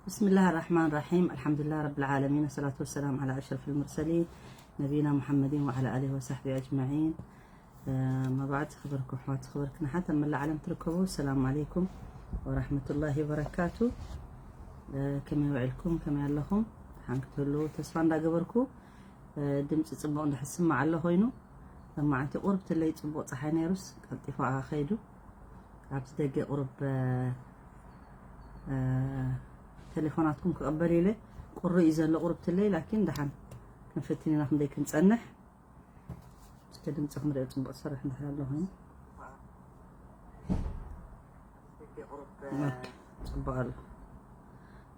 بسم الله الرحمن الرحيم. الحمد لله رب العالمين، والصلاة والسلام على أشرف المرسلين نبينا محمد وعلى آله وصحبه أجمعين. ما بعد، ዝኸበርኩም ኣሕዋት፣ ዝኸበርክን ኣሓት ኣብ መላእ ዓለም ትርከቡ፣ ሰላም ዓለይኩም ወራሕመቱላሂ ወበረካቱ። ከመይ ውዒልኩም? ከመይ ኣለኹም? ደሓን ክትህልዉ ተስፋ እንዳገበርኩ፣ ድምፂ ፅቡቕ እንድሕር ዝስማዕ ኣሎ ኮይኑ፣ ሎማዓንቲ ቁርብ ትለይ ፅቡቕ ፀሓይ ነይሩስ ቀልጢፉ ኣኸይዱ። ኣብዚ ደገ ቁርብ ቴሌፎናትኩም ክቕበል ኢለ፣ ቁሪ እዩ ዘሎ ቁርብ ትለይ። ላኪን ደሓን ክንፍትን ኢና ክንደይ ክንፀንሕ። እስከ ድምፂ ክንሪኦ ፅቡቕ ዝሰርሕ እንድሕር ኣሎ ኮይኑ። ኦኬ፣ ፅቡቕ ኣሎ።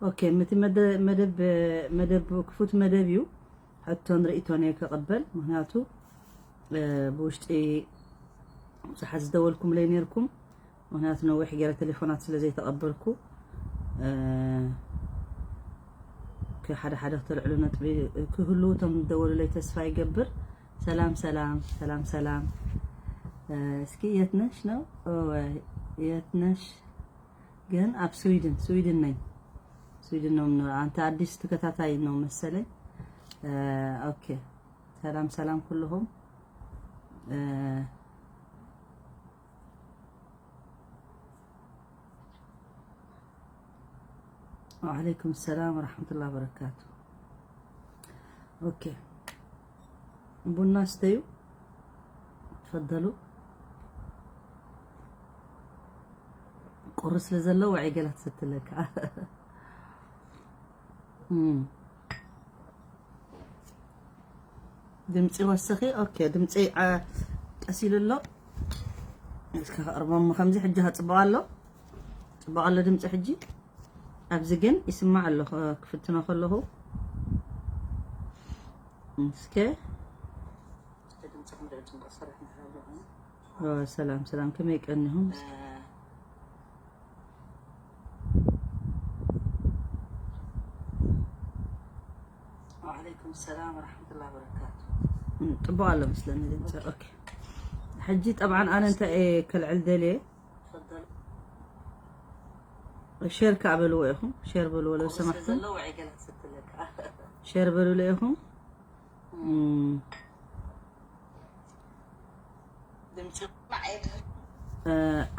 ኦኬ፣ ምቲ መደ- መደብ መደብ ክፉት መደብ እዩ። ሕቶን ርእቶን እየ ክቕበል፣ ምክንያቱ ብውሽጢ ብዙሓት ዝደወልኩምለይ ነይርኩም። ምክንያቱ ነዊሕ ገይረ ቴሌፎናት ስለ ዘይተቐበልኩ፣ ሓደ ሓደ ክተልዕሉ ነጥቢ ክህሉ እቶም ዝደወሉለይ ተስፋ ይገብር። ሰላም ሰላም ሰላም ሰላም። እስኪ የትነሽ ነው? የትነሽ ግን ኣብ ስዊድን፣ ስዊድን ነኝ። ስዊድን ነው የምኖረው። አንተ አዲስ ተከታታይ ነው መሰለኝ። ኦኬ፣ ሰላም ሰላም ኩልኹም። ወዓለይኩም ሰላም ወራሕመቱላሂ ወበረካቱ። ኦኬ፣ ቡና ስተዩ፣ ተፈደሉ። ቁሪ ስለ ዘሎ ውዒ ገላ ትሰትለካ። ድምፂ ወስኺ። ኦኬ፣ ድምፂ ቀሲሉ ኣሎ። እስከ ከቕርቦም ከምዚ ሕጂ ከፅብቕ ኣሎ። ፅብቕ ኣሎ ድምፂ ሕጂ። ኣብዚ ግን ይስማዕ ኣሎ ክፍትኖ ከለኹ። እስከ ሰላም ሰላም፣ ከመይ ቀኒኹም? وعليكم السلام ورحمة الله وبركاته. ጥቡቕ ኣሎ መስለኒ ድምፂ። ኦኬ፣ ሕጂ ጠብዓን ኣነ እንታይ እየ ከልዕል ደልየ? ሸር ከዓ በልዎ ኢኹም፣ ሸር በልዎ ለው ሰማሕኩም፣ ሸር በልዎ ኢኹም።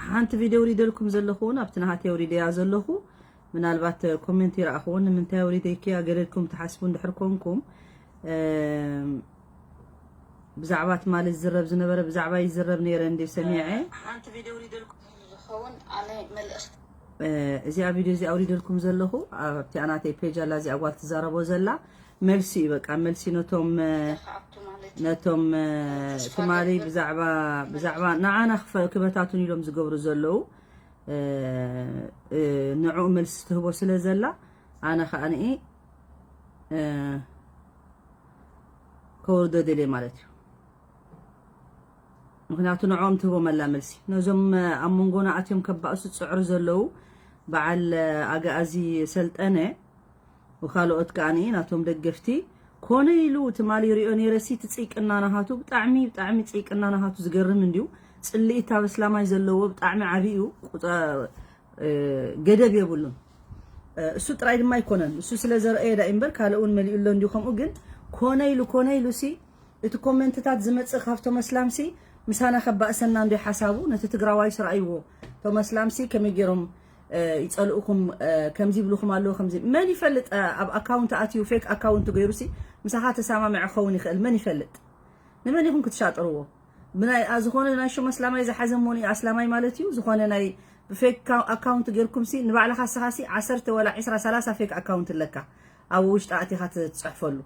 ሓንቲ ቪድዮ ውሪደልኩም ዘለኹ እውን ኣብቲ ናሃተይ ውሪደያ ዘለኹ፣ ምናልባት ኮሜንት ይረኣኽዎ፣ ንምንታይ ውሪደይክያ ገለልኩም ትሓስቡ እንድሕር ኮንኩም፣ ብዛዕባ ትማሊ ዝዝረብ ዝነበረ ብዛዕባ ይዝረብ ነይረ እንዲ ሰሚዐ። ሓንቲ ቪድዮ ውሪደልኩም ዝኸውን ኣነ መልእኽቲ እዚኣ ቪድዮ እዚኣ ውሪደልኩም ዘለኹ ኣብቲ ኣናተይ ፔጅ ኣላ፣ እዚኣ ጓል ትዛረቦ ዘላ መልሲ እዩ። በቃ መልሲ ነቶም ነቶም ትማሊ ብዛዕባ ብዛዕባ ንዓና ክበታቱን ኢሎም ዝገብሩ ዘለዉ ንዕኡ መልሲ ትህቦ ስለ ዘላ፣ ኣነ ከዓ ንኢ ከወርዶ ደልየ ማለት እዩ። ምክንያቱ ንዕኦም ትህቦም ኣላ መልሲ። ነዞም ኣብ መንጎና ኣትዮም ከባእሱ ዝፅዕሩ ዘለዉ በዓል ኣግኣዚ ሰልጠነ ወካልኦት ከዓኒ ናቶም ደገፍቲ ኮነ ኢሉ ትማሊ ሪኦ ነይረሲ እቲ ፅይቅና ናሃቱ ብጣዕሚ ብጣዕሚ ፅይቅና ናሃቱ ዝገርም እንድዩ። ፅልኢት ኣብ ኣስላማይ ዘለዎ ብጣዕሚ ዓብዩ ገደብ የብሉን። እሱ ጥራይ ድማ ኣይኮነን፣ እሱ ስለ ዘርአየ ዳ እምበር ካልእ እውን መሊኡ ኣሎ እንድዩ። ከምኡ ግን ኮነ ኢሉ ኮነ ኢሉ ሲ እቲ ኮመንትታት ዝመጽእ ካብቶም ኣስላምሲ ምሳና ከባእሰና እንዶ ሓሳቡ ነቲ ትግራዋይ ስረኣይዎ። እቶም ኣስላምሲ ከመይ ገይሮም ይጸልኡኹም፣ ከምዚ ይብሉኹም ኣለዉ፣ ከምዚ መን ይፈልጥ? ኣብ ኣካውንት ኣትዩ ፌክ ኣካውንት ገይሩሲ ምሳኻ ተሰማምዐ ክኸውን ይኽእል፣ መን ይፈልጥ? ንመን ኢኹም ክትሻጥርዎ? ብናይ ዝኾነ ናይ ሽም ኣስላማይ ዝሓዘ እሞኒ ኣስላማይ ማለት እዩ። ዝኾነ ናይ ብፌክ ኣካውንት ገይርኩምሲ ንባዕልኻ ስኻሲ ዓሰርተ ወላ ዕስራ ሰላሳ ፌክ ኣካውንት ኣለካ ኣብ ውሽጢ ኣቲኻ ትፅሕፈሉ።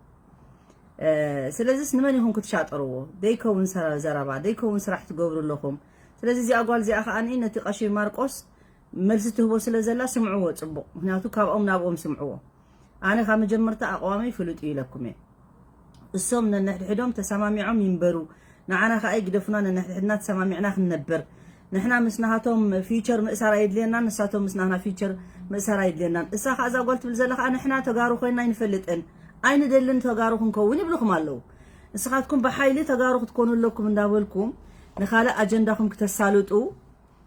ስለዚስ ንመን ኢኹም ክትሻጠርዎ? ደይከውን ዘረባ ደይከውን ስራሕ ትገብሩ ኣለኹም። ስለዚ እዚኣ ጓል እዚኣ ከዓ ነቲ ቀሺ ማርቆስ መልሲ ትህቦ ስለ ዘላ ስምዕዎ ፅቡቕ። ምክንያቱ ካብኦም ናብኦም ስምዕዎ። ኣነ ካብ መጀመርታ ኣቕዋመይ ፍሉጥ እዩ ኢለኩም እየ። እሶም ነንሕድሕዶም ተሰማሚዖም ይንበሩ። ንዓና ከዓ ይግደፉና፣ ነንሕድሕድና ተሰማሚዕና ክንነብር። ንሕና ምስ ናሃቶም ፊቸር ምእሳር ኣይድልየናን፣ ንሳቶም ምስ ናህና ፊቸር ምእሳር ኣይድልየናን። እሳ ከዓ እዛ ጓል ትብል ዘላ ከዓ ንሕና ተጋሩ ኮይንና ኣይንፈልጥን፣ ኣይንደልን ተጋሩ ክንከውን ይብልኹም ኣለዉ። ንስኻትኩም ብሓይሊ ተጋሩ ክትኮኑ ኣለኩም እንዳበልኩም ንኻልእ ኣጀንዳኹም ክተሳልጡ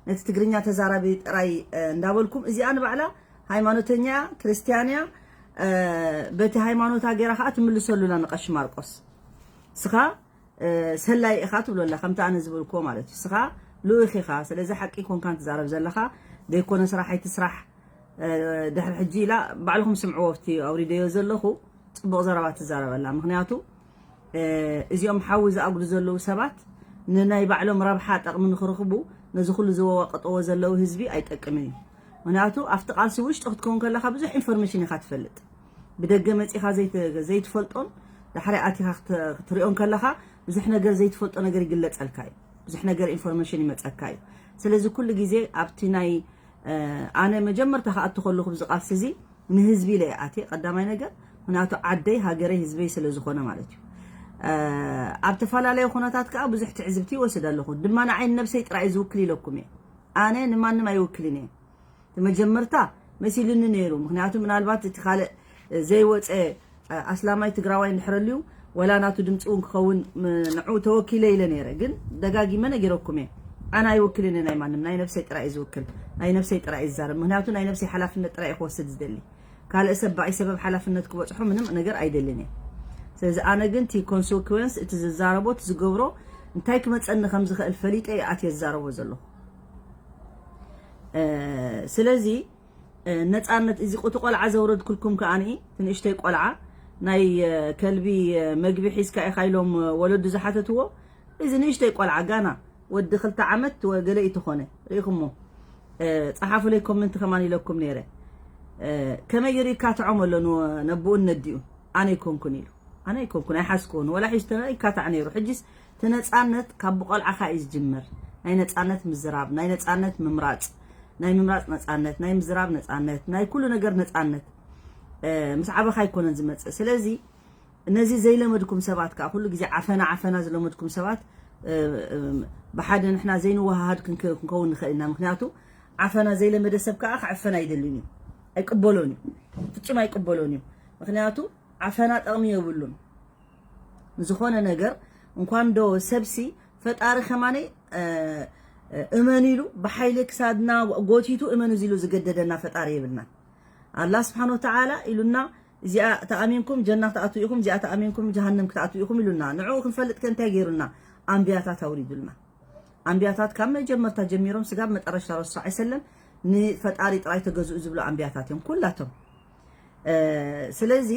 ነቲ ትግርኛ ተዛራቢ ጥራይ እንዳበልኩም እዚኣ ንባዕላ ሃይማኖተኛ ክርስቲያን እያ፣ በቲ ሃይማኖታ ገይራ ከዓ ትምልሰሉላ ንቀሺ ማርቆስ። ስኻ ሰላይ ኢኻ ትብሎ ኣላ፣ ከምቲ ኣነ ዝበልክዎ ማለት እዩ። ስኻ ልኡኽ ኢኻ፣ ስለዚ ሓቂ ኮንካን ትዛረብ ዘለኻ፣ ዘይኮነ ስራሕ ኣይትስራሕ። ድሕሪ ሕጂ ኢላ ባዕልኹም ስምዕዎ፣ ኣብቲ ኣውሪደዮ ዘለኹ ጽቡቕ ዘረባ ትዛረበላ። ምኽንያቱ እዚኦም ሓዊ ዝኣጉዱ ዘለዉ ሰባት ንናይ ባዕሎም ረብሓ ጠቕሚ ንኽረኽቡ ነዚ ኩሉ ዝወቀጥዎ ዘለዉ ህዝቢ ኣይጠቅምን እዩ። ምኽንያቱ ኣብቲ ቃልሲ ውሽጢ ክትከውን ከለኻ ብዙሕ ኢንፎርሜሽን ኢኻ ትፈልጥ። ብደገ መጺኻ ዘይትፈልጦን ዳሕራይ ኣቲኻ ክትሪኦን ከለኻ ብዙሕ ነገር ዘይትፈልጦ ነገር ይግለጸልካ እዩ። ብዙሕ ነገር ኢንፎርሜሽን ይመጸካ እዩ። ስለዚ ኩሉ ግዜ ኣብቲ ናይ ኣነ መጀመርታ ክኣቱ ከለኹ ብዚ ቃልሲ እዚ ንህዝቢ ኢለ እየ ኣትየ። ቀዳማይ ነገር ምኽንያቱ ዓደይ፣ ሃገረይ፣ ህዝበይ ስለ ዝኾነ ማለት እዩ። ኣብ ተፈላለየ ኩነታት ከዓ ብዙሕ ትዕዝብቲ ይወስድ ኣለኹ። ድማ ንዓይ ንነብሰይ ጥራይ ዝውክል ኢለኩም እየ። ኣነ ንማንም ኣይውክልን እየ። እቲ መጀመርታ መሲሉኒ ነይሩ። ምኽንያቱ ምናልባት እቲ ካልእ ዘይወፀ ኣስላማይ ትግራዋይ እንድሕር ኣልዩ ወላ ናቱ ድምፂ እውን ክኸውን ንዑ ተወኪለ ኢለ ነይረ። ግን ደጋጊመ ነጊረኩም እየ። ኣነ ኣይውክልን እየ ናይ ማንም፣ ናይ ነብሰይ ጥራይ እየ ዝውክል። ናይ ነብሰይ ጥራይ እየ ዝዛረብ። ምኽንያቱ ናይ ነብሰይ ሓላፍነት ጥራይ እየ ክወስድ ዝደሊ። ካልእ ሰብ ብኣይ ሰበብ ሓላፍነት ክበፅሖ ምንም ነገር ኣይደልን እየ። ስለዚ ኣነ ግን እቲ ኮንስኩዌንስ እቲ ዝዛረቦ እቲ ዝገብሮ እንታይ ክመፀኒ ከም ዝኽእል ፈሊጠ እየ ኣትየ ዝዛረቦ ዘለኹ። ስለዚ ነፃነት እዚ ቁቲ ቆልዓ ዘውረድኩልኩም ከኣ ንእሽተይ ቆልዓ ናይ ከልቢ መግቢ ሒዝካ ኢኻ ኢሎም ወለዱ ዝሓተትዎ። እዚ ንእሽተይ ቆልዓ ጋና ወዲ ክልተ ዓመት ገለ ይተኾነ ርኢኹሞ። ፀሓፉለይ ኮመንት ከማን ኢለኩም ነይረ። ከመይ ገይሩ ይካትዖም ኣሎ ነብኡን ነዲኡን ኣነ ይኮንኩን ኢሉ። ኣነ ኣይኮንኩን ኣይሓዝኩን ወላ ሒዝተ ይካታዕ ነይሩ። ሕጂስ እቲ ነፃነት ካብ ብቆልዓኻ እዩ ዝጅምር። ናይ ነፃነት ምዝራብ፣ ናይ ነፃነት ምምራፅ፣ ናይ ምምራፅ ነፃነት፣ ናይ ምዝራብ ነፃነት፣ ናይ ኩሉ ነገር ነፃነት ምስ ዓበኻ ኣይኮነን ዝመፅእ። ስለዚ ነዚ ዘይለመድኩም ሰባት ከዓ ኩሉ ግዜ ዓፈና ዓፈና ዝለመድኩም ሰባት ብሓደ ንሕና ዘይንወሃሃድ ክንከውን ንኽእል ኢና። ምክንያቱ ዓፈና ዘይለመደ ሰብ ከዓ ክዕፈን ኣይደልን እዩ፣ ኣይቅበሎን እዩ፣ ፍፁም ኣይቅበሎን እዩ። ምክንያቱ ዓፈና ጠቕሚ የብሉን። ዝኾነ ነገር እንኳን ዶ ሰብሲ ፈጣሪ ከማነይ እመን ኢሉ ብሓይሊ ክሳድና ጎቲቱ እመን እዚ ኢሉ ዝገደደና ፈጣሪ የብልና። ኣላህ ስብሓን ወተዓላ ኢሉና እዚኣ ተኣሚንኩም ጀና ክትኣትዉ ኢኹም፣ እዚኣ ተኣሚንኩም ጀሃንም ክትኣትዉ ኢኹም ኢሉና። ንዕኡ ክንፈልጥ ከ እንታይ ገይሩና? ኣንብያታት ኣውሪዱልና። ኣንብያታት ካብ መጀመርታ ጀሚሮም ስጋብ መጠረሽታ ረሱል ሰለላሁ ዐለይሂ ወሰለም ንፈጣሪ ጥራይ ተገዝኡ ዝብሉ ኣንብያታት እዮም ኩላቶም። ስለዚ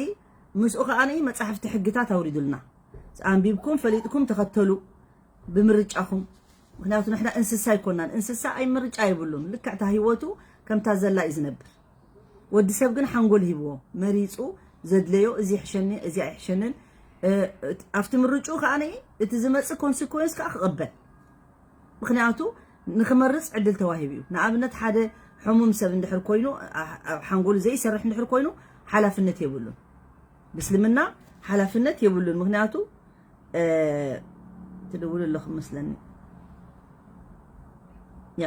ምስኡ ከዓ መፃሕፍቲ ሕግታት ኣውሪዱልና። ኣንቢብኩም ፈሊጥኩም ተኸተሉ ብምርጫኹም። ምክንያቱ ንሕና እንስሳ ኣይኮናን። እንስሳ ኣይ ምርጫ የብሉን። ልክዕታ ህይወቱ ከምታ ዘላ እዩ ዝነብር። ወዲ ሰብ ግን ሓንጎል ሂብዎ መሪፁ ዘድለዮ እዚ ይሕሸኒ እዚ ኣይሕሸንን ኣብቲ ምርጭኡ ከዓ እቲ ዝመፅእ ኮንስኮንስ ከዓ ክቕበል። ምክንያቱ ንክመርፅ ዕድል ተዋሂቡ እዩ። ንኣብነት ሓደ ሕሙም ሰብ እንድሕር ኮይኑ ኣብ ሓንጎሉ ዘይሰርሕ እንድሕር ኮይኑ ሓላፍነት የብሉን። ብእስልምና ሓላፍነት የብሉን። ምክንያቱ ትድውሉ ኣለኹም መስለኒ። ያ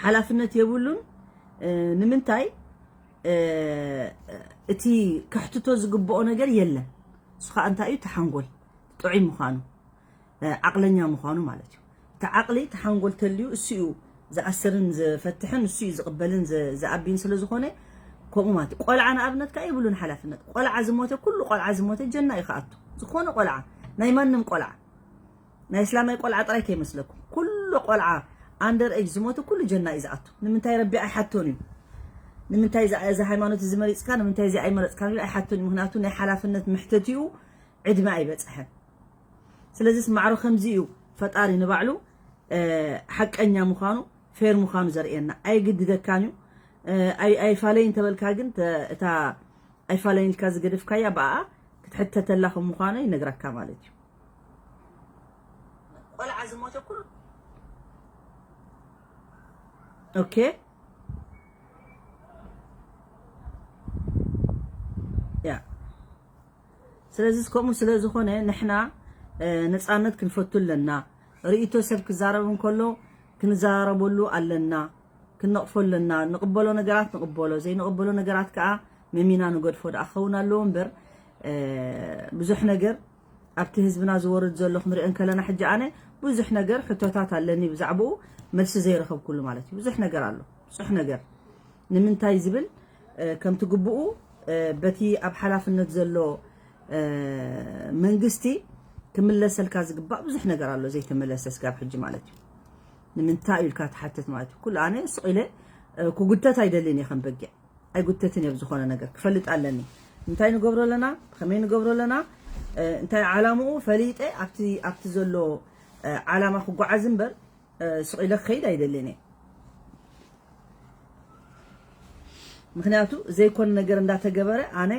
ሓላፍነት የብሉን። ንምንታይ እቲ ከሕትቶ ዝግብኦ ነገር የለን። እሱ ከዓ እንታይ እዩ? ተሓንጎል ጥዑይ ምዃኑ ዓቕለኛ ምዃኑ ማለት እዩ። እቲ ዓቕሊ ተሓንጎል ተልዩ እሱ እዩ ዝኣስርን ዝፈትሕን እሱ እዩ ዝቕበልን ዝኣቢን ስለ ዝኾነ ከምኡ ማለት እዩ። ቆልዓ ንኣብነት ከዓ የብሉን ሓላፍነት። ቆልዓ ዝሞተ ኩሉ ቆልዓ ዝሞተ ጀና እዩ ክኣቱ። ዝኾነ ቆልዓ ናይ ማንም ቆልዓ ናይ እስላማይ ቆልዓ ጥራይ ከይመስለኩም። ኩሉ ቆልዓ ኣንደር ኤጅ ዝሞተ ኩሉ ጀና እዩ ዝኣቱ። ንምንታይ ረቢ ኣይሓቶን እዩ? ንምንታይ እዚ ሃይማኖት እዚ መሪፅካ ንምንታይ እዚ ኣይመረፅካን ኢሉ ኣይሓቶን እዩ። ምክንያቱ ናይ ሓላፍነት መሕተቲኡ ዕድመ ኣይበፅሐን። ስለዚስ ማዕሮ ከምዚ እዩ። ፈጣሪ ንባዕሉ ሓቀኛ ምዃኑ ፌር ምዃኑ ዘርእየና ኣይግድደካን እዩ። ኣይፋለይ እንተበልካ ግን እታ ኣይፋለይ ኢልካ ዝገደፍካያ ብኣ ክትሕተተላ ከም ምዃኑ ይነግረካ ማለት እዩ። ቆልዓ ዝሞተ ኩሉ ኦኬ ያ ስለዚ ከምኡ ስለ ዝኾነ ንሕና ነፃነት ክንፈቱ ኣለና። ርእይቶ ሰብ ክዛረብ እንከሎ ክንዘራረበሉ ኣለና፣ ክንነቕፎ ኣለና። ንቕበሎ ነገራት ንቕበሎ፣ ዘይንቕበሎ ነገራት ከዓ መሚና ንገድፎ ደኣ ክኸውን ኣለዎ እምበር ብዙሕ ነገር ኣብቲ ህዝብና ዝወርድ ዘሎ ክንሪኦ እንከለና ሕጂ ኣነ ብዙሕ ነገር ሕቶታት ኣለኒ ብዛዕባኡ መልሲ ዘይረኸብኩሉ ማለት እዩ። ብዙሕ ነገር ኣሎ፣ ብዙሕ ነገር ንምንታይ ዝብል ከምቲ ግቡኡ በቲ ኣብ ሓላፍነት ዘሎ መንግስቲ ክምለሰልካ ዝግባእ ብዙሕ ነገር ኣሎ ዘይተመለሰ ስጋብ ሕጂ ማለት እዩ። ንምንታይ ኢልካ ትሓትት ማለት እዩ። ኩሉ ኣነ ስቕ ኢለ ክጉተት ኣይደልን እየ ከም በጊዕ ኣይጉተትን እየ ብዝኾነ ነገር ክፈልጥ ኣለኒ። እንታይ ንገብሮ ኣለና፣ ከመይ ንገብሮ ኣለና፣ እንታይ ዓላምኡ ፈሊጠ ኣብቲ ኣብቲ ዘሎ ዓላማ ክጓዓዝ እምበር ስቕ ኢለ ክኸይድ ኣይደልን እየ። ምክንያቱ ዘይኮነ ነገር እንዳተገበረ ኣነ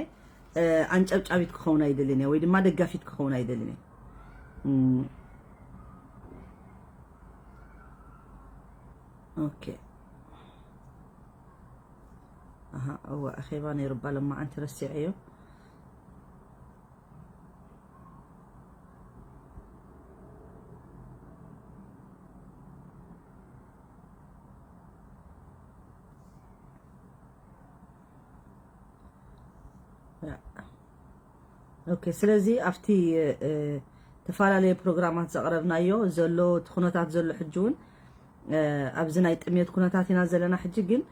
ኣንጨብጫቢት ክኸውን ኣይደልን እየ ወይ ድማ ደጋፊት ክኸውን ኣይደልን እየ። ኦኬ። ኣሃ፣ እወ፣ ኣኼባ ነይሩ እባ ለማዓንቲ ረሲዐዮ። ኦኬ፣ ስለዚ ኣብቲ ተፈላለየ ፕሮግራማት ዘቕረብናዮ ዘሎ እቲ ኩነታት ዘሎ ሕጂ እውን ኣብዚ ናይ ጥሜት ኩነታት ኢና ዘለና። ሕጂ ግን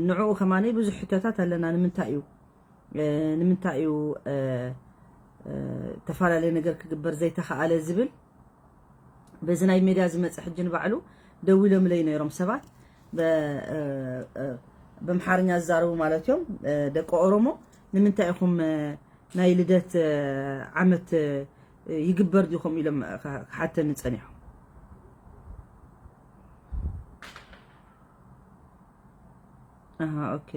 ንዕኡ ከማነይ ብዙሕ ሕቶታት ኣለና። ንምንታይ እዩ ንምንታይ እዩ ተፈላለየ ነገር ክግበር ዘይተኸኣለ ዝብል በዚ ናይ ሜድያ ዝመፀ ሕጂ ንባዕሉ ደዊሎምለይ ነይሮም ሰባት በምሓርኛ ዝዛረቡ ማለት እዮም። ደቂ ኦሮሞ ንምንታይ ኢኹም ናይ ልደት ዓመት ይግበር ዲኹም ኢሎም ክሓተኒ ፀኒሖም። ኣሃ፣ ኦኬ።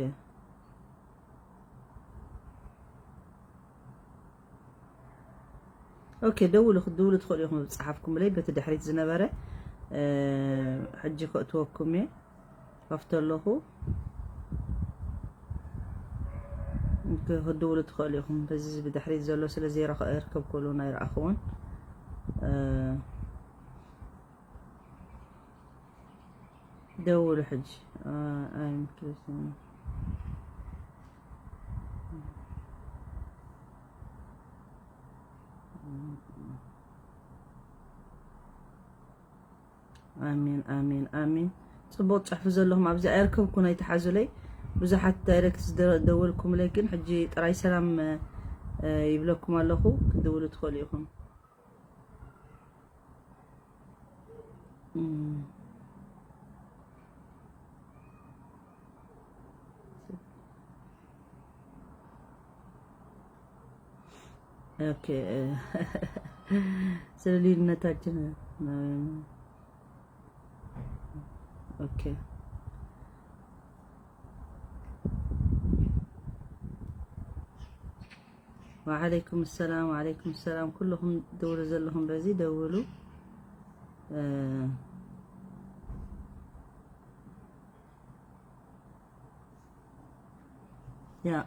ኦኬ፣ ደውሉ፣ ክትድውሉ ትኽእሉ ኢኹም። ዝጸሓፍኩምለይ በቲ ድሕሪት ዝነበረ፣ እ፣ ሕጂ ከእትወኩም እየ። ከፍቶ ኣለኹ። ኦኬ፣ ክትድውሉ ትኽእሉ ኢኹም። በዚ ብድሕሪት ዘሎ ስለ ዘይረኸ-፣ ኣይርከብኩሉን፣ ኣይረኣኽዎን። እ፣ ደውሉ ሕጂ። እ፣ ኣይምክልስን። ኣሜን፣ ኣሜን፣ ኣሜን። ጽቡቕ ጽሕፊ ዘለኹም ኣብዚ ኣይርከብኩን፣ ኣይትሓዙለይ። ብዙሓት ዳይሬክት ዝደ-፣ ደወልኩምለይ፣ ግን ሕጂ ጥራይ ሰላም፣ እ፣ ይብለኩም ኣለኹ። ክትድውሉ ትኽእሉ ኢኹም። እም። ኦኬ፣ ስለ ልዩነታችን ነው። ኦኬ። ወዓለይኩም ሰላም፣ ወዓለይኩም ሰላም። ኩልኹም ደውሉ ዘለኹም በዚ ደውሉ። እ፣ ያ።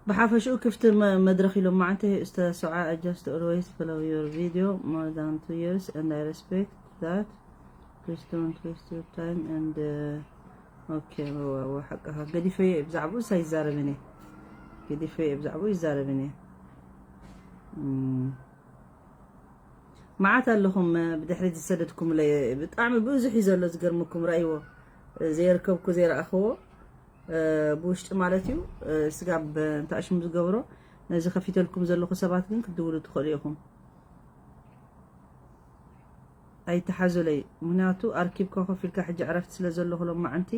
ብሓፈሽኡ ክፍቲ መ-፣ መድረኽ ኢሎም መዓንተ ኡስታዝ ሶዓ፣ I just always follow your video more than two years and I respect that. Please don't waste your time and, uh, okay፣ ወ-፣ ወ-፣ ሓቅኻ። ገዲፈዮ እየ ብዛዕባኡ ኣይዛረብን እየ። ገዲፈዮ እየ ብዛዕባኡ ኣይዛረብን እየ። እም። መዓት ኣለኹም፣ እ፣ ብድሕሪት ዝሰደድኩምለይ ብጣዕሚ ብዙሕ እዩ ዘሎ ዝገርመኩም። ረኣይዎ፣ እ፣ ዘየርከብኩ ዘይረኣኽዎ፣ እ፣ ብውሽጢ ማለት እዩ፣ እ፣ ስጋብ፣ እ፣ እንታይ ሽሙ ዝገብሮ ነዚ ከፊተልኩም ዘለኹ ሰባት ግን ክትድውሉ ትኽእሉ ኢኹም። ኣይትሓዙለይ፣ ምኽንያቱ ኣርኪብካ ኮፍ ኢልካ ሕጂ ዕረፍቲ ስለ ዘለኹ ሎማዓንቲ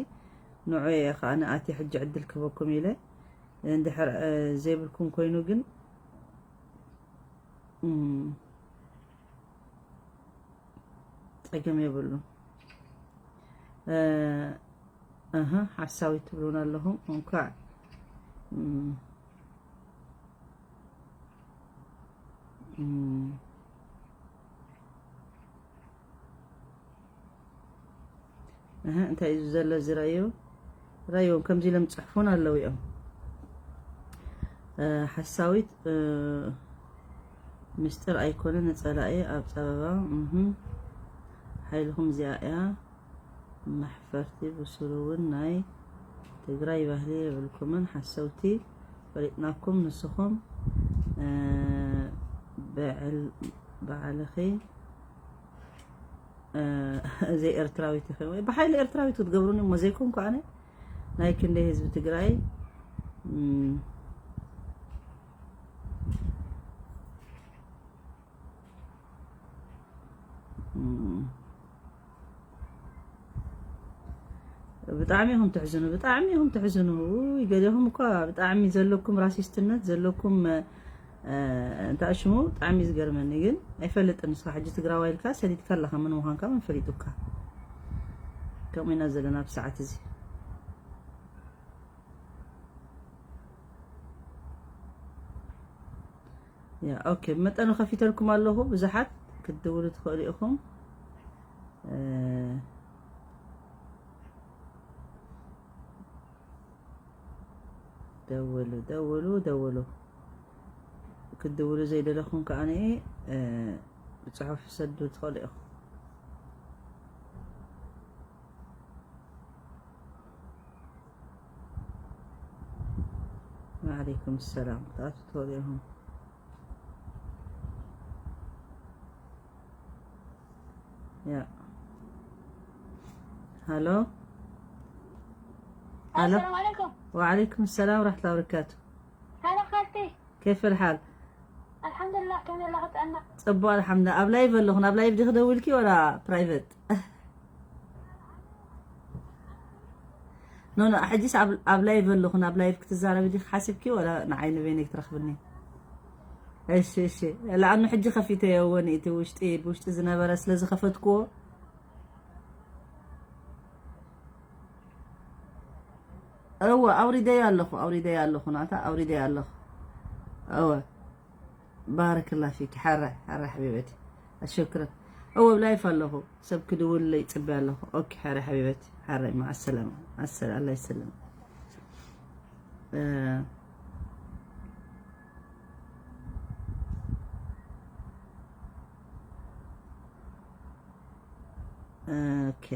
ንዑ እየ ኸኣ ንኣቲ ሕጂ ዕድል ክህበኩም ኢለ። እንድሕር፣ እ፣ ዘይብልኩም ኮይኑ ግን፣ እም፣ ጸገም የብሉን። እ፣ ኣሃ፣ ሓሳዊት ትብሉን ኣለኹም። እንኳዕ፣ እም፣ እም፣ ኣሃ፣ እንታይ እዩ ዘሎ እዚ ረእዩ? ረእይዎም፣ ከምዚ ኢሎም ዝጽሕፉን ኣለዉ እዮም። እ፣ ሓሳዊት፣ እ፣ ምስጢር ኣይኮነ ንጸላኢ ኣብ ጸበባ፣ እህ፣ ሓይልኹም እዚኣ እያ። መሕፈርቲ ብሱሩ እውን ናይ ትግራይ ባህሊ የብልኩምን። ሓሰውቲ ፈሊጥናኩም ንስኹም፣ እ፣ በዕል-፣ በዓልኺ ዘይኤርትራዊት ኢኺ ወይ ብሓይሊ ኤርትራዊት ክትገብሩኒ እሞ ዘይኮንኩ ኣነ ናይ ክንደይ ህዝቢ ትግራይ እም፣ እም፣ ብጣዕሚ ኢኹም ትሕዝኑ፣ ብጣዕሚ ኢኹም ትሕዝኑ። ውይ ገሌኹም እኳ ብጣዕሚ ዘለኩም ራሲስትነት ዘለኩም እ፣ እንታይ ሽሙ ብጣዕሚ እዩ ዝገርመኒ። ግን ኣይፈልጥን፣ ንስኻ ሕጂ ትግራዋይ ኢልካ ሰሊጥካ ኣለኻ፣ መን ምዃንካ መን ፈሊጡካ? ከምኡ ኢና ዘለና ብሰዓት እዚ። ያ ኦኬ፣ መጠኑ ከፊተልኩም ኣለኹ። ብዙሓት ክትድውሉ ትኽእሉ ኢኹም። እ፣ ደውሉ፣ ደውሉ፣ ደውሉ። ክትድውሉ ዘይደለኹም ከኣ ብጽሑፍ ሰዱ ትኽእሉ ኢኹም። ወዓለይኩም ሰላም። ክትኣትዉ ትኽእሉ ኢኹም። ያ። ሃሎ። ሃሎ። السلام عليكم. وعليكم السلام ورحمة الله وبركاته. هلا خالتي. كيف الحال؟ الحمد لله، كيف الله تأنا؟ ጽቡቕ ኣልሓምዱሊላህ። ኣብ ላይቭ ኣለኹ። ናብ ላይቭ ዲኺ ደዊልኪ ወላ ፕራይቨት? ኖ ኖ፣ ሕጂስ ኣብ ኣብ ላይቭ ኣለኹ። ናብ ላይቭ ክትዛረቢ ዲኺ ሓሲብኪ ወላ ንዓይ ንበይነይ ክትረኽብኒ? እሺ እሺ። ለኣኑ ሕጂ ከፊተዮ እወ፣ እቲ ውሽጢ ብውሽጢ ዝነበረ ስለ ዝኸፈትክዎ። እወ ኣውሪደዮ ኣለኹ፣ ኣውሪደዮ ኣለኹ፣ ናታ ኣውሪደዮ ኣለኹ። እወ ባረክላ ፊኪ። ሓራይ ሓራይ ሓቢበቲ። ኣሸክረን። እወ ብላይፍ ኣለኹ፣ ሰብ ክድውልለይ ይጽበ ኣለኹ። ኦኬ ሓራይ ሓቢበቲ። ሓራይ መዓ ሰላማ። ኣሰላ ኣላ ይሰለም። እ፣ ኦኬ።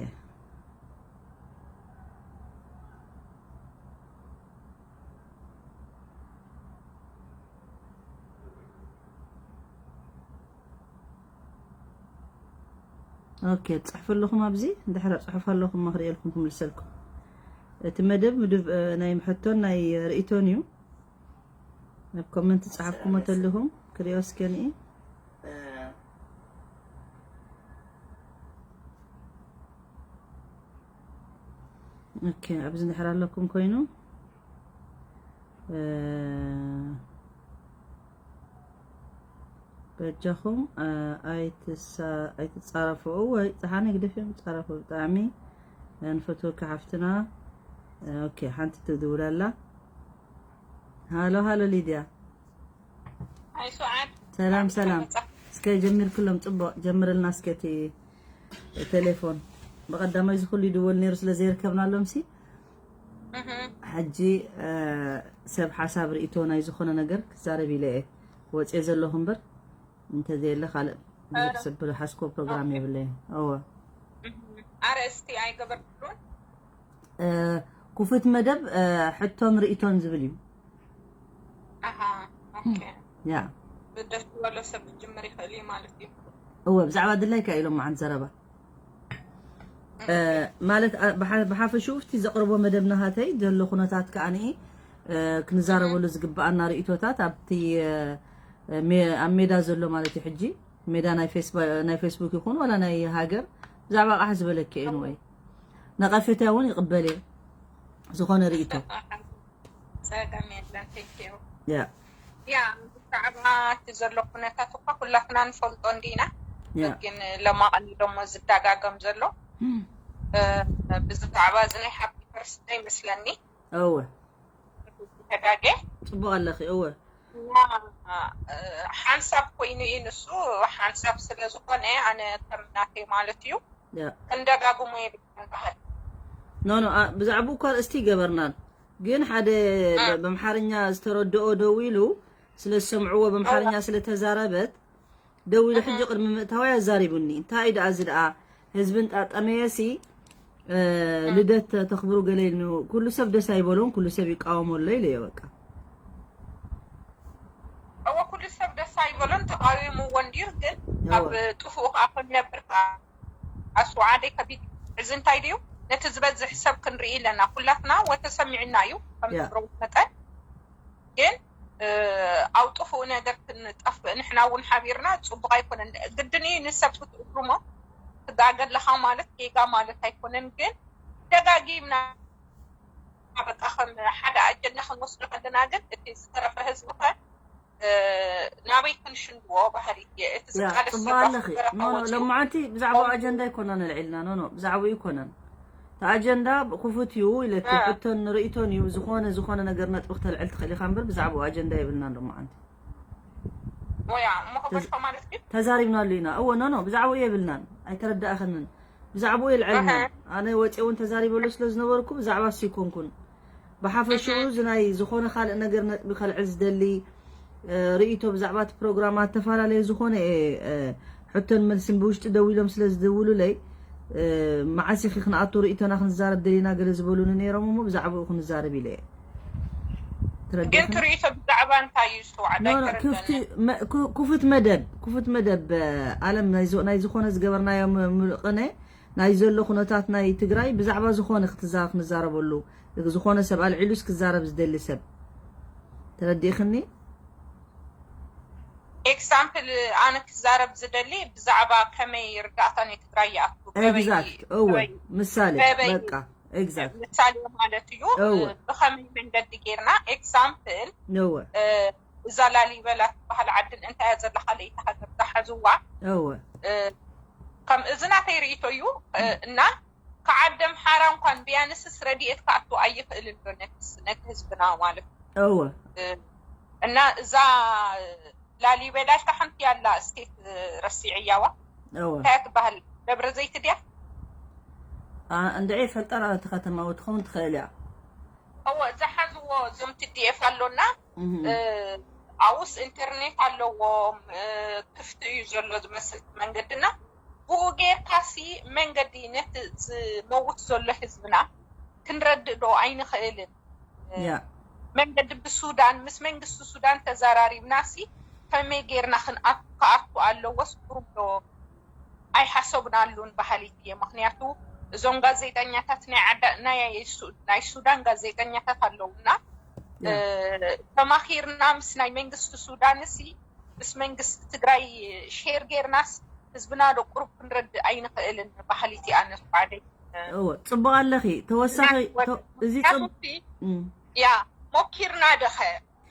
ኦኬ፣ ትጽሕፉ ኣለኹም ኣብዚ? እንድሕር ኣብ ጽሑፍ ኣለኹም፣ እሞ ክርእየልኩም ክምልሰልኩም። እቲ መደብ ምድብ፣ እ፣ ናይ ሕቶን ናይ ርእይቶን እዩ። ኣብ ኮመንት ጸሓፍኩሞ ተለኹም ክርእዮ እስከ ንኢ። ኦኬ፣ ኣብዚ እንድሕር ኣለኩም ኮይኑ፣ እ፣ በጃኹም፣ እ፣ ኣይትሳ-፣ ኣይትጻረፉ። እወ፣ ጸሓነ ግደፍዮም ይጻረፉ። ብጣዕሚ፣ እ፣ ንፈትወኪ ሓፍትና። እ፣ ኦኬ፣ ሓንቲ ትድውል ኣላ። ሃሎ፣ ሃሎ ሊድያ። ኣይ፣ ሱዓድ። ሰላም፣ ሰላም። መጻ። እስከ ጀሚርክሎም ጽቡቕ፣ ጀምርልና እስከ እቲ ቴሌፎን። ብቐዳማይ እዚ ኩሉ ይድወል ነይሩ ስለ ዘይርከብናሎም ሲ፣ እህ። ሕጂ፣ እ፣ ሰብ ሓሳብ ርእይቶ ናይ ዝኾነ ነገር ክዛረብ ኢለ እየ ወፅየ ዘለኹ እምበር፣ እንተዘየለ ካልእ ብዙሕ እ። ሰብ ዝሓስኮ ፕሮግራም ኦኬ። የብለይን። እወ። እህ። ኣርእስቲ ኣይገበርኩሉን። እ፣ ክፉት መደብ፣ እ፣ ሕቶን ርእይቶን ዝብል እዩ። ኣሃ፣ ኦኬ። ያ። ብደስ ዝበሎ ሰብ ክጅምር ይኽእል እዩ ማለት እዩ። እወ፣ ብዛዕባ ድላይካ ኢሎም መዓንት ዘረባ። እ፣ ኦኬ። ማለት፣ ኣ፣ ብሓ-፣ ብሓፈሽኡ እቲ ዘቕርቦ መደብ ናሃተይ ዘሎ ኩነታት ከኣ ንኢ፣ እ፣ ክንዛረበሉ እህ። ዝግብኣና ርእይቶታት ኣብቲ፣ እ፣ ሜ-፣ ኣብ ሜዳ ዘሎ ማለት እዩ። ሕጂ ሜዳ ናይ ፌስባ-፣ ናይ ፌስቡክ ይኹን ዋላ ናይ ሃገር ብዛዕባ ቃሕ ዝበለኪ እዩ ወይ ነቐፌታ እውን ይቕበል እየ። ዝኾነ ርእይቶ። ጸገም የለን። ቴንክ ዩ። ያ። ያ፣ ብዛዕባ እቲ ዘሎ ኩነታት እኳ ኩላትና ንፈልጦ እንዲና። ያ። ግን ለማቐኒ ደሞ ዝደጋገም ዘሎ፣ እም። እ፣ ብዛዕባ እዚ ናይ ሃፒ በርስደይ ይመስለኒ። እወ። ተጋጌ። ጽቡቕ ኣለኺ፣ እወ። እና፣ እ፣ ሓንሳብ ኮይኑ እዩ ንሱ፣ ሓንሳብ ስለ ዝኾነ ኣነ ከም ናተይ ማለት እዩ። ያ። ክንደጋግሞ የብልናን ባህል። ኖ፣ ኖ፣ ኣ፣ ብዛዕባኡ እኳ ኣርእስቲ ይገበርናን። ግን ሓደ እ። ብ-፣ ብኣምሓርኛ ዝተረድኦ ደዊሉ፣ ስለ ዝሰምዕዎ ብኣምሓርኛ እወ። ስለ ተዛረበት፣ ደዊሉ እህ። ሕጂ ቅድሚ ምእታወይ ኣዛሪቡኒ። እንታይ እዩ ደኣ እዚ ደኣ ህዝቢ እንጣጠመየሲ፣ እ፣ እህ። ልደት ተኽብሩ ገለ ኢልኒ። ኩሉ ሰብ ደስ ኣይበሎን፣ ኩሉ ሰብ ይቃወሞ ኣሎ ኢለዮ በቃ። እወ፣ ኩሉ ሰብ ደስ ኣይበሎን፣ ተቃዊምዎ እንድዩ፣ ግን እወ። ኣብ ጥፉኡ ከኣ ክነብር ከኣ ኣስዋዓደይ ከቢድ። እዚ እንታይ ድዩ? ነቲ ዝበዝሕ ሰብ ክንርኢ ኣለና ኩላትና ወተሰሚዕና እዩ ከም ያ። ትብረው መጠን ግን እ፣ ኣብ ጥፉእ ነገር ክንጠፍእ ንሕና እውን ሓቢርና ፅቡቅ ኣይኮነን። ግድን እዩ ንሰብ ክትእግርሞ ትጋገ ኣለኻ ማለት ጌጋ ማለት ኣይኮነን። ግን ደጋጊምና በቃ ከም ሓደ ኣጀንዳ ክንወስዶ ከለና ግን እቲ ዝተረፈ ህዝቢ ከ እ፣ ናበይ ክንሽንድዎ ባህሪት እየ እቲ ያ ዝቃለስ ፅቡቅ ዘሎ ኣለኺ ክረኸቦ ኖ ኖ እዩ። ለማዓንቲ ብዛዕባ ኣጀንዳ ኣይኮናን ኣልዒልና ኖ ኖ ብዛዕባኡ ኣይኮነን እቲ ኣጀንዳ ክፉት እዩ ኢለኪ እ። ሕቶን ርእይቶን እዩ ዝኾነ ዝኾነ ነገር ነጥቢ ክተልዕል ትኽእል ኢኻ እምበር ብዛዕባኡ ኣጀንዳ የብልናን ሎማዓንቲ ወያ እሞ ከበድኮ ማለት ግን ተዛሪብናሉ ኢና እወ ኖ ኖ ብዛዕባኡ የብልናን ኣይተረዳእኽንን ብዛዕባኡ የልዐልናን እህ። ኣነ ወፂ እውን ተዛሪበሉ ስለ ዝነበርኩ ብዛዕባ እሱ ይኮንኩን ብሓፈሽኡ እህ። እዚ ናይ ዝኾነ ካልእ ነገር ነጥቢ ከልዕል ዝደሊ እ፣ ርእይቶ ብዛዕባ እቲ ፕሮግራም ኣተፈላለየ ዝኾነ እየ እ፣ ሕቶን መልስን ብውሽጢ ደው ኢሎም ስለ ዝድውሉለይ እ፣ መዓስ ኢኺ ክንኣቱ ርእይቶና ክንዛረብ ደሊና ገለ ዝበሉኒ ነይሮም እሞ ብዛዕባኡ ክንዛረብ ኢለ እየ ግን ትረዲእኽኒ ትርኢቶ ብዛዕባ እንታይ እዩ ዝተዋዕደ ኖ ኖ ኣይተረዳእን ክፍቲ መ- ኩ- ክፉት መደብ ክፉት መደብ እ፣ ኣለም ናይ ዞ- ናይ ዝኾነ ዝገበርናዮ ም- ምልቕነ ናይ ዘሎ ኩነታት ናይ ትግራይ ብዛዕባ ዝኾነ ክትዛ ክንዛረበሉ ዝኾነ ሰብ ኣልዒሉስ ክዛረብ ዝደሊ ሰብ ተረዲእኽኒ ኤግዛምፕል ኣነ ክዛረብ ዝደሊ ብዛዕባ ከመይ ርዳእታ ናይ ትግራይ ይኣቱ በበይ ኤግዛክት እወ በበይ ምሳሌ በበይ በቃ ኤግዛክት ምሳሌ ማለት እዩ እወ እ፣ ብኸመይ መንገዲ ጌርና ኤግዛምፕል እወ እ፣ እዛ ላሊበላ ትበሃል ዓድን እንታይ እያ ዘለካ ለይቲ ሃገር ዝሓዝዋ እወ እ፣ ከም እዚ ናተይ ርእይቶ እዩ እ፣ እና ከዓዲ ኣምሓራ እንኳን ቢያንስስ ረድኤት ክኣቱ ኣይኽእልን ዶ ነቲ ነቲ ህዝብና ማለት እዩ እወ እ፣ እና እዛ ላሊበላ ኢልካ ሓንቲ ኣላ ስቴት ረሲዐያዋ እወ እንታይ ትበሃል ደብረ ዘይት ድያ ኣ- እንድዒ ፈልጠራ እቲ ከተማ እውን ትኸውን ትኽእል እያ እወ ዝሓዝዎ እዞም ቲ ዲ ኤፍ ኣሎና እህ። እ፣ ኣብኡስ ኢንተርኔት ኣለዎም እ፣ ክፍቲ እዩ ዘሎ ዝመስል መንገድና ብኡ ጌርካሲ መንገዲ ነቲ ዝመውት ዘሎ ህዝብና ክንረድእ ዶ ኣይንኽእልን እ፣ ያ መንገዲ ብሱዳን ምስ መንግስቲ ሱዳን ተዘራሪብናሲ ከመይ ጌርና ክንኣ- ክኣቱ ኣለዎስ ቁሩብ ዶ ኣይሓሰብናሉን በሃሊት እየ ምክንያቱ እዞም ጋዜጠኛታት ናይ ዓዳ ናይ ሱ- ናይ ሱዳን ጋዜጠኛታት ኣለውና እ፣ ተማኺርና ምስ ናይ መንግስቲ ሱዳን ሲ ምስ መንግስቲ ትግራይ ሼር ጌርናስ ህዝብና ዶ ቁሩብ ክንረድእ ኣይንኽእልን በሃሊት እየ ኣነ ስዓደይ እወ ፅቡቅ ኣለኺ ተወሳኺ ተ- እዚ ፅብ- ምክንያቱቲ እም፣ ያ ሞኪርና ደኸ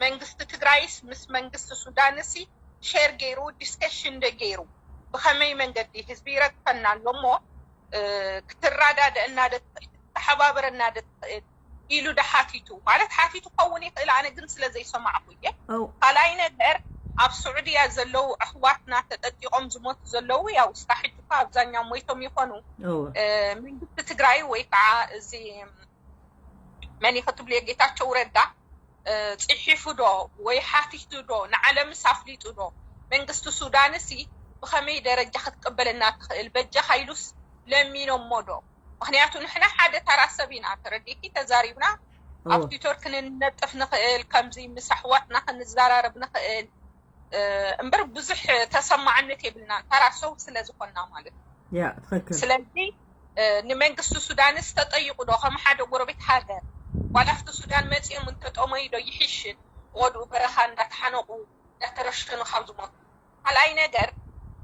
መንግስቲ ትግራይስ ምስ መንግስቲ ሱዳንሲ ሼር ገይሩ ዲስከሽን ደ ገይሩ ብኸመይ መንገዲ ህዝቢ ይረግፈና ኣሎ እሞ እ፣ ክትረዳደአና ደ ትኽእል ክትተሓባበረና ደ ትኽእል ኢሉ ደ ሓቲቱ ማለት ሓቲቱ ክኸውን ይኽእል ኣነ ግን ስለ ዘይሰማዕኩ እየ እው፣ ካልኣይ ነገር ኣብ ስዑድያ ዘለዉ ኣሕዋትና ተጠጢቖም ዝሞቱ ዘለዉ ያው እስካ ሕጂ እኳ ኣብዛኛው ሞይቶም ይኾኑ እው፣ እ፣ መንግስቲ ትግራይ ወይ ከዓ እዚ መን እዩ ክትብልዮ ጌታቸው ረዳ እ፣ ፅሒፉ ዶ ወይ ሓቲቱ ዶ ንዓለምስ ኣፍሊጡ ዶ መንግስቲ ሱዳንሲ ብኸመይ ደረጃ ክትቀበለና ትኽእል በጃኻ ኢሉስ ለሚኖሞ ዶ ምክንያቱ ንሕና ሓደ ተራ ሰብ ኢና ተረዲእኪ ተዛሪብና ኣብ እው፣ ትዊተር ክንነጥፍ ንኽእል ከምዚ ምስ ኣሕዋትና ክንዘራረብ ንኽእል እ፣ እምበር ብዙሕ ተሰማዕነት የብልናን ተራ ሰው ስለ ዝኾንና ማለት እዩ ያ ትኽክል ስለዚ እ፣ ንመንግስቲ ሱዳንስ ተጠይቑ ዶ ከም ሓደ ጎረቤት ሃገር ዋላ ኣብቲ ሱዳን መፂኦም እንተጠመዩ ዶ ይሕሽን ወድኡ በረኻ እንዳተሓነቑ እንዳተረሸኑ ካብ ዝሞቱ ካልኣይ ነገር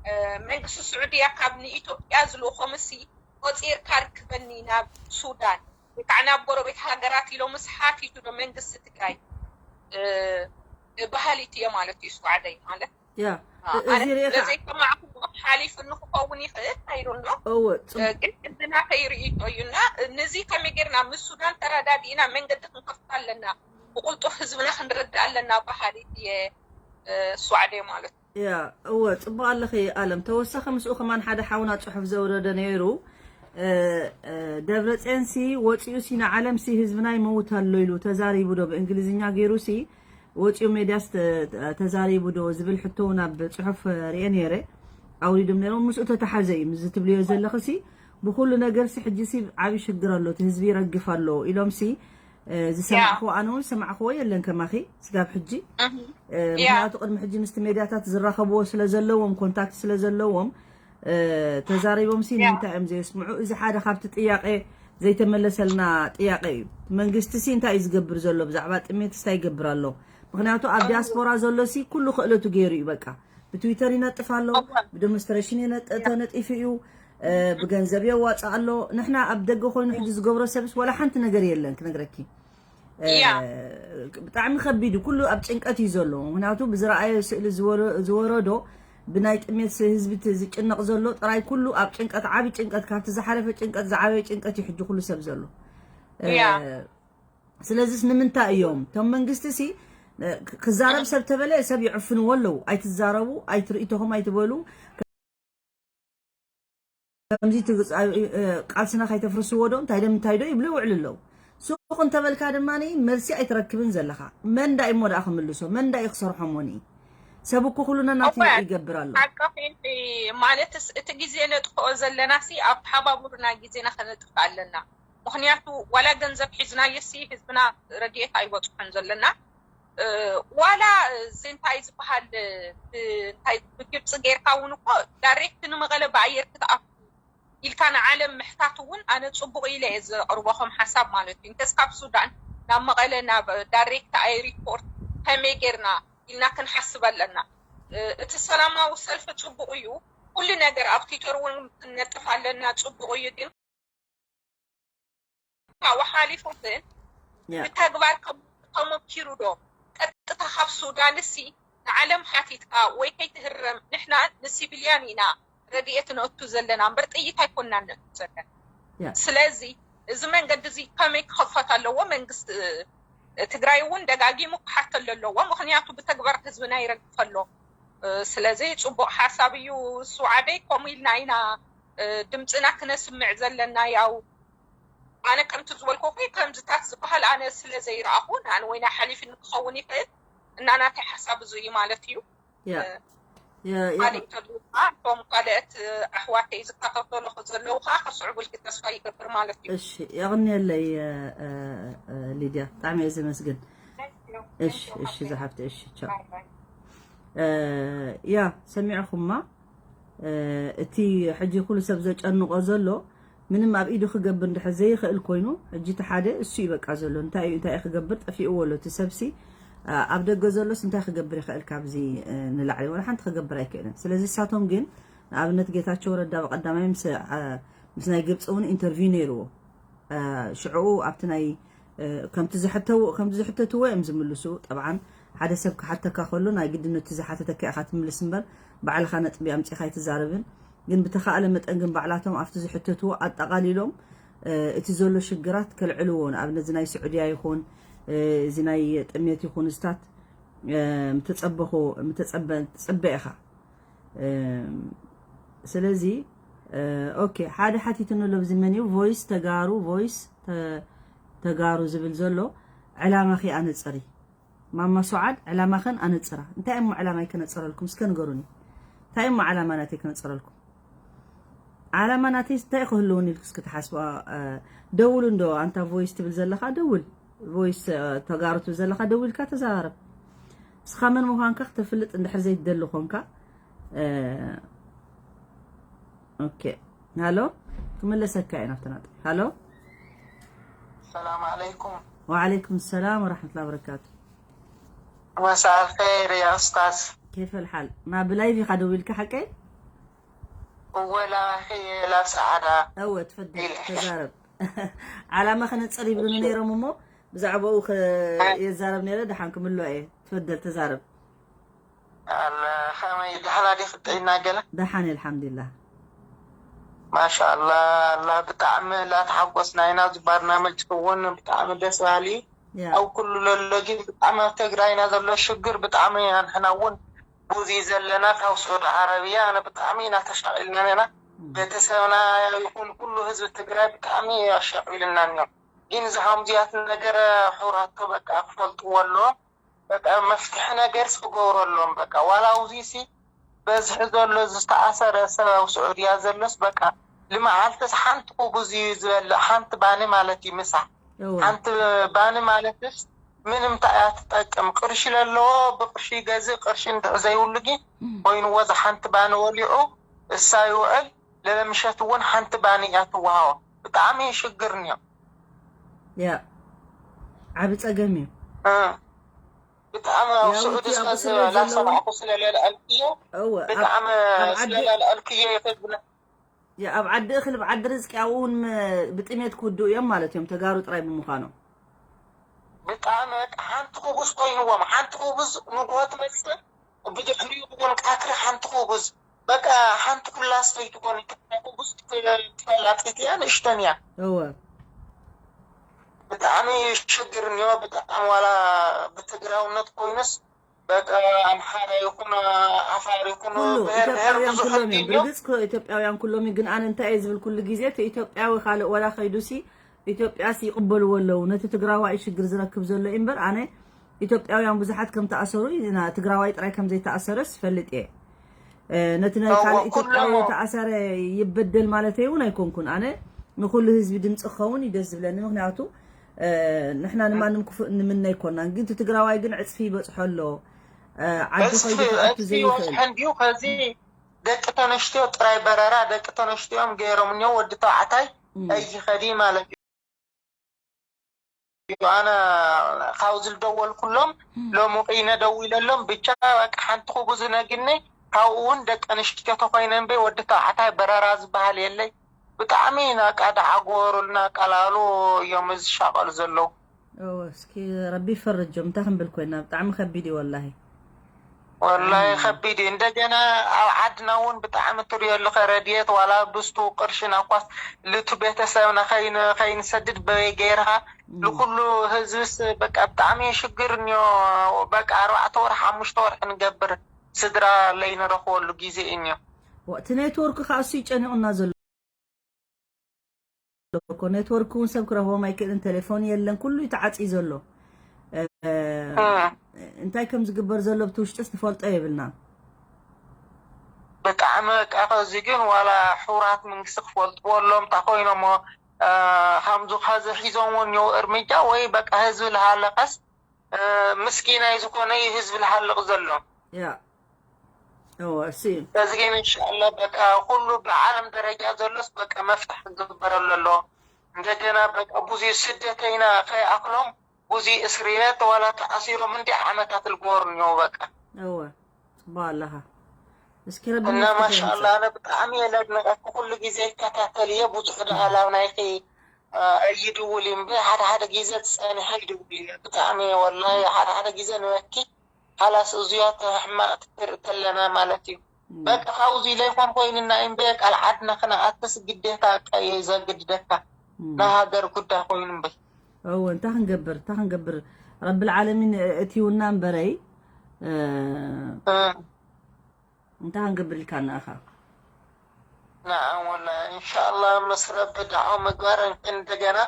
እ፣ መንግስቲ ስዑድያ ካብ ንኢትዮጵያ ዝልእኾምሲ ቆፂርካ ርክበኒ ናብ ሱዳን ወይ ከዓ ናብ ጎረቤት ሃገራት ኢሎምስ ሓቲቱ ዶ መንግስቲ ትግራይ እ፣ በሃሊት እየ ማለት እዩ ስዋዕደይ ማለት ያ እ፣ እ- እዚ ርኢኻ ለዘይሰማዕኩዎ ሓሊፉ ንክኸውን ይኽእል ኣይዶኖ እወ ጽ- ግን እዚ ናተይ ርእይቶ እዩ እና ነዚ ከመይ ጌርና ምስ ሱዳን ተረዳዲእና መንገዲ ክንከፍት ኣለና ብቁልጡፍ ህዝብና ክንርድእ ኣለና በሃሊት እየ እ፣ ስዋዕደይ ማለት እዩ ያ እወ ጽቡቅ ኣለኺ ኣለም ተወሳኺ ምስኡ ከማን ሓደ ሓውና ጽሑፍ ዘውረደ ነይሩ እ፣ እ፣ ደብረ ጽዮንሲ ወፂኡሲ ንዓለምሲ ህዝብና ይመውት ኣሎ ኢሉ ተዛሪቡ ዶ ብእንግሊዝኛ ገይሩሲ ወፂኡ ሜድያስ ተ- ተዛሪቡ ዶ ዝብል ሕቶ ናብ ፅሑፍ ርኤ ነይረ ኣውሪዶም ነይሮም ምስኡ ተተሓዘ እዩ ምዚ ትብልዮ ዘለኽሲ ብኩሉ ነገርሲ ሕጂሲ ዓብዪ ሽግር ኣሎ እቲ ህዝቢ ይረግፍ ኣሎ ኢሎምሲ እ፣ ዝሰማዕክዎ ኣነ እውን ዝሰማዕክዎ የለን ከማኺ ስጋብ ሕጂ እ፣ ምክንያቱ ቅድሚ ሕጂ ምስቲ ሜድያታት ዝራኸብዎ ስለ ዘለዎም ኮንታክት ስለ ዘለዎም ተዛሪቦም ሲ ንምንታይ እዮም ዘየስምዑ? እዚ ሓደ ካብቲ ጥያቄ ዘይተመለሰልና ጥያቄ እዩ። መንግስቲ ሲ እንታይ እዩ ዝገብር ዘሎ? ብዛዕባ ጥሜት እንታይ ይገብር ኣሎ? ምክንያቱ ኣብ ዲያስፖራ ዘሎ ሲ ኩሉ ክእለቱ ገይሩ እዩ። በቃ ብትዊተር ይነጥፍ ኣሎ፣ ብደሞንስትሬሽን ተነጢፉ እዩ፣ ብገንዘብ የዋፅእ ኣሎ። ንሕና ኣብ ደገ ኮይኑ ሕጂ ዝገብሮ ሰብስ ወላ ሓንቲ ነገር የለን ክነግረኪ። ብጣዕሚ ከቢድ እዩ። ኩሉ ኣብ ጭንቀት እዩ ዘሎ። ምክንያቱ ብዝረኣየ ስእሊ ዝወረዶ ብናይ ጥሜት ህዝቢ ዝጭነቕ ዘሎ ጥራይ ኩሉ ኣብ ጭንቀት፣ ዓቢ ጭንቀት፣ ካብቲ ዝሓለፈ ጭንቀት ዝዓበየ ጭንቀት እዩ ሕጂ ኩሉ ሰብ ዘሎ። ስለዚስ ንምንታይ እዮም እቶም መንግስቲ ሲ ክዛረብ ሰብ ተበለ ሰብ ይዕፍንዎ ኣለዉ። ኣይትዛረቡ፣ ኣይትርእይቶኹም ኣይትበሉ። ከምዚ ቃልስና ከይተፍርስዎ ዶ እንታይ ዶ ምንታይ ዶ ይብሉ ይውዕሉ ኣለዉ። ሱቕ እንተበልካ ድማ መልሲ ኣይትረክብን ዘለኻ። መን ዳ እሞ ደኣ ክምልሶ? መን ዳ እዩ ክሰርሖ? ሞኒ ሰብ እኮ ኩሉ ነናቱ ይገብር ኣሎ። ሓቂ ኺንኪ፣ ማለትስ እቲ ግዜ ነጥፍኦ ዘለና ሲ ኣብ ተሓባብሩና ግዜና ከነጥፍእ ኣለና። ምኽንያቱ ዋላ ገንዘብ ሒዝናዮ ሲ ህዝብና ረድኤት ኣይበፅሖን ዘለና። ዋላ እዚ እንታይ ዝበሃል እንታይ ብግብፂ ጌርካ እውን እኮ ዳይሬክት ንመቐለ ብኣየር ክትኣቱ ኢልካ ንዓለም ምሕታት እውን ኣነ ፅቡቕ ኢለ እየ ዘቕርቦ ከም ሓሳብ ማለት እዩ። እንተስ ካብ ሱዳን ናብ መቐለ ናብ ዳይሬክት ኣየርፖርት ከመይ ጌርና ኢልና ክንሓስብ ኣለና። እቲ ሰላማዊ ሰልፊ ፅቡቕ እዩ። ኩሉ ነገር ኣብ ትዊተር እውን ክንነጥፍ ኣለና፣ ፅቡቕ እዩ። ግን ካብኡ ሓሊፉ ግን ብተግባር ተሞኪሩ ዶ? ቀጥታ ካብ ሱዳን ሲ ንዓለም ሓቲትካ ወይ ከይትህረም፣ ንሕና ንሲቪልያን ኢና ረድኤት ነእቱ ዘለና እምበር ጥይት ኣይኮንና ነእቱ ዘለና። ስለዚ እዚ መንገዲ እዚ ከመይ ክኸፈት ኣለዎ? መንግስቲ ትግራይ እውን ደጋጊሙ ክሓተሉ ኣለዎ። ምክንያቱ ብተግባር ህዝብና ይረግፍ ኣሎ። ስለዚ ፅቡቕ ሓሳብ እዩ። ሱዓደይ ከምኡ ኢልና ኢና ድምፅና ክነስምዕ ዘለና። ያው ኣነ ከምቲ ዝበልኩኺ ከምዝታት ዝበሃል ኣነ ስለ ዘይረኣኹ ንኣነ ወይና ሓሊፍኒ ክኸውን ይኽእል እና ናተይ ሓሳብ እዚ እዩ ማለት እዩ። ካልእ እንተልካ እቶም ካልኦት ኣሕዋተይ ዝከታተሉ ዘለዉ ከዓ ክስዕቡልኪ ተስፋ ይገብር ማለት እዩ። እሺ የቕንየለይ። ሊድያ ብጣዕሚ እየ ዘመስግን። እሺ እሺ ዝሓፍቲ እሺ ቻው። ያ ሰሚዕኹማ። እቲ ሕጂ ኩሉ ሰብ ዘጨንቆ ዘሎ ምንም ኣብ ኢዱ ክገብር እንድሕር ዘይኽእል ኮይኑ ሕጂ እቲ ሓደ እሱ እዩ በቃ ዘሎ። እንታይ እዩ እንታይ እዩ ክገብር ጠፊእዎ ኣሎ። እቲ ሰብሲ ኣብ ደገ ዘሎስ እንታይ ክገብር ይኽእል? ካብዚ ንላዕሊ ወላ ሓንቲ ክገብር ኣይክእልን። ስለዚ እሳቶም ግን ንኣብነት ጌታቸው ረዳ ብቐዳማይ ምስ ምስ ናይ ግብፂ እውን ኢንተርቪው ነይርዎ። ሽዕኡ ኣብቲ ናይ ከምቲ ዝሕተትዎ እዮም ዝምልሱ። ጠብዓን ሓደ ሰብ ክሓተካ ከሎ ናይ ግድን እቲ ዝሓተተካ ኢኻ ትምልስ እምበር ባዕልኻ ነጥቢ ኣምፂኻ ኣይትዛረብን። ግን ብተኻእለ መጠን ግን ባዕላቶም ኣብቲ ዝሕተትዎ ኣጠቓሊሎም እቲ ዘሎ ሽግራት ከልዕልዎ። ንኣብነት እዚ ናይ ስዑድያ ይኹን እዚ ናይ ጥሜት ይኹን እስታት ምተፀበኹ ምተፀበ ትፅበ ኢኻ። ስለዚ ኦኬ ሓደ ሓቲትኒ ኣሎ ብዚ መን እዩ ቮይስ ተጋሩ ቮይስ ተጋሩ ዝብል ዘሎ ዕላማኺ ኣነፅሪ። ማማ ሱዓድ ዕላማኽን ኣነፅራ። እንታይ እሞ ዕላማይ ከነፅረልኩም እስከ ንገሩኒ። እንታይ እሞ ዕላማ ናተይ ከነፅረልኩም? ዓላማ ናተይ እንታይ ክህልውን ኢልኩ እስኪ ትሓስቡ? ደውሉ እንዶ ኣንታ ቮይስ ትብል ዘለኻ ደውል። ቮይስ ተጋሩ ትብል ዘለኻ ደዊልካ ተዘራረብ። እስኻ መን ምዃንካ ክተፍልጥ እንድሕር ዘይትደሊ ኮንካ። ኦኬ ሃሎ ክምለሰካ እየ ናብቲ ናጥሪ። ሃሎ ሰላም ዓለይኩም። ወዓለይኩም ሰላም ወራሕመቱላ በረካቱ። مساء الخير يا أستاذ. كيف الحال؟ ما بلايفي خدو لك حقي؟ ولا خي لا سعادة. أوه تفضل تزارب. على ما خلينا تصلي بلون نيرو ممو. بزعبو خ يزارب نيرو دحان كملو إيه. تفضل تزارب. الخامي دحلا دي خطينا قلا. دحان الحمد لله. ማሻኣላ ኣላ ብጣዕሚ ላተሓጎስና ኢና። እዚ ባርናመጅ እውን ብጣዕሚ ደስ በሃሊ እዩ። ኣብ ኩሉ ለሎ ግን ብጣዕሚ ኣብ ትግራይና ዘሎ ሽግር ብጣዕሚ ኣንሕና እውን ብዙ ዘለና ካብ ስዑድ ዓረብያ ኣነ ብጣዕሚ ኢና ተሻቒልና ነና። ቤተሰብና ይኹን ኩሉ ህዝቢ ትግራይ ብጣዕሚ ኣሻቒልና እኒኦ። ግን እዚ ከምዚያት ነገር ሕራቶ በቃ ክፈልጥዎ ኣለዎም። በቃ መፍትሒ ነገርስ ክገብረሎም በቃ ዋላ ኣብዚ ሲ በዝሒ ዘሎ ዝተኣሰረ ሰብ ኣብ ስዑድያ ዘሎስ በቃ ልመዓልትስ ሓንቲ ኩቡዝ እዩ ዝበልዕ ሓንቲ ባኒ ማለት እዩ ምሳሕ ሓንቲ ባኒ ማለትስ ምንም እንታይ እያ ትጠቅም ቅርሺ ለለዎ ብቅርሺ ይገዝእ ቅርሺ እንድሕ ዘይብሉ ግን ኮይንዎ እዚ ሓንቲ ባኒ ወሊዑ እሳ ይውዕል፣ ለለምሸት እውን ሓንቲ ባኒ እያ ትወሃቦ። ብጣዕሚ ሽግር እኒኦ። ያ ዓቢ ጸገም እዩ። እ፣ ብጣዕሚ ኣብ ያው ስዑዲ እቲ ኣብ ስለ እስር ቤት ዘለዉ ላሰማዕኩ ስለለልዐልክዮ እወ ኣብ ብጣዕሚ ኣብ ዓዲ ስለለልዐልክዮ ይኸብድና። ያ ኣብ ዓዲ እኽሊ ብዓዲ ርዝቂ ኣብኡ እውን ም- ብጥሜት ክውድኡ እዮም ማለት እዮም ተጋሩ ጥራይ ብምዃኖም። ብጣዕሚ በቃ ሓንቲ ኩቡዝ ኮይንዎም። ሓንቲ ኩቡዝ ንግሆ ትመጽእ፣ ብድሕሪኡ እውን ቃክሪ ሓንቲ ኩቡዝ፣ በቃ ሓንቲ ኩላስ ከይትኮን። ኩቡዝ ትፈላጢት እያ፣ ንእሽተን እያ። እወ ብጣዕሚ ሽግር እኒኦ። ብጣዕሚ ዋላ ብትግራውነት ኮይኑስ በቃ ኣምሓራ ይኹን ዓፋር ይኹን ኩሉ ብሄር ብሄር ኢትዮጵያውያን ብዙሕ ኩሎም እዮም። እንዲዮ። ብርግጽ ኩ- ኢትዮጵያውያን ኩሎም እዮም። ግን ኣነ እንታይ እየ ዝብል ኩሉ ግዜ እቲ ኢትዮጵያዊ ካልእ ወላ ከይዱሲ ኢትዮጵያስ ይቕበልዎ ኣለዉ። ነቲ ትግራዋይ ሽግር ዝረክብ ዘሎ እዩ እምበር ኣነ ኢትዮጵያውያን ብዙሓት ከም ተኣሰሩ ኢና ትግራዋይ ጥራይ ከም ዘይተኣሰረስ ይፈልጥ እየ። እ፣ ነቲ ናይ እወ፣ ካልእ ኢትዮጵያዊ ኩሎም ተኣሰረ ይበደል ማለት እውን ኣይኮንኩን። ኣነ ንኩሉ ህዝቢ ድምፂ ክኸውን እዩ ደስ ዝብለኒ። ምክንያቱ እ፣ ንሕና ንማንም ክፉእ ንምነ ኣይኮናን። ግን እቲ ትግራዋይ ግን ዕፅፊ ይበፅሖ ኣሎ። እ፣ ዓዲ ዕፅፊ ከይዱ ክኣቱ ዕፅፊ ዘይኽእል። ይበፅሐ እንዲዩ። ከዚ ደቂ ተነስትዮ ጥራይ በረራ ደቂ ተነስትዮዮም ገይሮም እኒኦ። ወዲ ተባዕታይ እም፣ ኣይኸዲ ማለት እዩ። ኣነ ካብዚ ዝደወልኩሎም እም፣ ሎሚ ቂነ ደዊለሎም ብቻ በቃ ሓንቲ ኩቡዝ ነግኒ። ካብኡ እውን ደቂ ኣንስትዮ ተኮይነ እምበይ ወዲ ተባዕታይ በረራ ዝበሃል የለይ። ብጣዕሚ ናቃ ደዓጎሩልና ቀላሉ እዮም ዝሻቀሉ ዘለዉ። እወ፣ እስኪ ረቢ ይፈርጆም። እንታይ ክንብል ኮይና ብጣዕሚ ከቢድ እዩ ወላሂ። ወላሂ ብጣዕሚ ከቢድ እዩ። እንደገና ኣብ ዓድና እውን ብጣዕሚ ትሪኦ ኣለኸ ረድየት ዋላ ብስቱ ቅርሽና እኳስ ልቱ ቤተሰብና ከይን- ከይንሰድድ በበይ ገይርካ እም። ንኩሉ ህዝብስ በቃ ብጣዕሚ ሽግር እኒኦ። በቃ ኣርባዕተ ወርሒ ሓሙሽተ ወርሒ ንገብር ስድራ ለይንረኽበሉ ግዜ እዩ እኒኦ። ወ- እቲ ኔትወርክ ከዓ እሱ ይጨኒቑና ዘሎ እኮ። ኔትወርክ እውን ሰብ ክረኽቦም ኣይክእልን፣ ቴሌፎን የለን፣ ኩሉ እዩ ተዓፅዩ ዘሎ። እ፣ እ። እንታይ ከም ዝግበር ዘሎ ብቲ ውሽጥስ ትፈልጦ የብልናን። ብጣዕሚ በቃ ከዚ ግን ዋላ ሕቡራት መንግስቲ ክፈልጥዎ ኣሎም። እንታይ ኮይኖሞ፣ እ፣ ከምዚ ከዚ ሒዞምዎ እኒው እርምጃ ወይ በቃ ህዝቢ ልሃለቀስ፣ እ፣ ምስኪናይ ዝኾነ እዩ ህዝቢ ልሃልቕ ዘሎ። ያ እወ እሱ እዩ። በዚ ግን እንሻላ በቃ ኩሉ ብዓለም ደረጃ ዘሎስ በቃ መፍትሕ ክግበረሉ ኣሎ። እንደገና በቃ ብዙ ስደተይና ከይኣክሎም ብዙ እስር ቤት ዋላ ተኣሲሮም እንዲ ዓመታት ልግበሩ እኒው በቃ። እወ ጽቡቅ ኣለኻ። እስኪ ረቢ እና መፍትሒ ማሻላ የምጽእ። ኣነ ብጣዕሚ እየ ለድንቀኪ። ኩሉ ግዜ ይከታተል እየ። ብዙሕ ደኣ ላብ ናይኪ፣ አ፣ ኣይድውል እዩ እምበር ሓደ ሓደ ግዜ ዝጸንሐ ይድውል እየ። ብጣዕሚ ወላሂ ሓደ ሓደ ግዜ ንበኪ። ሓላስ እዚኣ ሕማቅ ትርኢ ተለና ማለት እዩ። እም። በቃ ካብዚ ለይኮን ኮይንና እምበር ቃል ዓድና ክነኣትስ ግዴታ በቃ እዩ ዘግድደካ። እም። ናይ ሃገር ጉዳይ ኮይኑ እምበር። እወ እንታይ ክንገብር እንታይ ክንገብር ረብል ዓለሚን እቲውና እምበረይ እ፣ እ። እንታይ ክንገብር ኢልካ እናእኻ ናዓም ወላ እንሻላ ምስ ረቢ ዳዖ ምግባር እንደገና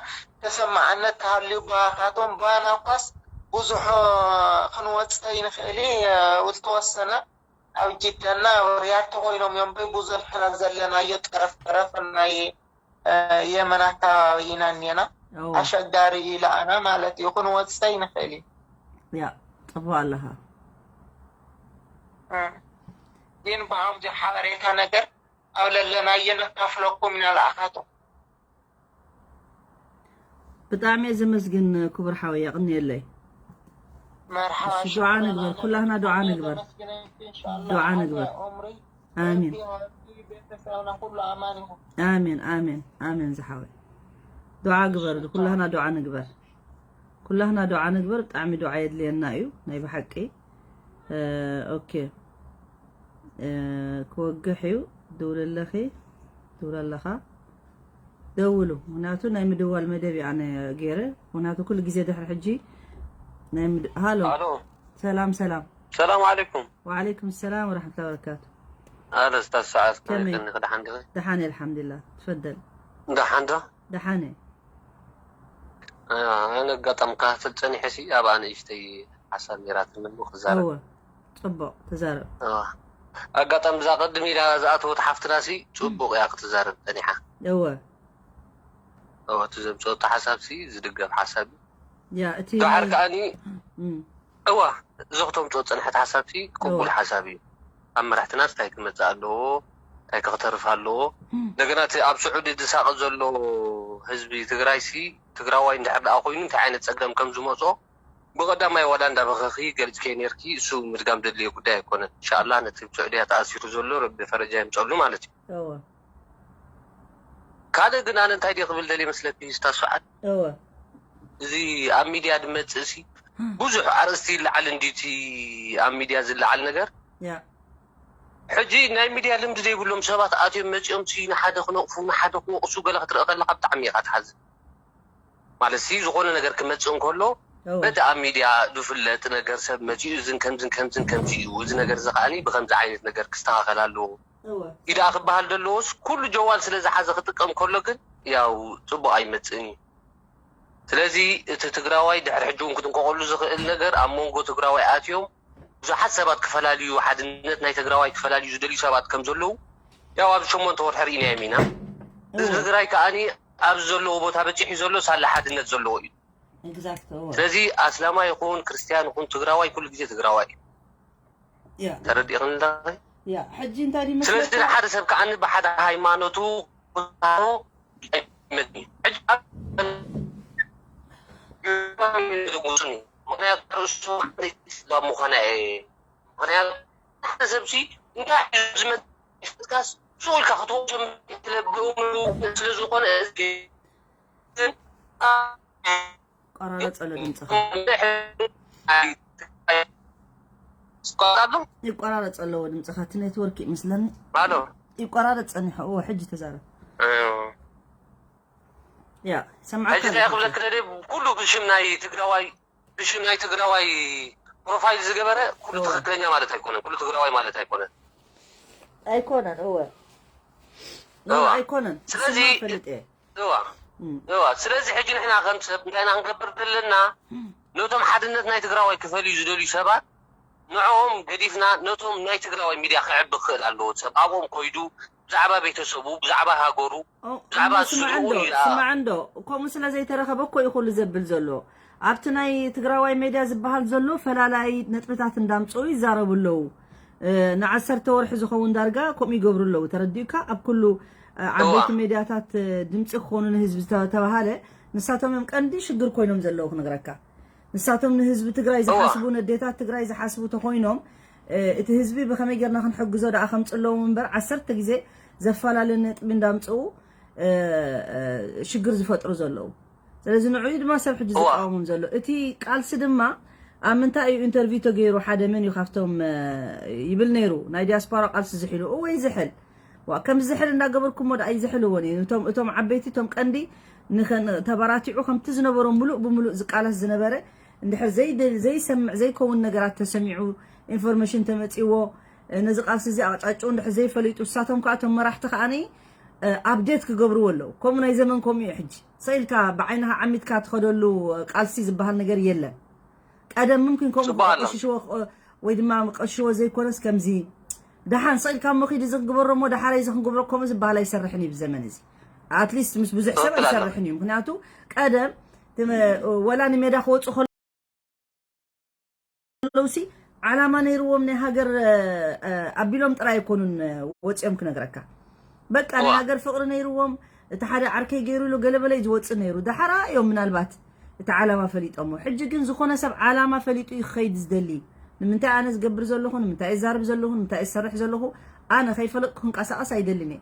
ተሰማዕነት ተሃልዩ ባኻቶም ባና ኳስ ብዙሕ ክንወፅእ ይንኽእል እዩ። ዝተወሰነ ኣብ ጅዳና ኣብ ሪያድ ተኮይኖም እዮም ብዙሕ ንሕና ዘለናዮ ጠረፍ ጠረፍ ናይ እ፣ የመን ኣካባቢ ኢና እኒና። እወ ኣሸጋሪ እዩ ለኣና ማለት እዩ። ክንወፅእ ይንኽእል እዩ። ያ ጽቡቅ ኣለኻ። እ። ግን ብሃምዚ ሓበሬታ ነገር ኣብ ለለናዮ ነካፍለኩም ኢና ለኣኻቶ። ብጣዕሚ እየ ዘመስግን ክቡር ሓወይ የቕንየለይ። መርሓባ እሺ ዱዓ ንግበር ኩላህና ዱዓ ንግበር። ዱዓ ንግበር። ኣሚን። ቤተሰብና ኩሉ ኣማን ይኹን። ኣሜን ኣሜን ኣሜን ዝሓወይ ዱዓ ግበርሉ ኩላህና ዱዓ ንግበር። ኩላህና ዱዓ ንግበር። ብጣዕሚ ዱዓ የድልየና እዩ ናይ ብሓቂ። እ፣ ኦኬ እ፣ ክወግሕ እዩ። ድውል ኣለኺ ድውል ኣለኻ ደውሉ። ምክንያቱ ናይ ምድዋል መደብ እዩ ኣነ ገይረ። ምክንያቱ ኩሉ ግዜ ድሕሪ ሕጂ ናይ ምድ- ሃሎ ኣሎ ሰላም ሰላም። ሰላም ዓለይኩም። ወዓለይኩም ሰላም ወራሕመቱላሂ ወበረካቱ። ኣለ ስታዝ ሰዓት ከመይ? ከመይ ከኒኺ ደሓን ዲኺ? ደሓን እየ ኣልሓምዱሊላህ። ትፈደል። ደሓን ዶ? ደሓን እየ። ኣነ ኣጋጣሚ ክከታተል ጸኒሐ ሲ ኣብ ኣንእሽተይ ሓሳብ ነይራትኒ እሞ ክዛረብ። እወ ጽቡቕ ተዛረብ። ኣዋ። ኣጋጣሚ እዛ ቅድም ኢላ ዝኣተወት ሓፍትና ሲ ጽቡቕ እያ ክትዛረብ ጸኒሓ። እወ እወ እቲ ዘምጽኦ ሓሳብ ሲ ዝድገፍ ሓሳብ እዩ። ያ እቲ ደሓር ናይ- ከኣኒ እም፣ እዋ እዞ ክተምጽኦ ጸንሐት ሓሳብ ሲ ቅቡል እወ ሓሳብ እዩ። ኣብ መራሕትናስ እንታይ ክመጽእ ኣለዎ? እንታይ ክተርፍ ኣለዎ? እንደገና እቲ ኣብ ስዑዲ ዝሳቐ ዘሎ ህዝቢ ትግራይ ሲ ትግራዋይ እንድሕር ደኣ ኮይኑ እንታይ ዓይነት ፀገም ከም ዝመፅኦ ብቐዳማይ ዋላ እንዳበኸኺ ገሊፅከዮ ነርኪ። እሱ ምድጋም ደድልዮ ጉዳይ ኣይኮነን። እንሻላ ነቲ ኣብ ስዑድያ ተኣሲሩ ዘሎ ረቢ ፈረጃ የምፀሉ ማለት እዩ። እወ ካልእ ግን ኣነ እንታይ ድየ ክብል ደልየ መስለኪ ስታስፍዓት እወ እዚ ኣብ ሚድያ ድመፅእ ሲ ብዙሕ ኣርእስቲ ይለዓል እንዲቲ ኣብ ሚድያ ዝለዓል ነገር ያ ሕጂ ናይ ሚድያ ልምዲ ዘይብሎም ሰባት ኣትዮም መፂኦም ሲ ንሓደ ክነቕፉ ንሓደ ክወቕሱ ገለ ክትርኢ ከለካ ብጣዕሚ ኢካ ትሓዝን ማለት ሲ ዝኾነ ነገር ክመፅእ እንከሎ እወ በቲ ኣብ ሚድያ ዝፍለጥ ነገር ሰብ መፂኡ እዝን ከምዝን ከምዝን ከምዚ እዩ እዚ ነገር እዚ ከዓኒ ብከምዚ ዓይነት ነገር ክስተካከል ኣለዎ እወ ኢዳ ክበሃል ዘለዎስ ኩሉ ጀዋል ስለ ዝሓዘ ክጥቀም ከሎ ግን ያው ፅቡቅ ኣይመፅእን እዩ ስለዚ እቲ ትግራዋይ ድሕሪ ሕጂ እውን ክትንቀቀሉ ዝኽእል ነገር ኣብ መንጎ ትግራዋይ ኣትዮም ብዙሓት ሰባት ክፈላልዩ ሓድነት ናይ ትግራዋይ ክፈላልዩ ዝደልዩ ሰባት ከም ዘለዉ ያው ኣብ ሸሞንተ ወርሒ ርኢናዮም ኢና ህዝቢ እወ ትግራይ ከዓኒ ኣብዚ ዘለዎ ቦታ በፂሑ ዘሎ ሳላ ሓድነት ዘለዎ እዩ exact እወ ስለዚ ኣስላማ ይኹን ክርስትያን ይኹን ትግራዋይ ኩሉ ግዜ ትግራዋይ እዩ ያ ተረዲእኽን ያ ሕጂ እንታይ ድዩ ስለዚ መስለካ ሓደ ሰብ ከዓኒ ብሓደ ሃይማኖቱ ምክንያቱ ርእሱ ስላም ምኾነ ምክንያቱ ሓደ ሰብሲ እንታይ እዩ ዝመ ቃስ ሱቕ ኢልካ ክትወስዶ ስለዝኾነ ቆራረፀሎ ድምፅኻ ይቆራረፅ ኣለዎ ድምፅኻ እቲ ኔትወርክ ይመስለኒ ኣሎ ይቆራረፅ ፀኒሖ እዎ ሕጂ ተዛረብ ያ ሰምዓካ ሕጂ እንታይ ክብለክ ደልየ ኩሉ ብሽም ናይ ትግራዋይ ብሽም ናይ ትግራዋይ ፕሮፋይል ዝገበረ ኩሉ እወ። ትክክለኛ ማለት ኣይኮነን ኩሉ ትግራዋይ ማለት ኣይኮነን ኣይኮነን እወ ኖ እወ። ኣይኮነን ስለዚ- ስማ ፈልጥ እየ እዋ እም፣ እዋ ስለዚ ሕጂ ንሕና ከም ሰብ እንታይ ኢና ክንገብር ዘለና ነቶም ሓድነት ናይ ትግራዋይ ክፈልዩ ዝደልዩ ሰባት ንዕኦም ገዲፍና ነቶም ናይ ትግራዋይ ሚድያ ክዕቢ ክኽእል ኣለዎ ሰብ ኣብኦም ኮይዱ ብዛዕባ ቤተሰቡ ብዛዕባ ሃገሩ ኦ፣ ብዛዕባ እሞ እሱ ስማዕ ዝብኡ እንዶ ኢያ ስማዕ እንዶ ከምኡ ስለ ዘይተረኸበ እኮ እዩ ኩሉ ዘብል ዘሎ ኣብቲ ናይ ትግራዋይ ሜድያ ዝበሃል ዘሎ ፈላላይ ነጥብታት እንዳምፅኡ ይዛረቡ ኣለዉ እ፣ ንዓሰርተ ወርሒ ዝኸውን ዳርጋ ከምኡ ይገብሩ ኣለዉ ተረዲኡካ ኣብ ኩሉ እ፣ ዓበይቲ እዋ። ሜድያታት እ፣ ድምፂ ክኾኑ ንህዝቢ ዝተባሃለ ንሳቶም እዮም ቀንዲ ሽግር ኮይኖም ዘለዉ ክነግረካ ንሳቶም ንህዝቢ ትግራይ እዋ። ዝሓስቡ ነዴታት ትግራይ ዝሓስቡ ተኮይኖም እ፣ እቲ ህዝቢ ብከመይ ጌርና ክንሕግዞ ደኣ ከምፅእ ኣለዎም እምበር ዓሰርተ ግዜ ዘፈላለ ነጥቢ እንዳምፅኡ እ፣ እ፣ ሽግር ዝፈጥሩ ዘለዉ ስለዚ ንዕኡ ድማ ሰብ ሕጂ እዋ። ዝቃወሞም ዘሎ እቲ ቃልሲ ድማ ኣብ ምንታይ እዩ ኢንተርቪው ተገይሩ ሓደ መን እዩ ካብቶም እ፣ ይብል ነይሩ ናይ ዲያስፖራ ቃልሲ ዝሒሉ እወ ይዝሕል ዋ ከም ዝሕል እንዳገበርኩሞ ደኣ ይዝሕልዎን እዩ እቶም እቶም ዓበይቲ እቶም ቀንዲ ንኸን ተበራቲዑ ከምቲ ዝነበሮ ሙሉእ ብሙሉእ ዝቃለስ ዝነበረ እንድሕር ዘይደ- ዘይሰምዕ ዘይከውን ነገራት ተሰሚዑ ኢንፎርሜሽን ተመፂዎ እ፣ ነዚ ቃልሲ እዚ ኣቅጫጭኡ እንድሕር ዘይፈሊጡ እሳቶም ከዓ እቶም መራሕቲ ከዓኒ እ፣ ኣፕዴት ክገብርዎ ኣለዉ ከምኡ ናይ ዘመን ከምኡ እዩ ሕጂ ሰኢልካ ብዓይንኻ ዓሚትካ ትኸደሉ እ፣ ቃልሲ ዝበሃል ነገር የለን ቀደም ምምክን ከምኡ ጽቡቕ ኣሎ። ክቆሽሽዎ ክቆ- ወይ ድማ ቀሽዎ ዘይኮነስ ከምዚ ደሓን ስቕ ኢልካ እሞ ኪድ እዚ ክግበሮ እሞ ደሓር እዚ ክንግብሮ ከምኡ ዝበሃል ኣይሰርሕን እዩ ብዘመን እዚ ኣትሊስት ምስ ብዙሕ ሰብ ትኽክል ኣሎ። ኣይሰርሕን እዩ ምክንያቱ ቀደም ትመ- ወላ ንሜዳ ክወፁ ከለውሲ ዓላማ ነይርዎም ናይ ሃገር እ፣ እ፣ ኣቢሎም ጥራይ ኣይኮኑን እ፣ ወፂኦም ክነግረካ በቃ ናይ እዋ። ሃገር ፍቕሪ ነይርዎም እቲ ሓደ ዓርከይ ገይሩ ኢሉ ገለበለ እዩ ዝወፅእ ነይሩ ደሓራ እዮም ምናልባት እቲ ዓላማ ፈሊጦሞ ሕጂ ግን ዝኾነ ሰብ ዓላማ ፈሊጡ እዩ ክኸይድ ዝደሊ ንምንታይ ኣነ ዝገብር ዘለኹ ንምንታይ እዛርብ ዘለኹ ንምንታይ እሰርሕ ዘለኹ ኣነ ከይፈለጥኩ ክንቀሳቀስ ኣይደልን እየ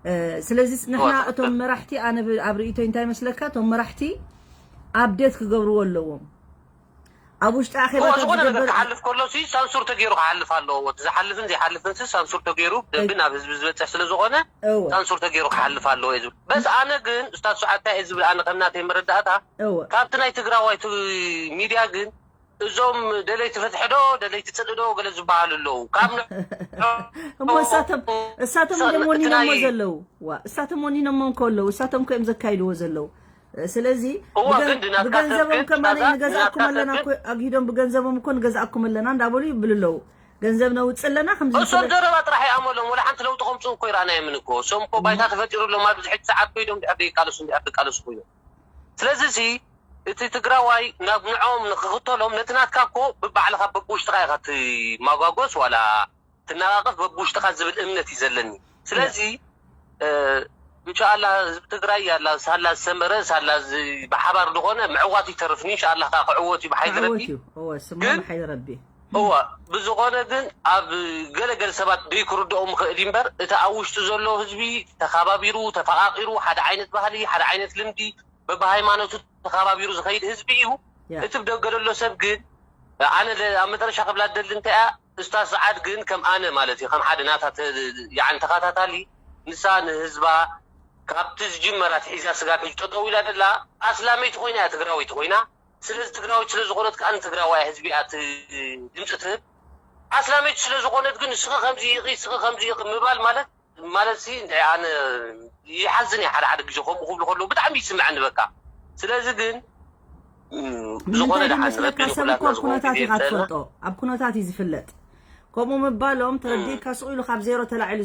እ፣ ስለዚ ንሕና እዋ፣ እቶም መራሕቲ ኣነ ብ- ኣብ ርእይቶ እንታይ መስለካ እቶም መራሕቲ ኣብዴት ክገብርዎ ኣለዎም ኣብ ውሽጢ ኣኼባ እዋ ዝኾነ ነገር ዝገበር ክሓልፍ ከሎ ሲ ሳንሱር ተገይሩ ክሓልፍ ኣለዎ እቲ ዝሓልፍን ዘይሓልፍን ሲ ሳንሱር ተገይሩ ብደንቢ ናብ ህዝቢ ዝበፅሕ ስለ ዝኾነ እወ ሳንሱር ተገይሩ ክሓልፍ ኣለዎ እዩ ዝብል በስ ኣነ ግን ስታሱ ሓታ እየ ዝብል ኣነ ከም ናተይ መረዳእታ እወ ካብቲ ናይ ትግራዋይ ት- ሚድያ ግን እዞም ደለይቲ ፍትሒ ዶ ደለይቲ ፅልኢ ዶ ገለ ዝበሃሉ ኣለዉ ካብ ን- እሞ እሳቶም እሳቶም እሳ- እዮም እቲ ወኒኖሞ ናይ- ዘለዉ ዋ እሳቶም ወኒኖሞ ከለዉ እሳቶም ከ እዮም ዘካይድዎ ዘለዉ ስለዚ እዋ ብገን- ግን ናትካ ብገንዘቦም ሰብ ከማና ናትካ- ንገዛእኩም ናትካ ኣለና ሰብ እኮ ኣግሂዶም ብገንዘቦም እኮ ንገዛእኩም ኣለና እንዳበሉ ይብሉ ኣለዉ ገንዘብ ነውፅ ኣለና ከምዚ እሶም ንስለ- ዘረባ ጥራሕ ይኣመሎም ወላ ሓንቲ ለውጢ ከምፅኡ እኮ ይረኣናዮም እኮ እሶም እኮ ባይታ ተፈጢሩሎም ኣብዚ ሕጂ ሰዓት ኮይዶም ድሕር ደይቃለሱ ድሕር ድቃለሱ ኮይኖም ስለዚ ሲ እቲ ትግራዋይ ናብ ንዖም ንክኽተሎም ነቲ ናትካ እኮ ብባዕልኻ በብውሽጥኻ ኢኻ ትማጓጎስ ዋላ ትነቓቐፍ በብውሽጥኻ ዝብል እምነት እዩ ዘለኒ። ስለዚ እንሻኣላ ህዝቢ ትግራይ ያላ ሳላ ዝሰመረ ሳላ ብሓባር ዝኾነ ምዕዋት ይተርፍኒ። እንሻኣላ ከዓ ክዕወት እዩ ብሓይሊ ረቢ። ግን እወ ብዝኾነ ግን ኣብ ገለገለ ሰባት ደይክርድኦም ይኽእል እዩ እምበር እቲ ኣብ ውሽጡ ዘሎ ህዝቢ ተኻባቢሩ ተፈቓቒሩ ሓደ ዓይነት ባህሊ ሓደ ዓይነት ልምዲ በብሃይማኖቱ ተኻባቢሩ ዝኸይድ ህዝቢ እዩ። እቲ ብደገ ዘሎ ሰብ ግን ኣነ ኣብ መጠረሻ ክብላ ደሊ እንታይ እያ፣ ኡስታዝ ሰዓድ ግን ከም ኣነ ማለት እዩ ከም ሓደ ናታ ተኻታታሊ ንሳ ንህዝባ ካብቲ ዝጅመራ ትሒዛ ስጋብ ሕጂ ጠጠው ኢላ ደላ ኣስላመይቲ ኮይና እያ ትግራወይቲ ኮይና። ስለዚ ትግራወይቲ ስለዝኾነት ከዓ ንትግራዋይ ህዝቢ እያ ድምፂ ትህብ። ኣስላመይቲ ስለዝኾነት ግን ስኺ ከምዚ ኢኺ ስኺ ከምዚ ኢኺ ምባል ማለት ማለት ሲ እንታይ ኣነ ይሓዝን እየ ሓደ ሓደ ግዜ ከምኡ ክብሉ ከለዉ ብጣዕሚ ይስምዐኒ በቃ። ስለዚ ግን ዝኾነ ደሓን ረቢ ንኩላትና ዝኾነ ግዜ ይፍጠና። ኣብ ኩነታት እዩ ዝፍለጥ። ከምኡ ምባሎም ተረዲእካ ስቕ ኢሉ ካብ ዜሮ ተላዒሉ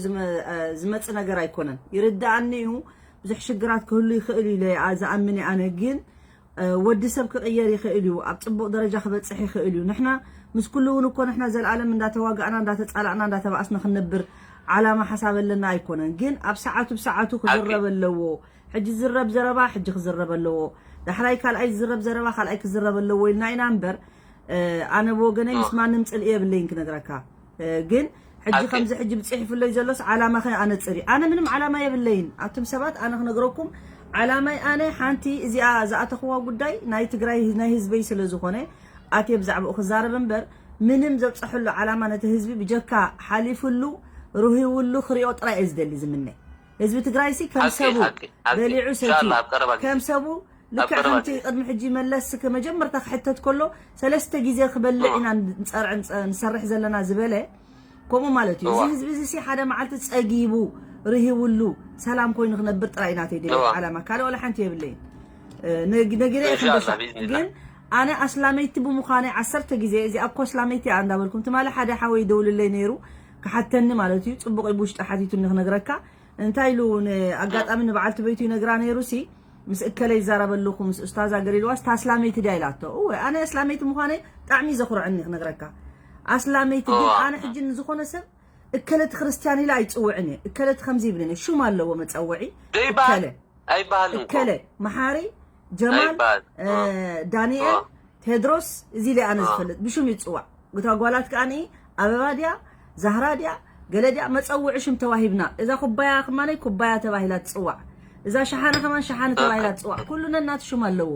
ዝመፅእ ነገር ኣይኮነን። ይርድኣኒ እዩ ብዙሕ ሽግራት ክህሉ ይኽእል ኢለ ዝኣምን እየ ኣነ ግን ወዲ ሰብ ክቕየር ይኽእል እዩ፣ ኣብ ፅቡቕ ደረጃ ክበፅሕ ይኽእል እዩ። ንሕና ምስ ኩሉ እውን እኮ ንሕና ዘለኣለም እንዳተዋጋእና እንዳተፃላእና እንዳተባእስና ክንነብር ዓላማ ሓሳብ ኣለና ኣይኮነን። ግን ኣብ ሰዓቱ ብሰዓቱ ክዝረብ ኣለዎ። ሕጂ ዝረብ ዘረባ ሕጂ ክዝረብ ኣለዎ፣ ዳሕራይ ካልኣይ ዝዝረብ ዘረባ ካልኣይ ክዝረብ ኣለዎ ኢልና ኢና እምበር ኣነ ብወገነይ ምስ ማንም ፅልኢ የብለይን ክነግረካ። ግን ሕጂ ከምዚ ሕጂ ብፅሒፉለይ ዘሎስ ዓላማ ከ ኣነፅር እዩ። ኣነ ምንም ዓላማ የብለይን። ኣቱም ሰባት ኣነ ክነግረኩም ዓላማይ ኣነ ሓንቲ እዚኣ ዝኣተኽዋ ጉዳይ ናይ ትግራይ ናይ ህዝበይ ስለ ዝኾነ ኣትየ ብዛዕባኡ ክዛረብ እምበር ምንም ዘብፀሐሉ ዓላማ ነቲ ህዝቢ ብጀካ ሓሊፍሉ ርሂውሉ ክሪኦ ጥራይ እየ ዝደሊ ዝምነ። ህዝቢ ትግራይ ሲ ከም ሰቡ በሊዑ ሰቲ ከም ሰቡ ልክዕ ከምቲ ቅድሚ ሕጂ መለስ መጀመርታ ክሕተት ከሎ ሰለስተ ግዜ ክበልዕ ኢና ንፀርዕ ንሰርሕ ዘለና ዝበለ ከምኡ ማለት እዩ። እዚ ህዝቢ እዚ ሲ ሓደ መዓልቲ ፀጊቡ ርሂውሉ ሰላም ኮይኑ ክነብር ጥራይ ናተይ ድሌት ዓላማ ካልእ ዋላ ሓንቲ የብለይን። ነጊረ ግን ኣነ ኣስላመይቲ ብምዃነይ ዓሰርተ ግዜ እዚ ኣኮ ኣስላመይቲ እያ እንዳበልኩም ትማሊ ሓደ ሓወይ ደውልለይ ነይሩ ክሓተኒ ማለት እዩ። ፅቡቅ ብውሽጢ ሓቲቱኒ ክነግረካ እንታይ ኢሉ ኣጋጣሚ ንበዓልቲ ቤቱ ይነግራ ነይሩ ሲ ምስ እከለ ይዛረበ ኣለኹ ምስ ኡስታዛ ገለ ኢልዋስ ታስላመይቲ ድያ ኢላቶ። እወ ኣነ ኣስላመይቲ ምዃነይ ብጣዕሚ ዘኹርዐኒ ክነግረካ። ኣስላመይቲ ግን ኣነ ሕጂ ንዝኾነ ሰብ እከለቲ ክርስትያን ኢለ ኣይፅውዕን እየ። እከለቲ ከምዚ ይብልን እየ። ሹም ኣለዎ መፀውዒ። እከለ ኣይበሃልን እኮ። እከለ መሓሪ ጀማል ኣይበሃል። እ፣ ዳንኤል ቴድሮስ እዚ ኢለ ኣነ ዝፈልጥ ብሹም ይፅዋዕ። እታ ጓላት ከኣ ኣበባ ድያ ዛህራ ድያ ገለ ድያ መፀውዒ ሽም ተዋሂብና። እዛ ኩባያ ከማነይ ኩባያ ተባሂላ ትፅዋዕ። እዛ ሸሓነ ከማን ሸሓነ ተባሂላ ትፅዋዕ። ኩሉ ነናቱ ሽም ኣለዎ።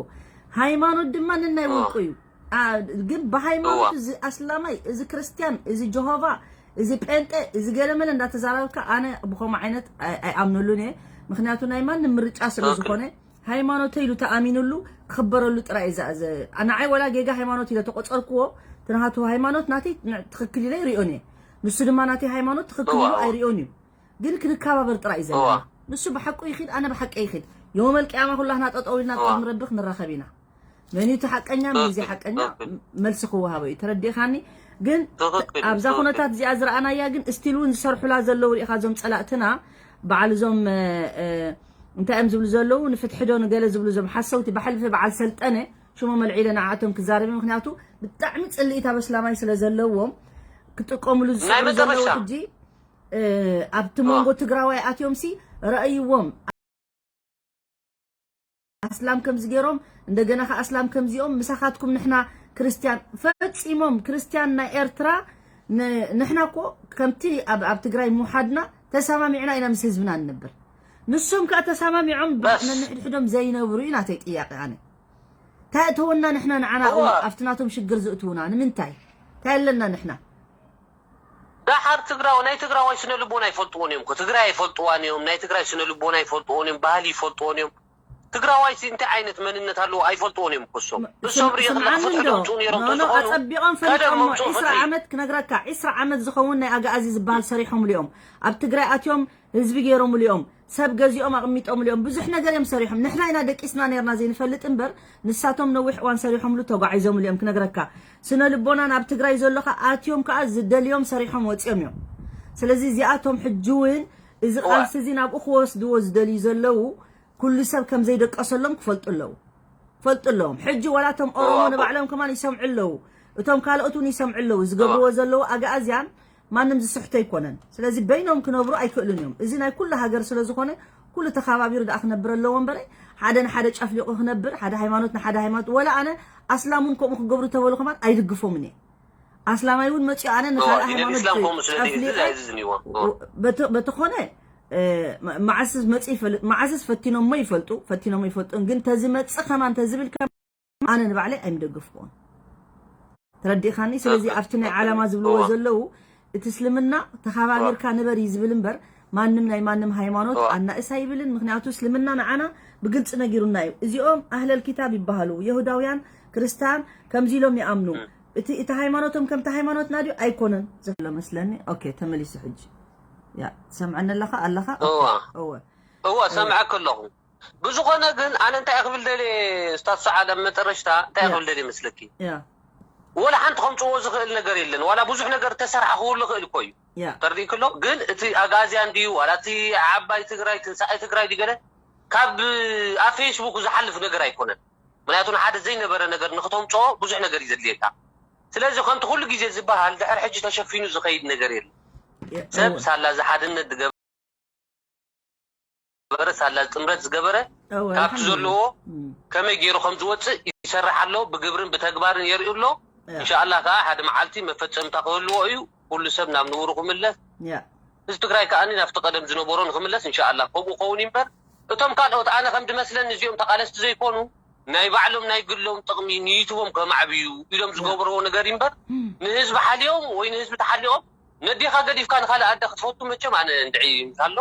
ሃይማኖት ድማ ነናይ ውልቁ እዩ። አ፣ ግን ብሃይማኖት እዚ ኣስላማይ፣ እዚ ክርስትያን፣ እዚ ጀሆቫ፣ እዚ ጴንጤ፣ እዚ ገለመለ እንዳተዛረብካ ኣነ ብኸምኡ ዓይነት ኣይ- ኣይኣምነሉን እየ። ምክንያቱ ናይ ማንም ምርጫ ስለ ዝኾነ ሃይማኖተይ ኢሉ ተኣሚንሉ ክኽበረሉ ጥራይ እየ ዝኣዘ። ንዓይ ወላ ጌጋ ሃይማኖት ኢለ ተቆፀርክዎ፣ እቲ ናቱ ሃይማኖት ናተይ ን- ትኽክል ኢለ ይሪኦን እየ። ንሱ ድማ ናተይ ሃይማኖት ትኽክል ኢሉ ኣይሪኦን እዩ። ግን ክንከባበር ጥራይ እዩ ዘለና። ንሱ ብሓቁ ይኺድ፣ ኣነ ብሓቀይ ይኺድ። የውመል ቅያማ ኩላህና ጠጠው ኢልና ኣብ ቅድሚ ረቢ ክንራኸብ ኢና። መን እዩ እቲ ሓቀኛ መን እዩ ዘይሓቀኛ መልሲ ክወሃቦ እዩ። ተረዲእካኒ? ግን ኣብዛ ኩነታት እዚኣ ዝረኣናያ ግን እስቲል እውን ዝሰርሑላ ዘለዉ ሪኢኻ እዞም ፀላእትና በዓል እዞም እንታይ እዮም ዝብሉ ዘለዉ ንፍትሒ ዶ ንገለ ዝብሉ እዞም ሓሰውቲ ብሕልፊ በዓል ሰልጠነ ሽሞም ኣልዒለ ንዓኣቶም ክዛረብ ምክንያቱ ብጣዕሚ ፅልኢት ኣብ ኣስላማይ ስለ ዘለዎም ክጥቀምሉ ዝፅዕሩ ዘለዉ ሕጂ ኣብቲ መንጎ ትግራዋይ ኣትዮም ሲ ረኣይዎም ኣስላም ከምዚ ገይሮም እንደገና ከ ኣስላም ከምዚኦም ምሳኻትኩም ንሕና ክርስትያን ፈጺሞም ክርስትያን ናይ ኤርትራ ንሕና እኮ ከምቲ ኣብ ትግራይ ምውሓድና ተሰማሚዕና ኢና ምስ ህዝብና ንነብር ንሶም ከኣ ተሰማሚዖም ነንሕድሕዶም ዘይነብሩ እዩ ናተይ ጥያቄ ኣነ እንታይ እተወና ንሕና ንዓና ኣብቲ ናቶም ሽግር ዝእትውና ንምንታይ እንታይ ኣለና ንሕና ዳሓር ትግራዋይ ናይ ትግራዋይ ስነ ልቦና ይፈልጥዎን እዮም እኮ ትግራይ ኣይፈልጥዋን እዮም ናይ ትግራይ ስነ ልቦና ይፈልጥዎን እዮም ባህሊ ይፈልጥዎን እዮም ትግራዋይ ሲ እንታይ ዓይነት መንነት ኣለዎ ኣይፈልጥዎን እዮም እኮ እሶም እሶም ሪኢ ከለካ ፍትሒ ደምፅኡ ነይሮም ተዝኾኑ ኣፀቢቖም ፈሊጦም ዒስራ ዓመት ክነግረካ ዒስራ ዓመት ዝኸውን ናይ ኣግኣዚ ዝበሃል ሰሪሖምሉ እዮም ኣብ ትግራይ ኣትዮም ህዝቢ ገይሮምሉ እዮም ሰብ ገዚኦም ኣቕሚጦምሉ እዮም ብዙሕ ነገር እዮም ሰሪሖም ንሕና ኢና ደቂስና ነርና ዘይንፈልጥ እምበር ንሳቶም ነዊሕ እዋን ሰሪሖምሉ ተጓዒዞምሉ እዮም ክነግረካ ስነ ልቦና ናብ ትግራይ ዘሎ ከኣ ኣትዮም ከኣ ዝደልዮም ሰሪሖም ወፂኦም እዮም ስለዚ እዚኣቶም ሕጂ እውን እዚ ቃልሲ እዚ ናብኡ ክወስድዎ ዝደልዩ ዘለዉ ኩሉ ሰብ ከም ዘይደቀሰሎም ክፈልጡ ኣለዉ ፈልጡ ኣለዎም ሕጂ ዋላ እቶም ኦሮሞ ንባዕሎም ከማን ይሰምዑ ኣለዉ እቶም ካልኦት እውን ይሰምዑ ኣለዉ ዝገብርዎ ዘለዉ ኣግኣዝያን ማንም ዝስሕቶ ኣይኮነን። ስለዚ በይኖም ክነብሩ ኣይክእሉን እዮም። እዚ ናይ ኩሉ ሃገር ስለ ዝኾነ ኩሉ ተኻባቢሩ ደኣ ክነብር ኣለዎ እምበረ፣ ሓደ ንሓደ ጨፍሊቑ ክነብር፣ ሓደ ሃይማኖት ንሓደ ሃይማኖት፣ ወላ ኣነ ኣስላም እውን ከምኡ ክገብሩ ተበሉ ከማን ኣይድግፎምን እየ። ኣስላማይ እውን መፂኡ ኣነ ንኻልእ ዲን ሃይማኖት ኢስላም ከምኡ ስለ ጨፍሊቐ ዝኣዝዝን ይዎ በተ- በተኾነ እ፣ መ- መዓስ መፂ ይፈልጥ፣ መዓስስ ፈቲኖሞ ይፈልጡ፣ ፈቲኖሞ ይፈልጡ። ግን ተዝመፅእ ከማን ተዝብል ከማን ኣነ ንባዕለይ ኣይምደግፍኩን። ተረዲእካኒ? ስለዚ ኣብቲ ናይ ዓላማ ዝብልዎ ዘለዉ እቲ እስልምና ተኻባቢርካ ንበር እዩ ዝብል እምበር ማንም ናይ ማንም ሃይማኖት ኣናእስ ኣይብልን። ምክንያቱ እስልምና ንዓና ብግልፂ ነጊሩና እዩ። እዚኦም ኣህለል ኪታብ ይበሃሉ፣ የሁዳውያን፣ ክርስታን ከምዚ ኢሎም ይኣምኑ። እቲ እቲ ሃይማኖቶም ከምቲ ሃይማኖትና ድዩ ኣይኮነን ዘሎ መስለኒ። ኦኬ፣ ተመሊሱ ሕጂ። ያ ትሰምዐኒ ኣለኻ ኣለኻ? እዋ እወ እዋ ሰምዐ ከለኹ። ብዝኾነ ግን ኣነ እንታይ ክብል ደልየ፣ ስታፍ ሰዓድ፣ ኣብ መጠረሽታ እንታይ ያ። ክብል ደልየ መስለኪ? ያ ወላ ሓንቲ ከምፅዎ ዝኽእል ነገር የለን። ዋላ ብዙሕ ነገር ተሰርሓ ክህሉ ይኽእል እኮ እዩ። ያ ተርዲእክሎ ግን እቲ ኣጋዝያን ድዩ ዋላ እቲ ዓባይ ትግራይ ትንሳኤ ትግራይ ድዩ ገለ ካብ ኣብ ፌስቡክ ዝሓልፍ ነገር ኣይኮነን። ምክንያቱ ንሓደ ዘይነበረ ነገር ንክተምፅኦ ብዙሕ ነገር እዩ ዘድልየካ። ስለዚ ከምቲ ኩሉ ግዜ ዝበሃል ድሕሪ ሕጂ ተሸፊኑ ዝኸይድ ነገር የለን። ያ ሰብ እወ ሳላ እዚ ሓድነት ዝገበረ ሳላ እዚ ጥምረት ዝገበረ እወ ካብቲ ዘለዎ እም፣ ከመይ ገይሩ ከም ዝወፅእ ይሰርሕ ኣሎ። ብግብርን ብተግባርን የርእዩ ኣሎ። ያ ኢንሻኣላህ ከዓ ሓደ መዓልቲ መፈፀምታ ክህልዎ እዩ። ኩሉ ሰብ ናብ ንቡሩ ክምለስ፣ ያ ህዝቢ ትግራይ ከዓ ናብቲ ቀደም ዝነበሮ ንክምለስ ኢንሻኣላህ ከምኡ ከውን እምበር እቶም ካልኦት ኣነ ከም ድመስለኒ እዚኦም ተቃለስቲ ዘይኮኑ ናይ ባዕሎም ናይ ግሎም ጥቕሚ ንይትቦም ከማዕብዩ ኢሎም ዝገብርዎ ነገር እምበር ንህዝቢ ሓልዮም ወይ ንህዝቢ ተሓልዮም ነዴኻ ገዲፍካ ንካልእ ኣደ ክትፈቱ መቸም ኣነ እንድዒ ኣሎ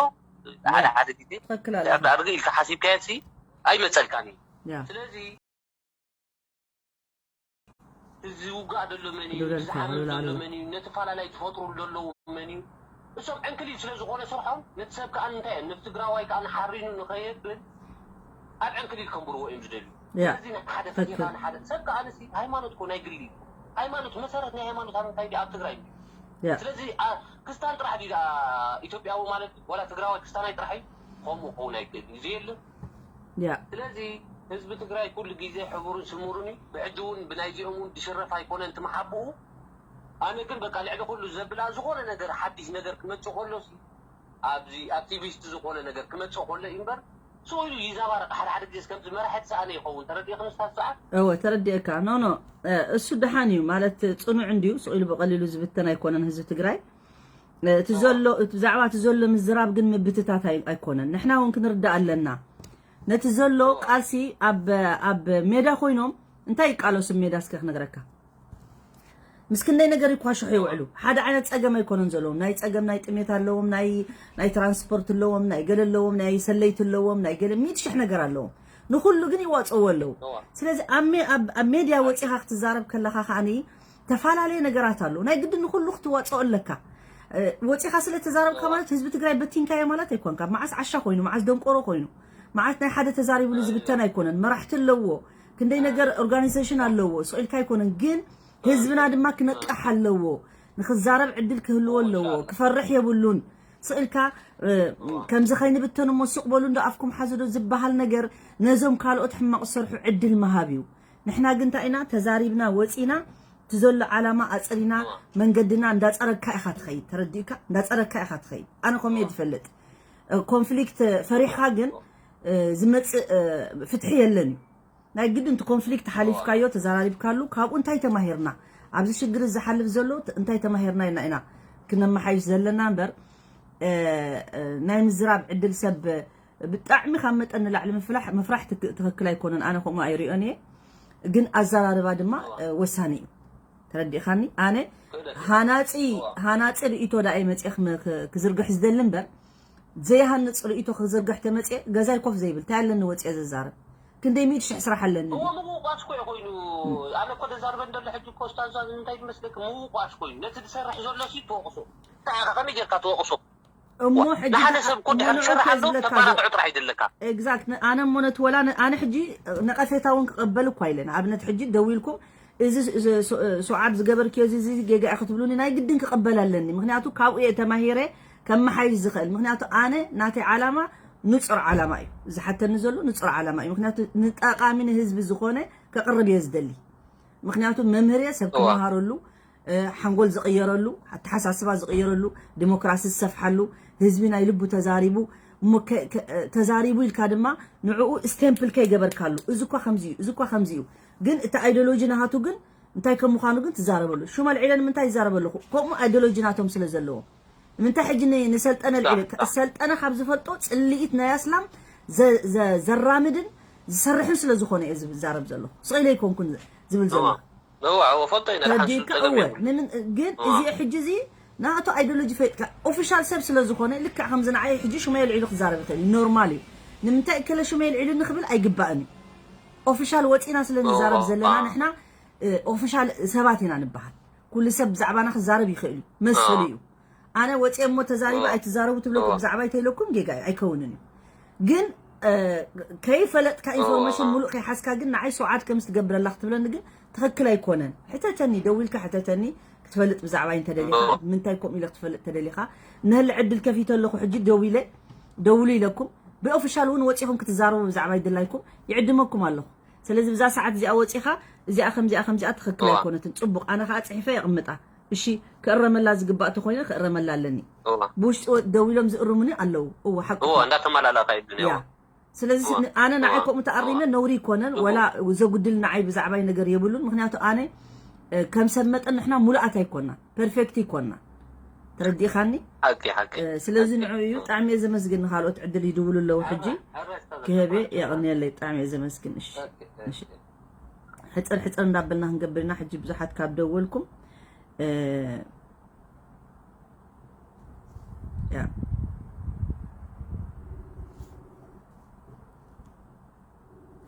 ሓደ ሓደ ግዜ ትኽክል ኣለ ድሕር ዳርግ ኢልካ ሓሲብካዮ ሲ ኣይመፀልካን እዩ። ያ ስለዚ እዚ ውጋእ ዘሎ መን እዩ? ሉላ እዚ ዝሓምም ሉላ ዘሎ ሉላ መን እዩ? ነቲ ፋላላይ ዝፈጥሩ ዘለዉ መን እዩ? እሶም ዕንክሊል ስለ ዝኾነ ስርሖም ነቲ ሰብ ከዓ እንታይ እዮም ነቲ ትግራዋይ ከዓ ንሓሪኑ ንኸየብል ኣብ ዕንክሊል ከንብርዎ እዮም ዝደልዩ። ያ ስለዚ ንሓደ ትኽክል ፈቲኻ ንሓደ ሰብ ከዓ ንሲ ሃይማኖት እኮ ናይ ግሊ እዩ። ሃይማኖት መሰረት ናይ ሃይማኖት ኣብ እንታይ ድዩ? ኣብ ትግራይ እዩ። ያ ስለዚ ኣ- ክስታን ጥራሕ ድዩ ደኣ ኢትዮጵያዊ ማለት ዋላ ትግራዋይ ክስታናይ ጥራሕ እዩ? ከምኡ ክኸውን ኣይክእል እዩ። እዚ የለን። ያ ስለዚ ህዝቢ ትግራይ ኩሉ ግዜ ሕቡርን ስሙርን እዩ። ብሕጂ እውን ብናይዚኦም እውን ዝሽረፍ ኣይኮነን ትመሓብኡ። ኣነ ግን በቃ ልዕሊ ኩሉ ዘብላ ዝኾነ ነገር ሓዲሽ ነገር ክመፅእ ከሎ ሲ ኣብዚ ኣክቲቪስት ዝኾነ ነገር ክመፅእ ከሎ እዩ እምበር ስኡ ኢሉ ይዘባረቕ ሓደ ሓደ ግዜ ከምዚ መራሒ ተሰኣነ ይኸውን ተረዲእኽን ስታት ሰዓት እወ ተረዲእካ ኖ ኖ እ፣ እሱ ደሓን እዩ ማለት ፅኑዕ እንድዩ ስቕ ኢሉ ብቐሊሉ ዝብተን ኣይኮነን ህዝቢ ትግራይ እ፣ እቲ ዘሎ እቲ ብዛዕባ እቲ ዘሎ ምዝራብ ግን ምብትታት ኣይ- ኣይኮነን ንሕና እውን ክንርዳእ ኣለና ነቲ ዘሎ ቃልሲ ኣብ ኣብ ሜዳ ኮይኖም እንታይ ይቃለሱ ሜዳ እስከ ክነግረካ ምስ ክንደይ ነገር ይኳሽሑ ይውዕሉ ሓደ ዓይነት ፀገም ኣይኮነን ዘለዎም ናይ ፀገም ናይ ጥሜት ኣለዎም ናይ ናይ ትራንስፖርት ኣለዎም ናይ ገለ ኣለዎም ናይ ሰለይቲ ኣለዎም ናይ ገለ ሚእቲ ሽሕ ነገር ኣለዎም ንኩሉ ግን ይዋፅዎ ኣለዉ ስለዚ ኣብ ሜ- ኣብ- ኣብ ሜድያ ወፂኻ ክትዛረብ ከለኻ ከዓኒ ተፈላለየ ነገራት ኣሎ ናይ ግዲ ንኩሉ ክትዋፅኦ ኣለካ እ፣ ወፂኻ ስለ ተዛረብካ ማለት ህዝቢ ትግራይ በቲንካዮ ማለት ኣይኮንካ መዓስ ዓሻ ኮይኑ መዓስ ደንቆሮ ኮይኑ መዓስ ናይ ሓደ ተዛሪብሉ ዝብተን ኣይኮነን መራሕቲ ኣለዎ ክንደይ ነገር ኦርጋኒዜሽን ኣለዎ ስቕ ኢልካ ኣይኮነን ግን ህዝብና ድማ ክነቅሕ ኣለዎ ንክዛረብ ዕድል ክህልዎ ኣለዎ ክፈርሕ የብሉን ስቕ ኢልካ እ፣ ከምዚ ከይንብተን እሞ ስቕ በሉ እንዶ ኣፍኩም ሓዙ ዶ ዝበሃል ነገር ነዞም ካልኦት ሕማቕ ዝሰርሑ ዕድል ምሃብ እዩ ንሕና ግን እንታይ ኢና ተዛሪብና ወፂና እቲ ዘሎ ዓላማ ኣፅሪና መንገድና እንዳፀረግካ ኢኻ ትኸይድ ተረዲእካ እንዳፀረግካ ኢኻ ትኸይድ ኣነ ኮሜ ዝፈልጥ ኮንፍሊክት ፈሪሕካ ግን እ፣ ዝመፅእ እ፣ ፍትሒ የለን እዩ ናይ ግድን እቲ ኮንፍሊክት ሓሊፍካዮ ተዘራሪብካሉ ካብኡ እንታይ ተማሂርና ኣብዚ ሽግር ዝሓልፍ ዘሎ እንታይ ተማሂርና ኢና ኢና ክነመሓይሽ ዘለና እምበር እ፣ እ፣ ናይ ምዝራብ ዕድል ሰብ ብጣዕሚ ካብ መጠን ንላዕሊ ምፍላሕ ምፍራሕ ትክ- ትኽክል ኣይኮነን ኣነ ከምኡ ኣይሪኦን እየ ግን ኣዘራርባ ድማ እ፣ ወሳኒ እዩ ተረዲእካኒ ኣነ ሃናፂ ሃናፂ ርእቶ ዳኣ መፅእ ክዝርግሕ ዝደሊ እምበር ዘይሃንፅ ርእቶ ክዝርግሕ ተመፅእ ገዛይ ኮፍ ዘይብል እንታይ ኣለኒ ወፅየ ዘዛረብ ክንደይ ሚእቲ ሽሕ ስራሕ ኣለኒ እዎ ምውቋስ እኮ እዩ ኮይኑ ኣነ እኮ ተዛርበ እንደሎ ሕጂ እኮ ስታዛዝ እንታይ ትመስለክ ምውቋስ ኮይኑ ነቲ ዝሰርሕ ዘሎ ሲ ትወቕሶ እንታይ ኢኻ ከመይ ጌርካ ትወቕሶ እሞ ሕጂ ንሓደ ሰብ እኮ ድሕር ዝሰርሕ ኣሎ ተባራትዑ ጥራሕ ይደለካ ኤግዛክት ኣነ እሞ ነቲ ወላ ኣነ ሕጂ ነቐፌታ እውን ክቐበል እኳ ኢለ ንኣብነት ሕጂ ደው ኢልኩም እዚ ሱዓብ ዝገበርክዮ እዚ ጌጋ ክትብሉኒ ናይ ግድን ክቐበል ኣለኒ ምክንያቱ ካብኡ እየ ተማሂረ ከመሓይሽ ዝኽእል ምክንያቱ ኣነ ናተይ ዓላማ ንፁር ዓላማ እዩ ዝሓተኒ ዘሎ ንፁር ዓላማ እዩ ምክንያቱ ንጠቓሚ ንህዝቢ ዝኾነ ከቕርብ እየ ዝደሊ ምክንያቱ መምህር እየ ሰብ ክመሃረሉ ሓንጎል ዝቕየረሉ፣ ኣተሓሳስባ ዝቕየረሉ፣ ዲሞክራሲ ዝሰፍሓሉ፣ ህዝቢ ናይ ልቡ ተዛሪቡ፣ ተዛሪቡ ኢልካ ድማ ንዕኡ ስቴምፕል ከይገበርካሉ፣ እዚ እኳ ከምዚ እዩ፣ እዚ እኳ ከምዚ እዩ። ግን እቲ ኣይዲዮሎጂ ናሃቱ ግን እንታይ ከም ምዃኑ ግን ትዛረበሉ። ሹም ኣልዒለ ንምንታይ ይዛረበ ኣለኹ? ከምኡ ኣይዲዮሎጂ ናቶም ስለ ዘለዎ። ንምንታይ ሕጂ ንሰልጠነ ኣልዒለ? ሰልጠነ ካብ ዝፈልጦ ጽልኢት ናይ ኣስላም ዘራምድን ዝሰርሕን ስለ ዝኾነ እየ ዝዛረብ ዘለኹ። ስቕ ኢለ ኣይኮንኩን ዝብል ዘለኹ። እዋ እዋ ፈልጦ ኢና ደሓን ተረዲእካ እወ። ግን እዚ ሕጂ እዚ ናቱ ኣይዲዮሎጂ ፈጥካ ኦፊሻል ሰብ ስለ ዝኾነ ልክዕ ከምዚ ንዓይ ሕጂ ሽመይ ኣልዒሉ ክዛረብ ይኽእል እዩ። ኖርማል እዩ። ንምንታይ እከለ ሽመይ ኣልዒሉ ንክብል ኣይግባእን እዩ። ኦፊሻል ወፂና ስለ ንዛረብ ዘለና ንሕና ኦፊሻል ሰባት ኢና ንበሃል። ኩሉ ሰብ ብዛዕባና ክዛረብ ይኽእል እዩ መሰሉ እዩ። ኣነ ወፂአ እሞ ተዛሪበ ኣይትዛረቡ ትብለኩም ብዛዕባይ ተይለኩም ጌጋ እዩ ኣይከውንን እዩ። ግን ከይፈለጥካ ኢንፎርሜሽን ሙሉእ ከይሓዝካ ግን ንዓይ ሰውዓት ከምስ ትገብረላ ክትብለኒ ግን ትኽክል ኣይኮነን። ሕተተኒ ደዊልካ ሕተተኒ ክትፈልጥ ብዛዕባይ እንተደሊኻ ምንታይ ከምኡ ኢለ ክትፈልጥ ተደሊኻ ነህሊ ዕድል ከፊተ ኣለኹ ሕጂ ደዊለ ደውሉ ኢለኩም ብኦፊሻል እውን ወፂኹም ክትዛረቡ ብዛዕባይ ድላይኩም ይዕድመኩም ኣለኹ። ስለዚ ብዛ ሰዓት እዚኣ ወፂኻ እዚኣ ከምዚኣ ከምዚኣ ትኽክል ኣይኮነትን። ፅቡቕ ኣነ ከዓ ፅሒፈ የቕምጣ። እሺ ክእረመላ ዝግባእ ተኾይነ ክእረመላ ኣለኒ። ብውሽጢ ደው ኢሎም ዝእርሙኒ ኣለዉ። እወ ሓቂ እወ እንዳተመላላእካ እዩ ዱንያ ያ እወ። ስለዚ ን- ኣነ ንዓይ ከምኡ ተኣሪመ ነውሪ ይኮነን ወላ ዘጉድል ንዓይ ብዛዕባይ ነገር የብሉን። ምክንያቱ ኣነ እ፣ ከም ሰብ መጠን ንሕና ሙሉኣት ኣይኮና ፐርፌክት ይኮና። ተረዲእካኒ? ሓቂ ሓቂ እ፣ ስለዚ ንዑ እዩ ብጣዕሚ እየ ዘመስግን። ንካልኦት ዕድል ይድውሉ ኣለዉ ሕጂ ክህቤ የቕንየለይ። ብጣዕሚ እየ ዘመስግን። እሺ እሺ። ሕፅር ሕፅር እንዳበልና ክንገብር ኢና። ሕጂ ብዙሓት ካብ ደወልኩም እ፣ ያ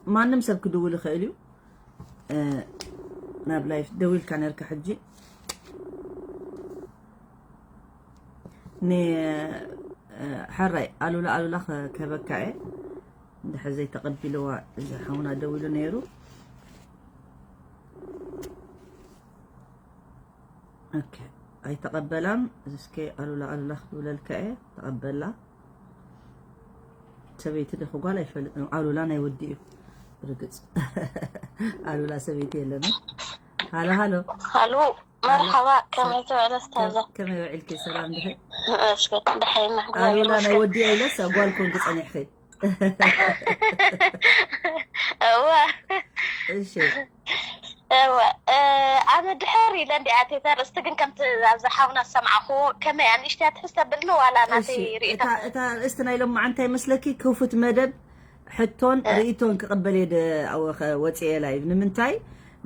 ማንም ሰብ ክድውል ይኽእል እዩ። እ፣ ናብ ላይፍ ደዊልካ ነርካ ሕጂ ን እ፣ ሕራይ ኣሉላ ኣሉላ ከ- ከበካ እየ እንድሕር ዘይተቐቢልዋ እዚ ሓውና ደዊሉ ነይሩ። ኦኬ ኣይተቐበላን። እስከ ኣሉላ ኣሉላ ክትብለልካ እየ ተቐበላ። ሰበይቲ ዶ ጓል ኣይፈልጥን። ኣሉላ ናይ ወዲ እዩ ርግፅ። ኣሉላ ሰበይቲ የለና። ሃሎ ሃሎ ሃሎ መርሓባ ከመይ ትውዕል ስታዛ? ከመይ ውዒልኪ? ሰላም ድሕን? ድሓይና ኣሉላ ናይ ወዲ ኣይለስ ጓል ኮንኪ ፀኒሕኺ። እወ እሺ እወ ኣነ ድሕር ኢለ እንዲኣ ኣቴታ ርእስቲ ግን ከምቲ ኣብዚ ሓውና ዝሰማዕኹዎ ከመይ ኣንእሽትያ ትሕዝ ተብልኒ ዋላ ናተይ ርእታ እታ ርእስቲ ናይ ሎማዓንቲ እንታይ መስለኪ ክፉት መደብ ሕቶን ርእይቶን ክቕበል እየ ወፅየ ላይቭ ንምንታይ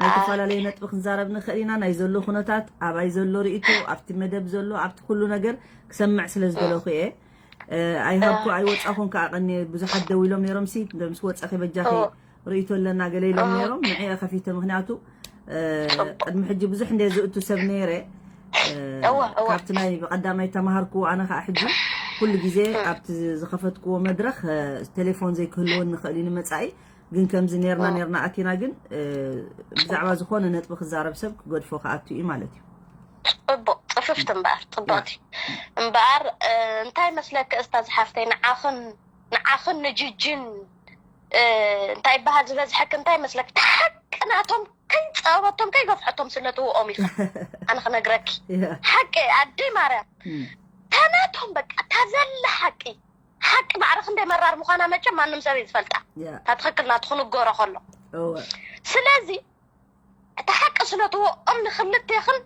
ናይ ተፈላለየ ነጥቢ ክንዛረብ ንኽእል ኢና ናይ ዘሎ ኩነታት ኣባይ ዘሎ ርእይቶ ኣብቲ መደብ ዘሎ ኣብቲ ኩሉ ነገር ክሰምዕ ስለ ዝደለኹ እየ ኣይሃብኩ ኣይወፃኹን ከዓ ቀኒ ብዙሓት ደው ኢሎም ነይሮም ሲ ምስ ወፀኺ በጃኺ ርእይቶ ኣለና ገለ ኢሎም ነይሮም ንዐ ከፊተ ምክንያቱ ቅድሚ ሕጂ ብዙሕ እንደ ዝእቱ ሰብ ነይረ ካብቲ ናይ ብቀዳማይ ተማሃርኩ ኣነ ከዓ ሕጂ ኩሉ ግዜ ኣብቲ ዝኸፈትክዎ መድረክ ቴሌፎን ዘይክህልወኒ ንኽእል እዩ ንመፃኢ ግን ከምዚ ኔርና ኔርና ኣቲና ግን ብዛዕባ ዝኾነ ነጥቢ ክዛረብ ሰብ ክገድፎ ክኣቱ እዩ ማለት እዩ ፅቡቅ ፅፍፍቲ እምበኣር ፅቡቅቲ እምበኣር እንታይ መስለኪ እስታ ዝሓፍተይ ንዓኽን ንዓኽን ንጅጅን እንታይ ይበሃል ዝበዝሐኪ እንታይ መስለኪ ተሓቂ ናቶም ከይፀበቶም ከይገፍሐቶም ስለትውኦም ኢኻ ኣነ ክነግረኪ ሓቂ ኣደይ ማርያም ተናቶም በቃ ታዘለ ሓቂ ሓቂ ማዕረ ክንደይ መራር ምዃና መቸም ማንም ሰብ እዩ ዝፈልጣ እታ ትኽክል ናቱ ክንገሮ ከሎ ስለዚ እቲ ሓቂ ስለትወኦም ንክልቴኽን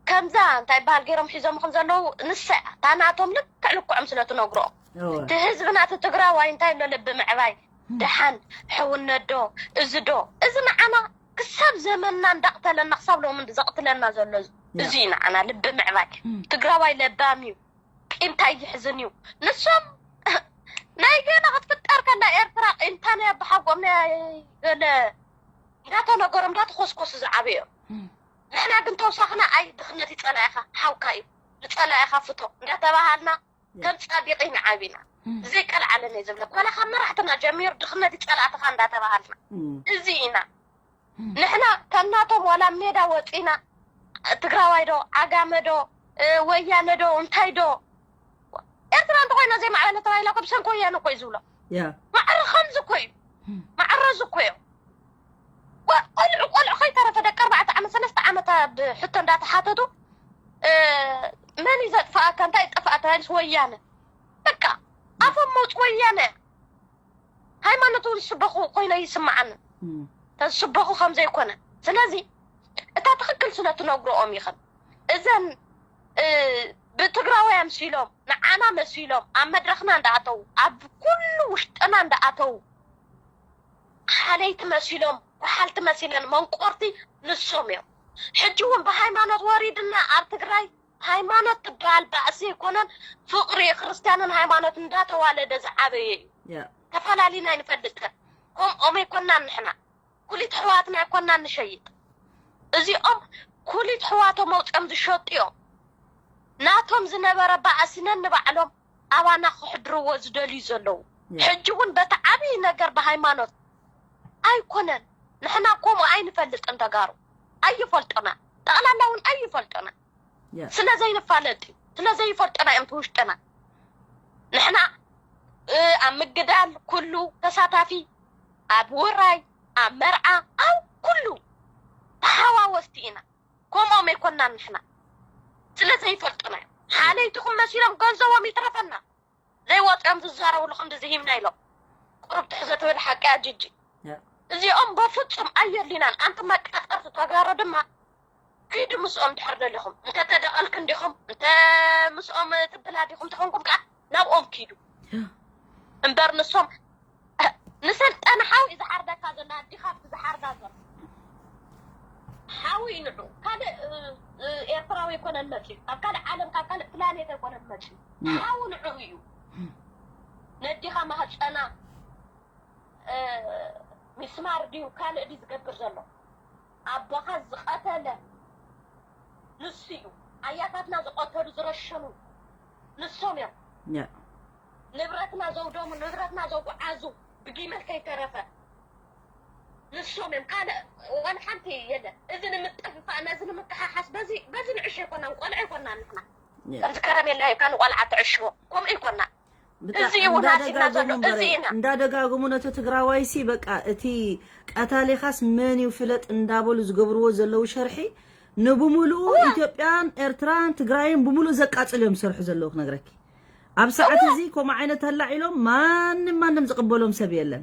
ከምዛ እንታይ በሃል ገይሮም ሒዞምኽን ዘለዉ ንሳ እታ ናቶም ልክዕ ልክዖም ስለትነግሮኦም እቲ ህዝብና እቲ ትግራዋይ እንታይ ኣሎ ልቢ ምዕባይ ደሓን ሕውነት ዶ እዚ ዶ እዚ ንዓና ክሳብ ዘመንና እንዳቕተለና ክሳብ ሎሚ ዘቕትለና ዘሎ እዚ እዩ ንዓና ልቢ ምዕባይ ትግራዋይ ለባም እዩ ቂምታ ይሕዝን እዩ ንሶም ናይ ገና ክትፍጠር ከላ ኤርትራ ቂምታ ናይ ኣባሓጎም ናይ ገለ እንዳተነገሮም እንዳተኾስኮሱ ዝዓበዮም ንሕና ግን ተውሳኽና ኣይ ድኽነት ይፀላኢኻ ሓውካ እዩ ዝፀላኢኻ ፍቶ እንዳተባሃልና ከም ፃዲቂ ንዓብ ኢና ዘይቀልዓለን እየ ዝብለክ ዋላ ካብ መራሕትና ጀሚሩ ድኽነት ይፀላእትኻ እንዳተባሃልና እዚ ኢና ንሕና ከምናቶም ዋላ ሜዳ ወፂና ትግራዋይ ዶ ዓጋመ ዶ ወያነ ዶ እንታይ ዶ ኤርትራ እንተኮይና ዘይማዕበለ ተባሂላ እኮ ብሰንኪ ወያነ እኮ እዩ ዝብሎ ማዕረ ከምዚ እኮ እዩ ማዕረ እዚ እኮ እዮም ቆልዑ ቆልዑ ከይተረፈ ደቂ ኣርባዕተ ሰለስተ ዓመት ኣብ ሕቶ እንዳተሓተቱ፣ እ፣ መን እዩ ዘጥፍኣካ? እንታይ ጠፍኣካ? ኢልስ ወያነ። በቃ፣ ኣፎም መውፅ ወያነ። ሃይማኖት እውን ዝስበኹ ኮይኖ ይስምዓኒ። እም። ተዝስበኹ ከም ዘይኮነ። ስለዚ፣ እታ ትኽክል ስለ ትነግርኦም ኢኽን። እዘን፣ እ፣ ብትግራውያን መሲሎም፣ ንዓና መሲሎም፣ ኣብ መድረኽና እንዳኣተው፣ ኣብ ኩሉ ውሽጥና እንዳኣተው፣ ሓለይቲ መሲሎም፣ ወሓልቲ መሲለን መንቆርቲ ንሶም እዮም። ሕጂ እውን ብሃይማኖት ወሪድና ኣብ ትግራይ ሃይማኖት ትበሃል ባእሲ ኣይኮነን። ፍቕሪ ክርስትያንን ሃይማኖት እንዳተዋለደ ዝዓበየ እዩ። ያ። ተፈላሊና ኣይንፈልጥን። ከምኦም ኣይኮናን ንሕና። ኩሊት ኣሕዋትና ኣይኮናን ንሸይጥ። እዚኦም ኩሊት ኣሕዋቶም ኣውፅኦም ዝሸጡ እዮም። ናቶም ዝነበረ ባእሲ ነንባዕሎም ኣባና ክሕድርዎ ዝደልዩ ዘለዉ። ያ። ሕጂ እውን በቲ ዓብዪ ነገር ብሃይማኖት ኣይኮነን። ንሕና ከምኡ ኣይንፈልጥን ተጋሩ። ኣይፈልጡና። ጠቕላላ እውን ኣይፈልጡና። ያ። ስለ ዘይንፋለጥ እዩ። ስለ ዘይፈልጡና እዮም እቲ ውሽጥና። ንሕና፣ እ፣ ኣብ ምግዳል ኩሉ ተሳታፊ፣ ኣብ ውራይ፣ ኣብ መርዓ፣ ኣብ ኩሉ ተሓዋወስቲ ኢና። ከምኦም ኣይኮናን ንሕና። ስለ ዘይፈልጡና እዮም። ሓለይትኹም መሲሎም ገንዘቦም ይትረፈና። ዘይወፅኦም ዝዛረብሉ ክንዲ ዝሂብና ኢሎም። ቁሩብ ትሕዘ ትብል ሓቂ እያ ጂጂ። ያ። እዚኦም በፍጹም ኣየድልዩናን። ኣንቲ መቃጠርቲ ተጋሩ ድማ ኪዱ ምስኦም ድሕር ደሊኹም። እንተ ተደቐልክን ዲኹም፣ እንተ ምስኦም ትብላ ዲኹም ተኾንኩም ከኣ ናብኦም ኪዱ። ያ። እምበር ንሶም ንሰልጠነ ሓው እዩ ዝሓርደካ ዘሎ፣ ኣዲኻ ኣብቲ ዝሓርዳ ዘሎ። ሓው እዩ ንዑ። ካልእ፣ እ፣ እ፣ ኤርትራዊ ኣይኮነን መጺኡ። ካብ ካልእ ዓለም፣ ካብ ካልእ ፕላኔት ኣይኮነን መጺኡ። ያ። ሓው ንዑ እዩ። ነዲኻ ማህጸና፣ እ፣ ሚስማር ድዩ ካልእ ድዩ ዝገብር ዘሎ? ኣቦኻ ዝቐተለ ንሱ እዩ። ኣያታትና ዝቐተሉ ዝረሸኑ ንሶም እዮም። ያ። ንብረትና ዘውደሙ፣ ንብረትና ዘጓዓዙ፣ ብጊመል ከይተረፈ ንሶም እዮም። ካልእ ዋላ ሓንቲ የለን። እዚ ንምጥፍፋእ፣ ነዚ ንምክሓሓስ፣ በዚ፣ በዚ ንዕሽ ኣይኮናን፣ ቆልዑ ኣይኮናን ንሕና። ያ። ከምዚ ከረሜላ ሂብካ ንቆልዓ ትዕሽዎ። ከምኡ ኣይኮናን። ብጣ-፣ እዚ እውን ሃሲና እንዳደጋገሙ ዘሎ፣ እምበረ፣ እዚ ኢና። እንዳደጋገሙ ነቲ ትግራዋይሲ፣ በቃ፣ እቲ ቀታሊኻስ መን እዩ ፍለጥ እንዳበሉ ዝገብርዎ ዘለዉ ሸርሒ፣ ንብሙሉኡ እዋ። ኢትዮጵያን ኤርትራን ትግራይን ብሙሉእ ዘቃጽል እዮም ዝሰርሑ ዘለዉ ክነግረኪ። ኣብ ሰዓት እዋ። እዚ ከምኡ ዓይነት ኣላዒሎም ማንም ማንም ዝቕበሎም ሰብ የለን።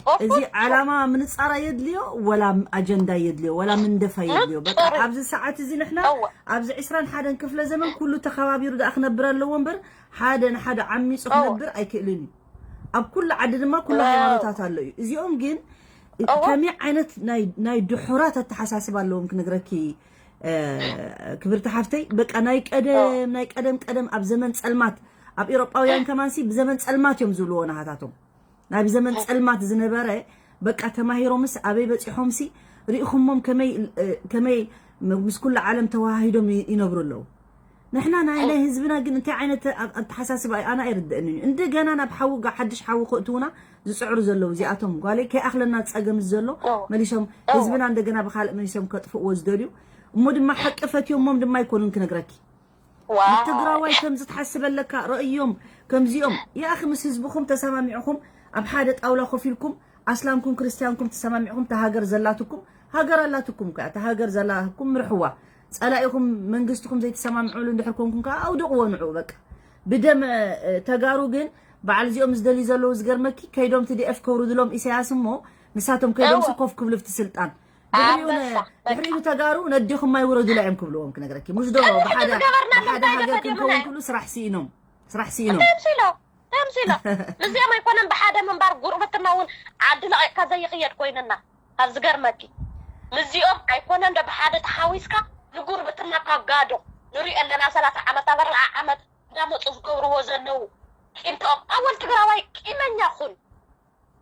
ኦፍ፣ እዚ ኦፍ። ዓላማ ምንጻር ኣየድልዮ፣ ወላ ኣጀንዳ የድልዮ፣ ወላ ምንደፍ ኣየድልዮ። በቃ፣ ምንጻር። ኣብዚ ሰዓት እዚ ንሕና እዋ። ኣብዚ ዕስራን ሓደን ክፍለ ዘመን ኩሉ ተኸባቢሩ ደኣ ክነብር ኣለዎ እምበር፣ ሓደ ንሓደ ዓሚጹ እዋ። ክነብር ኣይክእልን እዩ። ኣብ ኩሉ ዓዲ ድማ ኩሉ እዋ። ሃይማኖታት ኣሎ እዩ። እዚኦም ግን እዋ። ከመይ ዓይነት ናይ፣ ናይ ድሑራት ኣተሓሳስባ ኣለዎም ክነግረኪ፣ እ፣ ክብርቲ ሓፍተይ፣ በቃ ናይ ቀደም፣ እዋ። ናይ ቀደም ቀደም ኣብ ዘመን ጸልማት፣ ኣብ ኤውሮጳውያን ከማንሲ ብዘመን ጸልማት እዮም ዝብልዎ ናሃታቶም። ናብ ዘመን ጸልማት ዝነበረ፣ በቃ ተማሂሮምስ ኣበይ በጺሖምሲ ርኢኹሞም ከመይ፣ እ፣ ከመይ ም-፣ ምስ ኩሉ ዓለም ተወሃሂዶም ይ-፣ ይነብሩ ኣለዉ። ንሕና ናይ፣ ናይ ህዝብና ግን እንታይ ዓይነት ኣ-፣ ኣተሓሳስባ እዩ? ኣነ ኣይርድእንን እዩ። እንደገና ናብ ሓዊ ጋ-፣ ሓድሽ ሓዊ ከእትዉና ዝጽዕሩ ዘለዉ እዚኣቶም፣ ጓለይ፣ ከይኣኽለና ጸገም ዘሎ እዎ። መሊሶም እዎ። ህዝብና እንደገና ብኻልእ መሊሶም ከጥፍእዎ ዝደልዩ፣ እሞ ድማ ሓቂ ፈትዮሞም ድማ ኣይኮኑን ክነግረኪ። ዋው። ንትግራዋይ ከምዚ ትሓስብ ኣለካ፣ ረእዮም ከምዚኦም። ያኣኺ ምስ ህዝብኹም ተሰማሚዕኹም ኣብ ሓደ ጣውላ ኮፍ ኢልኩም፣ ኣስላምኩም ክርስትያንኩም ተሰማሚዕኹም፣ እታ ሃገር ዘላትኩም፣ ሃገር ኣላትኩም ከኣ፣ እታ ሃገር ዘላትኩም ምርሕዋ። ጸላኢኹም መንግስትኹም ዘይተሰማምዕሉ እንድሕር ኮንኩም ከኣ ኣውድቕዎ ንዑ በቃ። ብደም፣ እ፣ ተጋሩ ግን በዓል እዚኦም ዝደልዩ ዘለዉ ዝገርመኪ፣ ከይዶም ቲ ዲ ኤፍ ከውርድሎም ኢሳያስ እሞ ንሳቶም ከይዶምሲ እወ። ኮፍ ክብሉ ኣብቲ ስልጣን። ድሕሪኡ ነ-፣ ኣንበሳ፣ በቃ። ድሕሪኡ ተጋሩ ነዲኹም ኣይውረዱላ እዮም ክብልዎም ክነግረኪ። ሙሽ ዶ እንድሕር ብሓደ፣ ዝገበርና ብሓደ እንታይ ሃገር ደፈደምና ክንከውን እዩ? ክብሉ ስራሕ ስኢኖም። ስራሕ ስኢኖም። እንታይ እዮም ስኢሎም? እንታይ እዮም ስኢሎም? ምስዚኦም ኣይኮነን ብሓደ ምንባር፣ ጉርብትና እውን ዓዲ ለቒቕካ ዘይኽየድ ኮይንና። ካብ ዝገርመኪ። ምስዚኦም ኣይኮነን ዶ ብሓደ ተሓዊስካ ንጉርብትና ካብ ጋዶ ንሪኦ ኣለና። ሰላሳ ዓመት፣ ኣርብዓ ዓመት እንዳመፁ ዝገብርዎ ዘለዉ ቂምተኦም። ኣወል ትግራዋይ ቂመኛ ኩን።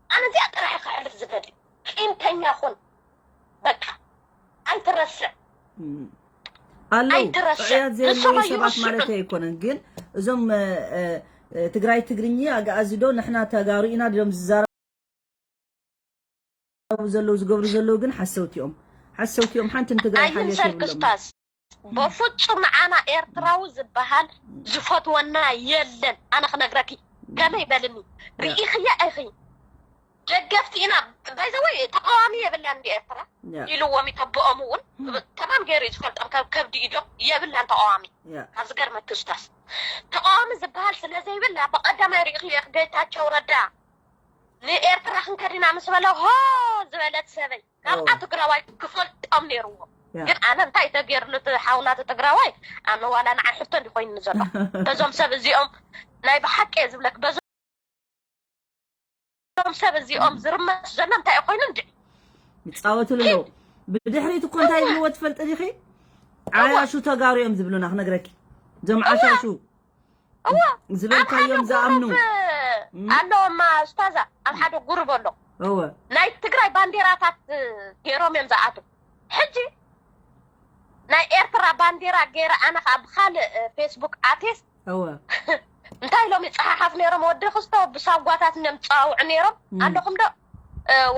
ኣነ እዚኣ ጥራሕ ከሕልፍ ዝደሊ። ቂምተኛ ኩን። በቃ። ኣይትረስዕ። እም። ኣለዉ። ኣይትረስዕ። ጥዑያት ዘየለዉ ንሶም ሰባት ኣይረስዑን። ማለት ኣይኮነን። ግን እዞም፣ እ፣ እ፣ ትግራይ ትግርኛ ኣግኣዚ ዶ ንሕና ተጋሩ ኢና ድዮም ዝዛረቡ ዘለዉ ዝገብሩ ዘለዉ ግን ሓሰውቲ እዮም። ሓሰውቲ እዮም። ሓንቲ ንትግራይ ሓልዮት ኣይምሰልኪ የብሎም። ስታዝ። በፍጹም ንዓና ኤርትራዊ ዝበሃል ዝፈትወና የለን። ኣነ ክነግረኪ ከመይ በልኒ። ያ። ርኢኽያ ኢኺ። ደገፍቲ ኢና። ባይዘወይ ተቃዋሚ የብላን እንዲ ኤርትራ ያ ኢልዎም ይተብኦም እውን ተማም ገይሩ እዩ ዝፈልጦም። ካብ ከብዲ ኢዶም የብላን ተቃዋሚ። ያ ካብ ዝገርመኪ ስታስ ተቃዋሚ ዝበሃል ስለ ዘይብላ ብቀዳማይ ሪኢኽዮ ጌታቸው ረዳ ንኤርትራ ክንከድ ኢና ምስ በለ ሆ ዝበለት ሰበይ ካብኣ ኦ። ትግራዋይ ክፈልጦም ነይርዎ። ያ ግን ኣነ እንታይ ተገይርሉ እቲ ሓውና እቲ ትግራዋይ ኣነ ዋላ ንዓይ ሕቶ እንዲ ኮይኑ ዘሎ በዞም ሰብ እዚኦም ናይ ብሓቂ እየ ዝብለክ በዞም ሰብ እዚኦም ዝርመስ ዘሎ እንታይ ኮይኑ እንዲ ይፃወትሉ ኣለዉ። ብድሕሪት እኮ እንታይ ይብልዎ ትፈልጢ ዲኺ? ዓያሹ ተጋሩ እዮም ዝብሉና ክነግረኪ። እዞም ዓሻሹ እወ ዝበልካዮም ዝኣምኑ ኣለዎማ ስታዛ ኣብ ሓደ ጉሩብ ኣሎ እወ ናይ ትግራይ ባንዴራታት ገይሮም እዮም ዝኣትው። ሕጂ ናይ ኤርትራ ባንዴራ ገይረ ኣነ ከዓ ብካልእ ፌስቡክ ኣቴስ እወ እንታይ ኢሎም ይፀሓሓፍ ነይሮም? ወዲ ክስቶ ብሳጓታት እዮም ዝፀዋውዑ ነይሮም። ኣለኹም ዶ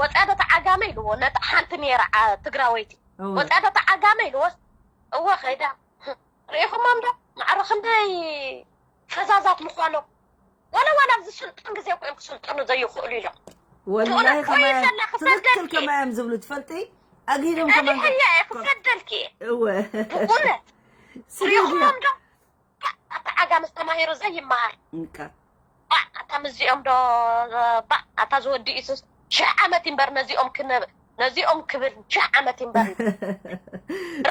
ወፅያ ዶ ተዓጋመ ኢልዎ ነታ ሓንቲ ነይራ ዓ- ትግራወይቲ እወ ወፅያ ዶ ተዓጋመ ኢልዎ እወ ከይዳ ርኢኹሞም ዶ ማዕረ ክንደይ ፈዛዛት ምዃኖም ዋላ ዋላ ኣብዚ ስልጣን ግዜ እኮ እዮም ክስልጥኑ ዘይኽእሉ ኢሎም ወላሂ ብእውነት ከማይ ቆይተላ ትክክል ክሰደልኪ ከማይ እዮም ዝብሉ ትፈልጢ ኣግሂዶም ከማን ቀዲሐያ እየ ክሰደልኪ እየ እወ ብእውነት ስሪያ ሪኢኹሞም ዶ ኣታ ዓጋመስ ተማሂሩ ዘይመሃር እንካ ባእ ኣታ ምዚኦም ዶ ባእ ኣታ ዝወዲ ኢሱስ ሽሕ ዓመት ይንበር ነዚኦም ክነብ ነዚኦም ክብል ሽሕ ዓመት ይንበር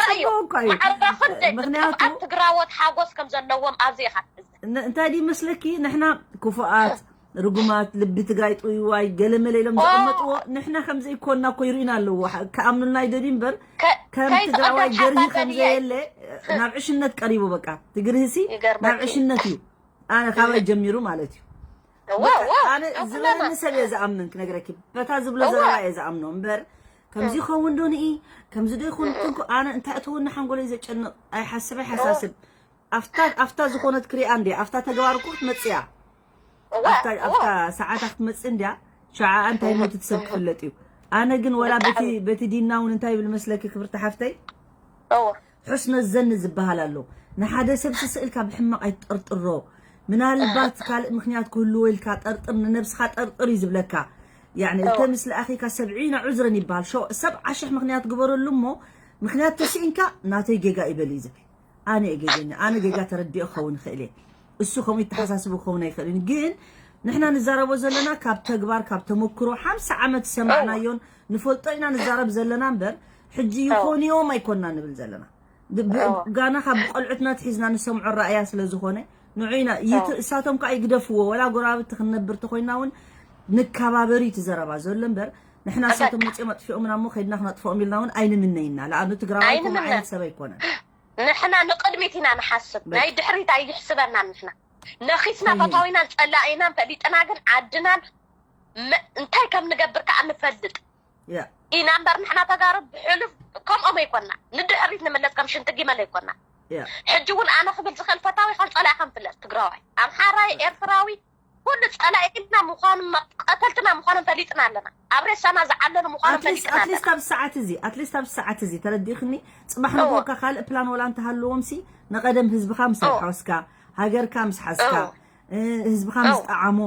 ረእዮ ጽቡቅ እኮ እዩ። ማዕረ ክንደይ ምክንያቱ ጥፍኣት ትግራዎት ሓጎስ ከም ዘለዎም ኣብዚ ኢኻ ትሕዝ ን- እንታይ ድዩ መስለኪ ንሕና ክፉኣት ርጉማት ልቢ ትግራይ ጥውይዋይ ገለመለ ኢሎም ኦ። ዘቐመጥዎ ንሕና ከምዘይኮንና እኮ ይርእዩና ኣለዎ ሓ- ክኣምኑልና ይደልዩ እምበር ከ- ከም ከይትቐደም ትግራዋይ ገርሂ ሓባ ከምዘ በልየ የለ ናብ ዕሽነት ቀሪቡ በቃ ትግርህሲ ይገርመኪ። ናብ ዕሽነት እዩ ኣነ ካባይ ጀሚሩ ማለት እዩ ዋው ዋው ኣነ ዝበለኒ ሰብ እየ ዝኣምን ክነግረኪ በታ ዝብሎ እዋ። ዘረባ እየ ዝኣምኖ እምበር ከምዚ ይኸውን ዶ ንኢ ከምዚ ዶ ይኹን ጥንኩ ኣነ እንታይ እትውኒ ሓንጎለይ ዘጨንቕ ኣይሓስብ ኣይሓሳስብ ኣፍታ ኣፍታ ዝኾነት ክሪኣ እንድያ ኣፍታ ተግባር እኮ ክትመፅያ እዋ ኣፍታ እዋ ኣፍታ ሰዓታ ክትመፅእ እንድያ ሸዓ እንታይ ሞት ትሰብ ክፍለጥ እዩ ኣነ ግን ወላ በቲ በቲ ዲና እውን እንታይ ይብል መስለኪ ክብርቲ ሓፍተይ እዋ ሕስነ ዘኒ ዝበሃል ኣሎ ንሓደ ሰብ ስስእልካ ብሕማቕ ኣይትጠርጥሮ ምናልባት ካልእ ምክንያት ክህልዎ ኢልካ ጠርጥር ንነብስኻ ጠርጥር እዩ ዝብለካ ያኒ እተ ምስ ለኣኺካ ሰብዒና ዑዝረን ይበሃል ሸው- ሰብዓ ሽሕ ምክንያት ግበረሉ እሞ ምክንያት ተስኢንካ ናተይ ጌጋ ይበል እዩ ዝብል ኣነ እየ ጌገኛ ኣነ ጌጋ ተረዲኦ ክኸውን ይኽእል እየ እሱ ከምኡ ይተሓሳስቡ ክኸውን ኣይኽእልን ግን ንሕና ንዛረቦ ዘለና ካብ ተግባር ካብ ተመክሮ ሓምሳ ዓመት ዝሰማዕናዮን ንፈልጦ ኢና ንዛረብ ዘለና እምበር ሕጂ ይኾንዮም ኣይኮንና ንብል ዘለና ብ- ብ- እዎ። ጋና ካብ ብቆልዑትና ትሒዝና ንሰምዖ ራእያ ስለ ዝኾነ ንዑ ኢና ይት- እሳቶም ከዓ ይግደፍዎ ወላ ጎረባብቲ ክንነብር ተኮይና እውን ንከባበሪ እቲ ዘረባ ዘሎ እምበር ንሕና እሳቶም መፅኦም ኣጥፊኦምና እሞ ከይድና ክነጥፍኦም ኢልና እውን ኣይንምነይና ለኣኑ ትግራዋይ ከምኡ ኣይንምነ። ዓይነት ሰብ ኣይኮነን ንሕና ንቅድሚት ኢና ንሓስብ በቃ። ናይ ድሕሪት ኣይሕስበናን ንሕና ነኺስና ኣይን- ፈታዊናን ፀላኢናን ፈሊጥና ግን ዓድናን መ- እንታይ ከም ንገብር ከዓ ንፈልጥ ያ ኢና እምበር ንሕና ተጋሩ ብሕሉፍ ከምኦም ኣይኮና ንድሕሪት ንምለስ ከም ሽንቲ ጊመል ኣይኮና ያ ሕጂ እውን ኣነ ክብል ዝኽእል ፈታዊ ከም ፀላኢ ከም ፍለጥ ትግራዋይ ኣምሓራይ ኤርትራዊ ኩሉ ፀላኢና ምዃኑ ቀተልትና ምዃኖም ፈሊጥና ኣለና ኣብ ሬሳና ዝዓለሉ ምዃኖም ኣትሊስት ፈሊጥና ኣለና ኣትሊስት ኣብ ሰዓት እዚ ኣትሊስት ኣብ ሰዓት እዚ ተረዲእክኒ ፅባሕ እዎ። ንጎካ ካልእ ፕላን ወላ እንተሃለዎም ሲ ንቀደም ህዝብካ ምስ እዎ። ሓወስካ ሃገርካ ምስ ሓዝካ እዎ። እ፣ ህዝብካ ምስ እዎ። ጠዓሞ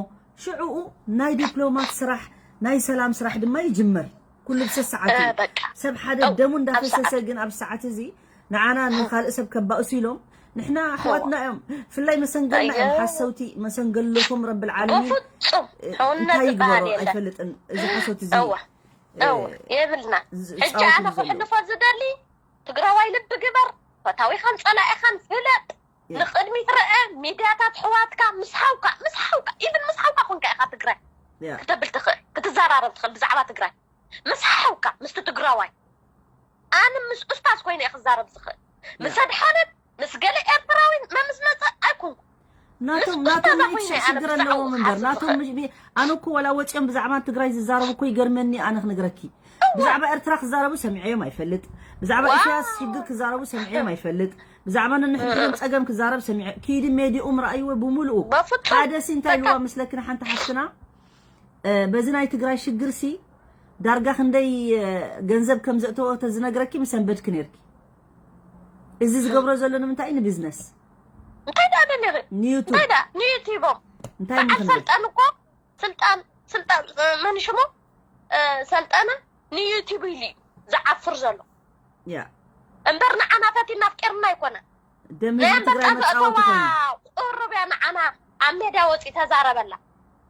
ሽዕኡ ናይ ዲፕሎማት ስራሕ ናይ ሰላም ስራሕ ድማ ይጅመር ኩሉ ብሰሰዓት እዩ እ፣ በቃ። ሰብ ሓደ እው፣ ደሙ ኣብ እንዳፈሰሰ ሰዓት። ግን ኣብ ሰዓት እዚ ንዓና ንካልእ ሰብ ከባእሱ ኢሎም ንሕና ኣሕዋትና እዮም ብፍላይ መሰንገልና እዮም ኣየ። ሓሰውቲ መሰንገለኹም ረብል ዓለሚን በፍጹም እ፣ ሕውነት እንታይ ይግበሮ ዝበሃል የለን ኣይፈልጥን እዚ ሓሶት እዚ እወ እወ የብልና ዝ- ሕጂ ዝፃወትሉ ኣነ ዘለዉ። ክሕልፎ ዝደሊ ትግራዋይ ልቢ ግበር ፈታዊኻን ፀላኢኻን ፍለጥ ያ። ንቅድሚት ርአ ሚድያታት ኣሕዋትካ ምስ ሓውካ ምስ ሓውካ ኢቭን ምስ ሓውካ ኮንካ ኢኻ ትግራይ ያ። ክተብል ትኽእል ክትዘራረብ ትኽእል ብዛዕባ ትግራይ ምስ ሓውካ ምስቲ ትግራዋይ ኣነ ምስ ኡስታዝ ኮይነ እየ ክዛረብ ዝኽእል ምስ ኣድሓነት ምስ ገለ ኤርትራዊ መምስ መፀ ኣይኮንኩ ናቶም ምስ ናቶም ኡስታዛ ምእንቲ ኮይነ ሽሕ ኣነ ሽግር ብዛዕባኡ ኣለዎም እምበር ክሓስብ ናቶም ዝኽእል። ምሽ- ኣነ እኮ ወላ ወፂኦም ብዛዕባ ትግራይ ዝዛረቡ እኮ ይገርመኒ ኣነ ክነግረኪ ብዛዕባ ኤርትራ ክዛረቡ ሰሚዐዮም ኣይፈልጥ ብዛዕባ ዋው። ኢሳያስ ሽግር ክዛረቡ ሰሚዐዮም ኣይፈልጥ ብዛዕባ ነንሕድሕዶም ፀገም ክዛረብ ሰሚዐ ኪዲ ሜዲኡ ምርኣይዎ ብምሉኡ በፍጹም። ሓደ ሲ እንታይ በቃ። ልዋ ምስለኪ ንሓንቲ ሓፍትና እ፣ በዚ ናይ ትግራይ ሽግር ሲ ዳርጋ ክንደይ እ፣ ገንዘብ ከም ዘእተወ ተዝነግረኪ ምሰንበድኪ ነርኪ እዚ ዝገብሮ ዘሎ ንምንታይ ንቢዝነስ እንታይ ደኣ ደሊኺ ንዩቱብ እንታይ ደኣ ንዩቲቦም እንታይ በዓል ምኽንያት ሰልጣን እኮ ስልጣን ስልጣን እ፣ መን ሽሙ ሰልጠነ ንዩቲብ ኢሉ እዩ ዝዓፍር ዘሎ። ያ እምበር ንዓና ፈቲና ኣፍቂርና ኣይኮነ። ደም ናይ ህዝቢ ኣንበጣ ትግራይ መፃወቲ ዘእተዋ ኮይኑ ቁሩብ እያ ንዓና ኣብ ሜድያ ወፂ ተዛረበላ።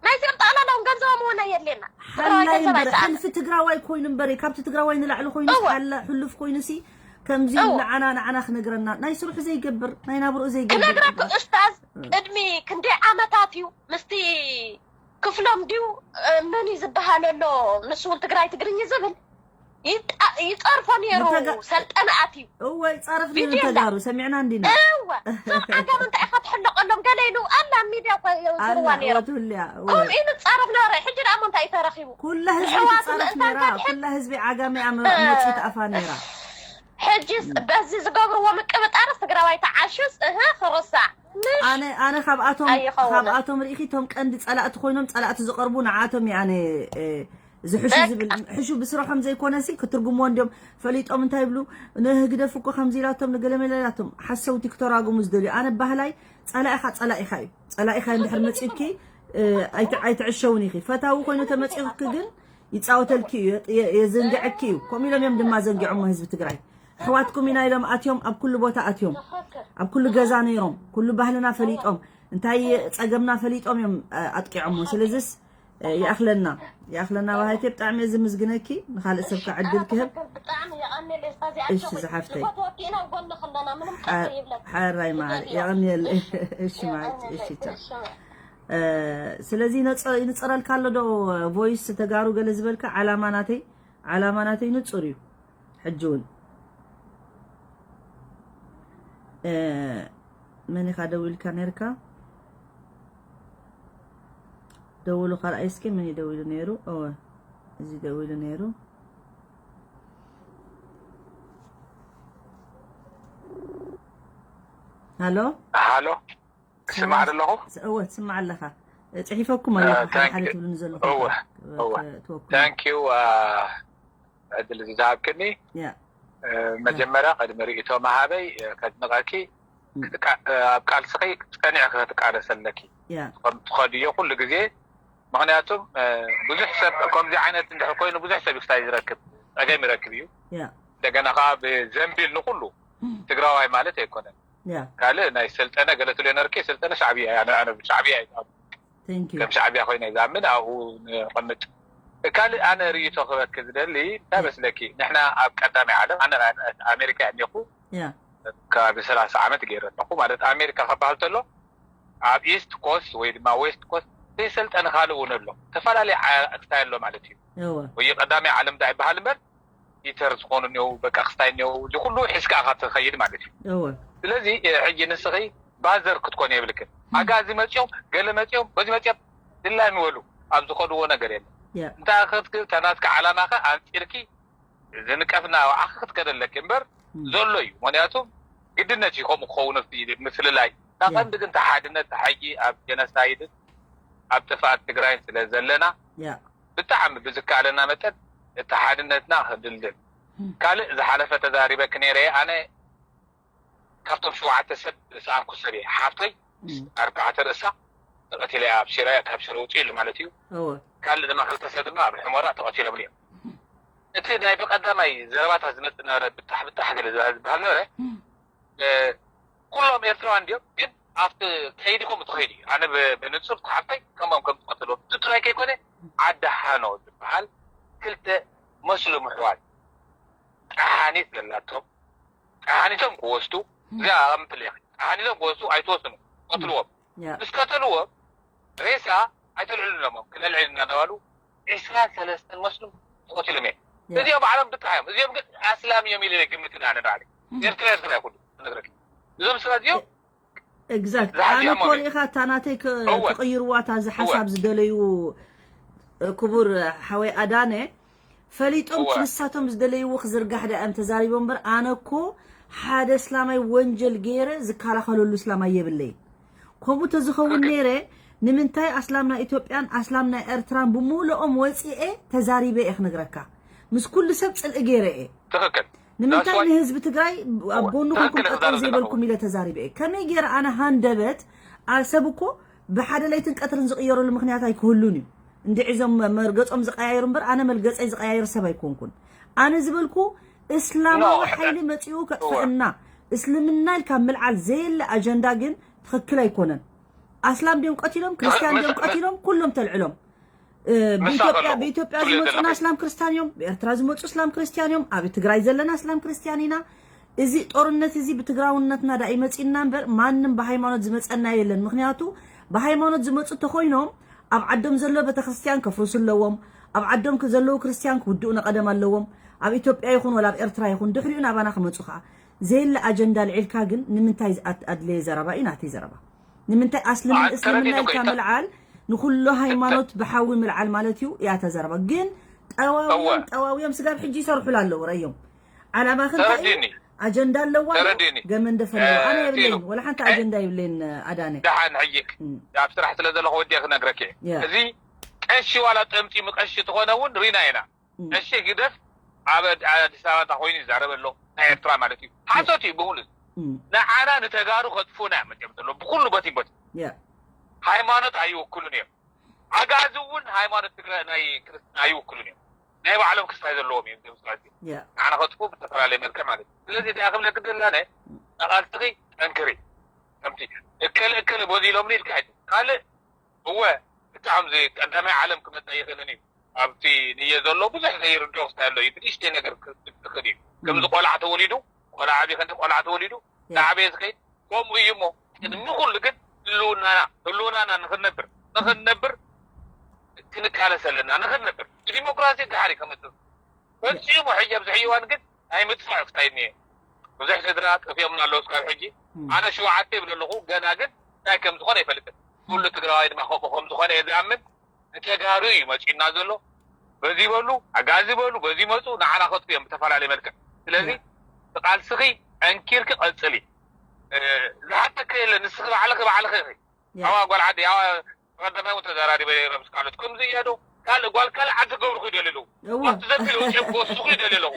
ናይ ስም ጠቕላላውን ገንዘቦም እውን ኣየድልየና። ትግራዋይ ሓላይ ገንዘብ እምበር ኣይሰኣን። ሕልፊ ትግራዋይ ኮይኑ እምበር ካብ እቲ ትግራዋይ ንላዕሊ ኮይኑ እወ። ሓላ ሕሉፍ ኮይኑ ሲ ከምዚ እወ። ንዓና ንዓና ክነግረና ናይ ስርሑ ዘይገብር ናይ ናብርኡ ዘይገብር ክነግረኩ ኡስታዝ ቅድሚ ክንደይ ዓመታት እዩ ምስቲ ክፍሎም ድዩ እ፣ መን እዩ ዝበሃል ኣሎ ንሱ እውን ትግራይ ትግርኝ ዝብል ይጣ- ይፀርፎ ነይሩ። ንተጋ- ሰልጠነ ኣትዩ እወ ይፃረፍ ቪድዮ ነይሩ ኣላ። ተጋሩ ሰሚዕና እንዲና እወ እዞም ዓጋመ እንታይ ኢኻ ትሕለቀሎም ገለ ኢሉ ኣላ ሚድያ እኮ የውፅርዋ ኣላ ነይሮም። ወትሁልያ እወ ከምኡ ኢሉ ዝፃረፍ ነበረ። ሕጂ ደኣ እሞ እንታይ እዩ ተረኺቡ? ኩላ ህዝቢ ኣሕዋት ትፃረፍ ምእንታን ነይራ ካልእ ኩላ ህዝቢ ዓጋመ ኣመፅኢት ኣፋ ነይራ ሕጂ በዚ ዝገብርዎ ምቅብጣርስ ትግራዋይ ተዓሽስ እህ ክርሳዕ ምሽ ኣነ ኣነ ካብኣቶም ኣይኸውንን። ካብኣቶም ርኢኺ እቶም ቀንዲ ፀላእቲ ኮይኖም ፀላእቲ ዝቐርቡ ንዓቶም እየ ኣነ እ፣ ዝሕሹ በቃ። ዝብል ሕሹ ብስርሖም ዘይኮነሲ ክትርጉምዎ እንዲዮም ፈሊጦም እንታይ ይብሉ ንህግደፍ እኮ ከምዚ ኢላቶም ንገለመለ ኢላቶም ሓሰውቲ ክተራጉሙ ዝደልዩ ኣነ ባህላይ ፀላኢኻ ፀላኢኻ እዩ ፀላኢኻ እንድሕር መፂኡኪ እ፣ ኣይት- ኣይትዕሸውን ኢኺ ፈታዊ ኮይኑ ተመፂኡኪ ግን ይፃወተልኪ እዩ የ- የዘንግዐኪ እዩ ከምኡ ኢሎም እዮም ድማ ዘንጊዖሞ ህዝቢ ትግራይ ኣሕዋትኩም ኢና ኢሎም ኣትዮም ኣብ ኩሉ ቦታ ኣትዮም ኣብ ኩሉ ገዛ ነይሮም ኩሉ ባህልና ፈሊጦም እንታይ ፀገምና ፈሊጦም እዮም እ፣ ኣጥቂዖሞ ስለዚስ እ፣ ይኣኽለና ይኣኽለና ባህይቴ ብጣዕሚ እየ ዝምዝግነኪ ንካልእ ሰብ ከዕድል ክህብ ብጣዕሚ የቐንል እስታዚ እሺ ዝሓፍተይ ዝፈትወኪ ኢና ኣብ ጎንኺ ኣለና ምንም ሓ- ቅር ይብለኪ ሓራይ ማሪ የቐንየል እሺ ማለት እሺ ቻው እ፣ ስለዚ ይነጽ- ይንጽረልካ ኣሎ ዶ ቮይስ ተጋሩ ገለ ዝበልካ ዓላማ ናተይ ዓላማ ናተይ ንጹር እዩ ሕጂ እውን እ፣ መን ኢኻ ደዊልካ ነርካ ደውሉ ካልኣይ እስኪ መን እዩ ደዊሉ ነይሩ እወ እዚ ደዊሉ ነይሩ ሃሎ ሃሎ ክስማዕ ኣለኹ እወ ትስማዕ ኣለኻ ጽሒፈኩም ኣለኹ ሓደ ሓደ ትብሉ ንዘለኹ እወ እወ ታንክ ዩ ዕድል እዚ ዝሃብክኒ ያ መጀመርያ ቅድሚ ርእቶ መሃበይ ከድንቐኪ ኣብ ቃልስኺ ጸኒዕኪ ክትቃለሰለኪ ያ ትኸድዮ ኩሉ ግዜ ምክንያቱም ብዙሕ ሰብ ከምዚ ዓይነት እንድሕር ኮይኑ ብዙሕ ሰብ ክስታይ ዝረክብ ጸገም ይረክብ እዩ ያ እንደገና ከዓ ብዘንቢል ንኩሉ ትግራዋይ ማለት ኣይኮነን ያ ካልእ ናይ ሰልጠነ ገለ ትልዮ ነርኪ ሰልጠነ ሻዕብያ እያ ኣነ ኣነ ሻዕብያ እየ ዝኣምን thank you ከም ሻዕብያ ኮይነ እየ ዝኣምን ኣብኡ ንቐምጥ ካልእ ኣነ ርእይቶ ክበኪ ዝደሊ እንታይ መስለኪ ንሕና ኣብ ቀዳማይ ዓለም ኣነ ኣሜሪካ እየ እኒኹ ያ ከባቢ ሰላሳ ዓመት ገይረ ኣለኹ ማለት ኣሜሪካ ከባሃል ተሎ ኣብ ኢስት ኮስት ወይ ድማ ዌስት ኮስት ዘይሰልጠነ ካልእ እውን ኣሎ ተፈላለየ ስታይ ኣሎ ማለት እዩ እወ ወይ ቀዳማይ ዓለም ዳ ይበሃል እምበር ኢተር ዝኾኑ እኒው በቃ ክስታይ እኒው እዚ ኩሉ ሒዝካ ኢኻ ትኸይድ ማለት እዩ እወ ስለዚ ሕጂ ንስኺ ባዘር ክትኮን የብልክን ኣጋዚ መፅኦም ገለ መፅኦም በዚ መፅኦም ድላሚ በሉ ኣብ ዝኸድዎ ነገር የለን ያ እንታይ ክትክል ተናትካ ዓላማኸ ኣንፂርኪ ዝንቀፍና ኣባዕኺ ክትከደለኪ እምበር ዘሎ እዩ ምክንያቱ ግድነት እዩ ከምኡ ክኸውን ኣብቲ ምፍልላይ እታ ቀንዲ ግን ተሓድነት ተሓጂ ኣብ ጀነሳይድን ኣብ ጥፍኣት ትግራይን ስለ ዘለና ያ ብጣዕሚ ብዝከኣለና መጠን እቲ ሓድነትና ክድልድል ካልእ ዝሓለፈ ተዛሪበኪ ነይረ ኣነ ካብቶም ሸውዓተ ሰብ ዝሰኣንኩ ሰብ እየ ሓፍተይ ኣርባዕተ ርእሳ ተቐቲለ ኣብ ሽረ ካብ ሽረ ውፅእ ኢሉ ማለት እዩ እወ ካልእ ድማ ክልተ ሰብ ድማ ኣብ ሕሞራ ተቐቲሎም እዮም እቲ ናይ ብቀዳማይ ዘረባታት ዝመፅእ ነበረ ብጣሕ ብጣሕ ገለ ዝበሃል ነበረ ኩሎም ኤርትራውያን እንዲዮም ግን ኣብቲ ከይዲ ከምኡ ትኸይዲ እዩ ኣነ ብንፁር ተሓፍተይ ከምኦም ከም ትቐትልዎም እቲ ጥራይ ከይኮነ ዓዲ ሓኖ ዝበሃል ክልተ መስሉም ኣሕዋት ጠሓኒት ዘላቶም ጠሓኒቶም ክወስዱ እዚኣ ኣቐምጥልያ ጠሓኒቶም ክወስዱ ኣይትወስኑ ቀትልዎም ያ ምስ ቀተልዎም ሬሳ ኣይተልዕሉ ኢሎሞም ክነልዕል እናተባሉ ዒስራን ሰለስተን መስሉም ተቐቲሎም እዮም እዚኦም ባዕሎም ብጥራሕ እዮም እዚኦም ግን ኣስላም እዮም ኢለ ግምት ኣነ ባዕለይ ኤርትራ ኤርትራ ይኩሉ ነግረክ እዞም ሰባት እዚኦም exact ዝሓዚ ኣነ ሕማም ኮር እዩ። ኢኻ እታ ናተይ ክ- እወ። ክቕይርዋ እታ ዝሓሳብ ዝደለዩ ክቡር ሓወይ ኣዳነ ፈሊጦም እወ። ንሳቶም ዝደለይዎ ክዝርጋሕ ዳ እዮም ተዛሪቦም እምበር ኣነ እኮ ሓደ እስላማይ ወንጀል ገይረ ዝከላኸለሉ እስላማይ የብለይ ከምኡ ተዝኸውን ነይረ ንምንታይ ኣስላም ናይ ኢትዮጵያን ኣስላም ናይ ኤርትራን ብምሉኦም ወፂኤ ተዛሪበ እየ ክነግረካ ምስ ኩሉ ሰብ ፅልኢ ገይረ እየ ትኽክል ንምንታይ That's why- ንህዝቢ ትግራይ ኣብ እወ፣ ጎንኹም ትኽክል ክንቀጥል ተዛረብ ዘይበልኩም ዘለኹ። ኢለ ተዛሪበ እየ ከመይ ገይረ ኣነ ሃንደበት ኣብ ሰብ እኮ ብሓደ ለይትን ቀትርን ዝቕየረሉ ምክንያት ኣይክህሉን እዩ እንድዒ እዞም መርገጾም ዝቀያየሩ እምበር፣ ኣነ መልገጸይ ዝቀያየር ሰብ ኣይኮንኩን። ኣነ ዝበልኩ እስላማዊ ሓይሊ መጺኡ ከጥፍእና፣ እስልምና ኢልካ ምልዓል ዘየለ ኣጀንዳ ግን ትኽክል ኣይኮነን። ኣስላም ድዮም ቀቲሎም፣ ክርስትያን ድዮም ቀቲሎም፣ ኩሎም ተልዕሎም። ብኢትዮጵያ ዝመፁና እስላም ክርስትያን እዮም፣ ብኤርትራ ዝመፁ እስላም ክርስትያን እዮም፣ ኣብ ትግራይ ዘለና እስላም ክርስትያን ኢና። እዚ ጦርነት እዚ ብትግራውነትና ዳ ይመፅና እምበር ማንም ብሃይማኖት ዝመፀና የለን። ምክንያቱ ብሃይማኖት ዝመፁ ተኮይኖም ኣብ ዓዶም ዘሎ ቤተክርስትያን ከፍርሱ ኣለዎም። ኣብ ዓዶም ዘለዉ ክርስትያን ክውድኡ ነቀደም ኣለዎም። ኣብ ኢትዮጵያ ይኹን ወላ ኣብ ኤርትራ ይኹን ድሕሪኡ ናባና ክመፁ ከዓ ዘየለ ኣጀንዳ ልዒልካ ግን ንምንታይ ኣድለየ ዘረባ እዩ ናተይ ዘረባ። ንምንታይ ኣስልምን እስልምና ኢልካ ምልዓል ንኩሎ ሃይማኖት ብሓዊ ምልዓል ማለት እዩ እያ ተዘረባ። ግን ጠዋውዮም ጠዋውዮም ስጋብ ሕጂ ይሰርሑላ ኣለዉ ረእዮም። ዓላማ ክንታይ እዩ? ኣጀንዳ ኣለዋ። ገመንደፍ ኣለዋ። ኣነ የብለይን ወላ ሓንቲ ኣጀንዳ የብለይን። ኣዳነ ደሓን ሕጂ ኣብ ስራሕ ስለ ዘለኹ ወዲያ ክነግረክ እየ። እዚ ቀሺ ዋላ ጠምጢሙ ቀሺ ትኾነ እውን ሪና ኢና። ቀሺ ግደፍ ኣብ ኣዲስ ኣበባ እንታይ ኮይኑ ይዛረብ ኣሎ? ናይ ኤርትራ ማለት እዩ። ሓሶት እዩ ብምሉእ። ንዓና ንተጋሩ ከጥፉና እዮም መፅኦም ዘለዉ ብኩሉ በቲ በቲ። ሃይማኖት ኣይውክሉን እዮም። ኣጋዚ እውን ሃይማኖት ትግራይ ናይ ክርስትና ኣይውክሉን እዮም። ናይ ባዕሎም ክስታይ ዘለዎም እዮም። ዞም ሰባት እዚኦም ንዓና ከጥፉ ብዝተፈላለየ መልክዕ ማለት እዩ። ስለዚ እንታይ ክብለኪ ደላነ ንቓልስኺ ጠንክሪ። ከምቲ እከለ እከለ በዚ ኢሎምኒ ኢልካ ኣይትበል። ካልእ እወ እቲ ከምዚ ቀዳማይ ዓለም ክመፅእ ኣይኽእልን እዩ። ኣብቲ ንየ ዘሎ ብዙሕ ዘይርድኦ ክስታይ ኣሎ እዩ። ብንእሽተይ ነገር ክስታይ ዝኽእል እዩ። ከምዚ ቆልዓ ተወሊዱ ቆልዓ ዓብዪ ከንዲ ቆልዓ ተወሊዱ እናዓበየ ዝኸይድ ከምኡ እዩ እሞ ቅድሚ ኩሉ ግን ህልውናና ህልውናና ንክንነብር ንክንነብር ክንቃለስ ኣለና። ንክንነብር ብዲሞክራሲ ድሓር እዩ ከመፅእ ፈፂሙ። ሕጂ ኣብዚ ሕጂ እዋን ግን ናይ ምጥፋእ ክታይ እኒሀ። ብዙሕ ስድራ ጠፊኦምና ኣለዉ እስካብ ሕጂ። ኣነ ሸውዓተ ይብል ኣለኹ ገና ግን እንታይ ከም ዝኾነ ኣይፈልጥን። ኩሉ ትግራዋይ ድማ ከምኡ ከም ዝኾነ እየ ዝኣምን። ንተጋሩ እዩ መፂኡና ዘሎ። በዚ በሉ ኣጋዚ በሉ በዚ መፁ ንዓና ከጥፉ እዮም ብተፈላለየ መልክዕ። ስለዚ ብቃልስኺ ጠንኪርኪ ቀፅሊ። ዝሓተኪ የለ ንስኺ ባዕልኺ ባዕልኺ ኢኺ። ኣዋ ጓል ዓዲ ኣዋ ቀደማይ እውን ተዘራሪበ ነይረ ምስ ካልኦት ከምዚ እየ ዶ ካልእ ጓል ካልእ ዓዲ ክገብርኹ ይደልዩ ኣለዉ። ኣብቲ ዘቢል ወፂኦም ክወስኹ ይደልዩ ኣለዉ።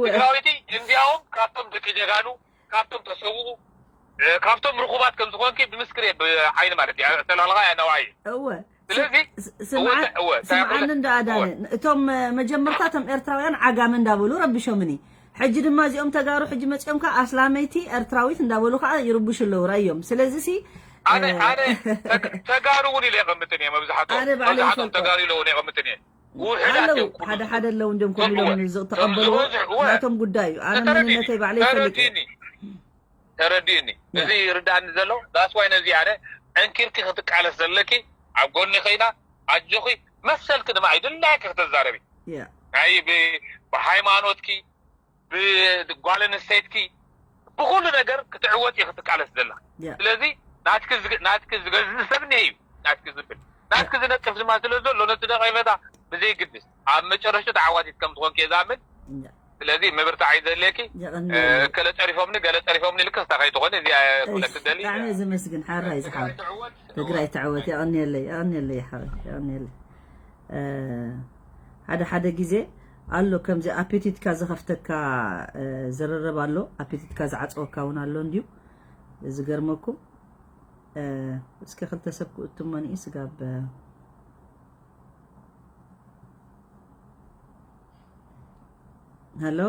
ትግራዊቲ እንዲያውም ካብቶም ደቂ ጀጋኑ ካብቶም ተሰውኡ ካብቶም ርኹባት ከም ዝኾንኪ ብምስክር እየ ብዓይኒ ማለት እዩ። ተለኽለኻ እያ ነዋይ እወ ስለዚ ስምዓኒ እንዳ ኣዳነ እቶም መጀመርታ እቶም ኤርትራውያን ዓጋመ እንዳበሉ ረቢሾምኒ። ሕጂ ድማ እዚኦም ተጋሩ ሕጂ መፂኦም ከዓ ኣስላመይቲ ኤርትራዊት እንዳበሉ ከዓ ይርብሹ ኣለዉ ረእዮም። ስለዚ ሲ ኣነ ኣነ ተጋሩ እውን ኢለ የቐምጥን እየ መብዛሕትኦም ኣነ ባዕለይ መብዛሕትኦም ይፈልጦ። ተጋሩ ኢለ እውን የቐምጥን እየ። ውሕዳት ኣለዉ እዮም ኩሉ ሓደ ሓደ ኣለዉ እንዲም ከምኡ ኢሎም ከምኡ ዝበዝሑ እወ ናቶም ጉዳይ እዩ። ኣነ ተረዲኒ መንነተይ ባዕለይ ይፈልጥ እየ። ተረዲኒ ተረዲኒ እዚ ይርዳእኒ ዘሎ that's why ነዚ ኣነ ጠንኪርኪ ክትቃለስ ዘለኪ ኣብ ጎኒ ከይና ኣጆኺ መሰልኪ ድማ እዩ ድላይኪ ክትዛረቢ yeah ናይ ብ- ብሃይማኖትኪ ብጓል ኣንስተይትኪ ብኩሉ ነገር ክትዕወት እዩ ክትቃለስ ዘለኺ yeah ስለዚ ናትኪ ዝግ- ናትኪ ዝገዝእ ሰብ እኒሀ እዩ ናትኪ ዝብል ናትኪ ዝነጥፍ ድማ ስለ ዘሎ ነቲ ነቐፌታ ብዘይግድስ ኣብ መጨረሽቱ ተዓዋቲት ከም ዝኾንኪ እየ ዝኣምን ስለዚ ምብርታዕ እዩ ዘድልየኪ የቐንየለይ። እከለ ፀሪፎምኒ ገለ ፀሪፎምኒ ኢልኪ ክስታ ከይትኾኒ እዚኣ እየ ክብለኪ ዝደሊ ብጣዕሚ እየ ዘመስግን ሓራይ ዝሓወይ ትዕወት ትግራይ ትዕወት የቐንየለይ የቐንየለይ ሓወይ የቐንየለይ እ፣ ሓደ ሓደ ግዜ ኣሎ ከምዚ ኣፔቲትካ ዝኸፍተካ እ፣ ዝርርብ ኣሎ ኣፔቲትካ ዝዓፀወካ እውን ኣሎ እንድዩ ዝገርመኩም እ፣ እስከ ክልተ ሰብ ክእትሞኒ እዩ ስጋብ እ፣ ሃሎ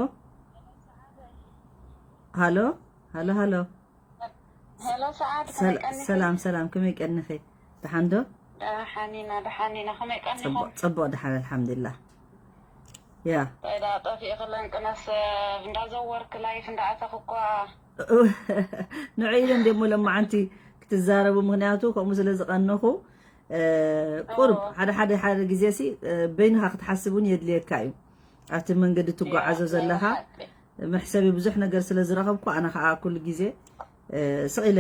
ሃሎ ሃሎ ሃሎ ሄሎ ሰዓት ከመይ ሰላ- ቀኒኺ? ሰላም ሰላም ከመይ ቀኒኺ ደሓን ዶ ደሓን ኢና ደሓን ኢና ከመይ ቀኒኹም? ፅቡቅ ፅቡቅ ደሓን ኣልሓምዱሊላህ ያ እንታይ ዳ ጠፊእኽለን ቅነስ እንዳዘወርክ ላይፍ እንዳኣተኽ እኳ ንዑ ኢለ እንደ ሞ ለማዓንቲ ክትዛረቡ ምክንያቱ ከምኡ ስለ ዝቀነኹ ቁርብ ሓደ ሓደ ሓደ ግዜ ሲ በይንኻ ክትሓስብ እውን የድልየካ እዩ ኣብቲ መንገዲ ትጓዓዞ ዘለኻ መሕሰቢ ብዙሕ ነገር ስለ ዝረኸብኩ ኣነ ከዓ ኩሉ ግዜ ስቕ ኢለ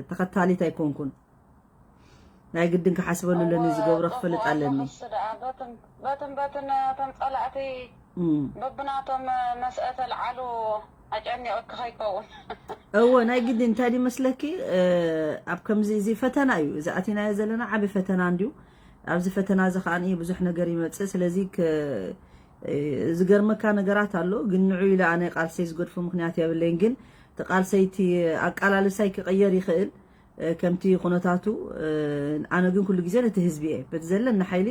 ተኸታሊት ኣይኮንኩን ናይ ግድን ክሓስበሉ ኣለኒ ዝገብሮ ክፈልጥ ኣለኒ በትን በትን እቶም ፀላእቲ በብናቶም መስአ ተልዓሉ ኣጨኒቕኪ ከይከውን እወ ናይ ግድን እንታይ ድመስለኪ ኣብ ከምዚ እዚ ፈተና እዩ እዚ ኣቲናዮ ዘለና ዓብ ፈተና እንድዩ ኣብዚ ፈተና እዚ ከዓ ብዙሕ ነገር ይመፅእ ስለዚ ዝገርመካ ነገራት ኣሎ ግን ንዑ ኢለ ኣነ ቃልሰይ ዝገድፎ ምክንያት የብለይን ግን እቲ ቃልሰይቲ ኣቃላልሳይ ክቀየር ይኽእል ከምቲ ኩነታቱ። ኣነ ግን ኩሉ ግዜ ነቲ ህዝቢ እየ በቲ ዘለኒ ሓይሊ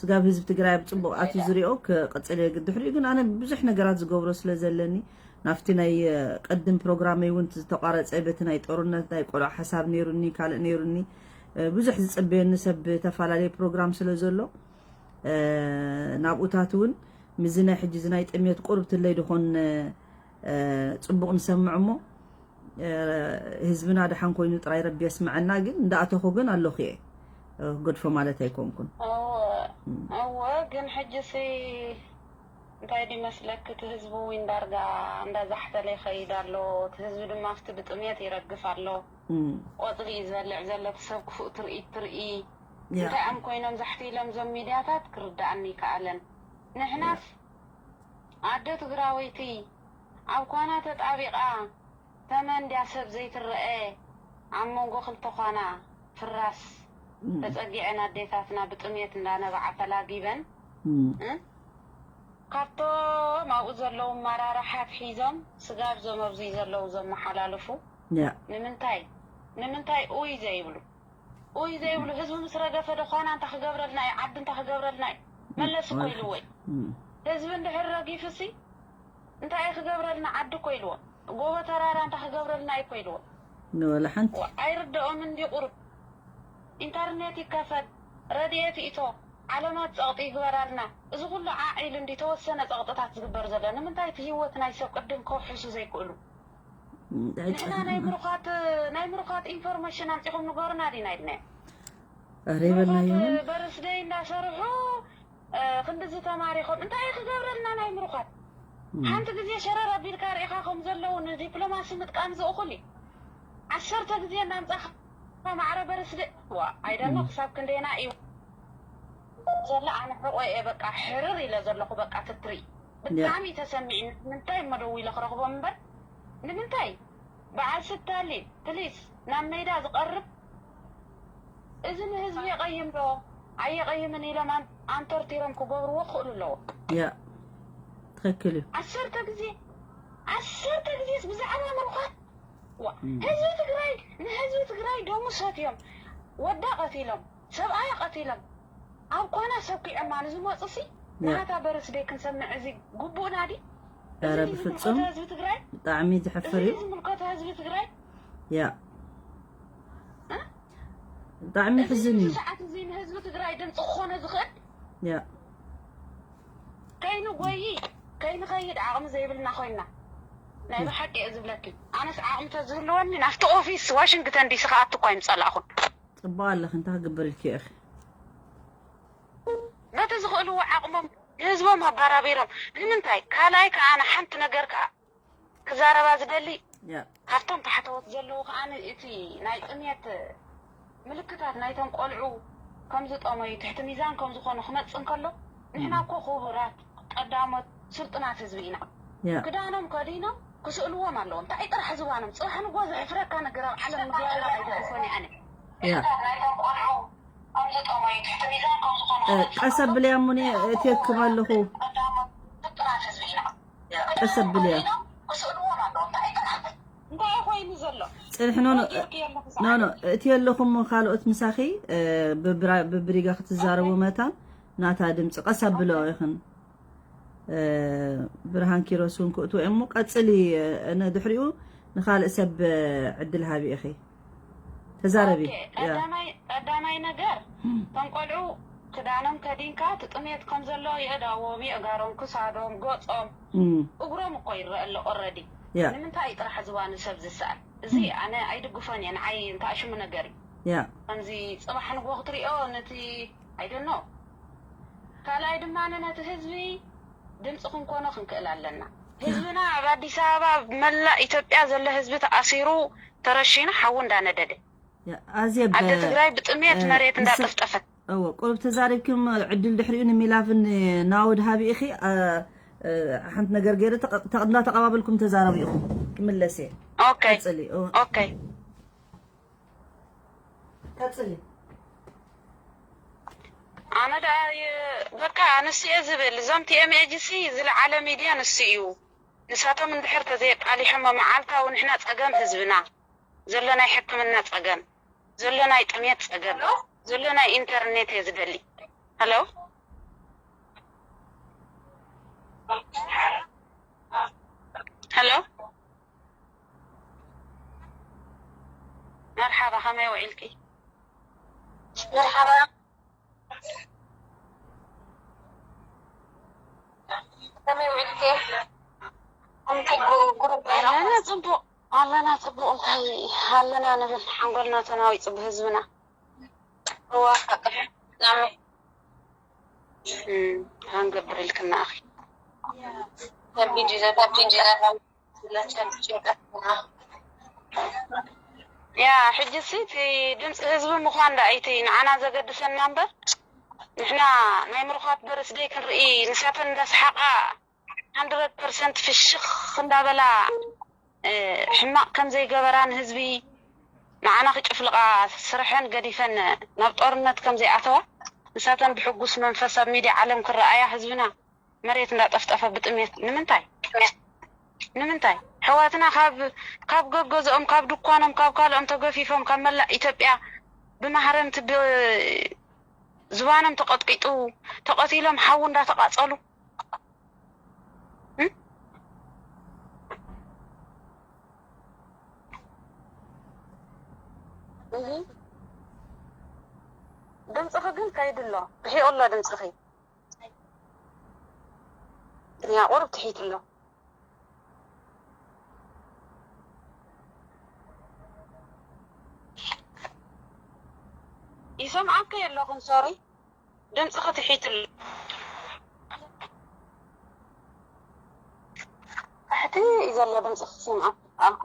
ስጋብ ህዝቢ ትግራይ ኣብ ፅቡቕ ኣትዩ ዝሪኦ ክቕፅል እየ። ድሕሪኡ ግን ኣነ ብዙሕ ነገራት ዝገብሮ ስለ ዘለኒ ናብቲ ናይ ቅድም ፕሮግራመይ እውን ዝተቋረፀ በቲ ናይ ጦርነት ናይ ቆልዑ ሓሳብ ነይሩኒ፣ ካልእ ነይሩኒ። ብዙሕ ዝፅበየኒ ሰብ ብተፈላለየ ፕሮግራም ስለ ዘሎ ናብኡታት እውን ምስዚ ናይ ሕጂ እዚ ናይ ጥምየት ቁርብ ትለይ ድኾን ፅቡቕ ንሰምዕ እሞ ህዝብና ደሓን ኮይኑ ጥራይ ረቢ የስምዐና። ግን እንዳኣተኹ ግን ኣለኹ እየ፣ ክገድፎ ማለት ኣይኮንኩን። እወ ግን ሕጂ ሲ እንታይ ድመስለክ እቲ ህዝቢ እውን ዳርጋ እንዳዛሕተለ ይኸይድ ኣሎ። እቲ ህዝቢ ድማ ኣብቲ ብጥምየት ይረግፍ ኣሎ። ቆፅሊ እዩ ዝበልዕ ዘሎ። እቲ ሰብ ክፉእ ትርኢት ትርኢ እንታይ ኣም ኮይኖም ዛሕቲ ኢሎም እዞም ሚድያታት ክርዳኣኒ ይከኣለን። ንሕናስ ኣደ ትግራወይቲ ኣብ ኳና ተጣቢቓ ተመን ድያ ሰብ ዘይትረአ ኣብ መንጎ ክልተ ኳና ፍራስ ተፀጊዐን ኣዴታትና ብጥምየት እንዳነብዓ ተላጊበን ካብቶም ኣብኡ ዘለዉ ኣመራርሓ ኣትሒዞም ስጋብ ዞም ኣብዚ ዘለዉ ዘመሓላልፉ ንምንታይ ንምንታይ ኡይ ዘይብሉ ኡይ ዘይብሉ ህዝቢ ምስ ረገፈ ዶ ኳና እንታይ ክገብረልና እዩ ዓዲ እንታይ ክገብረልና እዩ መለስ እኮ ኢልዎ እዩ ህዝቢ እንድሕር ረጊፉ ሲ እንታይ እዩ ክገብረልና ዓዲ እኮ ኢልዎ ጎቦ ተራራ እንታይ ክገብረልና እዩ እኮ ኢልዎ ንወላ ሓንቲ ኣይርድኦምን ድዩ ቁሩብ ኢንተርኔት ይከፈት ረድኤት ይእቶ ዓለማት ፀቕጢ ይግበራልና እዚ ኩሉ ዓዕ ኢሉ እንዲ ተወሰነ ፀቕጥታት ዝግበር ዘሎ ንምንታይ እቲ ህይወት ናይ ሰብ ቅድም ከውሕሱ ዘይክእሉ ንሕና ናይ ምሩኻት ናይ ምሩኻት ኢንፎርሜሽን ኣምፂኹም ንገሩና ዲና ኢልናዮ ኧረ ይበልና ይሁን በርስደይ እንዳሰርሑ ክንድዚ ተማሪኾም እንታይ ክገብረልና ናይ ምሩኻት ሓንቲ ግዜ ሸረር ኣቢልካ ርኢኻ ከም ዘለዉ ንዲፕሎማሲ ምጥቃም ዝእኹል እዩ ዓሰርተ ግዜ እናምፃኻ ማዕረ በርስደ ዋ ኣይደኖ ክሳብ ክንደና እዩ ዘሎ ኣነ ሕቆ እየ በቃ ሕርር ኢለ ዘለኹ በቃ ትትርኢ ብጣዕሚ ተሰሚዕኒ ንምንታይ እሞ ደዊለ ክረኽቦም እምበር ንምንታይ በዓል ስታሊን ፕሊስ ናብ ሜዳ ዝቐርብ እዚ ንህዝቢ የቐይም ዶ ኣየቐይምን ኢሎም ኣንተርቲሮም ክገብርዎ ክኽእሉ ኣለዎ ያ ትኽክል እዩ ዓሰርተ ግዜ ዓሰርተ ግዜስ ብዛዕባ ምርኳት ህዝቢ ትግራይ ንህዝቢ ትግራይ ደሙ ሰትዮም ወዳ ቀቲሎም ሰብኣያ ቀቲሎም ኣብ ኳና ሰኪዖማ ንዝመፁ ሲ ናታ በርስደይ ክንሰምዕ እዚ ግቡእና ዲ ኧረ ብፍፁም ህዝቢ ትግራይ ብጣዕሚ ዘሕፍር እዩ ዝምልከቶ ህዝቢ ትግራይ ያ ብጣዕሚ ሕዝን እዩ ሰዓት እዚ ንህዝቢ ትግራይ ድምፂ ክኾነ ዝኽእል ያ ከይኑ ጎይ ከይንኸይድ ዓቕሚ ዘይብልና ኮይና ናይ ብሓቂ እየ ዝብለኪ ኣነስ ዓቕሚ ተዝህልወኒ ናብቲ ኦፊስ ዋሽንግተን ዲሲ ከኣቱ እኳ ኣይምፀላእኹን ፅቡቅ ኣለኺ እንታይ ክግበር ኢልኪ ኢኺ በቲ ዝኽእልዎ ዓቕሞም ንህዝቦም ኣባራቢሮም ንምንታይ ካልኣይ ከዓ ንሓንቲ ነገር ከዓ ክዛረባ ዝደሊ ካብቶም ታሕተዎት ዘለዉ ከዓ እቲ ናይ ጥምየት ምልክታት ናይቶም ቆልዑ ከም ዝጠመዩ ትሕቲ ሚዛን ከም ዝኾኑ ክመፅእ እንከሎ ንሕና እኮ ክቡራት ቀዳሞት ስልጡናት ህዝቢ ኢና ክዳኖም ከዲኖም ክስእልዎም ኣለዎም እንታይ ጥራሕ ዝባኖም ፅባሕ ንጎ ዘሕፍረካ ነገር ኣብ ዓለም ምግባር ኣይደግፎን ኣነ ቀስ ኣብልያ እሙኒ እትየክም ኣለኹ ቀስ ኣብልያ እንታይ ኮይኑ ዘሎ ፅንሒ ኖኖ እቲ የለኹም ካልኦት ምሳኺ ብብሪጋ ክትዛረቡ መታን ናታ ድምፂ ቀስ ኣብሎ ይኽን ብርሃን ኪሮስ እውን ክእትዎ እዮም እሞ ቀፅሊ ነድሕሪኡ ንካልእ ሰብ ዕድል ሃቢ ኢኺ ተዛረቢ ቀዳማይ ነገር እቶም ቆልዑ ክዳኖም ከዲንካ ትጥሜት ከም ዘሎ የእዳዎም የእጋሮም ክሳዶም ገፆም እግሮም እኮ ይረአ ኣሎ ኦረዲ ንምንታይ እዩ ጥራሕ ዝባኑ ሰብ ዝሰኣል እዚ ኣነ ኣይድግፎን እየ ንዓይ እንተኣሽሙ ነገር እዩ ከምዚ ፅባሕ ንጎ ክትሪኦ ነቲ ኣይደኖ ካልኣይ ድማ ነቲ ህዝቢ ድምፂ ክንኮኖ ክንክእል ኣለና ህዝብና ኣብ ኣዲስ ኣበባ መላእ ኢትዮጵያ ዘሎ ህዝቢ ተኣሲሩ ተረሺኑ ሓዊ እንዳነደደ ኣዝየ ኣደ ትግራይ ብጥሜት መሬት እንዳጠፍጠፈት እወ ቁሩብ ተዛሪብኪ ዕድል ድሕሪኡ ንሚላፍን ናወድ ሃቢ ኢኺ ሓንቲ ነገር ገይረ እንዳተቐባበልኩም ተዛረቡ ኢኹም ክምለስ እየ ኦኬ ቀፅሊ ኦኬ ቀፅሊ ኣነ ደኣ በቃ ንሱ እየ ዝብል እዞም ቲኤምኤጂ ሲ ዝለዓለ ሚድያ ንሱ እዩ ንሳቶም እንድሕር ተዘየቃሊሖሞ መዓልታዊ ንሕና ፀገም ህዝብና ዘሎ ናይ ሕክምና ፀገም ዘሎ ናይ ጥሜት ጸገም፣ ዘሎ ናይ ኢንተርኔት እየ ዝደሊ። ሄሎ፣ ሄሎ፣ መርሓባ፣ ከመይ ውዒልኪ? መርሓባ፣ ከመይ ውዒልኪ? እንታይ ጉ-፣ ጉሩብ ኣለና? ጽቡቕ ኣለና፣ ጽቡቕ። እንታይ ኣለና ንብል? ሓንጎልና ተናዊጹ ብህዝብና። እዋ፣ ሓቂ። እም፣ ሃንገብር ኢልክና ኣኺ። ተቢጂ ዘ-፣ ተቢጂ ዘ-፣ ያ፣ ሕጂ ሲ እቲ ድምፂ ህዝቢ ምዃን ደኣ እቲ ንዓና ዘገድሰና እምበር፣ ንሕና ናይ ምሩኻት በርስደይ ክንርኢ፣ ንሳተን እንዳሰሓቓ፣ ሃንድረድ ፐርሰንት ፍሽኽ እንዳበላ፣ እ፣ ሕማቕ ከም ዘይገበራ ንህዝቢ፣ ንዓና ክጭፍልቓ፣ ስርሐን ገዲፈን ናብ ጦርነት ከም ዘይኣተዋ፣ ንሳተን ብሕጉስ መንፈስ ኣብ ሚድያ ዓለም ክረኣያ፣ ህዝብና መሬት እንዳጠፍጠፈ ብጥሜት። ንምንታይ? ንምንታይ? ኣሕዋትና ካብ፣ ካብ ገገዝኦም፣ ካብ ድኳኖም፣ ካብ ካልኦም ተገፊፎም፣ ካብ መላእ ኢትዮጵያ ብማህረምቲ ብ-፣ ዝባኖም ተቐጥቂጡ፣ ተቐቲሎም፣ ሓዊ እንዳተቓጸሉ። እም? እህ። ድምፅኺ ግን ከይዱ ኣሎ። ርሒቑ ኣሎ ድምፅኺ። ያ ቁሩብ ትሒት ኣሎ። ይሰምዓኪ ኣለኹን፣ ሶሪ። ድምፅኺ ትሒት ኣሎ። ታሕቲ እዩ ዘሎ ድምፅኺ፣ ይሰምዓኪ ኣለኹ።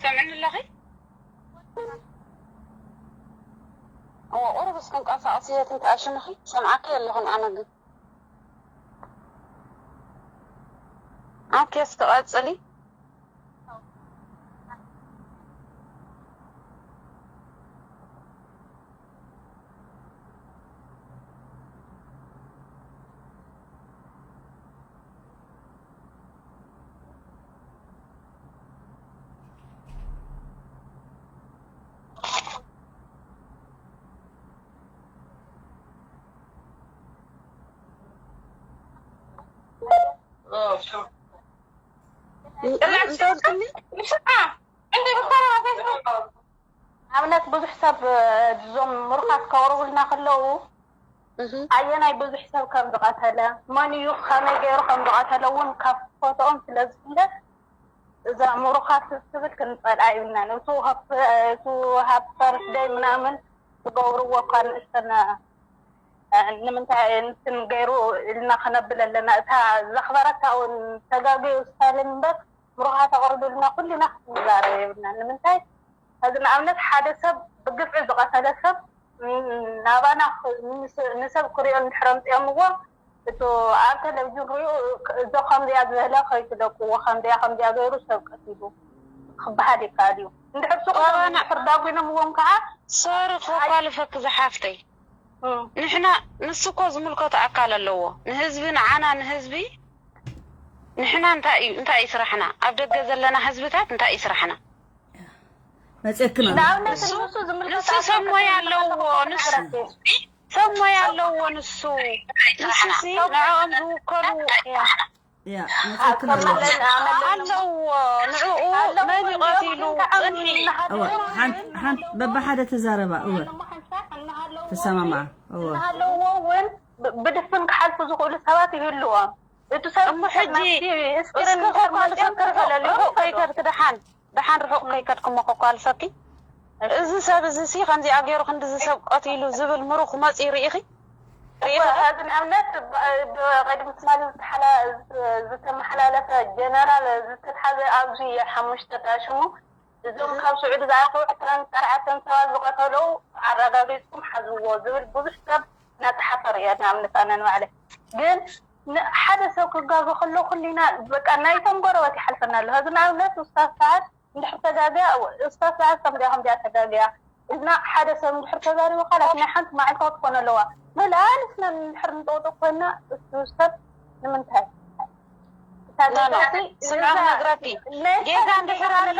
ሰምዕኒ ኣለኺ? እዎ፣ ቁሩብ እስኪ እንቀሳቐሲ፣ የት እንተ ኣሽምኺ? ሰምዓኪ ኣለኹን ኣነ ግን። ኦኬ፣ እስኪ ቀጽሊ። እንታይ ኢልክኒ? ኣብነት ብዙሕ ሰብ፣ እዞም ምሩኻት ከቕርቡልና ከለዉ፣ እህ። ኣየናይ ብዙሕ ሰብ ከም ዝቐተለ፣ መን እዩ፣ ከመይ ገይሩ ከም ዝቐተለ እውን ካብ ፎቶኦም ስለ ዝፍለጥ፣ እዛ ምሩኻት ትብል ክንጸልኣ ይብልናን። እቱ ሃፕ-፣ እቱ ሃፕ በርዝደይ ምናምን ዝገብርዎ እኳ ንእሽተን፣ እ፣ ንምንታይ እንትን ገይሩ ኢልና ክነብል ኣለና። እታ ዘኽበረታ እውን ተጋግዩ ስታሊን እምበር፣ ምሩኻት ኣቕርቡልና፣ ኩልና ክንዛረብ የብልናን። ንምንታይ? ሕዚ ንኣብነት ሓደ ሰብ ብግፍዒ ዝቐተለ ሰብ፣ ን-፣ ናባና ኽ-፣ ንስ-፣ ንሰብ ክሪኦ እንድሕር ኣምፂኦምዎ፣ እቱ ኣብ ቴሌቪዥን ሪኡ፣ ክ-፣ እዞ ከምዚኣ ዝበለ ከይትለቅዎ፣ ከምዚኣ ከምዚኣ ገይሩ ሰብ ቀቲሉ ክበሃል ይከኣል እዩ። እንድሕር ሱቕ ኢሎም ናባና እንድሕር ዳጒኖምዎም ከዓ፣ ሶሪ፣ ኣይ- ከኳልፈኪ ዝሓፍተይ። እም። ንሕና፣ ንሱ እኮ ዝምልከቶ ኣካል ኣለዎ። ንህዝቢ፣ ንዓና ንህዝቢ፣ ንሕና እንታይ እዩ፣ እንታይ እዩ ስራሕና? ኣብ ደገ ዘለና ህዝብታት እንታይ እዩ ስራሕና? መፅእክን ኣሎ። ንኣብነት ንሱ፣ ንሱ ዝምልከቶ ንሱ ኣካል ሰብ ሞያ ክተምልከቶ ኣለዎ፣ ከለኻ ንሱ ንሕረሲ። ሰብ ሞያ ኣለዎ ንሱ። ንሱ ሲ ንዕኦም ዝውከሉ ያ፣ መፅእክን ኣሎ። ኣመለን፣ ኣመለን። ኣለዎ፣ ንዕኡ ኣለዎ፣ መን እዩ እንዲኦም ቀቲሉ? ግን ከዓ ጽንሒ። እናሃለዉ እወ፣ ሓንቲ፣ ሓንቲ በብሓደ ተዛረባ፣ እወ። እናሃለዉ ሓንሳብ እናሃለዉ ተሰማማዓ፣ እውን፣ እወ። እናሃለዉ እውን ብ-፣ ብድፍን ክሓልፉ ዝኽእሉ ሰባት ይህልዎም። እቲ ሰብ እሞ ሕጂ ናብቲ እስክሪን እስኪ እንድሕር ከኳልፈኪ መፅዮም ርሑቕ፣ ከለልዩ ርሑቕ ይኽእሉ። ከይከድኪ ደሓን፣ ደሓን ርሑቕ እም። ከይከድኪ እሞ ከኳልፈኪ። እሺ። እዚ ሰብ እዚ ሲ ከምዚኣ ገይሩ ክንድዚ ሰብ ቀቲሉ ዝብል ምሩኽ መፂኡ ርኢኺ? ርኢኺ ዶ? ሕዚ ንኣብነት ብ-፣ ብቐድሚ ትማሊ ዝተሓላ-፣ ዝተመሓላለፈ ጀነራል ዝተትሓዘ ኣብዚ ሓሙሽተ ጣሽሙ እዞም እህ። ካብ ስዑዲ ዝኣተዉ ዕስራን ኣርባዕተን ሰባት ዝቐተሉ ኣረጋጊፅኩም ሓዝዎ ዝብል ብዙሕ ሰብ እናፀሓፈ ርእየ። ንኣብነት ኣነ ንባዕለይ ግን ን-፣ ሓደ ሰብ ክጋገ ከሎ ኩሊና በቃ ናይቶም ጎረበት ይሓልፈና ኣሎ። ሕዚ ንኣብነት ውስታዝ ሰዓድ እንድሕር ተጋግያ፣ እወ፣ እስካስ ደኣ ከምዚኣ ከምዚኣ ተጋግያ ኢልና ሓደ ሰብ እንድሕር ተዛሪቡ፣ ካላት ናይ ሓንቲ መዓልቲ ክትኮን ኣለዋ። መላልስና እንድሕር ንጠውጥቕ ኮይና፣ እሱ ሰብ ንምንታይ? ስምዒ ክነግረኪ፣ ጌጋ እንድሕር ኣሎ፣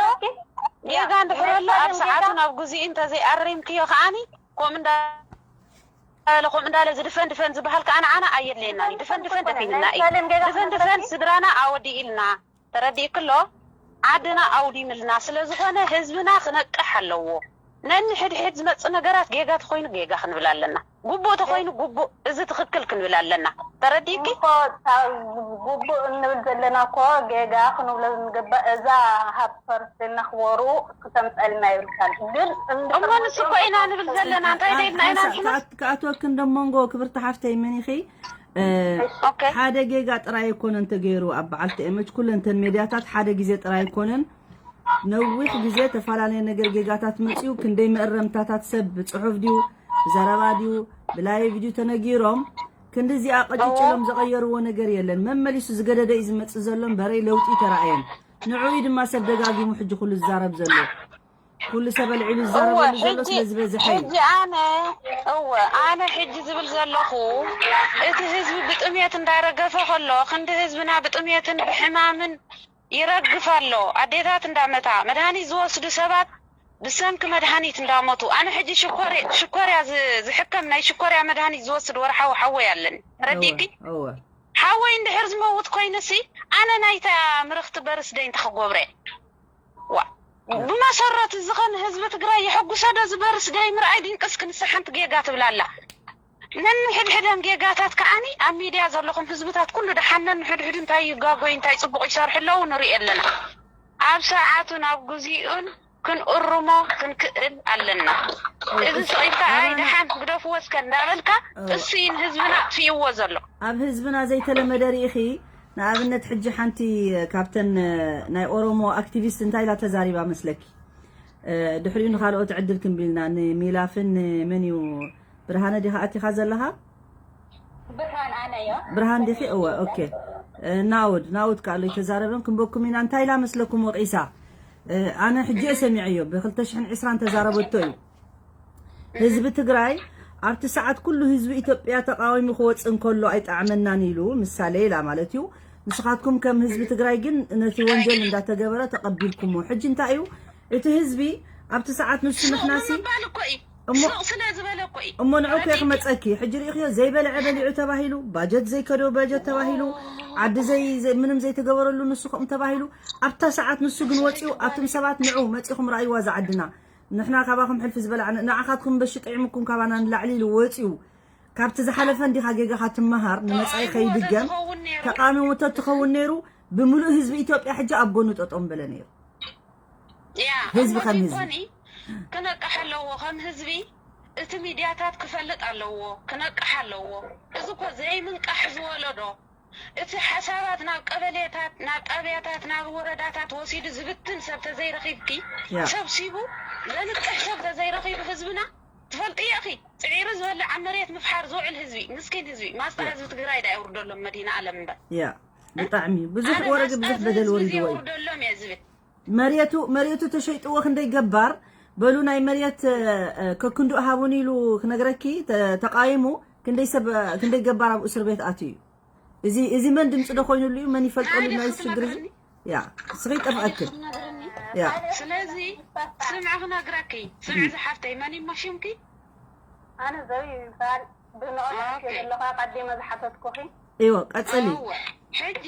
ጌጋ እንድሕር ኣሎ፣ ኣብ ሰዓቱ ናብ ግዜኡ እንተዘይኣሪምክዮ ከዓኒ፣ ከምኡ እንዳለ፣ ከምኡ እንዳለ፣ እዚ ድፈን ድፈን ዝበሃል ከኣ ንዓና ኣየድልየናን እዩ። ድፈን ድፈን ደፊንና እዩ። ድፈን ድፈን ስድራና ኣወዲእልና፣ ተረዲእክሎ? ዓድና ኣውዲምልና ስለ ዝኾነ ህዝብና ክነቅሕ ኣለዎ። ነንሕድሕድ ዝመጽእ ነገራት ጌጋ ተኾይኑ ጌጋ ክንብል ኣለና። ጉቡእ ተኾይኑ ጉቡእ፣ እዚ ትኽክል ክንብል ኣለና። ተረዲእኪ? እኮ፣ እታ፣ ጉቡእ እንብል ዘለና እኮ ጌጋ ክንብሎ ዝግባእ፣ እዛ ሃብ ፐርሰንት ነኽበሩ ክተምፀልና ይብልካል። ግን እንድሕር እሞ ንሱ እኮ ኢና ንብል ዘለና። እንታይ ደልና ኢና ንሕና? ክኣት-፣ ክኣትወኪ እንደ መንጎ ክብርቲ ሓፍተይ መን ኢኺ? እ፣ ኦኬ። ሓደ ጌጋ ጥራይ ኣይኮነን ተገይሩ ኣብ በዓልቲ ኤመች፣ ኩለን እተን ሜድያታት ሓደ ግዜ ጥራይ ኣይኮነን። ነዊሕ ግዜ ተፈላለየ ነገር ጌጋታት መጺኡ፣ ክንደይ መእረምታታት ሰብ ብጽሑፍ ድዩ፣ ብዘረባ ድዩ፣ ብላይቭ ድዩ ተነጊሮም፣ ክንዲ እዚኣ ቀጭጭሎም ዘቐየርዎ ነገር የለን። መመሊሱ ዝገደደ እዩ ዝመጽእ ዘሎ እምበረይ ለውጢ ተራእየን። ንዕኡ ድማ ሰብ ደጋጊሙ ሕጂ ኩሉ ዝዛረብ ዘሎ። ኩሉ ሰብ ኣልዒሉ ዝዛረበሉ ዘሎ ስለ ዝበዝሐ እዩ። ሕጂ ኣነ፣ እወ፣ ኣነ ሕጂ ዝብል ዘለኹ፣ እቲ ህዝቢ ብጥሜት እንዳረገፈ ከሎ፣ ክንዲ ህዝብና ብጥሜትን ብሕማምን ይረግፍ ኣሎ። ኣዴታት እንዳመታ፣ መድሃኒት ዝወስዱ ሰባት ብሰንኪ መድሃኒት እንዳሞቱ። ኣነ ሕጂ ሽኮር-፣ ሽኮርያ ዝ-፣ ዝሕከም ናይ ሽኮርያ መድሃኒት ዝወስድ ወርሓዊ ሓወይ ኣለኒ። ረዲእኪ? እወ፣ እወ። ሓወይ እንድሕር ዝመውት ኮይኑሲ፣ ኣነ ናይታ ምርኽቲ በርስደይ እንታይ ክገብረ? ዋ፣ ብመሰረቱ እዚ ኸ ንህዝቢ ትግራይ የሐጉሶ ዶ? እዚ በርስደይ ምርኣይ ድንቅስ ክንሳ ሓንቲ ጌጋ ትብላላ። ነንሕድሕደን ጌጋታት ከዓኒ ኣብ ሚድያ ዘለኹም ህዝብታት ኩሉ ደሓን ነንሕድሕዱ እንታይ ይጋጎይ እንታይ ጽቡቕ ይሰርሑ ኣለዉ ንርኢ ኣለና። ኣብ ሰዓቱን ኣብ ግዚኡን ክንእርሞ ክንክእል ኣለና። እዚ ስቕ ኢልካ ኣይ ደሓን ግደፍዎ እስከ እንዳበልካ እሱ እዩ ንህዝብና ኣጥፊእዎ ዘሎ። ኣብ ህዝብና ዘይተለመደ ርኢኺ። ንኣብነት ሕጂ ሓንቲ ካብተን ናይ ኦሮሞ ኣክቲቪስት እንታይ ኢላ ተዛሪባ መስለኪ? እ፣ ድሕሪኡ ንኻልኦት ዕድል ክንቢልና ንሚላፍን ንመን እዩ ብርሃነ ዲኻ ኣቲኻ ዘለኻ? ብርሃን ኣነ እዮ። ብርሃን ዲኺ? እወ፣ ኦኬ። እ፣ ናውድ፣ ናውድ ከኣ ኣሎ ይተዛረበን ክንበኩም ኢና። እንታይ ኢላ መስለኩም ወቒሳ? እ፣ ኣነ ሕጂ እየ ሰሚዐዮ፣ ብ ክልተ ሽሕን ዕስራን ተዛረበቶ እዩ። ህዝቢ ትግራይ ኣብቲ ሰዓት ኩሉ ህዝቢ ኢትዮጵያ ተቃዊሙ ክወጽእ እንከሎ ኣይጠዓመናን ኢሉ፣ ምሳሌ ኢላ ማለት እዩ። ንስኻትኩም ከም ህዝቢ ትግራይ ግን ነቲ ወንጀል እንዳተገበረ ተቐቢልኩሞ። ሕጂ እንታይ እዩ? እቲ ህዝቢ ኣብቲ ሰዓት ንሱ ንሕናሲ ምባል እኮ እዩ። እሞ ስቕ ስለ ዝበለ እኮ እዩ። እሞ ንዑ እኮ ተረዲእኪ? ክመጸኪ። ሕጂ ርኢኽዮ፣ ዘይበልዐ በሊዑ ተባሂሉ፣ ባጀት ዘይከዶ በጀት ተባሂሉ፣ ዓዲ ዘይ-፣ ዘይ-፣ ምንም ዘይተገበረሉ ንሱ ከምኡ ተባሂሉ። ኣብታ ሰዓት ንሱ ግን ወጺኡ፣ ኣቱም ሰባት ንዑ መጺኹም ረኣይዋ እዛ ዓድና። ንሕና ካባኹም ሕልፊ ዝበላዕና፣ ንዓኻትኩም በሺ ጥዒሙኩም ካባና ንላዕሊ ኢሉ ወጺኡ። ካብቲ ዝሓለፈ እንዲኻ ጌጋኻ ትመሃር፣ ንመጻኢ ተቓውሞ ከይድገም። ተትኸውን ነይሩ። ተቓውሞ ተትኸውን ነይሩ፣ ብምሉእ ህዝቢ ኢትዮጵያ ሕጂ ኣብ ጎኑ ጠጠው ምበለ ነይሩ። ያ፣ ህዝቢ እሞ ከም እዚ ህዝቢ። ኮኒ ክነቅሕ ኣለዎ፣ ከም ህዝቢ እቲ ሚድያታት ክፈልጥ ኣለዎ፣ ክነቅሕ ኣለዎ። እዚ እኮ ዘይምንቃሕ ዝወለዶ፣ እቲ ሓሳባት ናብ ቀበሌታት፣ ናብ ጣብያታት፣ ናብ ወረዳታት ወሲዱ ዝብትን ሰብ ተዘይረኺብኪ፣ ያ። ሰብሲቡ ዘንቅሕ ሰብ ተዘይረኺቡ ህዝብና ትፈልጥዮ ኢኺ። ጽዒሩ ዝበልዕ ኣብ መሬት ምፍሓር ዝውዕል ህዝቢ፣ ምስኪን ህዝቢ፣ ማስጣ ያ። ህዝቢ ትግራይ ዳ የውርደሎም መድህና ኣለም እምበር። ያ፣ ብጣዕሚ ብዙሕ ኣነ ወረግ፣ ማስጣ ብዙሕ ህዝቢ በደል ወሪድዎ እዩ። የውርደሎም እየ ዝብል። መሬቱ፣ መሬቱ ተሸይጥዎ ክንደይ ገባር፣ በሉ ናይ መሬት፣ እ፣ እ፣ ከክንድኡ ሃቡኒ ኢሉ ክነግረኪ፣ ተ-፣ ተቃይሙ ክንደይ ሰብ፣ እ፣ ክንደይ ገባር ኣብ እስር ቤት ኣትዩ እዩ። እዚ፣ እዚ መን ድምፂ ዶ ኮይኑሉ እዩ? መን ይፈልጠሉ ናይ ሽግር እዚ? ያ፣ እስኺ ይጠፍኣክን። ያ። ስለዚ ስምዒ ክነግረኪ፣ ስምዒ ዝሓፍተይ፣ መን እዩ ሽምኪ? ኣነ ዘዊ ይበሃል። ብንቐጻ ኦኬ። ዘለኻ ቀዲመ ዝሓተትኩኺ። እዎ፣ ቀጽሊ። እወ፣ ሕጂ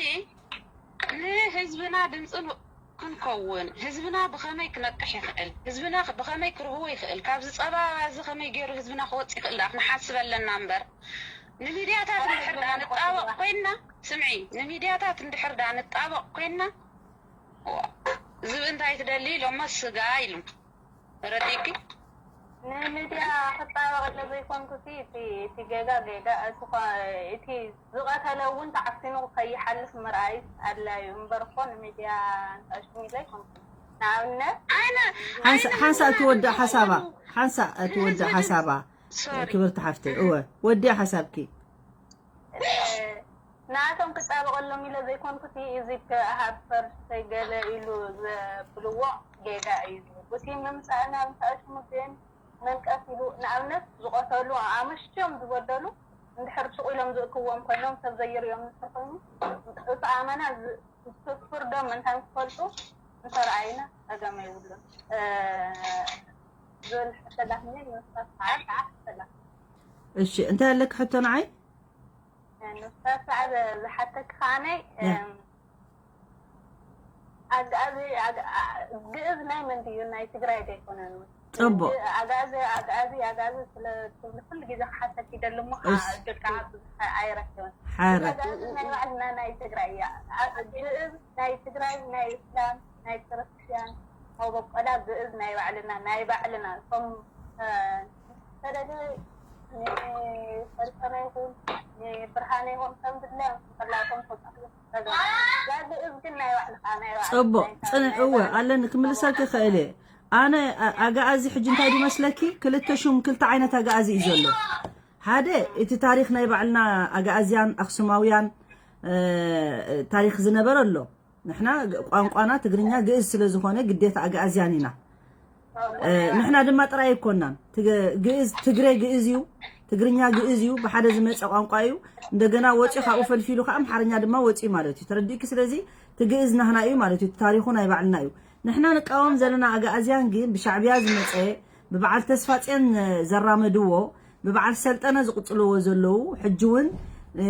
ንህዝብና ድምፂ ን-፣ ክንከውን፣ ህዝብና ብኸመይ ክነቅሕ ይኽእል፣ ህዝብና ክ-፣ ብኸመይ ክርህዎ ይኽእል፣ ካብዚ ጸባ እዚ ከመይ ገይሩ ህዝብና ክወጽእ ይኽእል ደኣ ክንሓስብ ኣለና እምበር፣ ንሚድያታት እንድሕር ደኣ ንጣበቕ ኮይንና፣ ስምዒ፣ ንሚድያታት እንድሕር ደኣ ንጣበቕ ኮይንና፣ ዋ፣ ዝብኢ እንታይ ትደሊ ኢሎሞ ስጋ ኢሉ። ረዲእኪ? ንሚድያ ክጣበቕ ኢለ ዘይኮንኩሲ፣ እቲ፣ እቲ ጌጋ ጌጋ፣ እቲ ኸ-፣ እቲ ዝቐተለ እውን ተዓፊኑ ከይሓልፍ ምርኣይ ኣድላዩ እምበር እኮ ንሚድያ ንጣሽሙ ኢለ ኣይኮንኩን። ንኣብነት፣ ኣይነ-፣ ሓንሳ-፣ ኣይነ-፣ ሓንሳእ ትወዳእ ሓሳባ፣ ሓንሳእ ትወዳእ ንህዝቢ ሓሳባ፣ ሶሪ። ክብርቲ ሓፍተይ፣ እወ፣ ወዲያ ሓሳብኪ። እ፣ ንኣቶም ክጣበቐሎም ኢለ ዘይኮንኩሲ፣ እዚ ከ-፣ ሃብ ፈርሰይ ገለ ኢሉ ዘብልዎ ጌጋ እዩ ዝብል። እቲ ምምጻእና ምስ ኣሽሙ ግን መንቀፍ ኢሉ፣ ንኣብነት፣ ዝቐተሉ፣ ኣመሽዮም ዝበደሉ፣ እንድሕር ሱቕ ኢሎም ዝእክዎም ኮይኖም፣ ሰብ ዘይርእዮም እንድሕር ኮይኑ፣ እቲ ኣመና ዝ-፣ ፍርዶም እንታይ ክፈልጡ እንተረኣይና ጸገም የብሉን። እ፣ ዝብል ሕቶ ላክኒ፣ ንሳ ሰዓት ሰዓት ሕቶ ላክኒ። እሺ፣ እንታይ ኣለኪ ሕቶ ንዓይ? ንሳ ሰዓት ዝሓተክ ከዓነይ፣ እ። እም፣ ኣግኣዚ ኣግ- ኣ- ግእዝ ናይ መን ድዩ? ናይ ትግራይ ዘይኮነን። ጽቡቕ። ኣግኣዚ ኣግኣዚ ኣግኣዚ ስለ ትብሊ ኩሉ ግዜ ክሓተክ ይደሊ እሞ ከዓ እስ- እድል ከዓ ብዙሕ ኣይረክብን። ሓረ ኣግኣዚ ናይ ባዕልና ናይ ትግራይ እያ። ኣ- ግእዝ ናይ ትግራይ፣ ናይ እስላም፣ ናይ ክርስትያን፣ መበቆላ ግእዝ ናይ ባዕልና ናይ ባዕልና። እቶም እ፣ ፈለገ ንሰልጠነ ይኹን ንብርሃነ ይኹን ከም ድላዮም ክፈላቶም ተጻሕፉ። እዛ ግእዝ ግን ናይ ባዕልኻ ናይ ባዕልኻ ጽቡቕ ናይ ጽንዕ ናይ እወ ባዕልኻ ኣለኒ ክምልሰልኪ ክእል እየ። ኣነ ኣ- ኣግኣዚ ሕጂ እንታይ ድመስለኪ ክልተ ሹም ክልተ ዓይነት ኣግኣዚ እዩ ዘሎ። ሓደ እቲ ታሪኽ ናይ ባዕልና ኣግኣዝያን ኣኽሱማውያን እ፣ ታሪኽ ዝነበረ ኣሎ። ንሕና ግ- ቋንቋና ትግርኛ ግእዝ ስለ ዝኾነ ግዴታ ኣግኣዝያን ኢና። እ፣ ንሕና ድማ ጥራይ ኣይኮናን። ትግ- ግእዝ ትግረ ግእዝ እዩ፣ ትግርኛ ግእዝ እዩ፣ ብሓደ ዝመፀ ቋንቋ እዩ። እንደገና ወፂኡ ካብኡ ፈልፊሉ ከዓ ኣምሓርኛ ድማ ወፂኡ ማለት እዩ። ተረዲእኪ? ስለዚ እቲ ግእዝ ናህና እዩ ማለት እዩ። እቲ ታሪኹ ናይ ባዕልና እዩ። ንሕና ንቃወም ዘለና ኣግኣዝያን ግን ብሻዕብያ ዝመፀ ብበዓል ተስፋፅዮን ዘራመድዎ ብበዓል ሰልጠነ ዝቕፅልዎ ዘለዉ ሕጂ እውን እ፣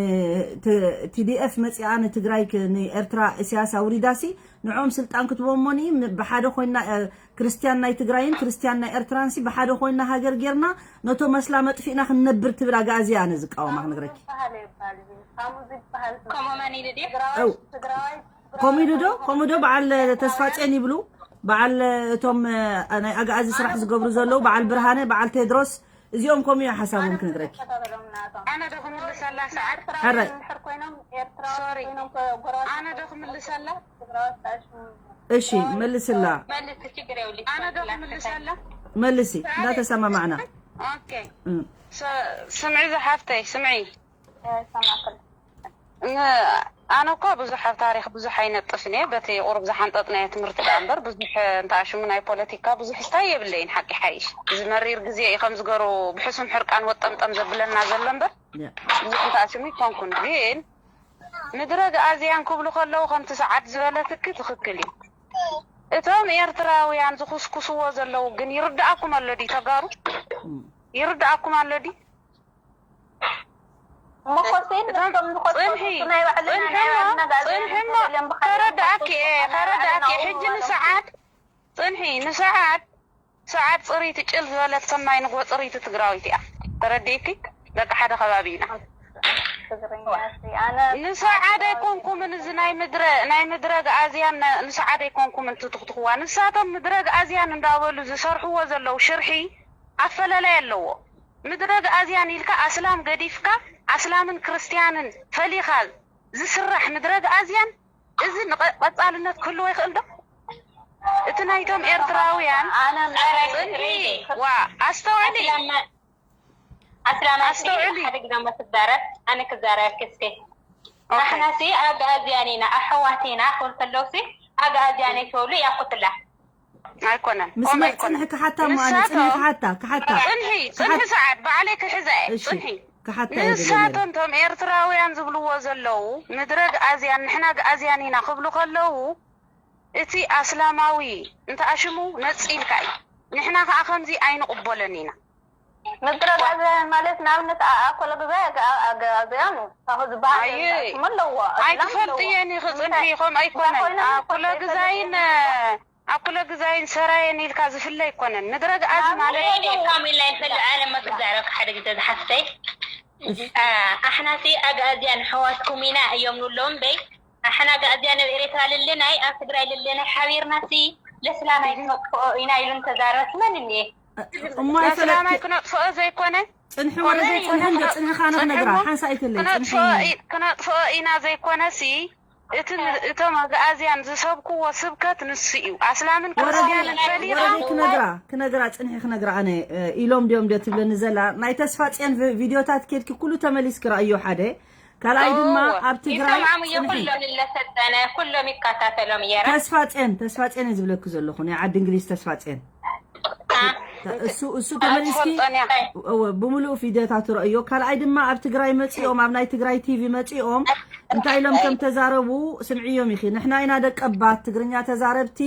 ት- ቲዲኤፍ መፂኣ ንትግራይ ክ- ንኤርትራ እስያስ ኣውሪዳሲ ንዕኦም ስልጣን ክትቦሞኒ ብሓደ ኮይና እ፣ ክርስትያን ናይ ትግራይን ክርስትያን ናይ ኤርትራንሲ ብሓደ ኮይና ሃገር ጌርና ነቶ መስላ መጥፊእና ክንነብር ትብል ኣግኣዚ ኣነ ዝቃወማ ክነግረኪ። ዝበሃል ይባል እዩ። ከምኡ ዝበሃል ከምኡ መን ኢሉ ድዩ? ትግራዋይ እው። ትግራዋይ ከምኡ ኢሉ ዶ ከምኡ ዶ በዓል ተስፋፅዮን ይብሉ በዓል እቶም እ፣ ናይ ኣግኣዚ ስራሕ ዝገብሩ ዘለዉ በዓል ብርሃነ በዓል ቴድሮስ እዚኦም ከምኡ እዮም ሓሳቦም ክነግረኪ። ተኸታተሎም ናቶም። ኣነ ዶ ክምልሰላ ሰዓት? ሕራይ። እንድሕር ኮይኖም ኤርትራዊ ሶሪ። ኮይኖም ከ- ጎረባብቲ ኣነ ዶ ክምልሰላ? ትግራዋይ ኣሽሙ እሺ መልስላ። መልስ ችግር የብሉ። ኣነ ዶ ክምልሰላ? መልሲ እንዳተሰማማዕና። ኦኬ። ስ- ስምዒ ዝሓፍተይ ስምዒ። ሰማክል ን- ኣነ እኳ ብዙሕ ኣብ ታሪኽ ብዙሕ ኣይነጥፍን እየ። በቲ ቁሩብ ዝሓንጠጥናዮ ትምህርቲ ደኣ እምበር ብዙሕ እንተኣሽሙ ናይ ፖለቲካ ብዙሕ ስታይ የብለይን ሓቂ ሓይሽ። እዚ መሪር ግዜ እዩ ከም ዝገሩ ብሕሱም ሕርቃን ወጠምጠም ዘብለና ዘሎ እምበር ያ። ብዙሕ እንተኣሽሙ ይኮንኩን። ግን ምድረ ግኣዝያን ክብሉ ከለዉ ከምቲ ሰዓት ዝበለትኪ ትኽክል እዩ። እቶም ኤርትራውያን ዝኹስኩስዎ ዘለዉ ግን ይርድኣኩም ኣሎ ድዩ ተጋሩ? እም። ይርድኣኩም ኣሎ ድዩ? መኮሴን እቶም ንሶም ዝኸሱ ጽንሒ ናይ ባዕልና ናይ ጽንሕሞ ባዕልና ጋዜጣ ጽንሕሞ ተደልዮም ብሓደ ተረዳእኪ እየ ዝኸሱ ተረዳእኪ ናይ ሕጂ ባዕልና ንሰዓት ጽንሒ ንሰዓት ሰዓት ጽሪቲ ጭል ዝበለት ሰማይ ንግሆ ጽሪቲ ትግራዊት እያ። ተረዲእኪ? ደቂ ሓደ ከባቢ ኢና። ትግርኛ ሲ ኣነ ንሰዓት ኣይኮንኩምን እዚ ናይ ምድረ ናይ ምድረ ግኣዝያን ነ- ንሰዓት ኣይኮንኩምን ትትኽትኽዋ። ንሳቶም ምድረ ግኣዝያን እንዳበሉ ዝሰርሕዎ ዘለዉ ሽርሒ ኣፈላላይ ኣለዎ። ምድረ ግኣዝያን ኢልካ ኣስላም ገዲፍካ ኣስላምን ክርስትያንን ፈሊኻ ዝስራሕ ምድረ ግኣዝያን እዚ ንቐ- ቀጻልነት ክህልዎ ይኽእል ዶ? እቲ ናይቶም ኤርትራውያን ኣነ ጽንሒ ዋ ኣስተውዕሊ ኣስላማይ ኣስተውዕሊ። ሓደ ግዜ እሞ ትዛረብ ኣነ ክዛረብ ክስቴ ኦኬ። ኣሕናሲ ኣግኣዝያን ኢና ኣሕዋት ኢና ክብል ከለውሲ ኣግኣዝያን ኣይትበሉ እያ ኩትላ ኣይኮነን ምስ ከምኡ መ- ኣይኮነን። ጽንሒ ክሓታ እሞ ኣነ ጽንሒ ንሳቶም- ክሓታ ክሓታ ጽንሒ ጽንሒ ሰዓት ባዕለይ ክሕዘ እየ እሺ ጽንሒ ክሓታ እየ ደልየ ነይረ። ንሳቶም ቶም ኤርትራውያን ዝብልዎ ዘለዉ ምድረ ግኣዝያን ንሕና ግኣዝያን ኢና ክብሉ ከለዉ እቲ ኣስላማዊ እንተኣሽሙ ነጺልካ እዩ። ንሕና ከዓ ከምዚ ኣይንቕበሎን ኢና። ምድረ ጋዛውያን ማለት ንኣብነት ኣ- ኣኮለ ግዛይ ኣገ- ኣገ- ኣገዛውያን እዩ። ካብኡ ዝበሃል ኣየ። ስም ኣለዎ። ኣስላም ኣለዎ። ኣይትፈልጥየን ኢኺ ጽንሒ ከምኡ ኣይኮነን። ኮይና ኣኩለ ይፈልጥ ግዛይን ኣኩለ ግዛይን ሰራየን ኢልካ ዝፍለ ኣይኮነን። ምድረ ግኣዝ ማለት እኔ ካሚላ ይፈልጥ ኣነ መክዛረብ ሓደ ግዜ ዝሓፍተይ ኣሕናሲ ኣግኣዝያን ኣሕዋትኩም ኢና እዮም ንብሎም እምበይ ኣሕና ኣግኣዝያን ኣብ ኤርትራ ልልናይ ኣብ ትግራይ ልልናይ ሓቢርናሲ ለስላማይ ክነጥፍኦ ኢና ኢሉ እንተዛረበስ መን እኒኤ? እሞ ኣስላማይ ኣይፈለጥኪ ክነጥፍኦ ዘይኮነ ጽንሒ ወረ ዘይጽንሒ እንደ ጽንሒ ካነ ክነግራ ሓንሳ ኣይትለይ ክነጥፍኦ ጽንሒ ኢ- ክነጥፍኦ ኢና ዘይኮነሲ እቲ ን- እቶም ኣግኣዝያን ዝሰብክዎ ስብከት ንሱ እዩ። ኣስላምን ወረ ክርስትያንን ወረ ፈሊኻ ክነግራ ክነግራ ጽንሒ ክነግራ ኣነ እ፣ ኢሎም ድዮም ድዮ ትብለኒ ዘላ ናይ ተስፋ ጽዮን ቪ- ቪድዮታት ኬድኪ ኩሉ ተመሊስኪ ረኣዮ ሓደ ካልኣይ ድማ እዎ። ኣብ ትግራይ ይሰምዖም እዮ ጽንሒ ኩሎም ለሰጠነ ኩሎም ይከታተሎም እየ ራ ተስፋ ጽዮን ተስፋ ጽዮን እየ ዝብለኪ ዘለኹ ናይ ዓዲ እንግሊዝ ተስፋ ጽዮን እሱ እሱ ተመሊስኪ ኣይትፈልጦን እያ። እወ ብምሉእ ቪድዮታት ረእዮ ካልኣይ ድማ ኣብ ትግራይ መፂኦም ኣብ ናይ ትግራይ ቲቪ መፂኦም እንታይ ኢሎም ከም ተዛረቡ ስምዕዮም ኢኺ። ንሕና ኢና ደቀባት ትግርኛ ተዛረብቲ፣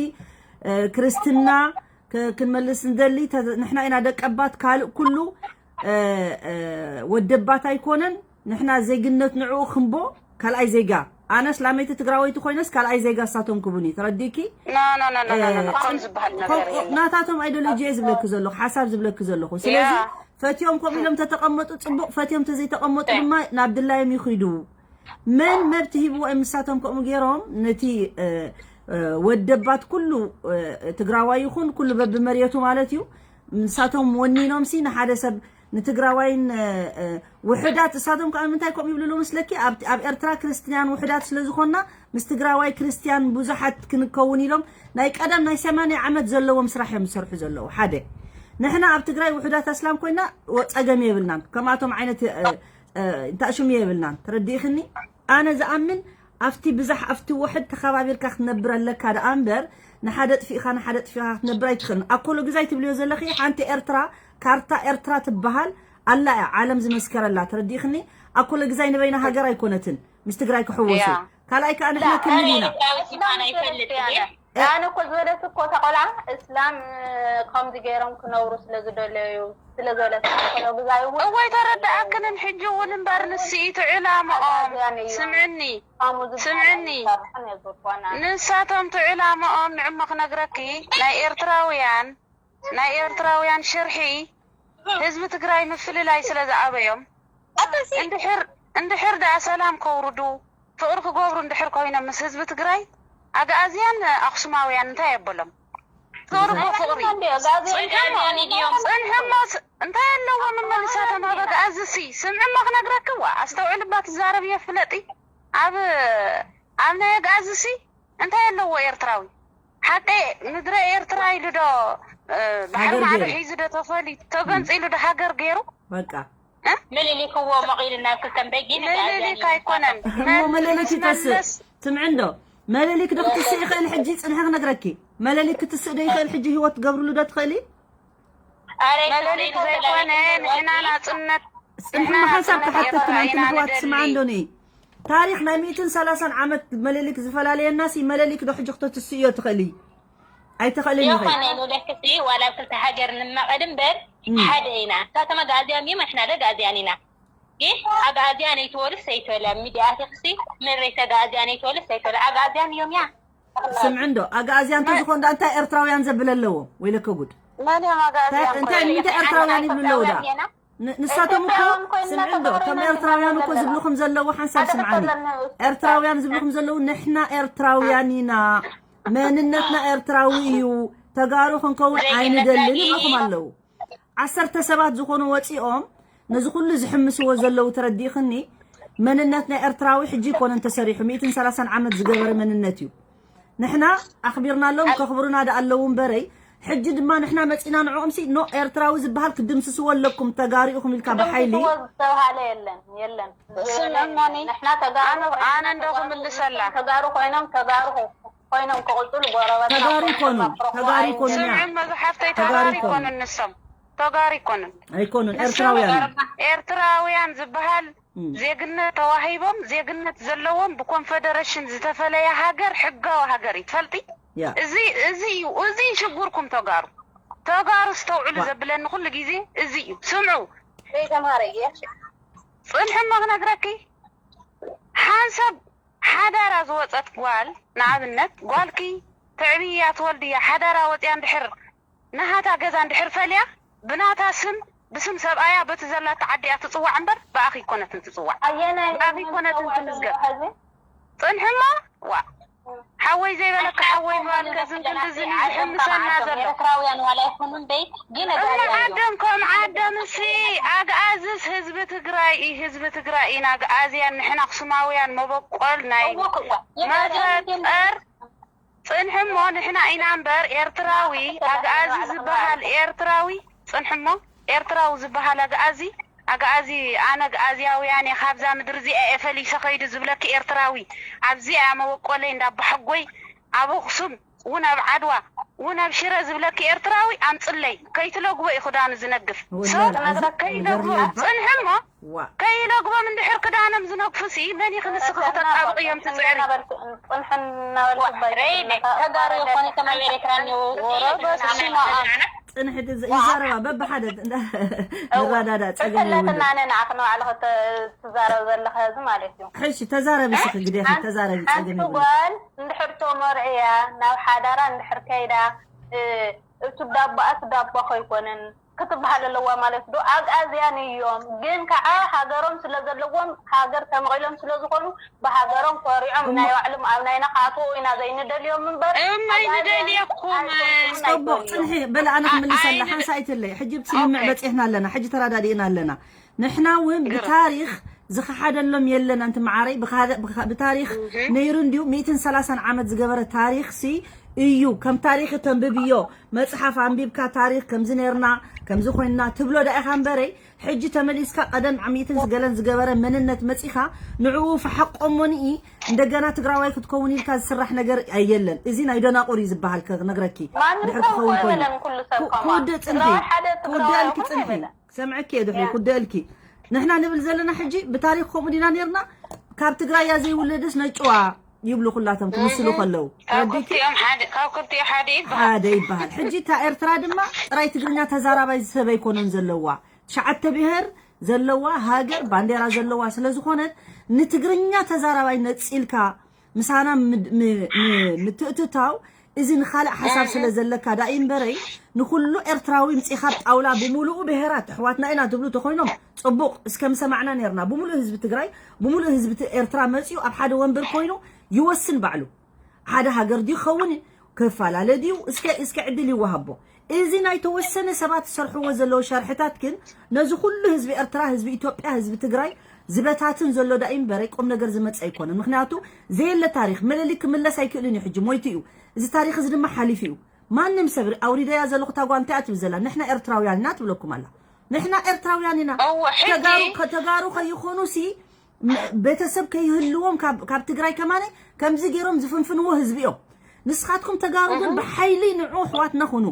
እ፣ ክርስትና ክ-፣ ክንመልስ ንደሊ፣ ተ-፣ ንሕና ኢና ደቀባት፣ ካልእ ኩሉ፣ እ፣ እ፣ ወደባት ኣይኮነን። ንሕና ዜግነት ንዕኡ ክንቦ ካልኣይ ዜጋ። ኣነስ ላመይቲ ትግራወይቲ ኮይነስ ካልኣይ ዜጋ እሳቶም ክቡኒ። ተረዲእኪ? ኖ፣ ኖ፣ ኖ፣ ኖ፣ ኖ፣ ኖ፣ ኖ። እ፣ ከምኡ ዝበሃል ነገር ከምኡ የለን። ናታቶም ኣይዲዮሎጂ እየ ዝብለኪ ዘለኹ፣ ሓሳብ ዝብለኪ ዘለኹ። ስለዚ ያ። ፈትዮም ከምኡ ኢሎም ተተቐመጡ ጽቡቕ፣ ፈትዮም ተዘይተቐመጡ ድማ ናብ ድላዮም ይኺዱ። መን መብት ሂብዎ እዮም ንሳቶም ከምኡ ገይሮም ነቲ፣ እ፣ እ፣ ወደባት ኩሉ፣ እ፣ ትግራዋይ ይኹን ኩሉ በብመሬቱ ማለት እዩ። ንሳቶም ወኒኖም ሲ ንሓደ ሰብ ንትግራዋይን፣ እ፣ እ፣ ውሑዳት እሳቶም ከዓ ምንታይ ከምኡ ይብልሉ መስለኪ? ኣብ፣ ኣብ ኤርትራ ክርስትያን ውሑዳት ስለ ዝኾንና ምስ ትግራዋይ ክርስትያን ብዙሓት ክንከውን ኢሎም ናይ ቀደም ናይ ሰማንያ ዓመት ዘለዎም ስራሕ እዮም ዝሰርሑ ዘለዉ። ሓደ ንሕና ኣብ ትግራይ ውሑዳት ኣስላም ኮይና ወ-፣ ጸገም የብልናን። ከምኣቶም ዓይነት፣ እ፣ እ፣ እንታሽሙ የብልናን። ተረዲእኽኒ? ኣነ ዝኣምን ኣብቲ ብዛሕ ኣብቲ ውሕድ ተኸባቢርካ ክትነብር ኣለካ ደኣ እምበር ንሓደ ጥፊእኻ ንሓደ ጥፊእኻ ክትነብር ኣይትኽእልን። ኣኮሎ ግዛይ ትብልዮ ዘለኺ ሓንቲ ኤርትራ ካርታ ኤርትራ ትበሃል ኣላ እያ ዓለም ዝመስከረላ። ተረዲእኽኒ? ኣኮሎ ግዛይ ንበይና ሃገር ኣይኮነትን ምስ ትግራይ ክሕወሱ። ያ። ካልኣይ ከዓ ንሕና ክልል ኢና። ዳዊት ይፋና ይፈልጥ እየ። ኣነ እኮ ዝበለት እኮ እታ ቆልዓ እስላም ከምዚ ገይሮም ክነብሩ ስለ ዝደለዩ ስለ ዝበለት እኮ ግዛይ እውን እወይ ተረዳኣክንን ሕጂ እውን እምበር ንስኢቱ ዕላምኦም ኣዝያን እዩ። ስምዕኒ ከምኡ ዝበሃል ስምዕኒ። ኣይሰርሕን እየ ዝኮና። ንሳቶም እቲ ዕላምኦም ንዕሞ ክነግረኪ ናይ ኤርትራውያን ናይ ኤርትራውያን ሽርሒ ህዝቢ ትግራይ ምፍልላይ ስለ ዝኣበዮም እንድሕር እንድሕር ደኣ ሰላም ከውርዱ ፍቕሪ ክገብሩ እንድሕር ኮይኖም ምስ ህዝቢ ትግራይ ኣግኣዝያን ኣኽሱማውያን እንታይ የበሎም? ፍቕሪ እኮ ፍቕሪ። እንዴ ጋዜጣ ጽንሕሞ ጽንሕሞ ስ- እንታይ ኣለዎም እሞ ንሳቶም ኣብ ኣግኣዚ ሲ ስምዕሞ ክነግረክዋ ኣስተውዕልባ ትዛረብ እየ ፍለጢ ኣብ ኣብ ናይ ኣግኣዚ ሲ እንታይ ኣለዎ ኤርትራዊ ሓቀ ምድረ ኤርትራ ኢሉ ዶ እ፣ ባሕሪ ሃገር ማዕዶ ገይሩ። ሒዙ ዶ ተፈሊ ተገንፂሉ ዶ ሃገር ገይሩ በቃ ምልሊክዎ መቒሉ ናብ ክልተን በጊን ምልሊክ ኣይኮነን እሞ መለሊክ ይተስእ መለስ ስምዒ እንዶ መለሊክ ዶ ክትስእ ይኽእል ሕጂ ጽንሐ ክነግረኪ መለሊክ ክትስእ ዶ ይኽእል ሕጂ ህይወት ትገብርሉ ዶ ትኽእሊ መለሊክ ዘይኮነ ንሕና ናፅነት ጽንሕማ ሓንሳብ ክሓተክና እንትን ኣሕዋት ስምዓ እንዶ ንኢ ታሪኽ ናይ ሚእትን ሰላሳን ዓመት መለሊክ ዝፈላለየና ሲ መለሊክ ዶ ሕጂ ክተትስእዮ ትኽእሊ ኣይትኽእልን ኢኺ የኾነ ንብለክሲ ዋላ ኣብ ክልተ ሃገር ንመቐድ እምበር እም። ሓደ ኢና እሳቶም ኣግኣዝያን እዮም ኣሕና ዶ ኣግኣዝያን ኢና ግን ኣግኣዝያን ኣይትበሉስ ኣይትበለ ኣብ ሚድያ ኣቲኽሲ መሬት ኣግኣዝያን ኣይትበሉስ ኣይትበለ ኣግኣዝያን እዮም ያ ስምዒ እንዶ ኣግኣዝያን እንተዝኾን ዳ እንታይ ኤርትራውያን ዘብል ኣለዎ ወይለከ ጉድ መን እዮም ኣግኣዝያን እንታይ እንታይ ኤርትራውያን ይብሉ ኣለዉ ዳ ን- ንሳቶም እኮ ስምዒ እንዶ ከም ኤርትራውያን እኮ ዝብልኹም ዘለዉ ሓንሳብ ስምዓኒ ኤርትራውያን ዝብልኹም ዘለዉ ንሕና ኤርትራውያን ኢና መንነትና ኤርትራዊ እዩ ተጋሩ ክንከውን ኣይንደልን ይብልኹም ኣለዉ ዓሰርተ ሰባት ዝኾኑ ወፂኦም ነዚ ኩሉ ዝሕምስዎ ዘለዉ ተረዲእኽኒ መንነት ናይ ኤርትራዊ ሕጂ ይኮነን ተሰሪሑ ሚእትን ሰላሳን ዓመት ዝገበረ መንነት እዩ ንሕና ኣኽቢርናሎም ከኽብሩና ደኣ ኣለዉ እምበረይ ሕጂ ድማ ንሕና መፂና ንዕኦም ሲ ኖ ኤርትራዊ ዝበሃል ክድምስስዎ ኣለኩም ተጋሩ ኢኹም ኢልካ ብሓይሊ ዝተባሃለ የለን የለን ስምዕሞኒ ንሕና ተጋሩ ኣነ እንዶ ክምልሰላ ተጋሩ ኮይኖም ተጋሩ ኮይኖም ክቕፅሉ ጎረበት ተጋሩ ይኮኑ ተጋሩ ይኮኑ እያ ስምዕን መዝሓፍተይ ተጋሩ ተጋሩ ይኮኑ። ይኮኑ ንሶም ተጋሩ ይኮኑ ኣይኮኑን ኤርትራውያን እዮም። ኤርትራውያን ዝበሃል እም። ዜግነት ተዋሂቦም ዜግነት ዘለዎም ብኮንፈደረሽን ዝተፈለየ ሃገር ሕጋዊ ሃገር እዩ ትፈልጢ ያ እዚ እዚ እዩ እዚ እዩ ሽጉርኩም ተጋሩ ተጋሩ ስተውዕሉ ዋ። ዘብለኒ ኩሉ ግዜ እዚ እዩ ስምዑ ዘይተማረ እየ ጽንሕሞ ክነግረኪ ሓንሳብ ሓዳራ ዝወጸት ጓል ንኣብነት ጓልኪ ተዕብያ ትወልድያ ሓዳራ ወፅያ እንድሕር ናሃታ ገዛ እንድሕር ፈልያ ብናታ ስም ብስም ሰብኣያ በቲ ዘላታ ዓዲያ ትፅዋዕ እምበር ብኣኺ ይኮነትን ትፅዋዕ ኣየናይ ብኣኺ ይኮነትን ትምዝገብ ሕዚ ፅንሕማ ዋ ሓወይ ዘይበለካ ሓወይ ምባል ከዝን ክንድዝን እዩ ዝሕምሰና ዘሎ ኤርትራውያን ዋላ ይኹኑ እምበይ ግን እሞ ኣግኣዝያን እዮም ዓደም ከም ዓደም እሲ ኣግኣዝስ ህዝቢ ትግራይ እዩ ህዝቢ ትግራይ ኢና ኣግኣዝያን ንሕና ኣክሱማውያን መበቆል ናይ እወ ክዋ የጋዝያን ግን መፈጠር ፅንሕሞ ንሕና ኢና እምበር ኤርትራዊ ኣግኣዚ ዝበሃል ኤርትራዊ ፅንሕሞ ኤርትራዊ ዝበሃል ኣግኣዚ ኣግኣዚ ኣነ ኣግኣዝያውያን እየ ካብዛ ምድሪ እዚኣ እየ ፈሊሰ ከይዱ ዝብለኪ ኤርትራዊ ኣብዚኣ መበቆለይ እንዳባሓጎይ ኣብ ኣክሱም እውን ኣብ ዓድዋ እውን ኣብ ሽረ ዝብለኪ ኤርትራዊ ኣምፅለይ። ከይትለግቦ እዩ ክዳኑ ዝነግፍ። ወላሂ ሰብ ኣልዓዚም፣ ከይለግቦ ነገር ለይባ። ፅንሒ እሞ ዋ። ከይለግቦም እንድሕር ክዳኖም ዝነግፉ ሲ መን እዩ ክንስኺ ክተጣብቕዮም ትፅዕሪ? ጽንሕና በልኩ ባይ ተጋሩ ይኾነ ከም ኣብ ኤርትራ እኒው ወረዶ ስሽማ ጽንሕቲ ይዛረባ በብሓደ ንራዳዳ ጸገም የብሉ። ጽፈለትና ኣነ ንዓኽ ንባዕልኺ ትዛረብ ዘለኸ እዚ ማለት እዩ። ሕሺ ተዛረቢ ስኺ ግዴኺ ተዛረቢ ጸገም ሓንቲ የብሉ። ጓል እንድሕር ተመርዕያ ናብ ሓዳራ እንድሕር ከይዳ እ፣ እቲ ዳቦኣ እቲ ዳቦ ከይኮነን ክትበሃል ኣለዋ ማለት ዶ? ኣግኣዝያን እዮም ግን ከዓ ሃገሮም ስለ ዘለዎም ሃገር ተመቒሎም ስለ ዝኾኑ ብሃገሮም ኮሪዖም ናይ ባዕሎም ኣብ ናይና ክኣትዉ ኢና ዘይንደልዮም እምበር እመይ ኣግኣዝያን ንደልየኩም። ኣይኮኑን ጽቡቕ ኣይኮኑን። ጽንሒ በለ ኣነ ክምልሰላ ሓንሳእ ኣይትለይ ሕጂ ብስምምዕ ኦኬ። በጺሕና ኣለና ሕጂ ተራዳዲእና ኣለና ንሕና እውን ብታሪኽ ዝኸሓደሎም የለን ኣንቲ መዓረይ ብኻደ- ብኻ- ብታሪኽ ነይሩ እንድዩ ሚእትን ሰላሳን ዓመት ዝገበረ ታሪኽ ሲ እዩ ከም ታሪኽ ተንብብዮ መፅሓፍ ኣንቢብካ ታሪኽ ከምዚ ነይርና ከምዚ ኮይንና ትብሎ ዳ ኢኻ እምበረይ ሕጂ ተመሊስካ ቀደም ዓሚትን ዝገለን ዝገበረ መንነት መፂኻ ንዕኡ ፈሓቆሞኒ እንደገና ትግራዋይ ክትከውን ኢልካ ዝስራሕ ነገር የለን። እዚ ናይ ደናቁር እዩ ዝበሃል ክነግረኪ ማንም ድሕር ሰብ ክኸውን ኮይኑ ኣይበለን ኩሉ ሰብ ከማ ክውድእ ፅንሒ ትግራዋይ ሓደ ትግራዋይ ክውደእልኪ ኣይኮነ ፅንሒ ኣይበለን። ሰምዐኪ እየ ድሕሪ ክውደእልኪ ንሕና ንብል ዘለና ሕጂ ብታሪክ ከምኡ ዲና ነርና ካብ ትግራይ እያ ዘይውለደስ ነጭዋ ይብሉ ኩላቶም ክምስሉ ከለው ካብ ረዲኪ ክልቲኦም ሓደ ካብ ክልቲኦ ሓደ ይበሃል። ሓደ ይበሃል ሕጂ እታ ኤርትራ ድማ ጥራይ ትግርኛ ተዛራባይ ሰብ ኣይኮነን ዘለዋ ትሽዓተ ብሄር ዘለዋ ሃገር ባንዴራ ዘለዋ ስለ ዝኾነት ንትግርኛ ተዛራባይ ነፂልካ ምሳና ምድ- ም- ም- ምትእትታው እዚ ንኻልእ ሓሳብ ስለ ዘለካ ዳኢ እምበረይ ንኩሉ ኤርትራዊ ምፂኻ ጣውላ ብምሉኡ ብሄራት ኣሕዋትና ኢና ትብሉ ተኮይኖም ፅቡቕ እስከ ምሰማዕና ነርና ብምሉእ ህዝቢ ትግራይ ብምሉእ ህዝቢ ት- ኤርትራ መፂኡ ኣብ ሓደ ወንበር ኮይኑ ይወስን ባዕሉ ሓደ ሃገር ድዩ ክኸውን ክፈላለ ድዩ እስከ እስከ ዕድል ይወሃቦ እዚ ናይ ተወሰነ ሰባት ዝሰርሕዎ ዘለዉ ሸርሕታት ግን ነዚ ኩሉ ህዝቢ ኤርትራ ህዝቢ ኢትዮጵያ ህዝቢ ትግራይ ዝበታትን ዘሎ ዳኢ እምበረ ቁም ነገር ዝመፀ ኣይኮነን ምክንያቱ ዘየለ ታሪክ መለሊ ክምለስ ኣይክእልን እዩ ሕጂ ሞይቱ እዩ እዚ ታሪክ እዚ ድማ ሓሊፉ እዩ ማንም ሰብ ኣውሪደያ ዘለኹ ታጓ እንታይ ኣትብል ዘላ ንሕና ኤርትራውያን ኢና ትብለኩም ኣላ ንሕና ኤርትራውያን ኢና እወ፣ ሕጂ ተጋሩ ተጋሩ ከይኾኑ ሲ ቤተሰብ ከይህልዎም ካብ ትግራይ ከማነ ከምዚ ገይሮም ዝፍንፍንዎ ህዝቢ እዮም ንስኻትኩም ተጋሩ ግን ብሓይሊ ንዑ ኣሕዋትና ኩኑ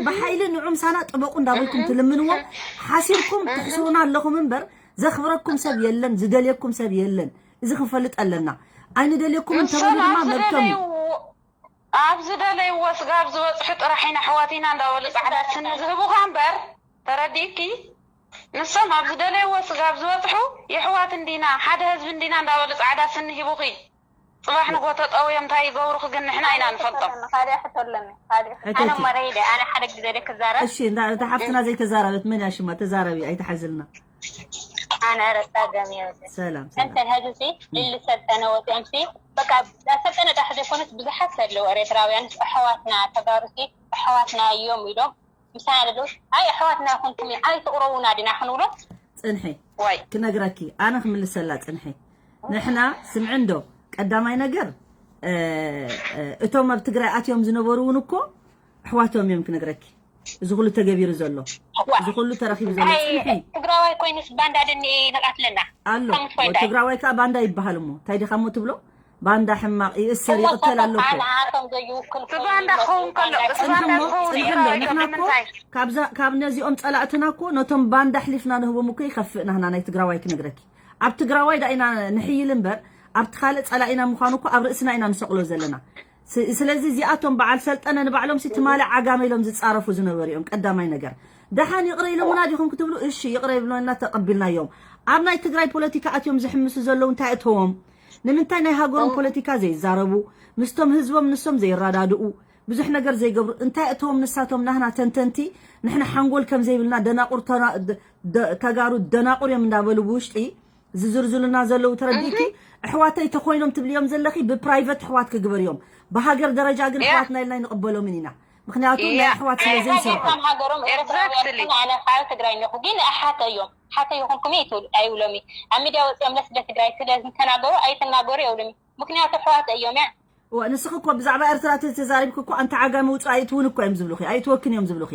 ብሓይሊ ንዑ ምሳና ጥበቁ እንዳበልኩም ትልምንዎም ሓሲብኩም ትሕስሩና ኣለኹም እምበር ዘኽብረኩም ሰብ የለን ዝደልየኩም ሰብ የለን እዚ ክንፈልጥ ኣለና ኣይንደልየኩም እንተበሉ ድማ መብቶም እዩ ኣብ ዝደለይዎ ስጋብ ዝበፅሑ ጥራሕ ኢና ኣሕዋት ኢና እንዳበሉ ፃዕዳ ስኒ ዝህቡኻ እምበር ተረዲእኪ ንሶም ኣብ ዝደለይዎ ስጋብ ዝበፅሑ የሕዋት እንዲና ሓደ ህዝቢ እንዲና እንዳበሉ ፃዕዳ ስኒ ሂቡኺ ፅባሕ ንጎ ተጠውዮም እንታይ ይገብሩኺ ግን ንሕና ኢና ንፈልጦም ካሊእ ሕቶ ኣለኒ ካሊእ ሕቶ ኣነ እቲ- መረይ ደ ኣነ ሓደ ግዜ ደ ክዛረብ እሺ እንዳ እታ ሓፍትና ዘይተዛረበት መን እያ ሽማ ተዛረቢ ኣይትሓዝልና ኣነ ረፃ ገም ይወደ ሰላም ሰላም እንተ ህዝቢ ልልሰልጠነ ወፂኦም ሲ በቃ ሰልጠነ ዳሕ ዘይኮነስ ብዙሓት ኣለዉ ኤርትራውያን ኣሕዋትና ተጋሩ ሲ ኣሕዋትና እዮም ኢሎም ምሳና ኣለዉ ኣይ ኣሕዋትና ይኹንኩም ኣይትቕረቡና ዲና ክንብሎ ፅንሒ ዋይ ክነግረኪ ኣነ ክምልሰላ ፅንሒ ንሕና ስምዒ እንዶ ቀዳማይ ነገር እ፣ እ፣ እቶም ኣብ ትግራይ ኣትዮም ዝነበሩ እውን እኮ ኣሕዋቶም እዮም ክነግረኪ እዚ ኩሉ ተገቢሩ ዘሎ እዚ ኩሉ ተረኪቡ ዘሎ ፅንሒ ትግራዋይ ኮይኑስ ባንዳ ደኒ ንቃትለና ኣሎ ትግራዋይ ከዓ ባንዳ ይበሃል እሞ እንታይ ዲኻ እሞ ትብሎ ባንዳ ሕማቕ ይእሰር ይቕተል ኣሎ እኮ ንዓቶም ዘይውክል እቲ ባንዳ ክኸውን ከሎ እቲ ባንዳ ፅንሕሞ ክኸውን ፅንሕሎ ይራይ ንሕና እኮ ንምንታይ ካብዛ ካብ ነዚኦም ፀላእትና እኮ ነቶም ባንዳ ኣሕሊፍና ንህቦም እኮ ይኸፍእ ናህና ናይ ትግራዋይ ክነግረኪ ኣብ ትግራዋይ ዳ ኢና ንሕይል እምበር ኣብቲ ካልእ ፀላኢና ምዃኑ እኮ ኣብ ርእስና ኢና ንሰቕሎ ዘለና ስ- ስለዚ እዚኣቶም በዓል ሰልጠነ ንባዕሎም ሲ ትማሊ ዓጋመ ኢሎም ዝፃረፉ ዝነበሩ እዮም ቀዳማይ ነገር ደሓን ይቕረ ኢሎምና ዲኹም ክትብሉ እሺ ይቕረ ይብሎና ተቐቢልናዮም ኣብ ናይ ትግራይ ፖለቲካ ኣትዮም ዝሕምሱ ዘለዉ እንታይ እተዎም ንምንታይ ናይ ሃገሮም ፖለቲካ ዘይዛረቡ ምስቶም ህዝቦም ንሶም ዘይረዳድኡ ብዙሕ ነገር ዘይገብሩ እንታይ እተዎም ንሳቶም ናህና ተንተንቲ ንሕና ሓንጎል ከም ዘይብልና ደናቁር ተና- ደ- ደ- ተጋሩ ደናቁር እዮም እንዳበሉ ብውሽጢ ዝዝርዝሉና ዘለዉ ተረዲእኪ ኣሕዋተይ ተኮይኖም ትብልዮም ዘለኺ ብፕራይቨት ኣሕዋት ክግበር እዮም ብሃገር ደረጃ ግን ኣሕዋትና ኢልና ይንቕበሎምን ኢና ምክንያቱ ናይ ኣሕዋት ስለ ዘይሰርሑ ሃገሮም ኤርትራውያን ኣነ ካብ ትግራይ ኣለኹ ግን ኣሓተ እዮም ሓተ ይኹንኩም ኣይብሎም ኣብ ሚድያ ወፂኦም ለስለ ትግራይ ስለ ዝተናገሩ ኣይትናገሩ የብሎም ምክንያቱ ኣሕዋት እዮም ያ ንስኺ እኮ ብዛዕባ ኤርትራ ተዛሪብኪ እኮ ኣንቲ ዓጋሚ ውፁ ኣይትውን እኮ እዮም ዝብሉኺ ኣይትወክን እዮም ዝብሉኺ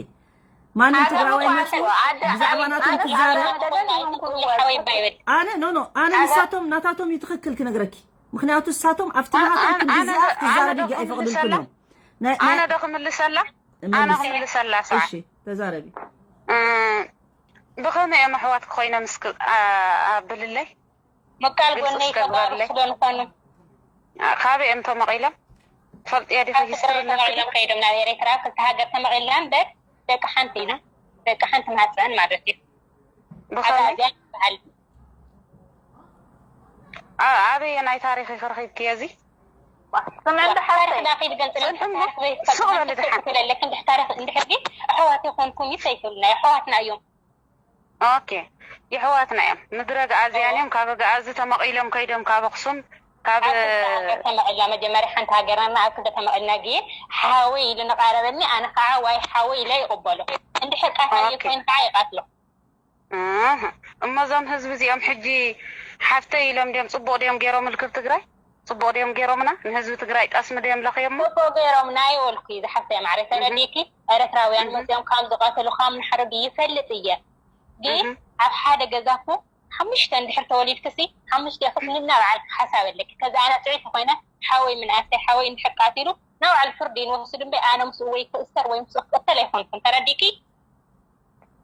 ማንም ትግራዋይ መፁ ብዛዕባ ናቶም ትዛረብ ኣነ ኖ ኖ ኣነ ንሳቶም ናታቶም እዩ ትኽክል ክነግረኪ ምክንያቱ ንሳቶም ኣብቲ ናታቶም ክንዲ ዝኣ ክትዛረብ ይግ ኣይፈቕድልኩም እዮም ኣነ ዶ ክምልሰላ? ኣነ ክምልሰላ። ሰዓ እሺ፣ ተዛረቢ። ብኸመይ እዮም ኣሕዋት ኮይኖም እስኪ ኣብልለይ? መቃል ጎነይ ተባርኽ ዶ ንኾኑ? ካበይ እዮም ተመቒሎም? ትፈልጥዮ ዲኺ? ሂስትሪ ኣለኪ? ተመቒሎም ከይዶም ናብ ኤርትራ። ክልተ ሃገር ተመቒልና እምበር ደቂ ሓንቲ ኢና። ደቂ ሓንቲ ማህፀን ማለት እዩ። ብኸመይ? ኣበየናይ ታሪኽ ኢኺ ረኺብክዮ እዚ? ስምዒ እንዳ ሓፍተይ። ታሪኽ ዳኺ ዝገልጽለኪ፣ ታሪኽ ዘይትፈልጢ ሓንቲ ትብለለኪ። እንድሕር ታሪኽ እንድሕር ግን ኣሕዋት ይኾንኩም ይሰይፉልና፣ ኣሕዋትና እዮም። ኦኬ፣ የሕዋትና እዮም። ምድረ ገኣዝያን እዮም። ካብ ገኣዚ ተመቒሎም ከይዶም ካብ ኣኽሱም፣ ካብ ኣብ ክልተ ሃገር ተመቒልና፣ መጀመርያ ሓንቲ ሃገርና ኣብ ክልተ ተመቒልና፣ ግን ሓወይ ኢሉ ንቓረበኒ፣ ኣነ ከዓ ዋይ ሓወይ ኢለ ይቕበሎ። እንድሕር ቃታሊ ኦኬ። ኮይኑ ከዓ ይቐትሎ። ኣህ፣ እሞ እዞም ህዝቢ እዚኦም ሕጂ ሓፍተይ ኢሎም ድዮም፣ ጽቡቕ ድዮም ገይሮም ልክብ ትግራይ? ጽቡቕ ድዮም ገይሮምና? ንህዝቢ ትግራይ ጠስሚ ድዮም ለኽዮሞ? ጽቡቕ ገይሮምና ይበልኩ እዩ ዝሓፍተይ ማዕረ። ተረዲእኪ? ኤርትራውያን መፅዮም ካብ ዝቐትሉ ካብ ንሓረዱ ይፈልጥ እየ። ግን ኣብ ሓደ ገዛ እኮ ሓሙሽተ እንድሕር ተወሊድክሲ ሓሙሽተ ክፍሊ ናባዕልኪ ሓሳብ ኣለኪ። ከዚ ኣነ ጥዕይቲ ኮይነ ሓወይ ምንኣሰይ ሓወይ እንድሕር ቃቲሉ ናባዕሉ ፍርዲ ንወስድ እምበይ ኣነ ምስኡ ወይ ክእሰር ወይ ምስኡ ክቅተል ኣይኮንኩን። ተረዲእኪ?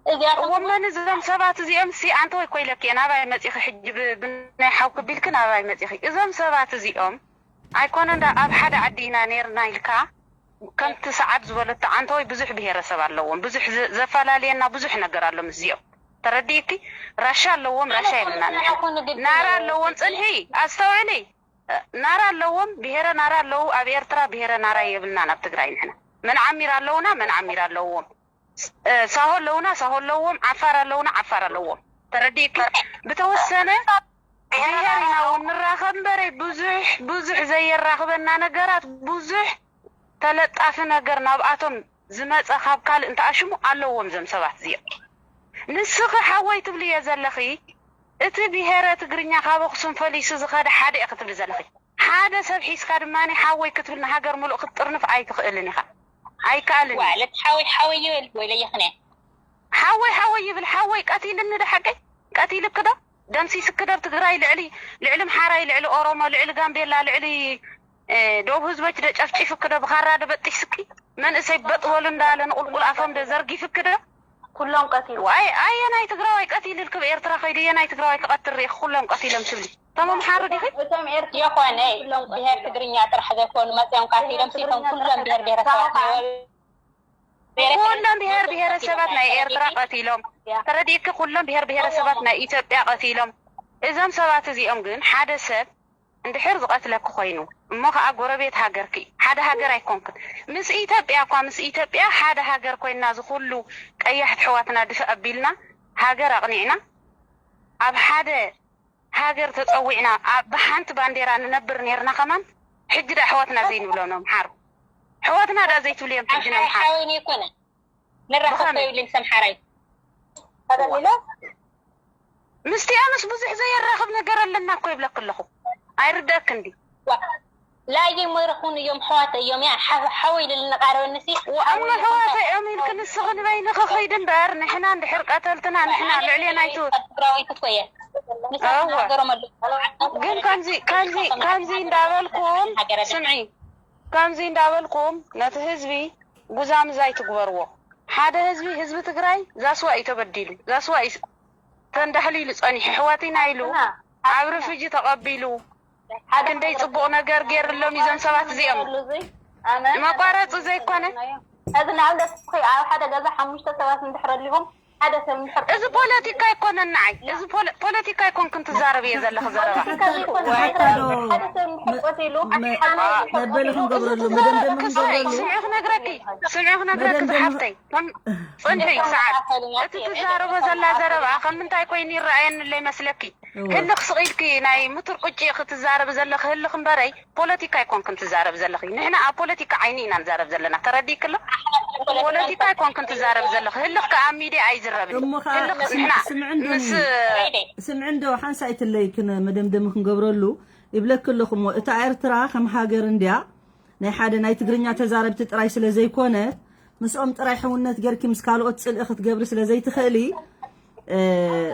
እዚኣቶም እዎ መን እዞም ሰባት እዚኦም ሲ ኣንተ ወይ ኮይለኪ ናባይ መፂኺ ሕጂ ብ- ብናይ ሓው ክቢልኪ ናባይ መፂኺ እዞም ሰባት እዚኦም ኣይኮነ እንዳ ኣብ ሓደ ዓዲ ኢና ነርና ኢልካ ከምቲ ሰዓት ዝበለቶ ኣንተ ወይ ብዙሕ ብሄረሰብ ኣለዎም ብዙሕ ዘ- ዘፈላለየና ብዙሕ ነገር ኣሎ ምስዚኦም ተረዲእኪ ራሻ ኣለዎም ራሻ የብልናን ንሕና ናራ ኣለዎም ፅንሒ ኣስተውዕሊ ናራ ኣለዎም ብሄረ ናራ ኣለዉ ኣብ ኤርትራ ብሄረ ናራ የብልናን ኣብ ትግራይ ንሕና መን ዓሚር ኣለውና መን ዓሚር ኣለዎም ሳሆ ኣለውና ሳሆ ኣለዎም ዓፋር ኣለውና ዓፋር ኣለዎም ተረዲእኪ ብተወሰነ ብሄር ኢና እውን ንራኸብ እምበረይ ብዙሕ ብዙሕ ዘየራኽበና ነገራት ብዙሕ ተለጣፊ ነገር ናብኣቶም ዝመፀ ካብ ካልእ እንተኣሽሙ ኣለዎም ዘም ሰባት እዚኦም ንስኺ ሓወይ ትብልዮ ዘለኺ እቲ ብሄረ ትግርኛ ካብ ኣኽሱም ፈሊሱ ዝኸደ ሓደ እየ ክትብሊ ዘለኺ ሓደ ሰብ ሒዝካ ድማ ሓወይ ክትብል ንሃገር ሙሉእ ክትጥርንፍ ኣይትኽእልን ኢኻ ኣይከኣልን እዩ። ዋለት ሓወይ ሓወይ ይብል ወይለ ይኽነ ሓወይ ሓወይ ይብል ሓወይ ቀቲልኒ ዶ ሓቀይ ቀቲልክ ዶ ደምሲስክ ዶ ትግራይ ልዕሊ ልዕሊ ምሓራይ ልዕሊ ኦሮሞ ልዕሊ ጋምቤላ ልዕሊ ደቡብ ህዝቦች ዶ ጨፍጪፍክ ዶ ብኻራ ዶ በጢስኪ መንእሰይ በጥ በሉ እንዳለ ንቁልቁል ኣፎም ዶ ዘርጊፍክ ዶ ኩሎም ቀቲሉ። ዋይ ኣየናይ ትግራዋይ ቀቲልልክ ብኤርትራ ከይዱ የናይ ትግራዋይ ክቐትል ርኢኽ ኩሎም ቀቲሎም ትብሊ እቶም ኣምሓሩ ዲኺ? እቶም ኤርትራ የኾነ ኩሎም ብሄር ትግርኛ ጥራሕ ዘይኮኑ መፅኦም ቃቲሎም ሲቶም ኩሎም ብሄር ብሄረሰባት ነበሩ። ኩሎም ብሄር ብሄረሰባት ናይ ኤርትራ ቀቲሎም ተረዲእኪ? ኩሎም ብሄር ብሄረሰባት ናይ ኢትዮጵያ ቀቲሎም። እዞም ሰባት እዚኦም ግን ሓደ ሰብ እንድሕር ዝቐትለኪ ኮይኑ እሞ ከዓ ጎረቤት ሃገርኪ ሓደ ሃገር ኣይኮንክን ምስ ኢትዮጵያ እኳ ምስ ኢትዮጵያ ሓደ ሃገር ኮይና ዝኩሉ ቀያሕቲ ሕዋትና ድፍእ ኣቢልና ሃገር ኣቕኒዕና ኣብ ሓደ ሃገር ተፀዊዕና ብሓንቲ ባንዴራ ንነብር ነርና ከማን ሕጂ ዳ ኣሕዋትና ዘይንብሎም ኣምሓሩ ኣሕዋትና ዳ ዘይትብልዮም ሕጂ ኣምሓሩ ሓወይኒ ይኮነ ንራኸብ ብኸመይ? ይብልን ሰምሓራይ ተደሊለ ምስቲኣምስ ብዙሕ ዘየራኽብ ነገር ኣለና እኮ ይብለክ ኣለኹ ኣይርደእክ እንዲ ላየ መረኹን እዮም ሕዋት እዮም ያ ሓወይ ልልንቃረበ ንሲ ኣሞ ሕዋተ እዮም ኢልክ ንስኺ ንበይንኺ ኸይድ እምበር ንሕና እንድሕር ቀተልትና ንሕና ልዕሊ ናይቱ ትግራወይቲ እኮ እየ እወ ግን ከምዚ ከምዚ ከምዚ እንዳበልኩም ስምዒ ከምዚ እንዳበልኩም ነቲ ህዝቢ ጉዛምዛ ኣይትግበርዎ ሓደ ህዝቢ ህዝቢ ትግራይ that's why እዩ ተበዲሉ that's why ተንዳሕሊሉ ፀኒሑ ኣሕዋትና ኢሉ ኣብ ርፍጂ ተቐቢሉ ክንደይ ፅቡቕ ነገር ገይርሎም እዞም ሰባት እዚኦም መቋረፂ ዘይኮነ እዚ ንኣብነት እስኺ ኣብ ሓደ ገዛ ሓሙሽተ ሰባት እንድሕር ኣሊኹም ሓደ ሰብ እንድሕር እዚ ፖለቲካ ኣይኮነን ንዓይ እዚ ፖለ- ፖለቲካ ኣይኮንክን ትዛረብዮ ዘለኺ ዘረባ ፖለቲካ ዘይኮነ ሓደ ሰብ እንድሕር ቀቲሉ ሓደ መበሊ ክንገብረሉ መደምደሚ ክንገብረሉ ስምዒ ክነግረኪ ስምዒ ክነግረኪ ዝሓፍተይ ጽንሒ ሰዓት እቲ ትዛረቦ ዘላ ዘረባ ከም ምንታይ ኮይኑ ይረኣየኒ ኣሎ ይመስለኪ ህልኽ ስቕ ኢልኪ ናይ ምቱር ቁጭ ኢኺ ትዛረቢ ዘለኺ ህልኽ እምበረይ ፖለቲካ ኣይኮንክን ትዛረቢ ዘለኺ ንሕና ኣብ ፖለቲካ ዓይኒ ኢና ንዛረብ ዘለና ተረዲእኪ ኣሎ ፖለቲካ ኣይኮንክን ትዛረቢ ዘለኺ ህልኽ ከኣ ኣብ ሚድያ ኣይዝረብን እሞ ከዓ ህልኽ ስም- ንሕና ስምዒ እንዶ ምስ ስምዒ እንዶ ሓንሳእ ኣይትለይ ክነ መደምደሚ ክንገብረሉ ይብለኪ ኣለኹ እሞ እታ ኤርትራ ከም ሃገር እንድያ ናይ ሓደ ናይ ትግርኛ ተዛረብቲ ጥራይ ስለ ዘይኮነት ምስኦም ጥራይ ሕውነት ጌርኪ ምስ ካልኦት ጽልኢ ክትገብሪ ስለ ዘይትኽእሊ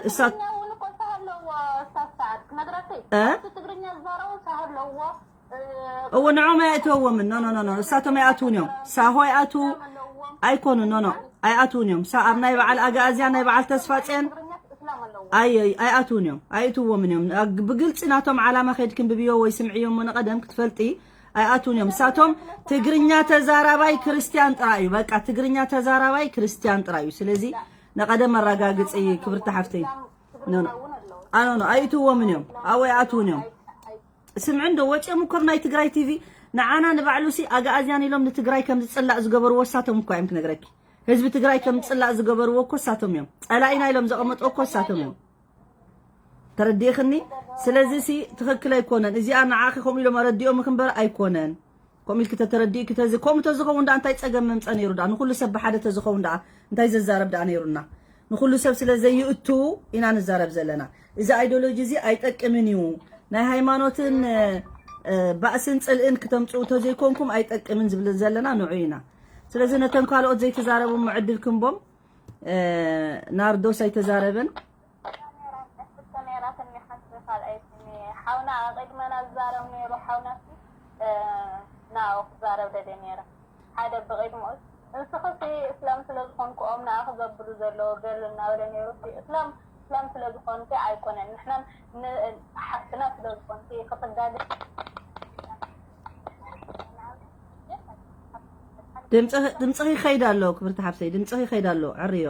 እሳት ትግርኛ እውን እኮ ሳህ ኣለዎ ስታፍ ሰዓት ክነግረኪ እ? ኣብቲ ትግርኛ ዝዛረቡ ሳህ ኣለዎ እዎ ንዖም ኣይእትወዎምን። ኖ ኖ ኖ ኖ እሳቶም ኣይኣትውን እዮም። ሳሆ ኣይኣትዉ ኣይኮኑን። ኖ ኖ ኣይኣትውን እዮም። ሳ ኣብ ናይ በዓል ኣጋኣዝያን ናይ በዓል ተስፋጽዮን ኣይ ኣይኣትውን እዮም። ኣይእትዎምን እዮም። ብግልጺ ናቶም ዓላማ ከይድክን ብብዮ ወይ ስምዕዮ እሞ ንቐደም ክትፈልጢ ኣይኣትውን እዮም። እሳቶም ትግርኛ ተዛራባይ ክርስቲያን ጥራይ እዩ። በቃ ትግርኛ ተዛራባይ ክርስቲያን ጥራይ እዩ። ስለዚ ንቐደም ኣረጋግጺ ክብርቲ ሓፍተይ። ኖ ኖ ኣኖ ኖ ኣይእትዎምን እዮም። ኣዎ ኣይኣትውን እዮም። ስምዒ እንዶ ወፂኦም እኮ ናይ ትግራይ ቲቪ ንዓና ንባዕሉ ሲ ኣግኣዝያን ኢሎም ንትግራይ ከም ዝፅላእ ዝገበርዎ እሳቶም እኳ እዮም ክነግረኪ። ህዝቢ ትግራይ ከም ዝፅላእ ዝገበርዎ እኮ እሳቶም እዮም። ፀላኢና ኢሎም ዘቐመጥዎ እኮ እሳቶም እዮም። ተረዲእኽኒ? ስለዚ ሲ ትኽክል ኣይኮነን። እዚኣ ንዓኺ ከምኡ ኢሎም ኣረዲኦም እምበር ኣይኮነን። ከምኡ ኢልኪ ተተረዲእኪ ተዚ ከምኡ ተዝኸውን ደኣ እንታይ ፀገም መምፀ ነይሩ ደኣ? ንኹሉ ሰብ ብሓደ ተዝኸውን ደኣ እንታይ ዘዛረብ ደኣ ነይሩና? ንኹሉ ሰብ ስለ ዘይእቱ ኢና ንዛረብ ዘለና። እዚ ኣይዲዮሎጂ እዚ ኣይጠቅምን እዩ። ናይ ሃይማኖትን ባእስን ፅልእን ክተምፅኡ ተዘይኮንኩም ኣይጠቅምን ዝብል ዘለና ንዑ ኢና። ስለዚ ነተን ካልኦት ዘይተዛረቡ ዕድል ክንቦም። ናርዶስ ኣይተዛረበን። ሓውና ቅድመና ዝዛረብ ነይሩ ሓውና ናብኡ ክዛረብ ደደ ነይረ ሓደ ብቅድምኡ ንስኺ እስላም ስለ ዝኾንኩ ኦም ንኣኺ ዘብሉ ዘለዉ ገለ እናበለ ነይሩ እስላም እስላም ስለ ዝኾንኪ ኣይኮነን ንሕና ሓፍትና ስለ ዝኾንኪ ክትጋገ ድምፅኺ ይኸይድ ኣሎ ክብርቲ ሓፍተይ ድምፅኺ ይኸይድ ኣሎ ዕርዮ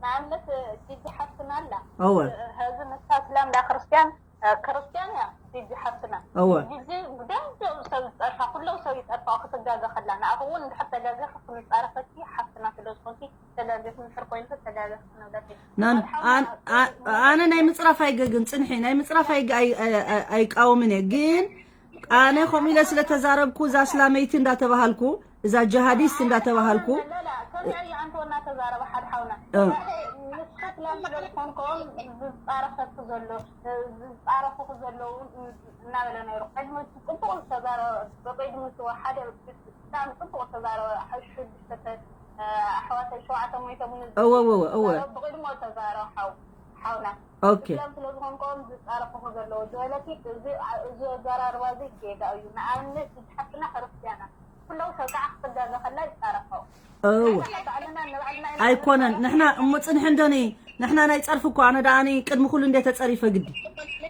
ንኣብነት ጂጂ ሓፍትና ኣላ እወ ሀዚ ንሳ እስላም ዳ ክርስቲያን ክርስቲያን እያ ጂጂ ሓፍትና እወ ጊዜ ብደንብ ሰብ ዝፀርፋ ኩለው ሰብ ይፀርፋ ክትጋገ ከላ ንኣኹ እውን እንድሕር ተጋገ ክንፃረፈኪ ሓፍትና ስለ ዝኾንኪ ተጋገ እንድሕር ኮይኑ ተጋገ ክንብለኪ ናን ኣነ ናይ ምፅራፍ ኣይገግን ፅንሒ ናይ ምፅራፍ ኣይቃወምን እየ ግን ኣነ ከምኡ ኢለ ስለ ተዛረብኩ እዛ እስላመይቲ እንዳተባሃልኩ እዛ ጀሃዲስት እንዳተባሃልኩ ከምዚ እዩ ኣንተ ወና ተዛረበ ሓደ ሓውና ንስኻ እስላም ስለ ዝኾንክ ዝፃረፈኪ ዘሎ ዝፃረፉኺ ዘለዉ እናበለ ነይሩ ቅድሚ ፅቡቕ ዝተዛረበ በቅድሚ ሓደ ብጣዕሚ ፅቡቕ ዝተዛረበ ሽዱሽተ ኣሕዋተይ ሸውዓተ ሞይቶም እወ እወ እወ ብቅድሞ ተዛረበ ሓው ሓውና ኦኬ ስለ ዝኾንኮም ዝፃረፉኹ ዘለዉ ዝበለኪ እዚ ኣዘራርባ እዚ ጌጋ እዩ ንኣብነት ሓፍትና ክርስትያና ኩለው ሰብ ከዓ ክትጋገ ከላ ይፃረፈው እወ ኣይኮነን ንሕና እሞ ፅንሒ እንዶኒ ንሕና ናይ ፀርፊ እኮ ኣነ ደኣኒ ቅድሚ ኩሉ እንደ ተፀሪፈ ግዲ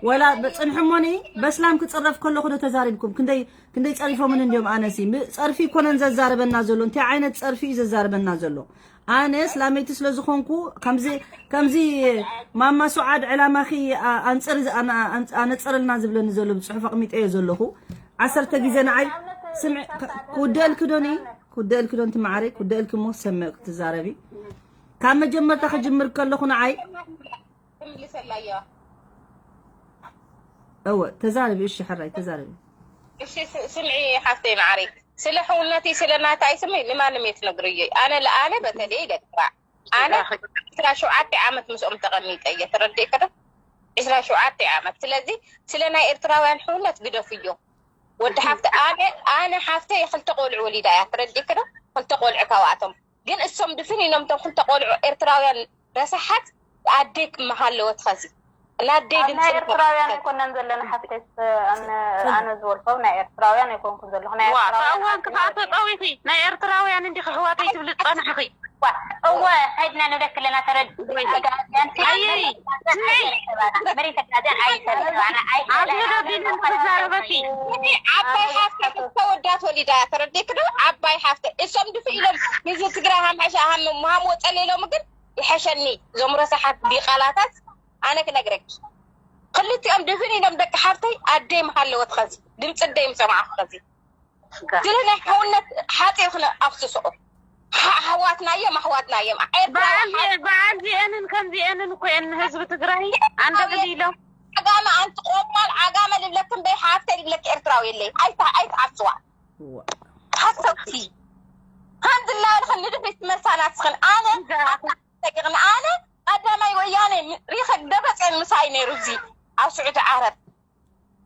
ወላ ፅንሒ እሞኒ በስላም ክፅረፍ ከለኹ ዶ ተዛሪብኩም ክንደይ ክንደይ ፀሪፎምን እንዲዮም ኣነሲ ፀርፊ ይኮነን ዘዛርበና ዘሎ እንታይ ዓይነት ፀርፊ እዩ ዘዛርበና ዘሎ ኣነ እስላመይቲ ስለ ዝኾንኩ ከምዚ ከምዚ ማማ ሱዓድ ዕላማኺ ኣንፅር ኣነፅርልና ዝብለኒ ዘሎ ብፅሑፍ ኣቕሚጠዮ ዘለኹ ዓሰርተ ግዜ ንዓይ ስምዒ ክውደልኪ ዶኒ ክውደልኪ ዶንቲ ማዓረይ ክውደልኪ እሞ ሰምዕ ክትዛረቢ ካብ መጀመርታ ክጅምር ከለኹ ንዓይ ትምልሰላያ እወ ተዛረቢ እሺ ሕራይ ተዛረቢ እሺ ስምዒ ሓፍተይ ማዓረይ ስለ ሕውነትይ ስለ ናታይ ስምዒ ንማንም የትነግርዮይ ኣነ ለኣነ በተለይ ለግባዕ ኣነ ዕስራ ሸውዓተ ዓመት ምስኦም ተቐሚጠ እየ ተረዲእኪ ዶ ዕስራ ሸውዓተ ዓመት ስለዚ ስለ ናይ ኤርትራውያን ሕውነት ግደፍዮ ወዲ ሓፍተ ኣነ ኣነ ሓፍተይ ክልተ ቆልዑ ወሊዳ እያ ተረዲእኪ ዶ ክልተ ቆልዑ ካብኣቶም ግን እሶም ድፍን ኢሎም እቶም ክልተ ቆልዑ ኤርትራውያን ረሳሓት ኣደይ ክመሃለወት ኸዚ ናደይ ድምፂ ናይ ኤርትራውያን ኣይኮነን ዘለና ሓፍተይ ኣነ ዝበልኮ ናይ ኤርትራውያን ኣይኮንኩን ዘለኹ ናይ ዋ ታዋን ክፋቶ ጠዊኺ ናይ ኤርትራውያን እንዲኺ ኣሕዋተይ ትብሊ ዝፀናሕኺ እወ ከይድና ንብለክ ኣለና ተረድኣይ ኣዝሎ ቢልን ተዛረበኪ ዓባይ ሓፍተ ክልተ ወዳት ወሊዳ ተረዲእኪ ዶ ዓባይ ሓፍተ እሶም ድፍ ኢሎም ህዝቢ ትግራይ ሃምሐሻ ሃም ምሃም ወፀኒ ኢሎም ግን ይሐሸኒ እዞም ረሳሓት ዲቃላታት ኣነ ክነግረኪ ክልቲኦም ድፍን ኢሎም ደቂ ሓፍተይ ኣደይ ምሃለወት ኸዚ ድምፂ ኣደይ ምሰማዕኩ ኸዚ ስለ ናይ ሕውነት ሓፂር ክነ ኣፍስስኦ ኣሕዋትና እዮም ኣሕዋትና እዮም በዓል ዚኤንን ከም ዚኤንን እኮ እየን ንህዝቢ ትግራይ ኣንደግዲ ኢሎም ዓጋመ ኣንቲ ቆማል ዓጋመ ልብለክን በይ ሓፍተይ ልብለክ ኤርትራዊ የለይ ኣይትዓስዋ ሓሰብቲ ከምዚ እናበልኽን ንድሕሪት ትመልሳ ናትኽን ኣነ ተቂቕኒ ኣነ ቀዳማይ ወያነ ሪኸ ደብረፅዮን ምሳይ ነይሩ እዚ ኣብ ስዑዲ ዓረብ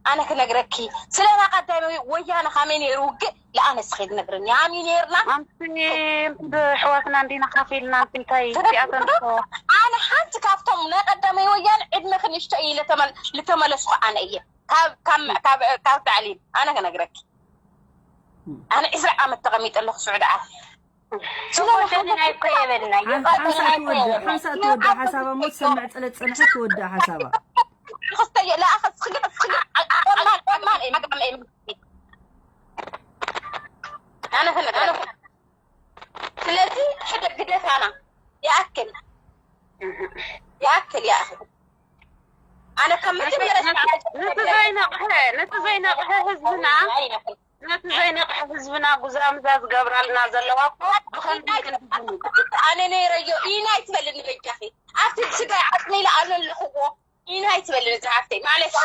ኣነ ክነግረኪ ስለና ቀዳማይ ወያነ ካመይ ነይሩ ውግእ ለኣነ ስኸ ትነግርኒ ኣሚ ነይርና ኣንቲ ብሕዋትና እንዲና ካፊልና እንታይ እዚኣተን ኣነ ሓንቲ ካብቶም ናይ ቀዳማይ ወያነ ዕድመ ክንሽቶ እዩ ልተመለስኩ ኣነ እየ ካብ ካብ ካብ ካብ ታዕሊም ኣነ ክነግረኪ ኣነ ዕስራ ዓመት ተቐሚጠ ኣለኹ ስዑዲ ዓረብ። ተወደድን ኣይኮ የበልና። ሓንሳእ ትወድእ ሓንሳእ ትወድእ ሓሳባ ሞት ሰምዕ ፀለት ፀንሐት ትወድእ ሓሳባ ክስተየ ለኣኸ ስግዕ ስግዕ ቆማል ቆማል እየ መግዓም እየ ኣነ ክነግረኪ ስለዚ ሕደ ግደፋና ይኣክል ይኣክል ይኣክል ኣነ ካብ መጀመርያ ነቲ ዘይነቕሐ ነቲ ዘይነቕሐ ህዝብና ነቲ ዘይነቕሐ ህዝብና ጉዛምዛ ዝገብራልና ዘለዋ እኮ ብኸምዚ ክንድግም እዩ። ኣነ ነይረዮ ኢና ኣይትበልኒ በጃኺ ኣብቲ ስጋይ ዓፅሚ ኢለ ኣነ ኣለኽዎ ኢና ኣይትበልኒ ዝሓፍተይ ማለት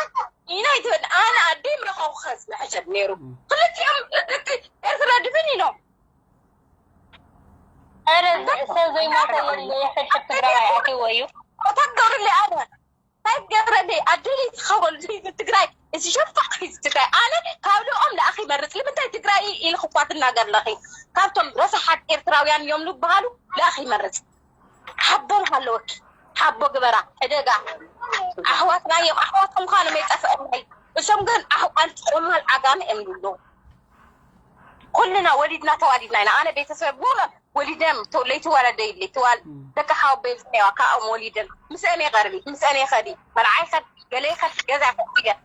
ኢና ኣይትበልኒ ኣነ ኣደይ ምረኸቡ ከዝመሐሸብ ነይሩ ክልቲኦም ደቂ ኤርትራ ድብን ኢሎም ኧረ ሰብ ዘይሞተ የለ ሕድሕድ ትግራዋይ ኣትይዎ እዩ። ተገብርለይ ኣነ እንታይ ገረለይ ኣደለይ ዝኸበሉ ህዝቢ ትግራይ እዚ ሸፋዕ ህዝቢ ትግራይ ኣነ ካብ ልኦም ለኣኺ ይመርፅ ንምንታይ ትግራይ ኢልኽኳ ትናገር ለኺ ካብቶም ረሳሓት ኤርትራውያን እዮም ዝበሃሉ ለኣኺ ይመርፅ ሓቦን ሃለወኪ ሓቦ ግበራ ዕደጋ ኣሕዋትና እዮም ኣሕዋት ምዃኖም የጠፍአናይ እሶም ግን ኣንቲ ቆማል ዓጋመ እዮም ዝብሉ ኩልና ወሊድና ተዋሊድና ኢና ኣነ ቤተሰብ ሙሉ ወሊደም ለይትዋለደ ይብለይ ትዋል ደቂ ሓወቦይ ዝኔዋ ካብኦም ወሊደም ምስአን ይቐርቢ ምስአን ይኸዲ መርዓ ይኸድ ገለ ይኸድ ገዛ ይኸድ ይገር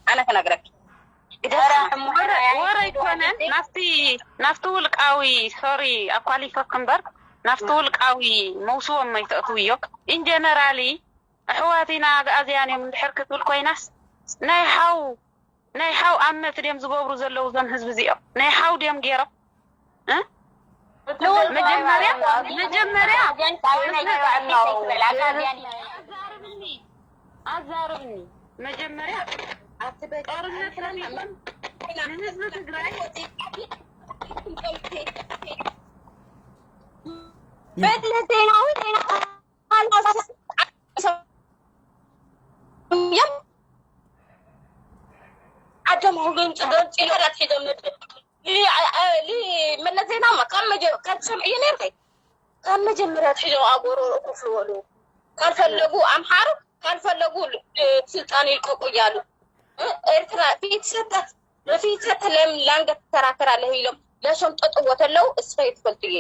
ኣነ ክነግረኪ ግደራ ወረ ኣይኮነን ናፍቲ ናፍቲ ውልቃዊ ሶሪ ኣኳሊፈክ እምበር ናፍቲ ውልቃዊ መውስቦም ኣይተእትውዮ ኢንጀነራሊ ኣሕዋት ኢና ኣግኣዝያን እዮም እንድሕር ክትብል ኮይናስ ናይ ሓው ናይ ሓው ኣመት ድዮም ዝገብሩ ዘለዉ እዞም ህዝቢ እዚኦም ናይ ሓው ድዮም ገይሮም እ? መጀመርያ መጀመርያ ኣዛርብኒ ኣዛርብኒ መጀመርያ ጦርነት ከፊትኩም ንህዝቢ ትግራይ በድለ ዜናዊ ዜና እዮም ዓዶም ክገምፁ ገምፂ ኢሎም ሒዞም መፅኡ መለስ ዜናማ ካብ መጀ ካብ ትሰምዕዮ ነርኺ ካብ መጀመርያ ኣትሒዞም ኣጎሮ ኮፍ ዝበሉ ካልፈለጉ ኣምሓሩ ካልፈለጉ ስልጣን ይልቀቁ እያሉ ኤርትራ ፊት ሰተት በፊት ሰተት ለምን ላንገት ትከራከራለህ ኢሎም ለሸምጠጥዎ ተለው እስኸ ትፈልጡ እየ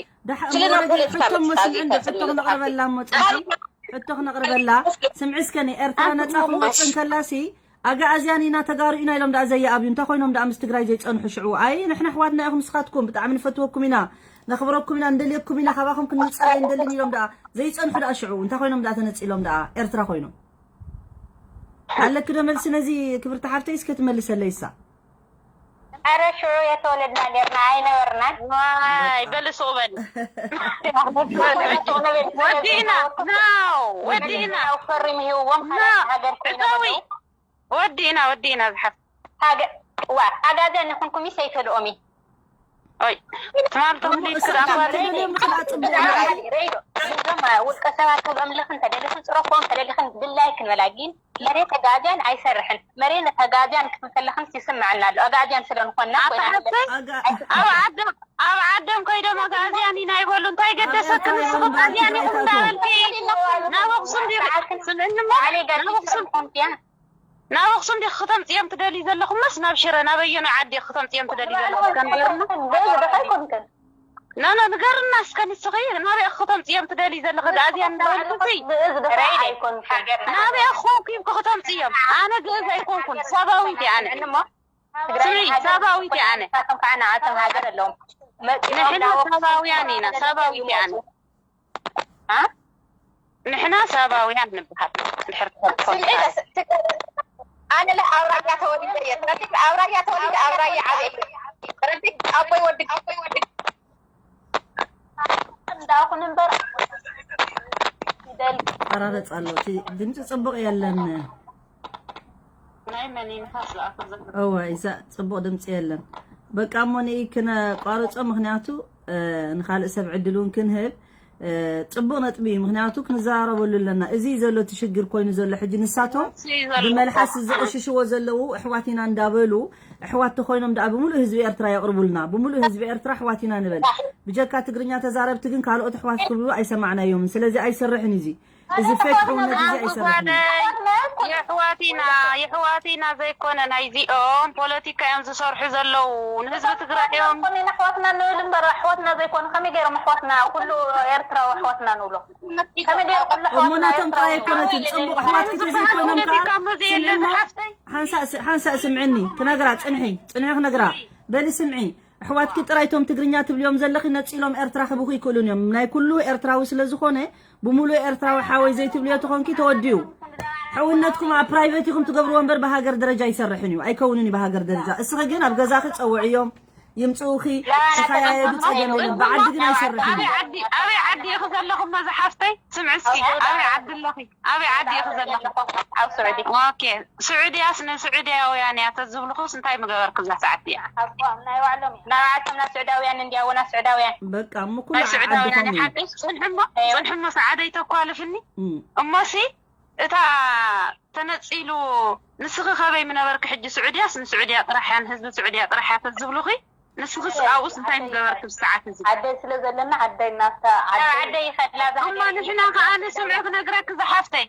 ስለና ፖለቲካ ሕቶ መስምዕን ሕቶ ክነቕርበላ ሞ ፅንሒ ሕቶ ክነቕርበላ ስምዒ እስከ ንኤርትራ ነፃ ክወፅእ እንከላሲ ኣግኣዝያን ኢና ተጋሩ ኢና ኢሎም ደኣ ዘየኣብዩ እንታይ ኮይኖም ደኣ ምስ ትግራይ ዘይፀንሑ ሽዑ ኣይ ንሕና ኣሕዋትና ኢኹም ንስኻትኩም ብጣዕሚ ንፈትወኩም ኢና ነኽብረኩም ኢና ንደልየኩም ኢና ካባኹም ክንንፅል ኣይንደልን ኢሎም ደኣ ዘይፀንሑ ደኣ ሽዑ እንታይ ኮይኖም ደኣ ተነፂሎም ደኣ ኤርትራ ኮይኖም ኣለኪ ዶ መልሲ ነዚ ክብርቲ ሓፍተይ እስከ ትመልሰለይ እሳ ኣረ ሽዑ የተወለድና ኔርና ኣይነበርናን። ዋይ በሊ ሱቕ በሊ። ወዲእና ናው ወዲእና። ፈሪም ይህውዎም ካልኣት ሃገር ኮይኖም ኣለዉ። ወዲእና ወዲእና ዝሓፍ። ዋ ኣጋዘን ንኹንኩም ይሰይተልኦም እዩ። ኦይ ትማልቶም ሊክ ዳፋሪ ረይዶ እዞም ውልቀ ሰባት ተብሎም ለኽን ተደሊኽን ፅረፎም ተደሊኽን ብላይ ክንበላ ግን መሬት ኣጋዝያን ኣይሰርሕን። መሬት ኣጋዝያን ክትብል ከለኽን ይስምዐና ኣሎ። ኣጋዝያን ስለ ዝኾንና ኮይና ኣታሓሰይ ኣብ ዓዶም ኣብ ዓዶም ከይዶም ኣጋዝያን ኢና ይበሉ። እንታይ ገደሰክን ንስኺ ኣጋዝያን ኢኹም እንዳበልኪ ናብ ኣኽሱም ዲኺ ስምዕኒ እሞ ናብ ኣኽሱም ናብ ኣኽሱም ዲኺ ክተምፅዮም ትደልዩ ዘለኹምስ ናብ ሽረ ናብ ኣየኖ ዓዲ ኢኺ ክተምፅዮም ትደልዩ ዘለኹም? ከንገርና ግእዝ ደኻ ኣይኮንክን ኖ ኖ ንገርና እስከ ንስኺ ናበይ ኢኺ ክተምፅዮም ትደልዩ ዘለኺ? ኣጋዝያን እንዳበልክሲ ግእዝ ደኻ ኣይኮንክን ናበይ ኢኺ ኮንኪ ኢኺ ክተምፅዮም? ኣነ ግእዝ ኣይኮንኩን ሰባዊት እየ ኣነ። እሞ ትግራይ ስምዒ ሰባዊት እየ ኣነ። ንሳቶም ከዓ ንዓቶም ሃገር ኣለዎም መፂኦም ንሕና ናብ ኣኽሱም ሰባውያን ኢና ሰባዊት እየ ኣነ። አ? ንሕና ሰባውያን ንበሃል። እንድሕር ትፈልጦ ስምዒ ደስ- ትግ- ኣነ ለ ኣብ ራያ ተወሊደ እየ ረዲት ኣብ ራያ ተወሊደ ኣብ ራያ ዓበየ ረዲት ኣቦይ ወዲ ኣቦይ ወዲ እንዳኹን እምበር ይደል ኣራረፅ ኣሎ እቲ ድምፂ ፅቡቕ የለን ናይ መን እዩ ንፋስ ዝኣቶ ዘሎ? እወ ይዛ ፅቡቕ ድምፂ የለን በቃ እሞ ንኢ ክነቋርፆ ምክንያቱ እ፣ ንካልእ ሰብ ዕድል እውን ክንህብ እ፣ ፅቡቕ ነጥቢ እዩ ምክንያቱ ክንዘራረበሉ ኣለና እዚ እዩ ዘሎ እቲ ሽግር ኮይኑ ዘሎ ሕጂ ንሳቶም ብመልሓስ ዝቕሽሽዎ ዘለዉ ኣሕዋት ኢና እንዳበሉ ኣሕዋት ተኾይኖም ደኣ ብምሉእ ህዝቢ ኤርትራ የቕርቡልና። ብምሉእ ህዝቢ ኤርትራ ኣሕዋት ኢና ንበል። ብጀካ ትግርኛ ተዛረብቲ ግን ካልኦት ኣሕዋት ክብሉ ኣይሰማዕናዮምን። ስለዚ ኣይሰርሕን እዩ እዚ። እዚ ፌክ ሕውነት እዚ ኣይሰርሕን እዩ። የሕዋቲና የሕዋቲና ዘይኮነ ናይዚኦም ፖለቲካ እዮም ዝሰርሑ ዘለዉ ንህዝቢ ትግራይ እዮም። ኮነ ኣሕዋትና ንብል እምበር ኣሕዋትና ዘይኮኑ ከመይ ገይሮም ኣሕዋትና ኩሉ ኤርትራዊ ኣሕዋትና ንብሎ? ከመይ ገይሩ ኩሉ እሞ ኣሕዋትና ናቶም ጥራይ ኤርትራዊ ንብሎ? ኣይኮነትን። ጽቡቕ ኣሕዋትኪ ተዘይኮይኖም ከኣ ስምዕኒ፣ ሓንሳእ ስ- ሓንሳእ ስምዕኒ ክነግራ ጽንሒ ጽንሒ ክነግራ በሊ ስምዒ ኣሕዋትኪ ጥራይ እቶም ትግርኛ ትብልዮም ዘለኺ ነጺሎም ኤርትራ ክብኹ ይክእሉን እዮም ናይ ኩሉ ኤርትራዊ ስለ ዝኾነ ብምሉእ ኤርትራዊ ሓወይ ዘይትብልዮ ተኾንኪ ተወዲኡ ሕውነትኩም ኣብ ፕራይቬት ኢኹም ትገብርዎ እምበር ብሃገር ደረጃ ይሰርሕን እዩ ኣይከውንን እዩ ብሃገር ደረጃ እስኺ ግን ኣብ ገዛኺ ጸውዕዮም ይምጽኡኺ ተኸያየዱ ጸገም የለን ብዓዲ ግን ኣይሰርሕን እዩ ኣበይ ዓዲ ኢኺ ዘለኹ እሞ ዝሓፍተይ ስምዒ እስኪ ኣበይ ዓዲ ኣለኺ ኣበይ ዓዲ ኢኺ ዘለኺ ኣብ ስዑዲ ኦኬ ስዑድያስ ንስዑድያውያን እያ ተዝብልኹስ እንታይ ምገበርኪ እዛ ሰዓት እያ ናይ ባዕሎም ናይ ባዕልቶም ናብ ስዑዳውያን እንዲያዎ ናብ ስዑዳውያን በቃ እሞ ኩሉ ናይ ስዑዳውያን ዓድኹም እዩ ሓቂ ጽንሕሞ ጽንሕሞ ሰዓደይ ተኳልፍኒ እሞሲ እታ ተነጺሉ ንስኺ ከበይ ምነበርኪ ሕጂ ስዑድያስ ንስዑድያ ጥራሕ እያ ንህዝቢ ስዑድያ ጥራሕ እያ ተዝብሉኺ ንስኺስ ኣብኡስ እንታይ ምገበርኪ ብሰዓት እዚ ዓደይ ስለ ዘለና ዓደይ ናብታ ዓደይ ዓደይ ይኸድላ እሞ ንሕና ከዓ ንስምዒ ክነግረኪ ዝሓፍተይ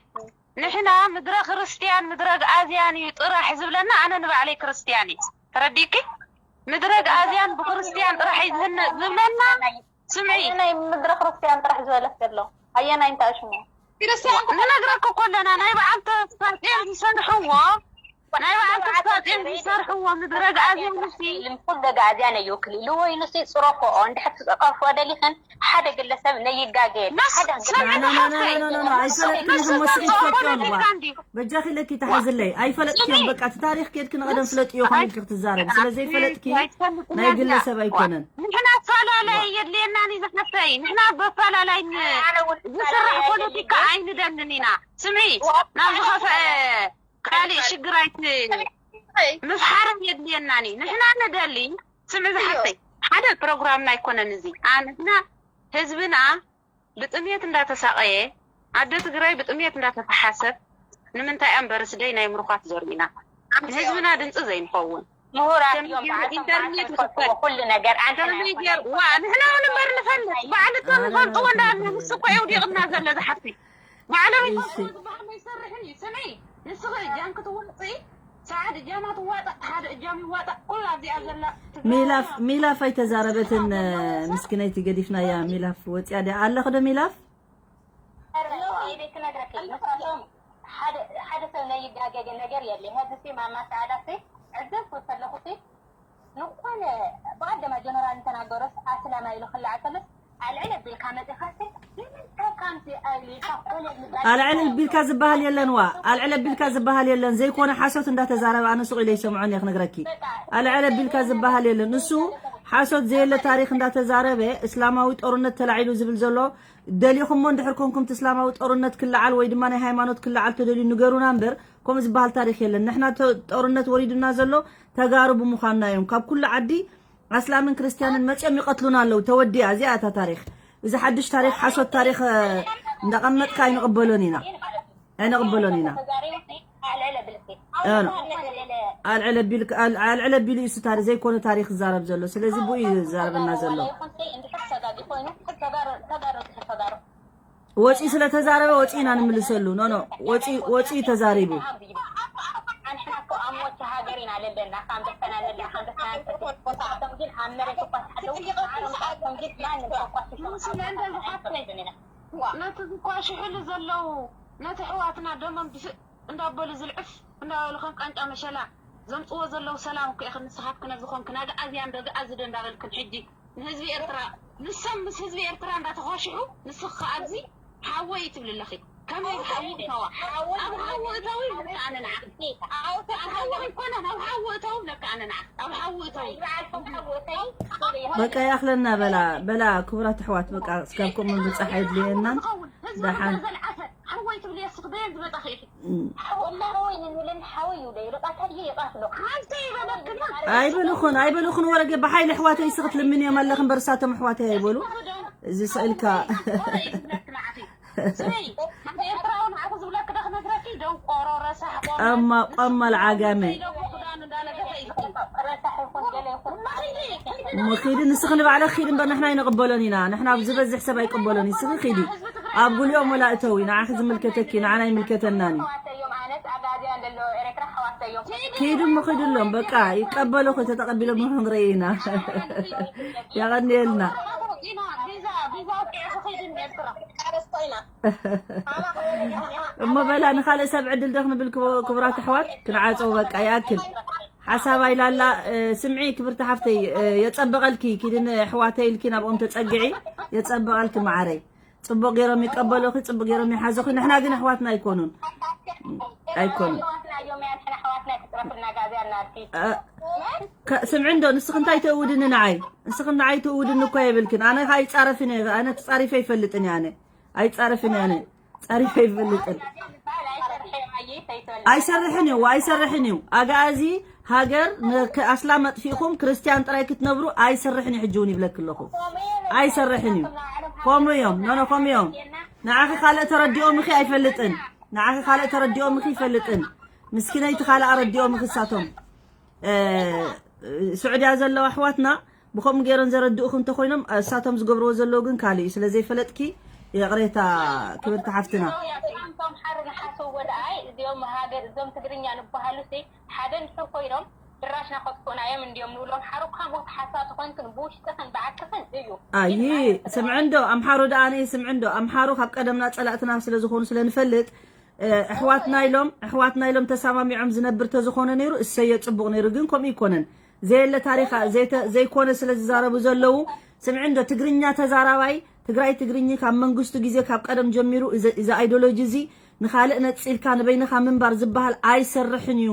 ንሕና ምድረ ክርስትያን ምድረ ኣዝያን እዩ ጥራሕ ዝብለና ኣነ ንባዕለይ ክርስትያን እዩ ተረዲእኪ ምድረ ኣዝያን ብክርስትያን ጥራሕ እዩ ዝህነፅ ዝብለና ስምዒ ኣየናይ ምድረ ክርስትያን ጥራሕ ዝበለስ ዘሎ ኣየናይ እንታይ ሽሙ ንነግረኪ እኮ ኣለና ናይ በዓል ተስፋጽዮን ዝሰርሕዎ ናይ በዓል ተስፋጽዮን ዝሰርሕዎ ምድረ ኣዝያን እሲ ኩል ደጋ ኣዝያን እዩ ክልል ወይ ንሲ ጽሮኮ እንድሕር ትጸቀፎ ደሊኽን ሓደ ግለሰብ ነይጋገ ሓደ ኣይፈለጥክን ኢኹም ወስኺ ትፈልጥዮ ንዋ በጃኺ ለኪ ተሓዝለይ ኣይፈለጥክዮም በቃ እቲ ታሪኽ ኬድኪ ንቐደም ፍለጥዮ ከመልኪ ክትዛረብ ስለ ዘይፈለጥኪ ናይ ግለሰብ ኣይኮነን ንሕና ኣፈላላይ የድልየናን እዩ ዝሓፍተይ ንሕና በፈላላይ ዝስራሕ ፖለቲካ ኣይንደልን ኢና ስምዒ ናብ ዝኸፍአ ካሊእ ሽግር ኣይት ምፍሓርም የድልየናን እዩ ንሕና ንደሊ ስምዒ ዝሓፍተይ ሓደ ፕሮግራምና ኣይኮነን እዚ ንሕና ህዝብና ብጥምየት እንዳተሳቐየ ኣደ ትግራይ ብጥምየት እንዳተፈሓሰት ንምንታይ እያ በርስደይ ናይ ምሩኻት ዘርእዩና ንህዝብና ድምፂ ዘይንኸውን ምሁራት እዮም ኢንተርኔት ይኽፈል ኩሉ ነገር ኣንተ ከመይ ገይር ዋ ንሕና እውን እምበር ንፈልጥ ባዕልቶም ዝፈልጥዎ እንዳለ ንሱ እኮ የውዲቕና ዘሎ ዝሓፍቲ ባዕሎም ዝበሃል ኣይሰርሕን እዩ ስምዒ ንስኺ እጃም ክትወፅኢ ሰዓት እጃማ ትዋጣእ ሓደ እጃም ይዋጣእ ኩላ ኣብዚኣ ዘላ ሚላፍ ሚላፍ ኣይተዛረበትን ምስኪነይቲ ገዲፍናያ ሚላፍ ወፂያ ዲያ ኣለኹ ዶ ሚላፍ ቤት ክነግረኪ ንሳቶም ሓደ ሰብ ናይ ይጋገገ ነገር የለ ሀዚ ሲ ማማ ሰዓዳ ሲ ዕዘብ ከለኹ ሲ ንኾነ ብቐደማ ጀነራል እንተናገሮስ ኣስላማ ኢሉ ክላዕ ከሎስ ኣልዕል ኣቢልካ መፂኻሲ ንምንታይ ካምሲ ኣሊልካ ኮነ ኣልዕል ቢልካ ዝበሃል የለን ዋ ኣልዕል ቢልካ ዝበሃል የለን ዘይኮነ ሓሶት እንዳተዛረበ ኣነ ሱቕ ኢለ ይሰምዖን እየ ክነግረኪ ኣልዕል ቢልካ ዝበሃል የለን እሱ ሓሶት ዘየለ ታሪክ እንዳተዛረበ እስላማዊ ጦርነት ተላዒሉ ዝብል ዘሎ ደሊኹሞ እንድሕር ኮንኩም እቲ እስላማዊ ጦርነት ክለዓል ወይ ድማ ናይ ሃይማኖት ክለዓል ተደልዩ ንገሩና እምበር ከምኡ ዝበሃል ታሪክ የለን ንሕና ጦርነት ወሪዱና ዘሎ ተጋሩ ብምዃንና እዮም ካብ ኩሉ ዓዲ ኣስላምን ክርስትያንን መፅኦም ይቐትሉና ኣለዉ ተወዲኣ እዚኣ እታ ታሪክ እዚ ሓድሽ ታሪክ ሓሶት ታሪክ እንዳቐመጥካ ኣይንቕበሎን ኢና ኣይንቕበሎን ኢና ኣልዕለ ቢሉ እዩ ታሪክ ዘይኮነ ታሪክ ዝዛረብ ዘሎ ስለዚ ብኡ እዩ ዝዛረበና ዘሎ ወፂ ስለተዛረበ ወፂ ኢና ንምልሰሉ ኖኖ ወፂ ወፂ ተዛሪቡ ነቲ ዝኳሽሕሉ ዘለዉ ነቲ ሕዋትና ደሞም እንዳበሉ ዝልዕፍ እንዳበሉ ከም ቃንጫ መሸላ ዘምፅዎ ዘለዉ ሰላም እኮ ኢኽን ንስኻትክን ኣብዚ ኮንክን ኣግዓዝያን ዶ ኣግዓዚ ዶ እንዳበልክን ሕጂ ንህዝቢ ኤርትራ ንሶም ምስ ህዝቢ ኤርትራ እንዳተኳሽሑ ንስኺ ከኣ ኣብዚ ሓወይ ትብሊ ኣለኺ ከመይ ሓዊ እተዋ ኣብ ሓዊ እተዊ ለካ ኣነ ንዓኺ ኣብ ሓዊ ኣይኮነን ኣብ ሓዊ እተዊ ለካ ኣነ ንዓኺ ኣብ ሓዊ እተዊ በቃ ይኣኽለና በላ በላ ክቡራት ኣሕዋት በቃ እስካብ ከምኡ ምብፃሕ ኣይድልየናን ደሓን ሓወይ ትብሊ እስኺ በየን ዝመፃኺ ኢኺ ወላ ሓወይ ንብልን ሓወይ ይብሎ ይርቃታ ድየ ይቃትሎ ሓንቲ ይበለክና ኣይበልኹን ኣይበልኹን ወረገ ብሓይሊ ኣሕዋተይ እስኺ ትልምንዮም ኣለኺ እምበር እሳቶም ኣሕዋተይ ኣይበሉ እዚ ስእልካ ኤርትራዊ ንዓኺ ዝብለኪ ዶ ክነግረኪ ደንቆሮ ረሳሕ ቆማ ቆማ ልዓጋመ ክዳኑ እንዳለገሰ ኢልኪ እሞ ኺዲ፣ ንስኺ ንባዕለኺ ኺዲ እምበር፣ ንሕና ኣይንቕበሎን ኢና። ንሕና ኣብ ዝበዝሕ ሰብ ኣይቅበሎን። ንስኺ ኺዲ፣ ኣብ ጉሊኦም ወላ እተዊ፣ ንዓኺ ዝምልከተኪ፣ ንዓና ኣይምልከተናን እዩ። ኪዱ እሞ ኺድሎም፣ በቃ ይቀበሉኺ፣ ተተቐቢሎም ክንርኢ ኢና። የቐንየልና። እሞ በላ ንኻልእ ሰብ ዕድል ዶ ክንብል ክቡ-፣ ክቡራት ኣሕዋት፣ ክንዓጸው በቃ ይኣክል። ሓሳብ ኣይላላ። እ፣ ስምዒ ክብርቲ ሓፍተይ፣ እ፣ የጸበቐልኪ፣ ኪድን ኣሕዋተይ ኢልኪ ናብኦም ተጸግዒ፣ የጸበቐልኪ መዓረይ። ጽቡቕ ገይሮም ይቀበሉኺ፣ ጽቡቕ ገይሮም ይሓዙኺ። ንሕና ግን ኣሕዋትና ኣይኮኑን። ኣይኮኑን። እ፣ ከ-፣ ስምዒ እንዶ፣ ንስኺ እንታይ ትእውድኒ ንዓይ? ንስኺ ንዓይ ትእውድኒ እኮ የብልክን። ኣነ ኸኣ ኣይጻረፍን እየ። ኣነ ተጻሪፈ ኣይፈልጥን እየ ኣነ። ኣይጻረፍን እየ ኣነ። ጻሪፈ ኣይፈልጥን። ኣይሰርሕን እዩ፣ ኣይሰርሕን እዩ። ኣግኣዚ ሃገር ንክ-፣ ኣስላም ኣጥፊእኹም ክርስቲያን ጥራይ ክትነብሩ ኣይሰርሕን እዩ። ሕጂ እውን ይብለኪ ኣለኹ። ኣይሰርሕን እዩ። ከምኡ እዮም። ኖ፣ ኖ፣ ከምኡ እዮም። ንዓኺ ካልእ ተረዲኦምኺ ኣይፈልጥን። ንዓኺ ካልእ ተረዲኦምኺ ኣይፈልጥን። ምስኪነይቲ ካልእ ኣረዲኦምኺ እሳቶም። እ፣ ስዑድያ ዘለዋ ኣሕዋትና ብኸምኡ ገይረን ዘረድኡኺ እንተኾይኖም፣ እሳቶም ዝገብርዎ ዘለዉ ግን ካልእ እዩ። ስለ ዘይፈለጥኪ ይቕሬታ ክብርቲ ሓፍትና። እዚኦም ኣምሓሩ ንሓሰዎ ደኣ፣ እዚኦም ሃገር፣ እዞም ትግርኛ ንበሃሉ ሲ ሓደ እንድሕር ኮይኖም ድራሽና ከጥፍኡና እዮም እንዲዮም ንብሎም። ሓሩ ከምኡ ተሓሳቢ ኮይንክን ብውሽጥኽን ብዓክኽን እዩ። ኣይ፣ ግን ማለት ስምዒ እንዶ፣ ኣምሓሩ ደኣ ኣነ ስምዒ እንዶ፣ ኣምሓሩ ካብ ቀደምና ጸላእትና ስለ ዝኾኑ ስለ ንፈልጥ፣ እ፣ ኣሕዋትና ኢሎም፣ ኣሕዋትና ኢሎም ተሰማሚዖም ዝነብር ተዝኾነ ነይሩ፣ እሰየ ጽቡቕ ነይሩ። ግን ከምኡ ይኮነን። ዘየለ ታሪኻ፣ ዘይተ-፣ ዘይኮነ ስለ ዝዛረቡ ዘለዉ፣ ስምዒ እንዶ፣ ትግርኛ ተዛራባይ፣ ትግራይ ትግርኝ ካብ መንግስቱ ግዜ ካብ ቀደም ጀሚሩ፣ እዚ፣ እዚ ኣይዲዮሎጂ እዚ ንኻልእ ነጺልካ ንበይንኻ ምንባር ዝበሃል ኣይሰርሕን እዩ፣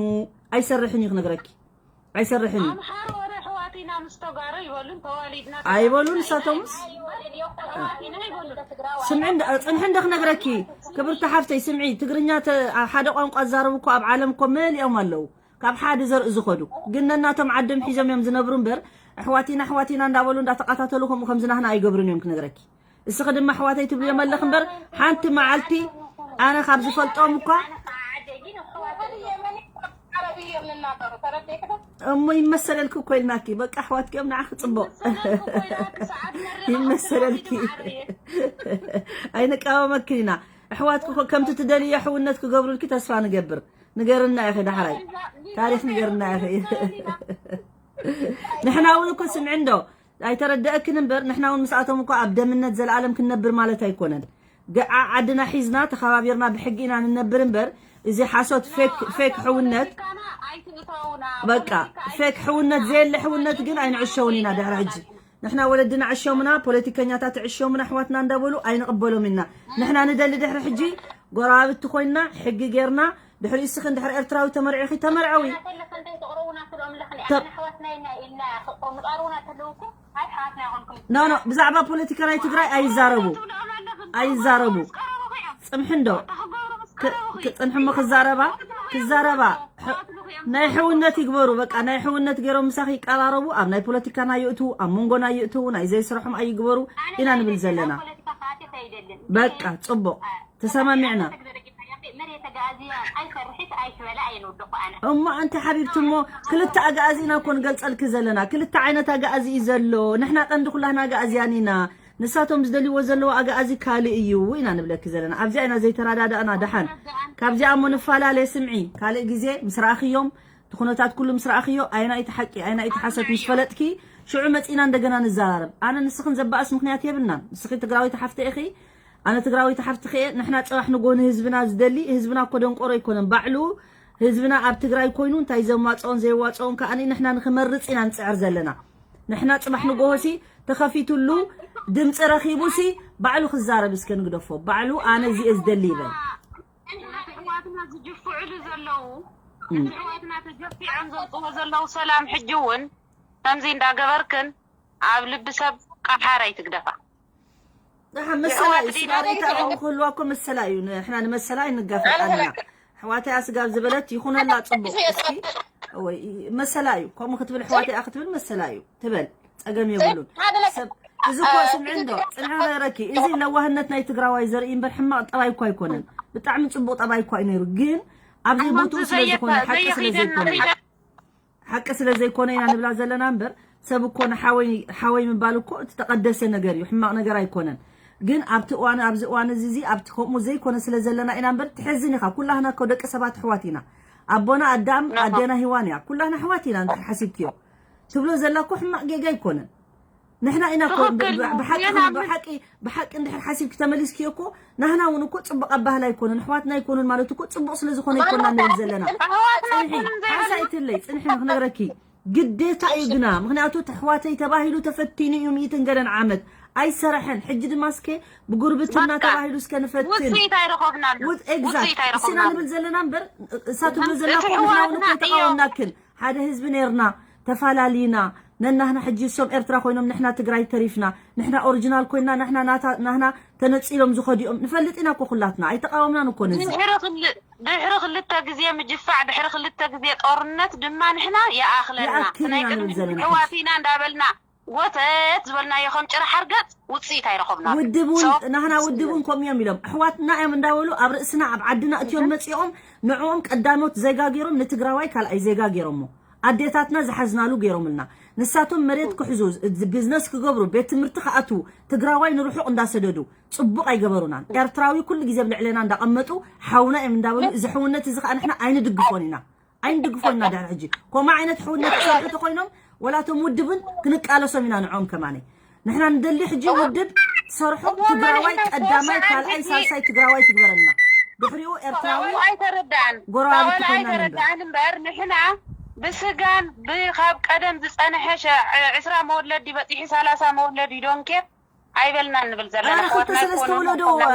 ኣይሰርሕን እዩ ክነግረኪ። ኣይሰርሕን እዩ። ኣምሓሩ ወረ ኣሕዋት ኢና ምስ ተጋሩ ይበሉን ተዋሊድና ኣይበሉን ተጋሩ ንሳቶምስ? ኢና ይበሉን። ኣሕዋት ኢና ይበሉን። ስምዒ እንደ-፣ ጽንሒ እንደ ክነግረኪ፣ ክብርቲ ሓፍተይ ስምዒ፣ ትግርኛ ተ-፣ ሓደ ቋንቋ ዝዛረቡ እኮ ኣብ ዓለም እኮ መሊኦም ኣለዉ። ካብ ሓደ ዘርኢ ዝኸዱ። ግን ነናቶም ዓዶም ሒዞም እዮም ዝነብሩ እምበር፣ ኣሕዋት ኢና፣ ኣሕዋት ኢና እንዳበሉ እንዳተቃታተሉ ከምኡ ከም ዝናህና ኣይገብሩን እዮም ክነግረኪ። እስኺ ድማ ኣሕዋተይ ትብልዮም ኣለኺ እምበር፣ ሓንቲ መዓልቲ ኣነ ካብ ዝፈልጦም እኳ እሞ ይመሰለልኪ እኮ ኢልናኪ። በቃ ኣሕዋትኪ እዮም ንዓኺ ጽቡቕ። ይመሰለልኪ። ኣይንቃወመክን ኢና። ኣሕዋትኪ እኮ ከምቲ ትደልዮ ሕውነት ክገብሩልኪ ተስፋ ንገብር። ንገርና ኢኺ ዳሕራይ። ታሪኽ ንገርና ኢኺ። ንሕና እውን እኮ ስምዒ እንዶ። ኣይተረደአክን እምበር፣ ንሕና እውን ምስኣቶም እኮ ኣብ ደምነት ዘለኣለም ክንነብር ማለት ኣይኮነን። ገዓ ዓድና ሒዝና ተኸባቢርና ብሕጊ ኢና ንነብር እምበር፣ እዚ ሓሶት ፌክ፣ ፌክ ሕውነት፣ በቃ፣ ፌክ ሕውነት፣ ዘየለ ሕውነት ግን ኣይንዕሸውን ኢና ድሕሪ ሕጂ። ንሕና ወለድና ዕሾምና፣ ፖለቲከኛታት ዕሾምና ኣሕዋትና እንዳበሉ ኣይንቕበሎም ኢና። ንሕና ንደሊ ድሕሪ ሕጂ ጎረባብቲ ኮይንና፣ ሕጊ ጌርና፣ ድሕሪ እስኺ እንድሕር ኤርትራዊ ተመርዒኺ ተመርዐዊ። ተ-፣ ኖ፣ ኖ፣ ብዛዕባ ፖለቲካ ናይ ትግራይ ኣይዛረቡ። ኣይዛረቡ። ጽንሒ እንዶ። ክ-፣ ክጽንሒ እሞ ክዛረባ፣ ክዛረባ። ሕ-፣ ናይ ሕውነት ይግበሩ። በቃ ናይ ሕውነት ገይሮም ምሳኺ ይቀራረቡ። ኣብ ናይ ፖለቲካና ይእትዉ፣ ኣብ መንጎና ይእትዉ፣ ናይ ዘይስርሖም ኣይግበሩ ኢና ንብል ዘለና። በቃ ጽቡቕ። ተሰማሚዕና። እሞ ኣንቲ ሓቢብቲ እሞ ክልተ ኣግኣዚ ኢና እኮ ንገልጸልኪ ዘለና። ክልተ ዓይነት ኣግኣዚ እዩ ዘሎ። ንሕና ቀንዲ ኩላህና ኣግኣዝያን ኢና። ንሳቶም ዝደልይዎ ዘለዉ ኣግኣዚ ካልእ እዩ ኢና ንብለኪ ዘለና። ኣብዚኣ ኢና ዘይተረዳዳእና። ደሓን ካብዚኣ እሞ ንፈላለ። ስምዒ፣ ካልእ ግዜ ምስ ረኣኽዮም፣ እቲ ኩነታት ኩሉ ምስ ረኣኽዮ፣ ኣየናይ እቲ ሓቂ፣ ኣየናይ እቲ ሓሶት ምስ ፈለጥኪ፣ ሽዑ መጺና እንደገና ንዘራረብ። ኣነ ንስኽን ዘባእስ ምኽንያት የብልናን። ንስኺ ትግራወይቲ ሓፍተ ኢኺ፣ ኣነ ትግራወይቲ ሓፍትኺ እየ። ንሕና ጽባሕ ንጎ ንህዝብና ዝደሊ፣ ህዝብና እኮ ደንቆሮ ኣይኮነን። ባዕሉ ህዝብና ኣብ ትግራይ ኮይኑ እንታይ ዘዋጽኦን ዘየዋጽኦን ከኣ ንሕና ንኽመርጽ ኢና ንጽዕር ዘለና። ንሕና ጽባሕ ንጎሆሲ ተኸፊቱሉ ድምፂ ረኺቡሲ ባዕሉ ክዛረብ እስከ ንግደፎ። ባዕሉ ኣነ እዚ'የ ዝደሊ ይበል። ኣሕዋትና ዝጅፍዕሉ ዘለዉ፣ ኣሕዋትና ተጀፊዖም ዘምፅዎ ዘለዉ ሰላም ሕጂ እውን ከምዚ እንዳገበርክን ኣብ ልቢ ሰብ ቃሓር ኣይትግደፋ። ደሓ መሰላ እዩ። ስጋ ርእይታ ክህልዋ እኮ መሰላ እዩ። ንሕና ንመሰላ ኣይንጋፈጥ ኣለና። ኣሕዋተይ ኣስጋብ ዝበለት ይኹነላ ጽቡቕ። እስኪ ወይ መሰላ እዩ። ከምኡ ክትብል ኣሕዋተይ ክትብል መሰላ እዩ። ትበል። ጸገም የብሉን። ሰብ እዚ እኮ ስምዒ እንዶ፣ ጽንሒ ክነግረኪ፣ እዚ ለዋህነት ናይ ትግራዋይ ዘርኢ እምበር ሕማቕ ጠባይ እኮ ኣይኮነን። ብጣዕሚ ጽቡቕ ጠባይ እኮ እዩ ነይሩ። ግን ኣብ ዘይቦትኡ ስለ ዝኾነ፣ ሓቂ ስለ ዘይኮነ፣ ሓቂ ስለ ዘይኮነ ኢና ንብላ ዘለና እምበር፣ ሰብ እኮ ንሓወይ ሓወይ ምባል እኮ እቲ ተቐደሰ ነገር እዩ፣ ሕማቕ ነገር ኣይኮነን። ግን ኣብቲ እዋን ኣብዚ እዋን እዚ እዚ ኣብቲ ከምኡ ዘይኮነ ስለ ዘለና ኢና እምበር ትሕዝን ኢኻ። ኩላህና እኮ ደቂ ሰባት ኣሕዋት ኢና። ኣቦና ኣዳም ኣዴና ሂዋን እያ። ኩላህና ኣሕዋት ኢና እንድሕር ሓሲብክዮ ትብሎ ዘላ እኮ ሕማቕ ጌጋ ኣይኮነን። ንሕና ኢና እኮ ብሓቂ ብሓቂ እንድሕር ሓሲብኪ ተመሊስኪዮ እኮ ናህና እውን እኮ ፅቡቕ ኣባህላ ኣይኮነን። ኣሕዋትና ኣይኮኑን ማለት እኮ ፅቡቕ ስለ ዝኾነ ኣይኮና ንብል ዘለና። ፅንሒ ሓንሳእ ኣይትለይ፣ ፅንሒ ንክነግረኪ ግዴታ እዩ ግና፣ ምክንያቱ ተሕዋተይ ተባሂሉ ተፈቲኑ እዩ ሚእትን ገለን ዓመት ኣይሰረሐን። ሕጂ ድማ እስከ ብጉርብትና ተባሂሉ እስከ ንፈትን ውፅኢት ኣይረኸብናሉ። ውፅኢት ኣይረኸብናሉ። ንብል ዘለና እምበር እሳ ትብሎ ዘላ እኮ ንሕና እውን እኮ ኣይተቃወምናክን። ሓደ ህዝቢ ነርና ተፋላሊና ነናህና ሕጂ እሶም ኤርትራ ኮይኖም ንሕና ትግራይ ተሪፍና ንሕና ኦሪጂናል ኮይና ንሕና ናህና ተነፂሎም ዝኸዲኦም ንፈልጥ ኢና እኮ ኩላትና ኣይተቃወምናን እኮ ነዚ ድሕሪ ክልተ ግዜ ምጅፋዕ ድሕሪ ክልተ ግዜ ጦርነት ድማ ንሕና ይኣኽለና ሕዋት ኢና እንዳበልና ወተት ዝበልናዮ ከም ጭራ ሓርገፅ ውፅኢት ኣይረኸብና ውድብ እውን ናህና ውድብ እውን ከምኡ እዮም ኢሎም ኣሕዋትና እዮም እንዳበሉ ኣብ ርእስና ኣብ ዓድና እትዮም መፂኦም ንዕኦም ቀዳሞት ዜጋ ገይሮም ንትግራዋይ ካልኣይ ዜጋ ገይሮሞ ኣዴታትና ዝሓዝናሉ ገይሮምልና ንሳቶም መሬት ክሕዙ ቢዝነስ ክገብሩ ቤት ትምህርቲ ክኣትዉ ትግራዋይ ንርሑቕ እንዳሰደዱ ፅቡቕ ኣይገበሩናን ኤርትራዊ ኩሉ ግዜ ኣብ ልዕሌና እንዳቐመጡ ሓውና እዮም እንዳበሉ እዚ ሕውነት እዚ ከዓ ንሕና ኣይንድግፎን ኢና ኣይንድግፎን ኢና ድሕሪ ሕጂ ከምኡ ዓይነት ሕውነት ክሰርሑ ተኮይኖም ወላቶም ውድብን ክንቃለሶም ኢና ንዕኦም ከማነይ ንሕና ንደሊ ሕጂ ውድብ ትሰርሖ ትግራዋይ ቀዳማይ ካልኣይ ሳልሳይ ትግራዋይ ትግበረልና ድሕሪኡ ኤርትራዊ ኣይተረዳእን ጎረባብቲ ኮይና ንበር ኣይተረዳእን እምበር ንሕና ብስጋን ብካብ ቀደም ዝፀንሐ ዕስራ መወለዲ በፂሒ ሰላሳ መወለዲ ዶንኬር ኣይበልናን ንብል ዘለና ኣረ ክልተ ሰለስተ ወለዶ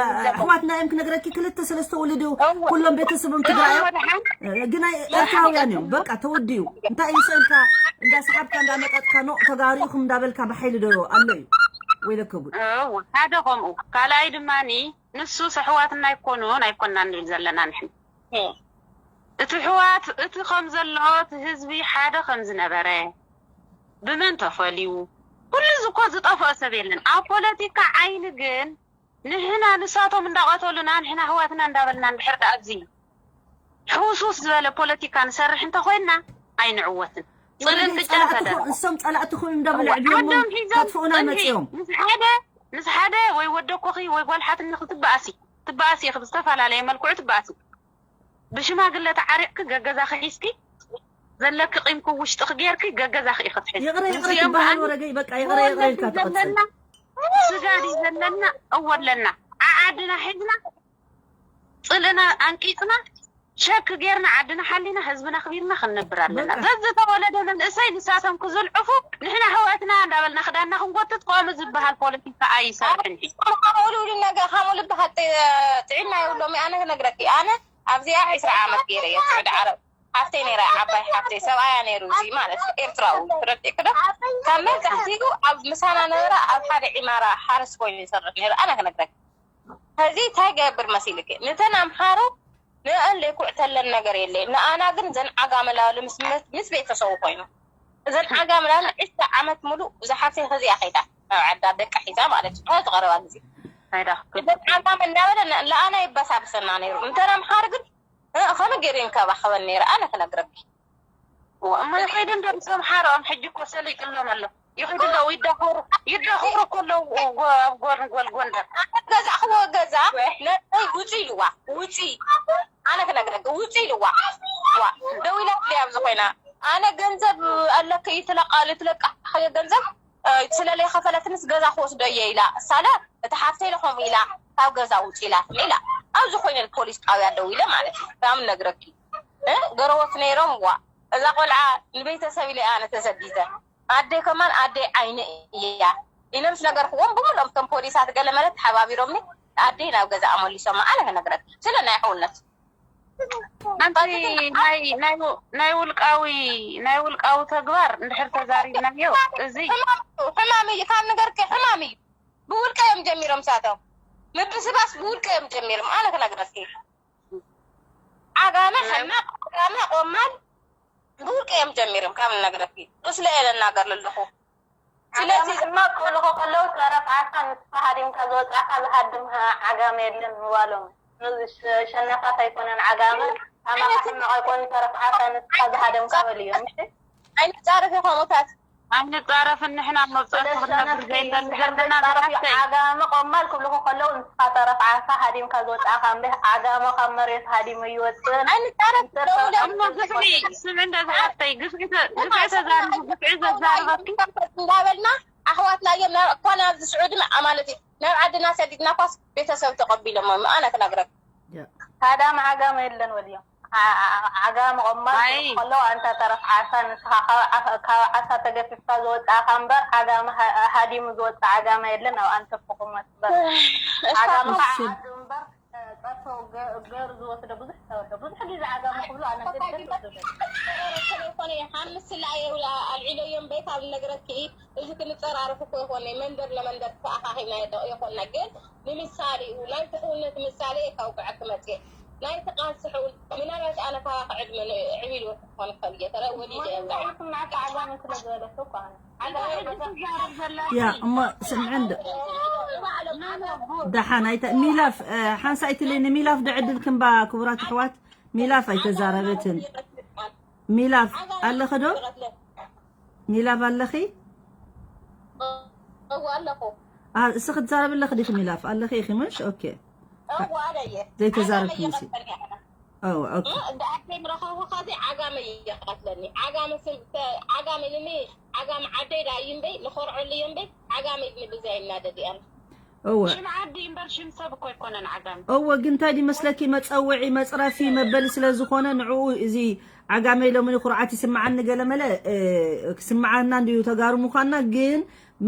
ኣሕዋትና እዮም ክነግረኪ ክልተ ሰለስተ ወለዶ ኩሎም ቤተሰቦም ትግራይ እዮም ግን ኤርትራውያን እዮም በቃ ተወዲኡ እንታይ እዩ ስእልካ እንዳሰሓብካ እንዳመጠጥካ ኖ ተጋሪኹም እንዳበልካ ብሓይሊ ዶ ኣሎ እዩ ወይለከ ጉድ ሓደ ከምኡ ካልኣይ ድማ ንሱስ ኣሕዋትና ኣይኮኑን ኣይኮናን ንብል ዘለና ንሕን እቲ ሕዋት እቲ ከም ዘሎ እቲ ህዝቢ ሓደ ከም ዝነበረ ብመን ተፈልዩ ኩሉ እዚ እኮ ዝጠፍኦ ሰብ የለን ኣብ ፖለቲካ ዓይኒ ግን ንሕና ንሳቶም እንዳቐተሉና ንሕና ኣሕዋትና እንዳበልና እንድሕር ኣብዚ ሕውስውስ ዝበለ ፖለቲካ ንሰርሕ እንተኮይንና ኣይንዕወትን ፅልንቅጫ እንተደረኹ እሶም ፀላእትኹም እዮም እንዳበሉ ዕብዮሞም ዓዶም ሒዞም ከጥፍኡና ፅንሒ መፅኦም ምስ ሓደ ምስ ሓደ ወይ ወደኮኺ ወይ ጓልሓትኒ ክትበኣሲ ትበኣሲ ኢኺ ብዝተፈላለየ መልክዑ ትበኣሲ ብሽማግለ ተዓሪቕኪ ገገዛኺ ሒዝኪ ዘለኪ ቂምኪ ውሽጥኺ ጌርኪ ገገዛኺ ኢኺ ትሕዚ ይቕረ ይቕረ እዚኦም ትበሃል ከዓኒ ወረገይ በቃ ይቕረ ይቕረ ኢልካ ትቕፅል ዘለና ስጋ ድዩ ዘለና እወ ኣለና ዓዓድና ሒዝና ፅልእና ኣንቂፅና ሸክ ጌርና ዓድና ሓሊና ህዝብና ኣኽቢርና ክንነብር ኣለና ዘዝተወለደ መንእሰይ ንሳቶም ክዝልዕፉ ንሕና ኣሕዋትና እንዳበልና ክዳንና ክንጎትት ከምኡ ዝበሃል ፖለቲካ ኣይሰርሕን እዩ። ካብ ሙሉ ነገር ካብ ሙሉ በሃል ጥዒና የብሎም ኣነ ክነግረኪ ኣነ ኣብዚኣ ዕስራ ዓመት ገይረ እየ ስዑዲ ዓረብ ሓፍተይ ነይራ ዓባይ ሓፍተይ ሰብኣያ ነይሩ እዚ ማለት እዩ ኤርትራዊ ረዲእኪ ዶ ካብ መብዛሕቲኡ ኣብ ምሳና ነበረ ኣብ ሓደ ዒማራ ሓረስ ኮይኑ ይሰርሕ ነይሩ ኣነ ክነግረኪ ሕዚ እንታይ ገብር መሲልኪ ንተን ኣምሓሩ ንአን ለይኩዕተለን ነገር የለ ንኣና ግን ዘን ዓጋመ ላሉ ምስ ቤተሰቡ ኮይኑ እዘን ዓጋመ ላሉ ዕስራ ዓመት ሙሉእ ዝሓፍተይ ከዚኣ ከይዳ ናብ ዓዳ ደቃ ሒዛ ማለት እዩ ዝቐረባ ግዜ እዘን ዓጋመ እናበለ ለኣና ይበሳብሰና ነይሩ እንተን ኣምሓሩ ግን ከመይ ገይሩ ይንከባኸበን ነይሩ ኣነ ክነግረኪ እሞ ይኸይዱ እንዶ ምስ ኣምሓርኦም ሕጂ እኮ ሰሊጥሎም ኣሎ ይኸይዱ እንዶ ይዳኸሩ ይዳኸሩ እኮ ኣለዉ ኣብ ጎን ጎል ጎንደር ገዛእኽዎ ገዛ ነይ ውፂ ኢልዋ ውፂ ኣነ ክነግረኪ ውፂ ኢልዋ ደው ኢላ ትለይ ኣብዚ ኮይና ኣነ ገንዘብ ኣለኪ ትለቃሉ ትለቃ ገንዘብ ስለለይ ከፈለትንስ ገዛ ክወስዶ እየ ኢላ ሳለ እቲ ሓፍተይ ኢለ ከምኡ ኢላ ካብ ገዛ ውፂ ኢላትኒ ኢላ ኣብዚ ኮይነ ፖሊስ ጣብያ ደው ኢለ ማለት እዩ ከም ነግረኪ ገረቦት ነይሮም ዋ እዛ ቆልዓ ንቤተሰብ ኢለ ኣነ ተሰዲተ ኣደይ ከማን ኣደይ ዓይነ እያ ኢነ ምስ ነገርክዎም ብምሎም ከም ፖሊሳት ገለ መለ ተሓባቢሮምኒ ኣደይ ናብ ገዛ ኣመሊሶማ ኣነ ክነግረኪ ስለ ናይ ሕውነት ኣንቲ ናይ ውልቃዊ ናይ ውልቃዊ ተግባር እንድሕር ተዛሪብናዮ እዚ ሕማም እዩ ካብ ንገርኪ ሕማም እዩ ብውልቀ እዮም ጀሚሮም ሳቶም ምብስባስ ብውልቀ እዮም ጀሚሮም ኣነ ክነግረኪ ዓጋመ ሕማቅ ዓጋመ ቆማል ብውልቀ እዮም ጀሚሮም ካብ ንነግረኪ ቁስለ እየ ለናገር ለለኹ ስለዚ ሕማቅ ክብልኹ ከለዉ ተረፍ ዓሳ ንስኻ ሃዲምካ ዝወፃእካ ዝሃድም ዓጋመ የለን ምባሎም ነዚ ሸነፋት ኣይኮነን ዓጋመ ኣማኻ ሕማቅ ኣይኮኑ ተረፍ ዓሳ ንስኻ ዝሃደምካ በልዮም እሺ ኣይንፃረፍ ከምኡታት ኣይንጻረፍን ንሕና መብጻእቲ ክነብር ዘይንደሊ ዘለና ዝሓፍተይ። ዓጋመ ቆማል ክብልኹ ከለዉ ንስኻ ተረፍ ዓሳ ሃዲምካ ዝወጻእካ እምበር ዓጋመ ካብ መሬት ሃዲሙ ይወጽእን። ኣይንጻረፍ ደውለ እሞ ግፍዒ ስምዒ እንደ ዝሓፍተይ ግፍዒ ተ- ግፍዒ ተዛርቡ ግፍዒ ዘዛርበኪ እንዳበልና ኣሕዋትና እዮም ናብ እኳ ናብዚ ስዑዲ መ- ማለት እዩ ናብ ዓድና ሰዲድና ኳስ ቤተሰብ ተቐቢሎሞ ኣነ ክነግረክ ሃዳም ዓጋመ የለን ወድዮም ዓጋመ ቆማል ኣይ። ከሎ ኣንታ ተረፍ ዓሳ ንስኻ ካብ ዓሳ- ካብ ዓሳ ተገፊፍካ ዝወጻእካ እምበር ዓጋመ ሃ- ሃዲሙ ዝወጽእ ዓጋመ የለን ኣብ ኣንተ ፍኹመት እምበር ዓጋመ ከዓ ዓዱ እምበር ጸርቶ ገ- ገሩ ዝወስደ ብዙሕ ተወደ ብዙሕ ግዜ ዓጋመ ክብሉ ኣነ ግድል ዝብል ኮነ ሓምስ ስላ የብላ ኣልዒለዮም ቤት ኣብ ነገረኪ እዚ ክንጸራረፍ እኮ ይኮነ መንደር ለመንደር ተኣኻኺብና የደ- ይኮና ግን ንምሳሌ እዩ ናይ ትሕውነት ምሳሌ እየ ካብ ጉዕር ክመጽእ ናይቲ ቃልሲ ሕውነት ምናልባት ኣነ ካባኺ ዕድመ ንዕብ ኢሉ ክኾን ክኽእል እየ ተረ ወሊደ እየ እዛ ስማዕካ ዓጋመ ስለ ዝበለቶ እኮ ኣነ ያ እሞ ስምዒ እንዶ ደሓን ኣይተ ሚላፍ ሓንሳእ ኣይትለይ ንሚላፍ ዶ ዕድል ክንባ ክቡራት ኣሕዋት ሚላፍ ኣይተዛረበትን ሚላፍ ኣለኺ ዶ ሚላፍ ኣለኺ እዋ ኣለኹ አ፣ እስኺ ትዛረቢ ኣለኺ ዲኺ ሚላፍ ኣለኺ ኢኺ ምሽ ኦኬ እዋ ኣነ እየ ዘይተዛረብኪ ምሲ ኦ ኦኬ ደኣተይ ምረኸቡ ከዚ ዓጋመ ይቀትለኒ ዓጋመ ስም ዓጋመ ኢልኒ ዓጋመ ዓደይ ዳ እዩ እምበይ ንኾርዐሉ እዩ እምበይ ዓጋመ ኢልኒ ብዛ ይናደድ እያን እወ ሽም ዓዲ እምበር ሽም ሰብ እኮ ኣይኮነን ዓጋመ እወ ግን እንታይ ድመስለኪ መፀውዒ መፅረፊ መበሊ ስለ ዝኾነ ንዕኡ እዚ ዓጋመ ኢሎምኒ ኩርዓት ይስምዓኒ ገለ መለ እ፣ ክስምዓና እንድዩ ተጋሩ ምዃንና ግን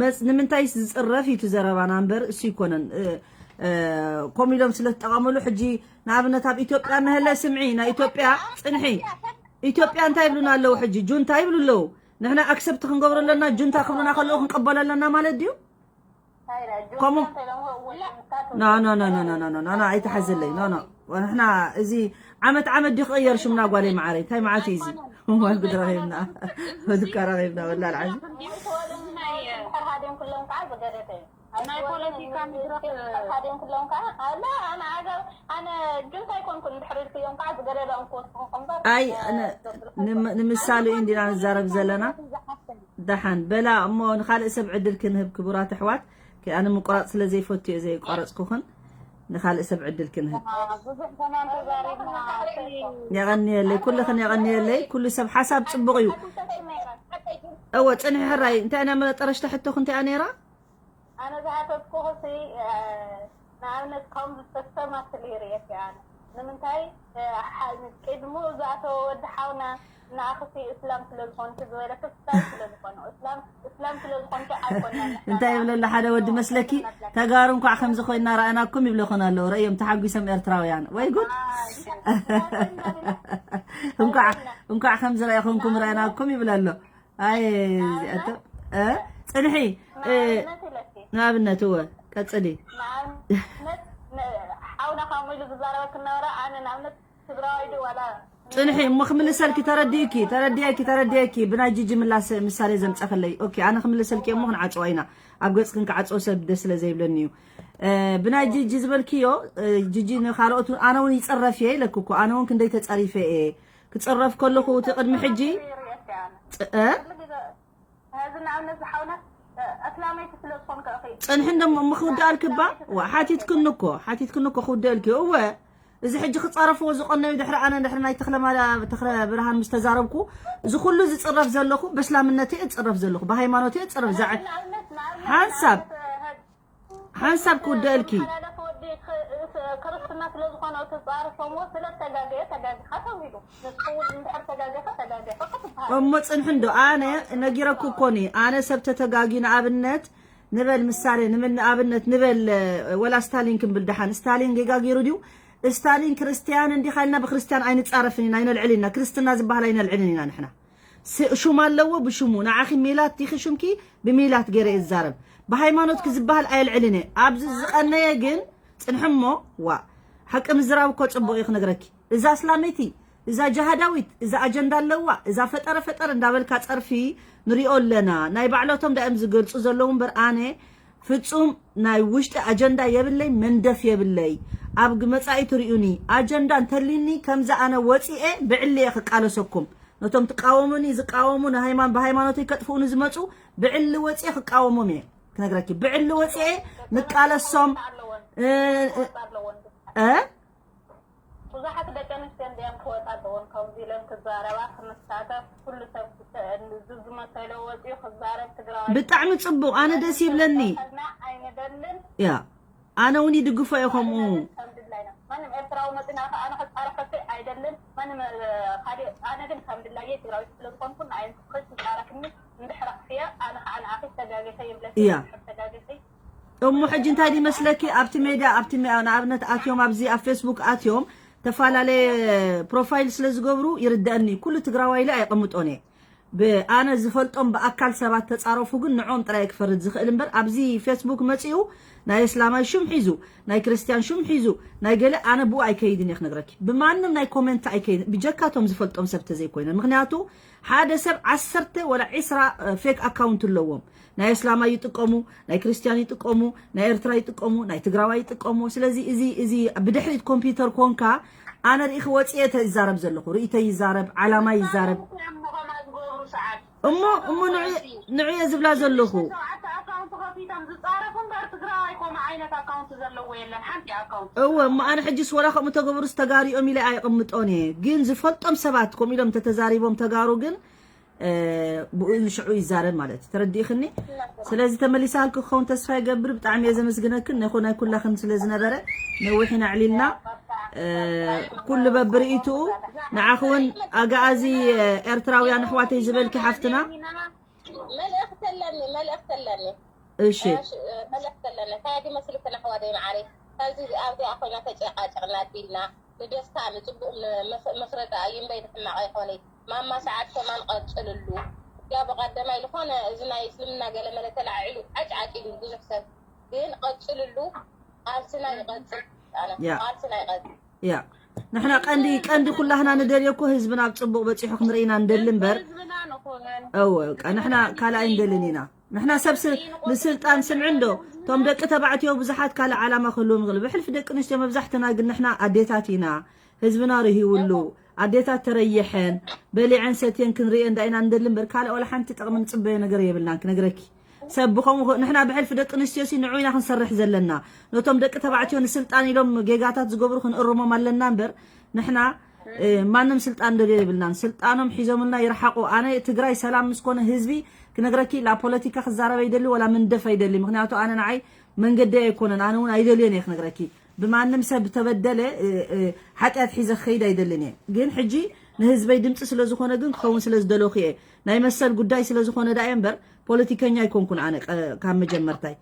መፅ- ንምንታይ ዝፅረፍ እዩ እቲ ዘረባና እምበር እሱ ይኮነን እ፣ እ፣ ከምኡ ኢሎም ስለ ዝጠቐምሉ ሕጂ ንኣብነት ኣብ ኢትዮጵያ መህለ ስምዒ ናይ ኢትዮጵያ ፅንሒ ኢትዮጵያ እንታይ ይብሉና ኣለዉ ሕጂ ጁንታ ይብሉ ኣለዉ ንሕና ኣክሰብት ክንገብሮ ኣለና ጁንታ ክብሉና ከለዉ ክንቀበሎ ኣለና ማለት ድዩ ከምኡ no no no no no no no no ኣይተሓዝለይ no no ንሕና እዚ ዓመት ዓመት ድዩ ክቕየር ሽምና ጓለይ መዓረይ እንታይ መዓት እዩ እዚ እዋን ጉድ ረኺብና ወድካ ረኺብና ወላ ልዓዚ ድሕር ሃዲም ኩሎም ከዓ ዝገደደ እዩ ናይ ፖለቲካ መድረክ ሃዲም ኩሎም ከዓ ኣላ ኣነ ዓገብ ኣነ ጁንታ ኣይኮንኩን ድሕር ኢልክዮም ከዓ ዝገደደ እንኮ ትኾንበር ኣይ ኣነ ንም- ንምሳሉ እዩ እንዲና ንዛረብ ዘለና ደሓን በላ እሞ ንካልእ ሰብ ዕድል ክንህብ ክቡራት ኣሕዋት ከ ኣነ ምቁራፅ ስለ ዘይፈቱ እየ ዘይቋረፅኩኽን ንካልእ ሰብ ዕድል ክንህብ ብዙሕ ዘማን ተዛሪብና የቐንየለይ ኩልኽን የቐንየለይ ኩሉ ሰብ ሓሳብ ፅቡቕ እዩ እወ ፅንሒ ሕራይ እንታይ ኢና መጠረሽታ ሕቶኽ እንታይ እያ ነይራ ኣነ ዝሃተትኩኽሲ ንኣብነት ከም ዝተሰማስል ይርእየት እያ ኣነ ንምንታይ ቅድሙ ዝኣተወ ወዲ ሓውና ንኣኽሲ እስላም ስለ ዝኾንኪ ዝበለ ክስታይ ስለ ዝኾነ እስላም እስላም ስለ ዝኾንኪ ኣይኮናን እንታይ ይብለሉ ሓደ ወዲ መስለኪ ተጋሩ እንኳዕ ከምዚ ኮይና ረኣናኩም ይብለኹን ኣለዉ ረእዮም ተሓጒሶም ኤርትራውያን ወይ ጉድ እንኳዕ እንኳዕ ከምዚ ረእኹምኩም ረኣናኩም ይብለ ኣሎ ኣይ እዚኣቶ እ? ፅንሒ እ፣ ንኣብነት እወ ቀፅሊ ሓውና ከምኡ ኢሉ ዝዛረበ ክነበረ ኣነ ንኣብነት ትግራዋይ ዶ ዋላ ፅንሒ እሞ ክምልሰልኪ ተረዲእኪ ተረዲእኪ ተረዲእኪ ብናይ ጂጂ ምላስ ምሳሌ ዘምፀኽለይ ኦኬ ኣነ ክምልሰልኪ እሞ ክንዓፅዋ ኢና ኣብ ገፅክን ክዓፅዎ ሰብ ደስ ስለ ዘይብለኒ እዩ እ፣ ብናይ ጂጂ ዝበልክዮ እ፣ ጂጂ ንካልኦት ኣነ እውን ይፅረፍ እየ ኢለክ እኮ ኣነ እውን ክንደይ ተፀሪፈ እየ ክፅረፍ ከለኹ እቲ ቅድሚ ሕጂ ፅ- እ? ሕዚ ንኣብነት ዝሓውና ኣስላመይቲ ስለ ዝኾንከ እኺ ፅንሒ እንደሞ እሞ ክውድኣልኪ እባ ዋ ሓቲትክኒ እኮ ሓቲትክኒ እኮ ክውድኣልኪ እወ እዚ ሕጂ ክፃረፍዎ ዝቐነዩ ድሕሪ ኣነ ድሕሪ ናይ ተኽለ ማርያ ተኽለ ብርሃን ምስ ተዛረብኩ እዚ ኩሉ ዝፅረፍ ዘለኹ በስላምነተይ እፅረፍ ዘለኹ ብሃይማኖተይ እፅረፍ ዛዕ ሓንሳብ ሓንሳብ ክውድኣልኪ ሓላለፍ ወዲ ክ- ስ- ክርስትና ስለ ዝኾነ እቲ ፃርፎምዎ ስለ ተጋገየ ተጋጊኻ ተባሂሉ ንስኹ እውን እንድሕር ተጋገኻ ተጋገኻ ክትበሃል እሞ ፅንሒ እንዶ ኣነ ነጊረኩ እኮኒ ኣነ ሰብ ተተጋጊ ንኣብነት ንበል ምሳሌ ንምን ንኣብነት ንበል ወላ ስታሊን ክንብል ደሓን ስታሊን ጌጋ ገይሩ ድዩ ስታሊን ክርስትያን እንዲኻ ኢልና ብክርስትያን ኣይንፃረፍን ኢና ኣይነልዕል ኢና ክርስትና ዝበሃል ኣይነልዕልን ኢና ንሕና ስ- ሹም ኣለዎ ብሽሙ ንዓኺ ሜላት ዲኺ ሹምኪ ብሜላት ገይረ እየ ዝዛረብ ብሃይማኖትኪ ዝበሃል ኣየልዕልን እየ ኣብዚ ዝቐነየ ግን ፅንሕሞ ዋ ሓቂ ምዝራብ እኮ ፅቡቕ እዩ ክነግረኪ እዛ ኣስላመይቲ እዛ ጃሃዳዊት እዛ ኣጀንዳ ኣለዋ እዛ ፈጠረ ፈጠረ እንዳበልካ ፀርፊ ንሪኦ ኣለና ናይ ባዕሎቶም ዳእም ዝገልፁ ዘለዉ እምበር ኣነ ፍፁም ናይ ውሽጢ ኣጀንዳ የብለይ መንደፍ የብለይ ኣብ መፃኢ ትሪኡኒ ኣጀንዳ እንተሊኒ ከምዚ ኣነ ወፂኤ ብዕሊ እየ ክቃለሰኩም ነቶም ትቃወሙኒ ዝቃወሙ ንሃይማኖት ብሃይማኖተይ ከጥፍኡኒ ዝመፁ ብዕሊ ወፅኤ ክቃወሞም እየ ክነግረኪ። ብዕሊ ወፅኤ ንቃለሶም። እ፣ እ፣ እ? ብዙሓት ደቂ ኣንስትዮ እንዲያን ክወጣ ኣለዎን ከምዚ ኢለን ክዛረባ ክመሳተፍ ኩሉ ሰብ ዝመሰሎ ወፂኡ ክዛረብ ትግራዋይ ብጣዕሚ ፅቡቅ። ኣነ ደስ ይብለኒ። ኣይንደልን ያ ኣነ እውን ይድግፎ እየ ከምኡ። ከም ድላይና ማንም ኤርትራዊ መፅና ከኣ ንክፃረፈት ኣይደልን ማንም ካልእ ኣነ ግን ከም ድላየ ትግራዊት ስለዝኮንኩ ንኣይ ንስክል ትፃረፍኒ እንድሕር ኣኽፍያ ኣነ ከኣ ንኣኺ ተጋገሰ ይብለኪ እያ። እንድሕር ተጋገሰ እሞ ሕጂ እንታይ ይመስለኪ ኣብቲ ሜድያ ኣብቲ ሜ- ንኣብነት ኣትዮም ኣብዚ ኣብ ፌስቡክ ኣትዮም ተፈላለየ ፕሮፋይል ስለ ዝገብሩ ይርደአኒ። ኩሉ ትግራዋይ ኢለ ኣይቐምጦን እየ። ብኣነ ዝፈልጦም ብኣካል ሰባት ተፃረፉ ግን ንዕኦም ጥራይ ክፈርድ ዝኽእል እምበር ኣብዚ ፌስቡክ መፂኡ ናይ እስላማይ ሹም ሒዙ ናይ ክርስቲያን ሹም ሒዙ ናይ ገለ ኣነ ብኡ ኣይከይድን እየ ክነግረኪ። ብማንም ናይ ኮሜንት ኣይከይድን ብጀካቶም ዝፈልጦም ሰብ ተዘይኮይነ። ምክንያቱ ሓደ ሰብ ዓሰርተ ወላ ዒስራ ፌክ ኣካውንት ኣለዎም። ናይ እስላማይ ይጥቀሙ፣ ናይ ክርስቲያን ይጥቀሙ፣ ናይ ኤርትራ ይጥቀሙ፣ ናይ ትግራዋይ ይጥቀሙ። ስለዚ እዚ እዚ ብድሕሪት ኮምፒውተር ኮንካ ኣነ ርኢኺ ወፅየ እተ ይዛረብ ዘለኹ ርእይተይ ይዛረብ ዓላማ ይዛረብ ምኾማ ዝገብሩ ሰዓት እሞ እሞ ንዑ- ንዑ እየ ዝብላ ዘለኹ። ሸውዓተ ኣካውንት ከፊቶም ዝፃረፉ እምበር ትግራዋይ ኮማ ዓይነት ኣካውንት ዘለዎ የለን ሓንቲ ኣካውንት እወ እሞ ኣነ ሕጅስ ወላ ከምኡ ተገበሩስ ተጋሪኦም ኢለ ኣይቕምጦን እየ። ግን ዝፈልጦም ሰባት ከምኡ ኢሎም እንተተዛሪቦም ተጋሩ ግን እ፣ ብኡ ንሽዑ ይዛረብ ማለት እዩ። ተረዲእኽኒ? ስለዚ ተመሊሳልኪ ክኸውን ተስፋ ይገብር። ብጣዕሚ እየ ዘመስግነክን ነኾ ናይ ኩላኽን ስለ ዝነበረ ነዊሕ ኢና ዕሊልና። እ፣ ኩሉ በብርእይትኡ ንዓኺ እውን ኣግኣዚ ኤርትራውያን ኣሕዋተይ ዝበልኪ ሓፍትና መልእኽቲ ኣለኒ፣ መልእኽቲ ኣለኒ። እሺ እሺ፣ መልእኽቲ ኣለኒ። እንታይ ድመስልክን ኣሕዋተይ መዓረይ፣ ካብዚ ኣብዚኣ ኮይና ተጨቃጨቅና ዲልና ንደስታ ንፅቡቅ ምክሪ ደኣ እዩ እምበይ ንሕማቅ ኣይኮነይ። ማማ ሰዓት ከማን ቀፅልሉ። ያው ብቀደማይ ዝኾነ እዚ ናይ እስልምና ገለመለ ተላዒሉ ዓጭ ዓጭ ይብል ብዙሕ ሰብ ግን ቀፅልሉ። ቃልስና ይቀፅል። ኣነ ያ። ቃልስና ይቀፅል። ያ ንሕና ቀንዲ ቀንዲ ኩላህና ንደልዮ እኮ ህዝብና ኣብ ፅቡቅ በፂሑ ክንርኢና ንደሊ እምበር ህዝብና ንኹን እወ በቃ ንሕና ካልኣይ ንደልን ኢና። ንሕና ሰብ ስ- ንስልጣን ስምዒ እንዶ እቶም ደቂ ተባዕትዮ ብዙሓት ካልእ ዓላማ ክህልዎም ይኽእል። ብሕልፊ ደቂ ኣንስትዮ መብዛሕትና ግን ንሕና ኣዴታት ኢና። ህዝብና ርህይውሉ ኣዴታት ተረይሐን በሊዐን ሰትየን ክንርእየን ዳኢና ንደሊ እምበር ካልእ ዋላ ሓንቲ ጥቕሚ ንፅበዮ ነገር የብልናን ክነግረኪ። ሰብ ብኸምኡ ንሕና ብሕልፊ ደቂ ኣንስትዮ ሲ ንዑ ኢና ክንሰርሕ ዘለና። ነቶም ደቂ ተባዕትዮ ንስልጣን ኢሎም ጌጋታት ዝገብሩ ክንእርሞም ኣለና እምበር ንሕና ማንም ስልጣን ደልዮ የብልናን። ስልጣኖም ሒዞምልና ይርሓቁ። ኣነ ትግራይ ሰላም ምስኮነ ህዝቢ ክነግረኪ ላ ፖለቲካ ክዛረብ ኣይደሊ ወላ መንደፍ ኣይደሊ። ምክንያቱ ኣነ ንዓይ መንገዲ ኣይኮነን። ኣነ እውን ኣይደልዮን እየ ክነግረኪ። ብማንም ሰብ ተበደለ ሓጢኣት ሒዘ ክኸይድ ኣይደልን እየ። ግን ሕጂ ንህዝበይ ድምፂ ስለዝኮነ ግን ክኸውን ስለዝደለኹ እየ። ናይ መሰል ጉዳይ ስለዝኮነ ዳ እየ እምበር ፖለቲከኛ ኣይኮንኩን ኣነ ካብ መጀመርታይ።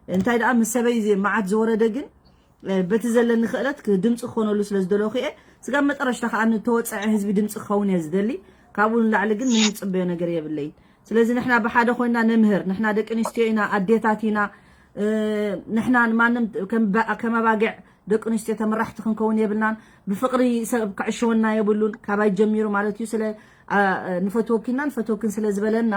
እንታይ ደኣ ምስ ሰበይ መዓት ዝወረደ ግን በቲ ዘለኒ ክእለት ድምፂ ክኾነሉ ስለ ዝደለኹ እየ። ስጋብ መጠረሽታ ከዓ ንተወፀዐ ህዝቢ ድምፂ ክኸውን እየ ዝደሊ። ካብኡ ንላዕሊ ግን ምንም ዝፅበዮ ነገር የብለይን። ስለዚ ንሕና ብሓደ ኮይና ነምህር። ንሕና ደቂ ኣንስትዮ ኢና፣ ኣዴታት ኢና። ንሕና ንማንም ከም ኣባጊዕ ደቂ ኣንስትዮ ተመራሕቲ ክንከውን የብልናን። ብፍቕሪ ሰብ ክዕሽወና የብሉን። ካባይ ጀሚሩ ማለት እዩ። ስለ ንፈትወኪና ንፈትወክን ስለ ዝበለና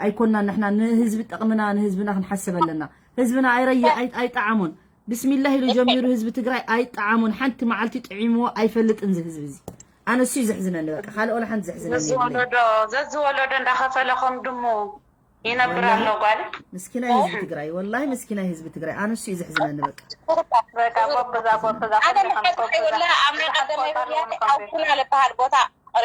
ኣይኮናን። ንሕና ንህዝቢ ጠቕምና ንህዝብና ክንሓስብ ኣለና። ህዝብና ኣይረየ ኣይጠዓሞን። ብስሚላህ ኢሉ ጀሚሩ ህዝቢ ትግራይ ኣይጠዓሞን። ሓንቲ መዓልቲ ጥዒምዎ ኣይፈልጥን እዚ ህዝቢ እዚ። ኣነ እሱ እዩ ዘሕዝነኒ በቃ ካልእ ወላ ሓንቲ ዘሕዝነኒ የብለይን። ዘዝወለዶ እንዳኸፈለ ከም ድሙ ይነብር ኣሎ ጓል። ምስኪናይ ህዝቢ ትግራይ ወላሂ ምስኪናይ ህዝቢ ትግራይ ኣነ እሱ እዩ ዘሕዝነኒ በቃ። በቃ ጎበዛ ጎበዛ ኣነ መሓዝተይ ወላ ኣብ ናይ ቀደመይ ወያነ ኣብ ኩና ዝበሃል ቦታ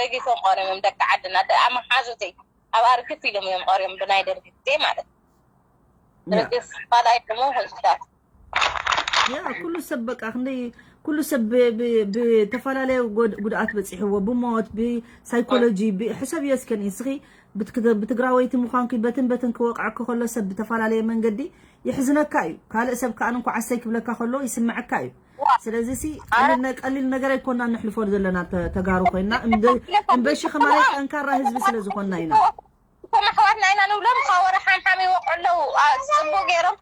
ረጊቶም ቀሪሞም ደቂ ዓድና ደኣ መሓዙተይ ኣብ ኣርግፍ ኢሎም እዮም ቀሪዮም ብናይ ደርጊ ግዜ ማለት እዩ። ርግፍ ካልኣይ ደሞ ህዝብታት ያ ኩሉ ሰብ በቃ ክንደይ ኩሉ ሰብ ብተፈላለየ ጉድኣት በፂሕዎ ብሞት ብሳይኮሎጂ ሕሰብ እዮ እስከ ንስኺ ብትግራወይቲ ምዃንኪ በትን በትን ክወቅዐኪ ከሎ ሰብ ብተፈላለየ መንገዲ ይሕዝነካ እዩ። ካልእ ሰብ ከዓ እንኳ ዓሰይ ክብለካ ከሎ ይስምዐካ እዩ። ስለዚ ሲ ቀሊል ነገር ኣይኮና ንሕልፎ ዘለና ተጋሩ ኮይና እምበሺ ከማይ ጠንካራ ህዝቢ ስለ ዝኾንና ኢና። እቶም ኣሕዋትና ኢና ንብሎም ካብ ወረ ሓምሓም ይወቅዑ ኣለዉ። ፅቡቅ ገይሮም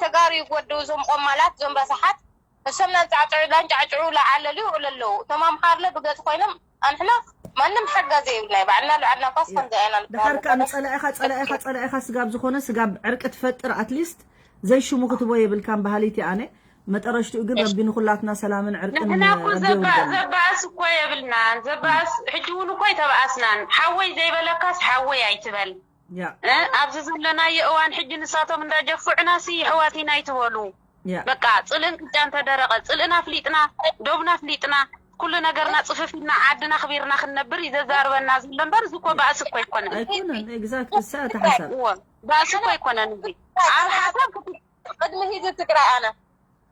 ተጋሩ ይጎድኡ እዞም ቆማላት እዞም ረሳሓት። እሶም ናንጫዕጭዑ ላንጫዕጭዑ ለዓለሉ ይውዕሉ ኣለዉ። እቶም ኣምሓርለ ብገፅ ኮይኖም ኣንሕና ማንም ሓጋዚ የብልና ባዕልና ልዓልና ኳስ ከምዚ ኣይና ድሓር ከዓ ንፀላኢኻ ፀላኢኻ ፀላኢኻ ስጋብ ዝኾነ ስጋብ ዕርቂ ትፈጥር ኣትሊስት ዘይሽሙ ክትቦ የብልካን በሃሊት ኣነ። መጠረሽትኡ ግን ረቢ ንኹላትና ሰላምን ዕርቅን ንሕና እኮ ረቢ ዘባ- የውርደልና። ዘባእስ እኮ የብልናን። ዘባእስ ሕጂ እውን እኮ ኣይተባእስናን። ሓወይ ዘይበለካስ ሓወይ ኣይትበል። ያ እ? ኣብዚ ዘለናዮ እዋን ሕጂ ንሳቶም እንዳጀፍዑና ሲ ይሕዋት ኢና ኣይትበሉ። ያ በቃ ጽልእን ቅጫን ተደረቐ። ጽልእና ኣፍሊጥና፣ ዶብና ኣፍሊጥና፣ ኩሉ ነገርና ጽፍፍ ኢልና ዓድና ኣኽቢርና ክንነብር እዩ ዘዛርበና ዘሎ እምበር እዚ እኮ ባእሲ እኮ ኣይኮነን። ኣይኮነን። ኤግዛክት እሳ እቲ ሓሳብ እወ፣ ባእሲ እኮ ኣይኮነን እዚ። ኣብ ሓሳብ ክት- ቅድሚ ህዝቢ ትግራይ ኣነ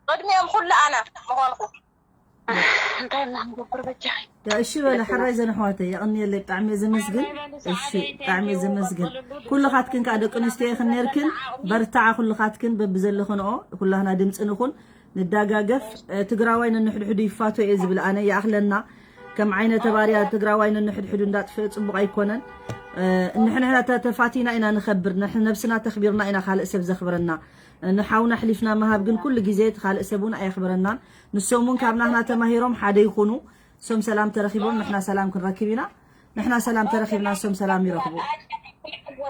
ቅድሚኦም ኩሉ ኣነ ምኾንኩ እንታይ እና ክንገብር በጃ ያ እሺ በለ ሓራይ ዘን ኣሕዋተይ የቐንየለይ ብጣዕሚ እየ ዘመስግን። እሺ ብጣዕሚ እየ ዘመስግን። ኩልኻትክን ከዓ ደቂ ኣንስትዮ ይኽን ነርክን በርታዓ ኩልኻትክን በብዘለኽንኦ ኩላህና ድምፂ ንኹን ንዳጋገፍ። እ፣ ትግራዋይ ነንሕድሕዱ ይፋቶ እየ ዝብል ኣነ ይኣኽለና። ከም ዓይነተ ባርያ ትግራዋይ ነንሕድሕዱ እንዳጥፍእ ፅቡቕ ኣይኮነን። እ፣ ንሕንሕና ተ- ተፋቲና ኢና ንኸብር። ንሕ- ነብስና ተኽቢርና ኢና ካልእ ሰብ ዘኽብረና። ንሓውና ኣሕሊፍና ምሃብ ግን ኩሉ ግዜ እቲ ካልእ ሰብ እውን ኣየኽብረናን። ንሶም እውን ካብ ናህና ተማሂሮም ሓደ ይኹኑ። እሶም ሰላም ተረኺቦም ንሕና ሰላም ክንረክብ ኢና። ንሕና ሰላም ተረኺብና እሶም ሰላም ይረኽቡ።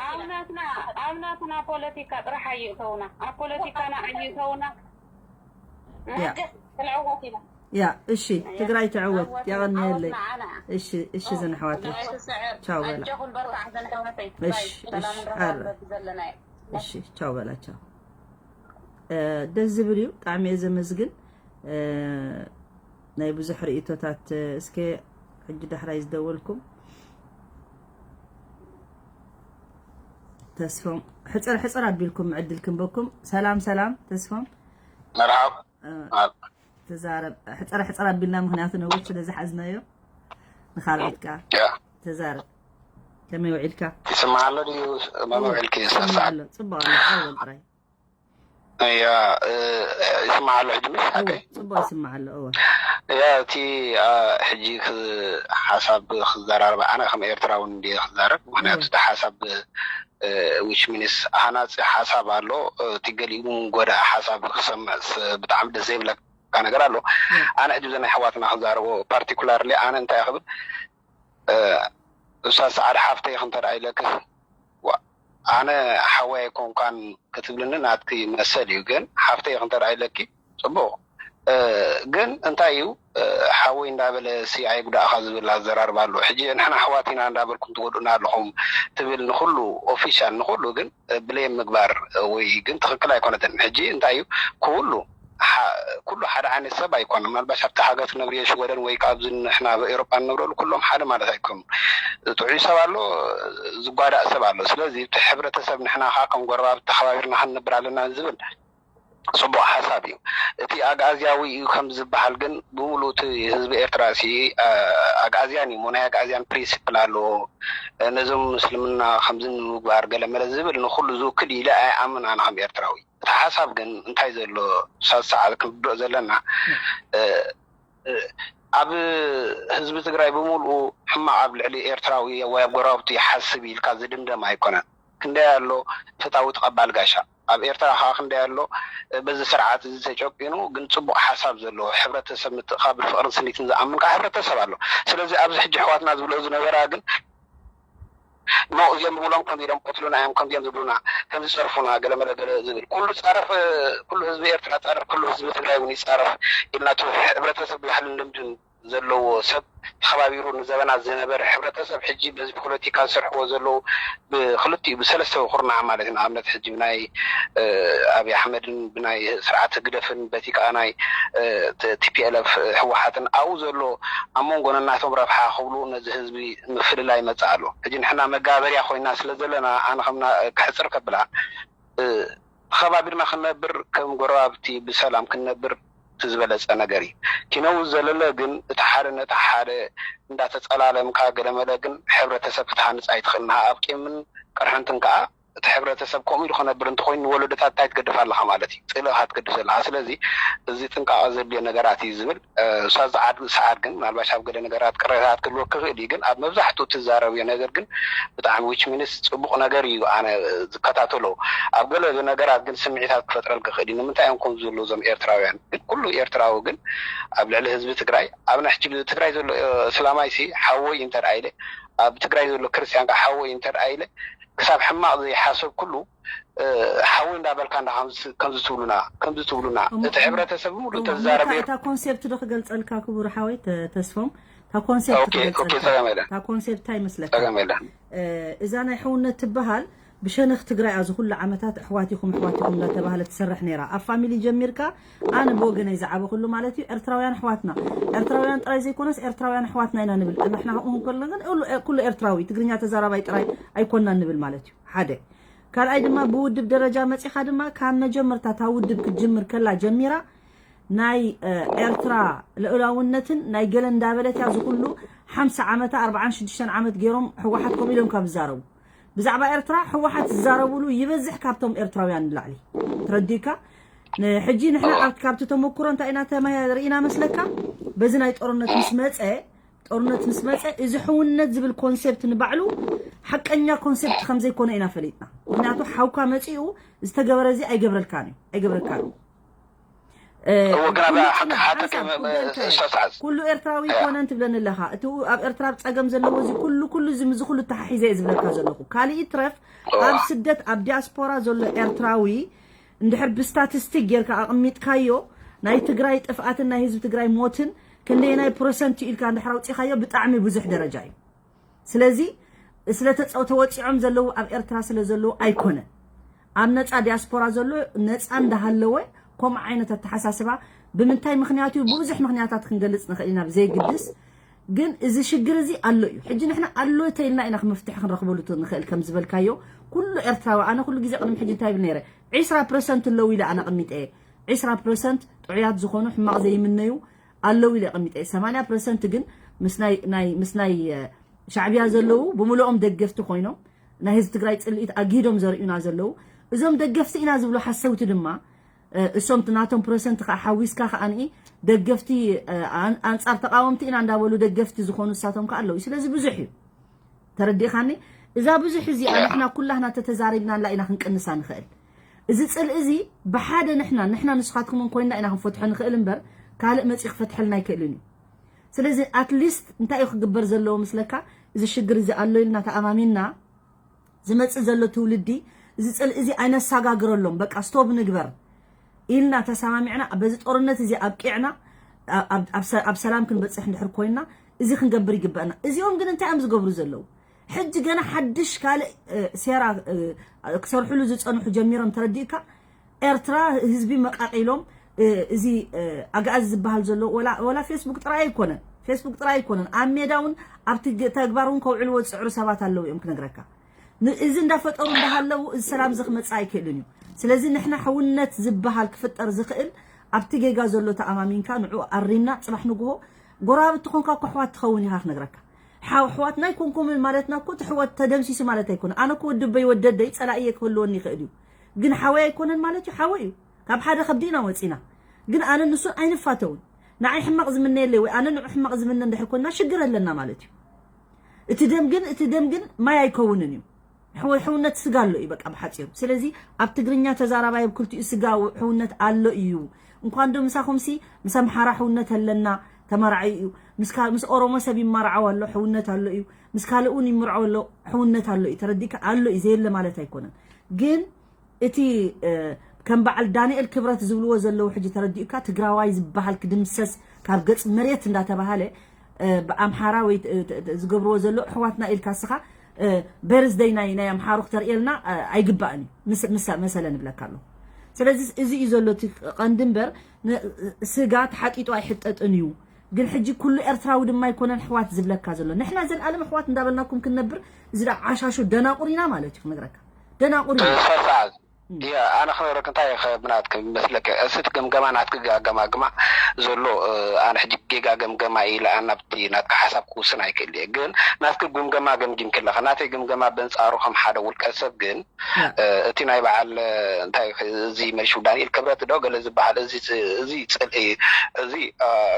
ኣብ ናትና ኣብ ናትና ፖለቲካ ጥራሕ ኣይእተውና። ኣብ ፖለቲካና ኣይእተውና። ያ ክንዕወት ኢና ያ እሺ ትግራይ ትዕወት። የቐንየለይ። እሺ እሺ ዘን ኣሕዋተይ ቻው በላ። ኣጆኹን በርታዕ ዘን ኣሕዋተይ። እሺ እሺ ኣረ እሺ ቻው በላ ቻው። እ፣ ደስ ዝብል እዩ ብጣዕሚ እየ ዘመስግን። እ፣ ናይ ብዙሕ ርእይቶታት እ፣ እስከ ሕጂ ዳሕራይ ዝደወልኩም ተስፎም ሕፅር ሕፅር ኣቢልኩም ዕድል ክንበኩም። ሰላም ሰላም ተስፎም መርሓብ እ፣ ተዛረብ ሕፅር ሕፅር ኣቢልና ምክንያቱ ነዊሕ ስለ ዝሓዝናዮ ንካልኦት ከዓ ያ ተዛረብ። ከመይ ውዒልካ? ይስማዕ ኣሎ ድዩ? መመውዒልኪ ይስማዕ ሳሳዕ ኣሎ። ፅቡቅ ኣሎ። ኣወል ጥራይ ያ እ፣ ይስማዕ ኣሎ ሕጂ ምስ እወ ኦኬ ፅቡቅ ይስማዕ ኣሎ። እወ ያ እቲ አ፣ ሕጂ ክ- ሓሳብ ክዘራረብ ኣነ ከም ኤርትራዊ እንዲ ክዛረብ ምክንያቱ እቲ ሓሳብ ዊች ሚንስ ሃናፂ ሓሳብ ኣሎ እ፣ እቲ ገሊኡ እውን ጎዳእ ሓሳብ ክሰምዕ ስ- ብጣዕሚ ደስ ዘይብለካ ነገር ኣሎ። ኣነ ሕጂ ዘን ኣሕዋትና ክዛረቦ ፓርቲኩላርሊ ኣነ እንታይ ክብል እ፣ እሳ ሰዓድ ሓፍተይ ክንተ ደኣ ኢለክስ ዋ፣ ኣነ ሓወይ ኣይኮንካን ክትብልኒ ናትኪ መሰል እዩ ግን ሓፍተይ ክንተ ደኣ ኢለኪ ፅቡቅ እ፣ ግን እንታይ እዩ እ፣ ሓወይ እንዳበለ ሲ ኣይጉዳእካ ዝብል ኣዘራርባ ኣሎ ሕጂ ንሕና ኣሕዋት ኢና እንዳበልኩም ትጎድኡና ኣለኹም ትብል ንኩሉ ኦፊሻል ንኩሉ ግን እ፣ ብሌም ምግባር እ፣ ወይ ግን ትክክል ኣይኮነትን ሕጂ እንታይ እዩ ኩሉ ሓ- ኩሉ ሓደ ዓይነት ሰብ ኣይኮነ ምናልባሽ ኣብቲ ሃገር ትነብርዮ ሽወደን ወይ ካብዚ ንሕና ኣብ ኤሮጳ ንነብረሉ ኩሎም ሓደ ማለት ኣይኮኑ ጥዑይ ሰብ ኣሎ ዝጓዳእ ሰብ ኣሎ ስለዚ እቲ ሕብረተሰብ ንሕና ከዓ ከም ጎረባብቲ ተኸባቢርና ክንነብር ኣለና ዝብል ፅቡቅ ሓሳብ እዩ እቲ ኣግኣዝያዊ እዩ ከም ዝበሃል ግን ብምሉእ እቲ ህዝቢ ኤርትራ ሲ ኣግኣዝያን እዩ ናይ ኣግኣዝያን ፕሪንሲፕል ኣለዎ ነዞም ምስልምና ከምዚ ንምግባር ገለ መለ ዝብል ንኩሉ ዝውክል ኢለ ኣይኣምን ኣነ ከም ኤርትራዊ እቲ ሓሳብ ግን እንታይ ዘሎ ሳት ሰዓት ክንርድኦ ዘለና እ፣ እ፣ ኣብ ህዝቢ ትግራይ ብምልኡ ሕማቕ ኣብ ልዕሊ ኤርትራዊ ወይ ኣብ ጎረባብቲ ይሓስብ ኢልካ ዝድምደም ኣይኮነን ክንደይ ኣሎ ፍታዊ ተቐባል ጋሻ ኣብ ኤርትራ ከዓ ክንደይ ኣሎ እ፣ በዚ ስርዓት እዚ ተጨቂኑ ግን ፅቡቅ ሓሳብ ዘለዎ ሕብረተሰብ ምትእኻብን ፍቅርን ስኒትን ዝኣምን ከዓ ሕብረተሰብ ኣሎ ስለዚ ኣብዚ ሕጂ ኣሕዋትና ዝብልኦ ዝነበራ ግን ኖ እዚኦም ዝብሎም ከምዚ ኢሎም ቆትሉና እዮም ከምዚኦም ዝብሉና ከምዚ ጸርፉና ገለመለ ገለ ዝብል ኩሉ ጻረፍ ኩሉ ህዝቢ ኤርትራ ጻረፍ ኩሉ ህዝቢ ትግራይ እውን ይጻረፍ ኢልና እቲ ሕብረተሰብ ባህልን ልምድን ዘለዎ ሰብ ተኸባቢሩ ንዘበናት ዝነበረ ሕብረተሰብ ሕጂ በዚ ፖለቲካ ዝሰርሕዎ ዘለዉ ብክልቲኡ ብሰለስተ ኩርናዕ ማለት እዩ ንኣብነት ሕጂ ብናይ ኣብይ ኣሕመድን ብናይ ስርዓት ህግደፍን በቲ ከዓ ናይ ቲፒኤልኤፍ ህወሓትን ኣብኡ ዘሎ ኣብ መንጎ ነናቶም ረብሓ ክብሉ ነዚ ህዝቢ ምፍልላይ ይመፅእ ኣሎ ሕጂ ንሕና መጋበርያ ኮይና ስለ ዘለና ኣነ ከምና ክሕፅር ከብላ ተኸባቢርና ክንነብር ከም ጎረባብቲ ብሰላም ክንነብር እቲ ዝበለፀ ነገር እዩ ኪነው ዘለለ ግን እቲ ሓደ ነቲ ሓደ እንዳተፀላለምካ ገለመለ ግን ሕብረተሰብ ክትሃንፅ ኣይትኽእል ንሃ ኣብ ቂምን ቅርሕንትን ከዓ እቲ ሕብረተሰብ ከምኡ ኢሉ ክነብር እንተኮይኑ ንወለዶታት እንታይ ትገድፍ ኣለካ ማለት እዩ ፅልእካ ትገድፍ ዘለካ ስለዚ እዚ ጥንቃቐ ዘድልዮ ነገራት እዩ ዝብል ሳዛ ዓድ ሰዓድ ግን ምናልባሽ ኣብ ገለ ነገራት ቅሬታት ክህልወ ክኽእል እዩ ግን ኣብ መብዛሕትኡ ትዛረብዮ ነገር ግን ብጣዕሚ ዊች ሚንስ ፅቡቕ ነገር እዩ ኣነ ዝከታተሎ ኣብ ገለ ነገራት ግን ስምዒታት ክፈጥረል ክኽእል እዩ ንምንታይ እዮም ከም ዝብሉ እዞም ኤርትራውያን ግን ኩሉ ኤርትራዊ ግን ኣብ ልዕሊ ህዝቢ ትግራይ ኣብ ናይ ሕጂ ትግራይ ዘሎ እስላማይ ሲ ሓወይ እንተደኣ ኢለ ኣብ ትግራይ ዘሎ ክርስቲያን ከዓ ሓወይ እንተደኣ ኢለ ክሳብ ሕማቕ ዘይሓሰብ ኩሉ ሓወይ እንዳበልካ እንዳ ከምዚ ትብሉና ከምዚ ትብሉና እቲ ሕብረተሰብ ሙሉ ተዛረበ። እታ ኮንሴፕት ዶ ክገልፀልካ ክቡር ሓወይ ተስፎም? እታ ኮንሴፕት ክገልፀልካ። እታ ኮንሴፕት እንታይ ይመስለካ? እዛ ናይ ሕውነት ትበሃል ብሸነኽ ትግራይ ኣብዚ ኩሉ ዓመታት ኣሕዋት ኢኹም ኣሕዋት ኢኹም እንዳተባህለ ትሰርሕ ነይራ። ኣብ ፋሚሊ ጀሚርካ ኣነ ብወገነይ ዝዓበኹሉ ማለት እዩ ኤርትራውያን ኣሕዋትና፣ ኤርትራውያን ጥራይ ዘይኮነስ ኤርትራውያን ኣሕዋትና ኢና ንብል። ንሕና ከምኡ ከለና ግን ኩሉ ኤርትራዊ ትግርኛ ተዛራባይ ጥራይ ኣይኮናን ንብል ማለት እዩ። ሓደ ካልኣይ ድማ ብውድብ ደረጃ መፂኻ ድማ ካብ መጀመርታ እታ ውድብ ክትጅምር ከላ ጀሚራ ናይ ኤርትራ ልኡላውነትን ናይ ገለ እንዳበለት እያ ዝኩሉ ሓምሳ ዓመታ ኣርባዓን ሽዱሽተን ዓመት ገይሮም ህወሓት ከምኡ ኢሎም ካብ ዝዛረቡ ብዛዕባ ኤርትራ ህወሓት ዝዛረብሉ ይበዝሕ ካብቶም ኤርትራውያን ንላዕሊ። ትረዲካ? ሕጂ ንሕና ካብቲ ተመክሮ እንታይ ኢና ተማሂ ርኢና መስለካ? በዚ ናይ ጦርነት ምስ መፀ ጦርነት ምስ መፀ እዚ ሕውነት ዝብል ኮንሴፕት ንባዕሉ ሓቀኛ ኮንሴፕት ከምዘይኮነ ኢና ፈሊጥና። ምክንያቱ ሓውካ መፂኡ ዝተገበረ እዚ ኣይገብረልካን እዩ ኣይገብረልካን እዩ። ኩሉ ኤርትራዊ ይኮነን ትብለኒ ኣለኻ። እቲ ኣብ ኤርትራ ኣብ ፀገም ዘለዎ እዚ ኩሉ ኩሉ እዚ ምዚ ኩሉ ተሓሒዘ እየ ዝብለካ ዘለኹ። ካሊእ ይትረፍ ኣብ ስደት ኣብ ዲያስፖራ ዘሎ ኤርትራዊ እንድሕር ብስታቲስቲክ ጌርካ ኣቕሚጥካዮ ናይ ትግራይ ጥፍኣትን ናይ ህዝቢ ትግራይ ሞትን ክንደየናይ ፕሮሰንት ኢልካ እንድሕር ኣውፂኻዮ ብጣዕሚ ብዙሕ ደረጃ እዩ። ስለዚ ስለተወፂዖም ዘለዉ ኣብ ኤርትራ ስለ ዘለዉ ኣይኮነን። ኣብ ነፃ ዲያስፖራ ዘሎ ነፃ እንዳሃለወ ከምኡ ዓይነት ኣተሓሳስባ ብምንታይ ምክንያት እዩ? ብብዙሕ ምክንያታት ክንገልፅ ንኽእል ኢና ብዘይግድስ ግን እዚ ሽግር እዚ ኣሎ እዩ። ሕጂ ንሕና ኣሎ ተይልና ኢና መፍትሒ ክንረኽበሉ ንኽእል ከም ዝበልካዮ ኩሉ ኤርትራዊ ኣነ ኩሉ ግዜ ቅድሚ ሕጂ እንታይ ይብል ነይረ ዒስራ ፐርሰንት ኣለዉ ኢለ ኣነ ኣቐሚጠ እየ። ዒስራ ፐርሰንት ጥዑያት ዝኾኑ ሕማቕ ዘይምነዩ ኣለዉ ኢለ ኣቐሚጠ እየ። ሰማንያ ፐርሰንት ግን ምስ ናይ ናይ ምስ ናይ ሻዕብያ ዘለዉ ብምልኦም ደገፍቲ ኮይኖም ናይ ህዝቢ ትግራይ ፅልኢት ኣግሂዶም ዘርእዩና ዘለዉ እዞም ደገፍቲ ኢና ዝብሉ ሓሰውቲ ድማ እሶም ናቶም ፐርሰንት ከዓ ሓዊስካ ከዓ ደገፍቲ ኣንፃር ተቃወምቲ ኢና እንዳበሉ ደገፍቲ ዝኾኑ እሳቶም ከዓ ኣለዉ። ስለዚ ብዙሕ እዩ ተረዲእካኒ። እዛ ብዙሕ እዚኣ ንሕና ኩላህና ተተዛሪብናላ ኢና ክንቅንሳ ንኽእል። እዚ ፅልኢ እዚ ብሓደ ንሕና ንሕና ንስኻትኩምን ኮይንና ኢና ክንፈትሖ ንኽእል እምበር ካልእ መፂኡ ክፈትሐልና ኣይክእልን እዩ። ስለዚ ኣትሊስት እንታይ እዩ ክግበር ዘለዎ ምስለካ? እዚ ሽግር እዚ ኣሎ ኢልና ተኣማሚንና ዝመፅእ ዘሎ ትውልዲ እዚ ፅልኢ እዚ ኣይነሳጋግረሎም በቃ ስቶብ ንግበር ኢልና ተሰማሚዕና በዚ ጦርነት እዚ ኣብቂዕና ኣብ ሰላም ክንበፅሕ እንድሕር ኮይንና እዚ ክንገብር ይግበአና። እዚኦም ግን እንታይ እዮም ዝገብሩ ዘለዉ? ሕጂ ገና ሓድሽ ካልእ ሴራ ክሰርሕሉ ዝፀንሑ ጀሚሮም ተረዲእካ ኤርትራ ህዝቢ መቃቂሎም እዚ ኣግኣዚ ዝበሃል ዘሎ ወላ ፌስቡክ ጥራይ ኣይኮነን ፌስቡክ ጥራይ ኣይኮነን ኣብ ሜዳ እውን ኣብቲ ተግባር እውን ከውዕልዎ ዝፅዕሩ ሰባት ኣለዉ እዮም ክነግረካ። እዚ እንዳፈጠሩ እንዳሃለዉ እዚ ሰላም እዚ ክመፅእ ኣይክእልን እዩ። ስለዚ ንሕና ሕውነት ዝበሃል ክፍጠር ዝኽእል ኣብቲ ጌጋ ዘሎ ተኣማሚንካ ንዕኡ ኣሪምና ፅባሕ ንግሆ ጎረባብቲ ኮንካ እኮ ኣሕዋት ትኸውን ኢኻ ክነግረካ። ሓው ኣሕዋትና ኣይኮንኩምን ማለትና እኮ እቲ ሕወት ተደምሲሱ ማለት ኣይኮነ። ኣነ እኮ ወዲ በይ ወዲ ኣደይ ፀላእየ ክህልወኒ ይኽእል እዩ። ግን ሓወይ ኣይኮነን ማለት እዩ። ሓወይ እዩ። ካብ ሓደ ከብዲ ኢና ወፂና። ግን ኣነ ንሱን ኣይንፋተውን። ንዓይ ሕማቕ ዝምነየለይ ወይ ኣነ ንዑ ሕማቕ ዝምነ እንድሕር ኮንና ሽግር ኣለና ማለት እዩ። እቲ ደም ግን እቲ ደም ግን ማይ ኣይከውንን እዩ። ሕውነት ስጋ ኣሎ እዩ በቃ ብሓፂሩ። ስለዚ ኣብ ትግርኛ ተዛራባይ ኣብ ክልቲኡ ስጋ ሕውነት ኣሎ እዩ። እንኳን ዶ ምሳኹምሲ ምስ ኣምሓራ ሕውነት ኣለና ተመራዒ እዩ። ምስ ኦሮሞ ሰብ ይመራዓው ኣሎ ሕውነት ኣሎ እዩ። ምስ ካልእ እውን ይምርዓው ኣሎ ሕውነት ኣሎ እዩ። ተረዲእካ ኣሎ እዩ ዘየለ ማለት ኣይኮነን። ግን እቲ ከም በዓል ዳንኤል ክብረት ዝብልዎ ዘለዉ ሕጂ ተረዲኡካ ትግራዋይ ዝበሃል ክድምሰስ ካብ ገፅ መሬት እንዳተባሃለ ብኣምሓራ ወይ ዝገብርዎ ዘሎ ኣሕዋትና ኢልካ እስኻ በርዝደይ ናይ ናይ ኣምሓሩ ክተርእየልና ኣይግባእን እዩ መሰለ ንብለካ ኣለኹ። ስለዚ እዚ እዩ ዘሎ እቲ ቀንዲ እምበር ስጋ ተሓጢጡ ኣይሕጠጥን እዩ። ግን ሕጂ ኩሉ ኤርትራዊ ድማ ኣይኮነን ኣሕዋት ዝብለካ ዘሎ። ንሕና ዘልኣለም ኣሕዋት እንዳበልናኩም ክንነብር እዚ ደኣ ዓሻሹ ደናቁር ኢና ማለት እዩ ክነግረካ። ደናቁር ኢና። ኣነ ክነግረክ እንታይ ብናትክ መስለክ እስቲ ግምገማ ናትክ ገማግማ ዘሎ ኣነ ሕጂ ጌጋ ገምገማ ኢለ ኣናብቲ ናትካ ሓሳብ ክውስን ኣይክእል እየ ግን ናትክ ግምገማ ገምጊም ክለኸ ናተይ ግምገማ በንፃሩ ከም ሓደ ውልቀ ሰብ ግን እቲ ናይ በዓል እንታይ እዚ መሹ ዳንኤል ክብረት ዶ ገለ ዝበሃል እዚ ፅልኢ እዚ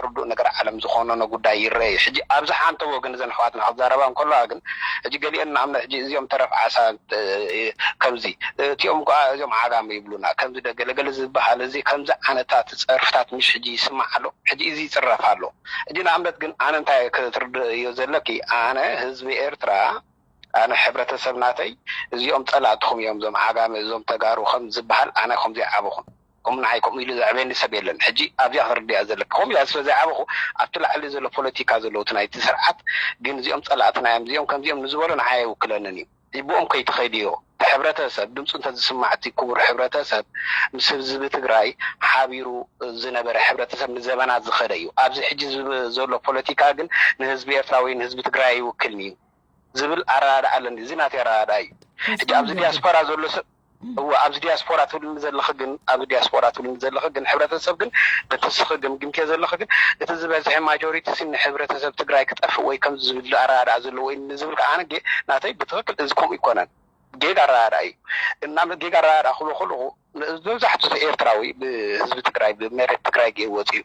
ርዱእ ነገር ዓለም ዝኾነኖ ጉዳይ ይረአ እዩ። ሕጂ ኣብዝሓ እንተ ወገን እዘን ኣሕዋትና ክዛረባ እንከለዋ ግን ሕጂ ገሊአን ንኣብነት ሕጂ እዚኦም ተረፍ ዓሳ ከምዚ እቲኦም ከዓ እዞም ዓጋመ ይብሉና ከምዚ ደ ገለገለ ዝበሃል እዚ ከምዚ ዓይነታት ጸርፍታት ምሽ ሕጂ ይስማዕ ኣሎ። ሕጂ እዚ ይጽረፍ ኣሎ። ሕጂ ንኣብነት ግን ኣነ እንታይ ክትርድእዮ ዘለኪ፣ ኣነ ህዝቢ ኤርትራ፣ ኣነ ሕብረተሰብ ናተይ እዚኦም ጸላእትኹም እዮም፣ እዞም ዓጋመ፣ እዞም ተጋሩ ከም ዝበሃል ኣነ ከምዚ ኣይዓበኹን። ከምኡ ንዓይ ከምኡ ኢሉ ዘዕበየኒ ሰብ የለን። ሕጂ ኣብዚኣ ክትርድእያ ዘለኪ። ከምኡ ኢላ ስለ ዘይዓበኹ ኣብቲ ላዕሊ ዘሎ ፖለቲካ ዘለዉ እቲ ናይቲ ስርዓት ግን እዚኦም ጸላእትና እዮም፣ እዚኦም ከምዚኦም ንዝበሎ ንዓይ ኣይውክለንን እዩ። ብኦም ከይትኸይድዮ። እቲ ሕብረተሰብ ድምፁ እንተዝስማዕ እቲ ክቡር ሕብረተሰብ ምስ ህዝቢ ትግራይ ሓቢሩ ዝነበረ ሕብረተሰብ ንዘበናት ዝኸደ እዩ። ኣብዚ ሕጂ ዝብ- ዘሎ ፖለቲካ ግን ንህዝቢ ኤርትራ ወይ ንህዝቢ ትግራይ ኣይውክልን እዩ ዝብል ኣረዳድኣ ኣለኒ። እዚ ናተይ ኣረዳድኣ እዩ። ሕጂ ኣብዚ ዲያስፖራ ዘሎ ሰብ እወ ኣብዚ ዲያስፖራ ትብልኒ ዘለኺ ግን ኣብዚ ዲያስፖራ ትብልኒ ዘለኺ ግን ሕብረተሰብ ግን እቲ ንስኺ ግምግምክዮ ዘለኺ ግን እቲ ዝበዝሐ ማጆሪቲ ሲ ንሕብረተሰብ ትግራይ ክጠፍእ ወይ ከምዚ ዝብል ኣረዳድኣ ዘለዎ እዩ ንዝብል ከዓ ኣነ ጌ- ናተይ ብትኽክል እዚ ከምኡ ኣይኮነን። ጌጋ ኣረዳድኣ እዩ። እና ጌጋ ኣረዳድኣ ክብሎ ከለኹ መብዛሕትኡ ኤርትራዊ ብህዝቢ ትግራይ ብመሬት ትግራይ ገይርዎ ወፂኡ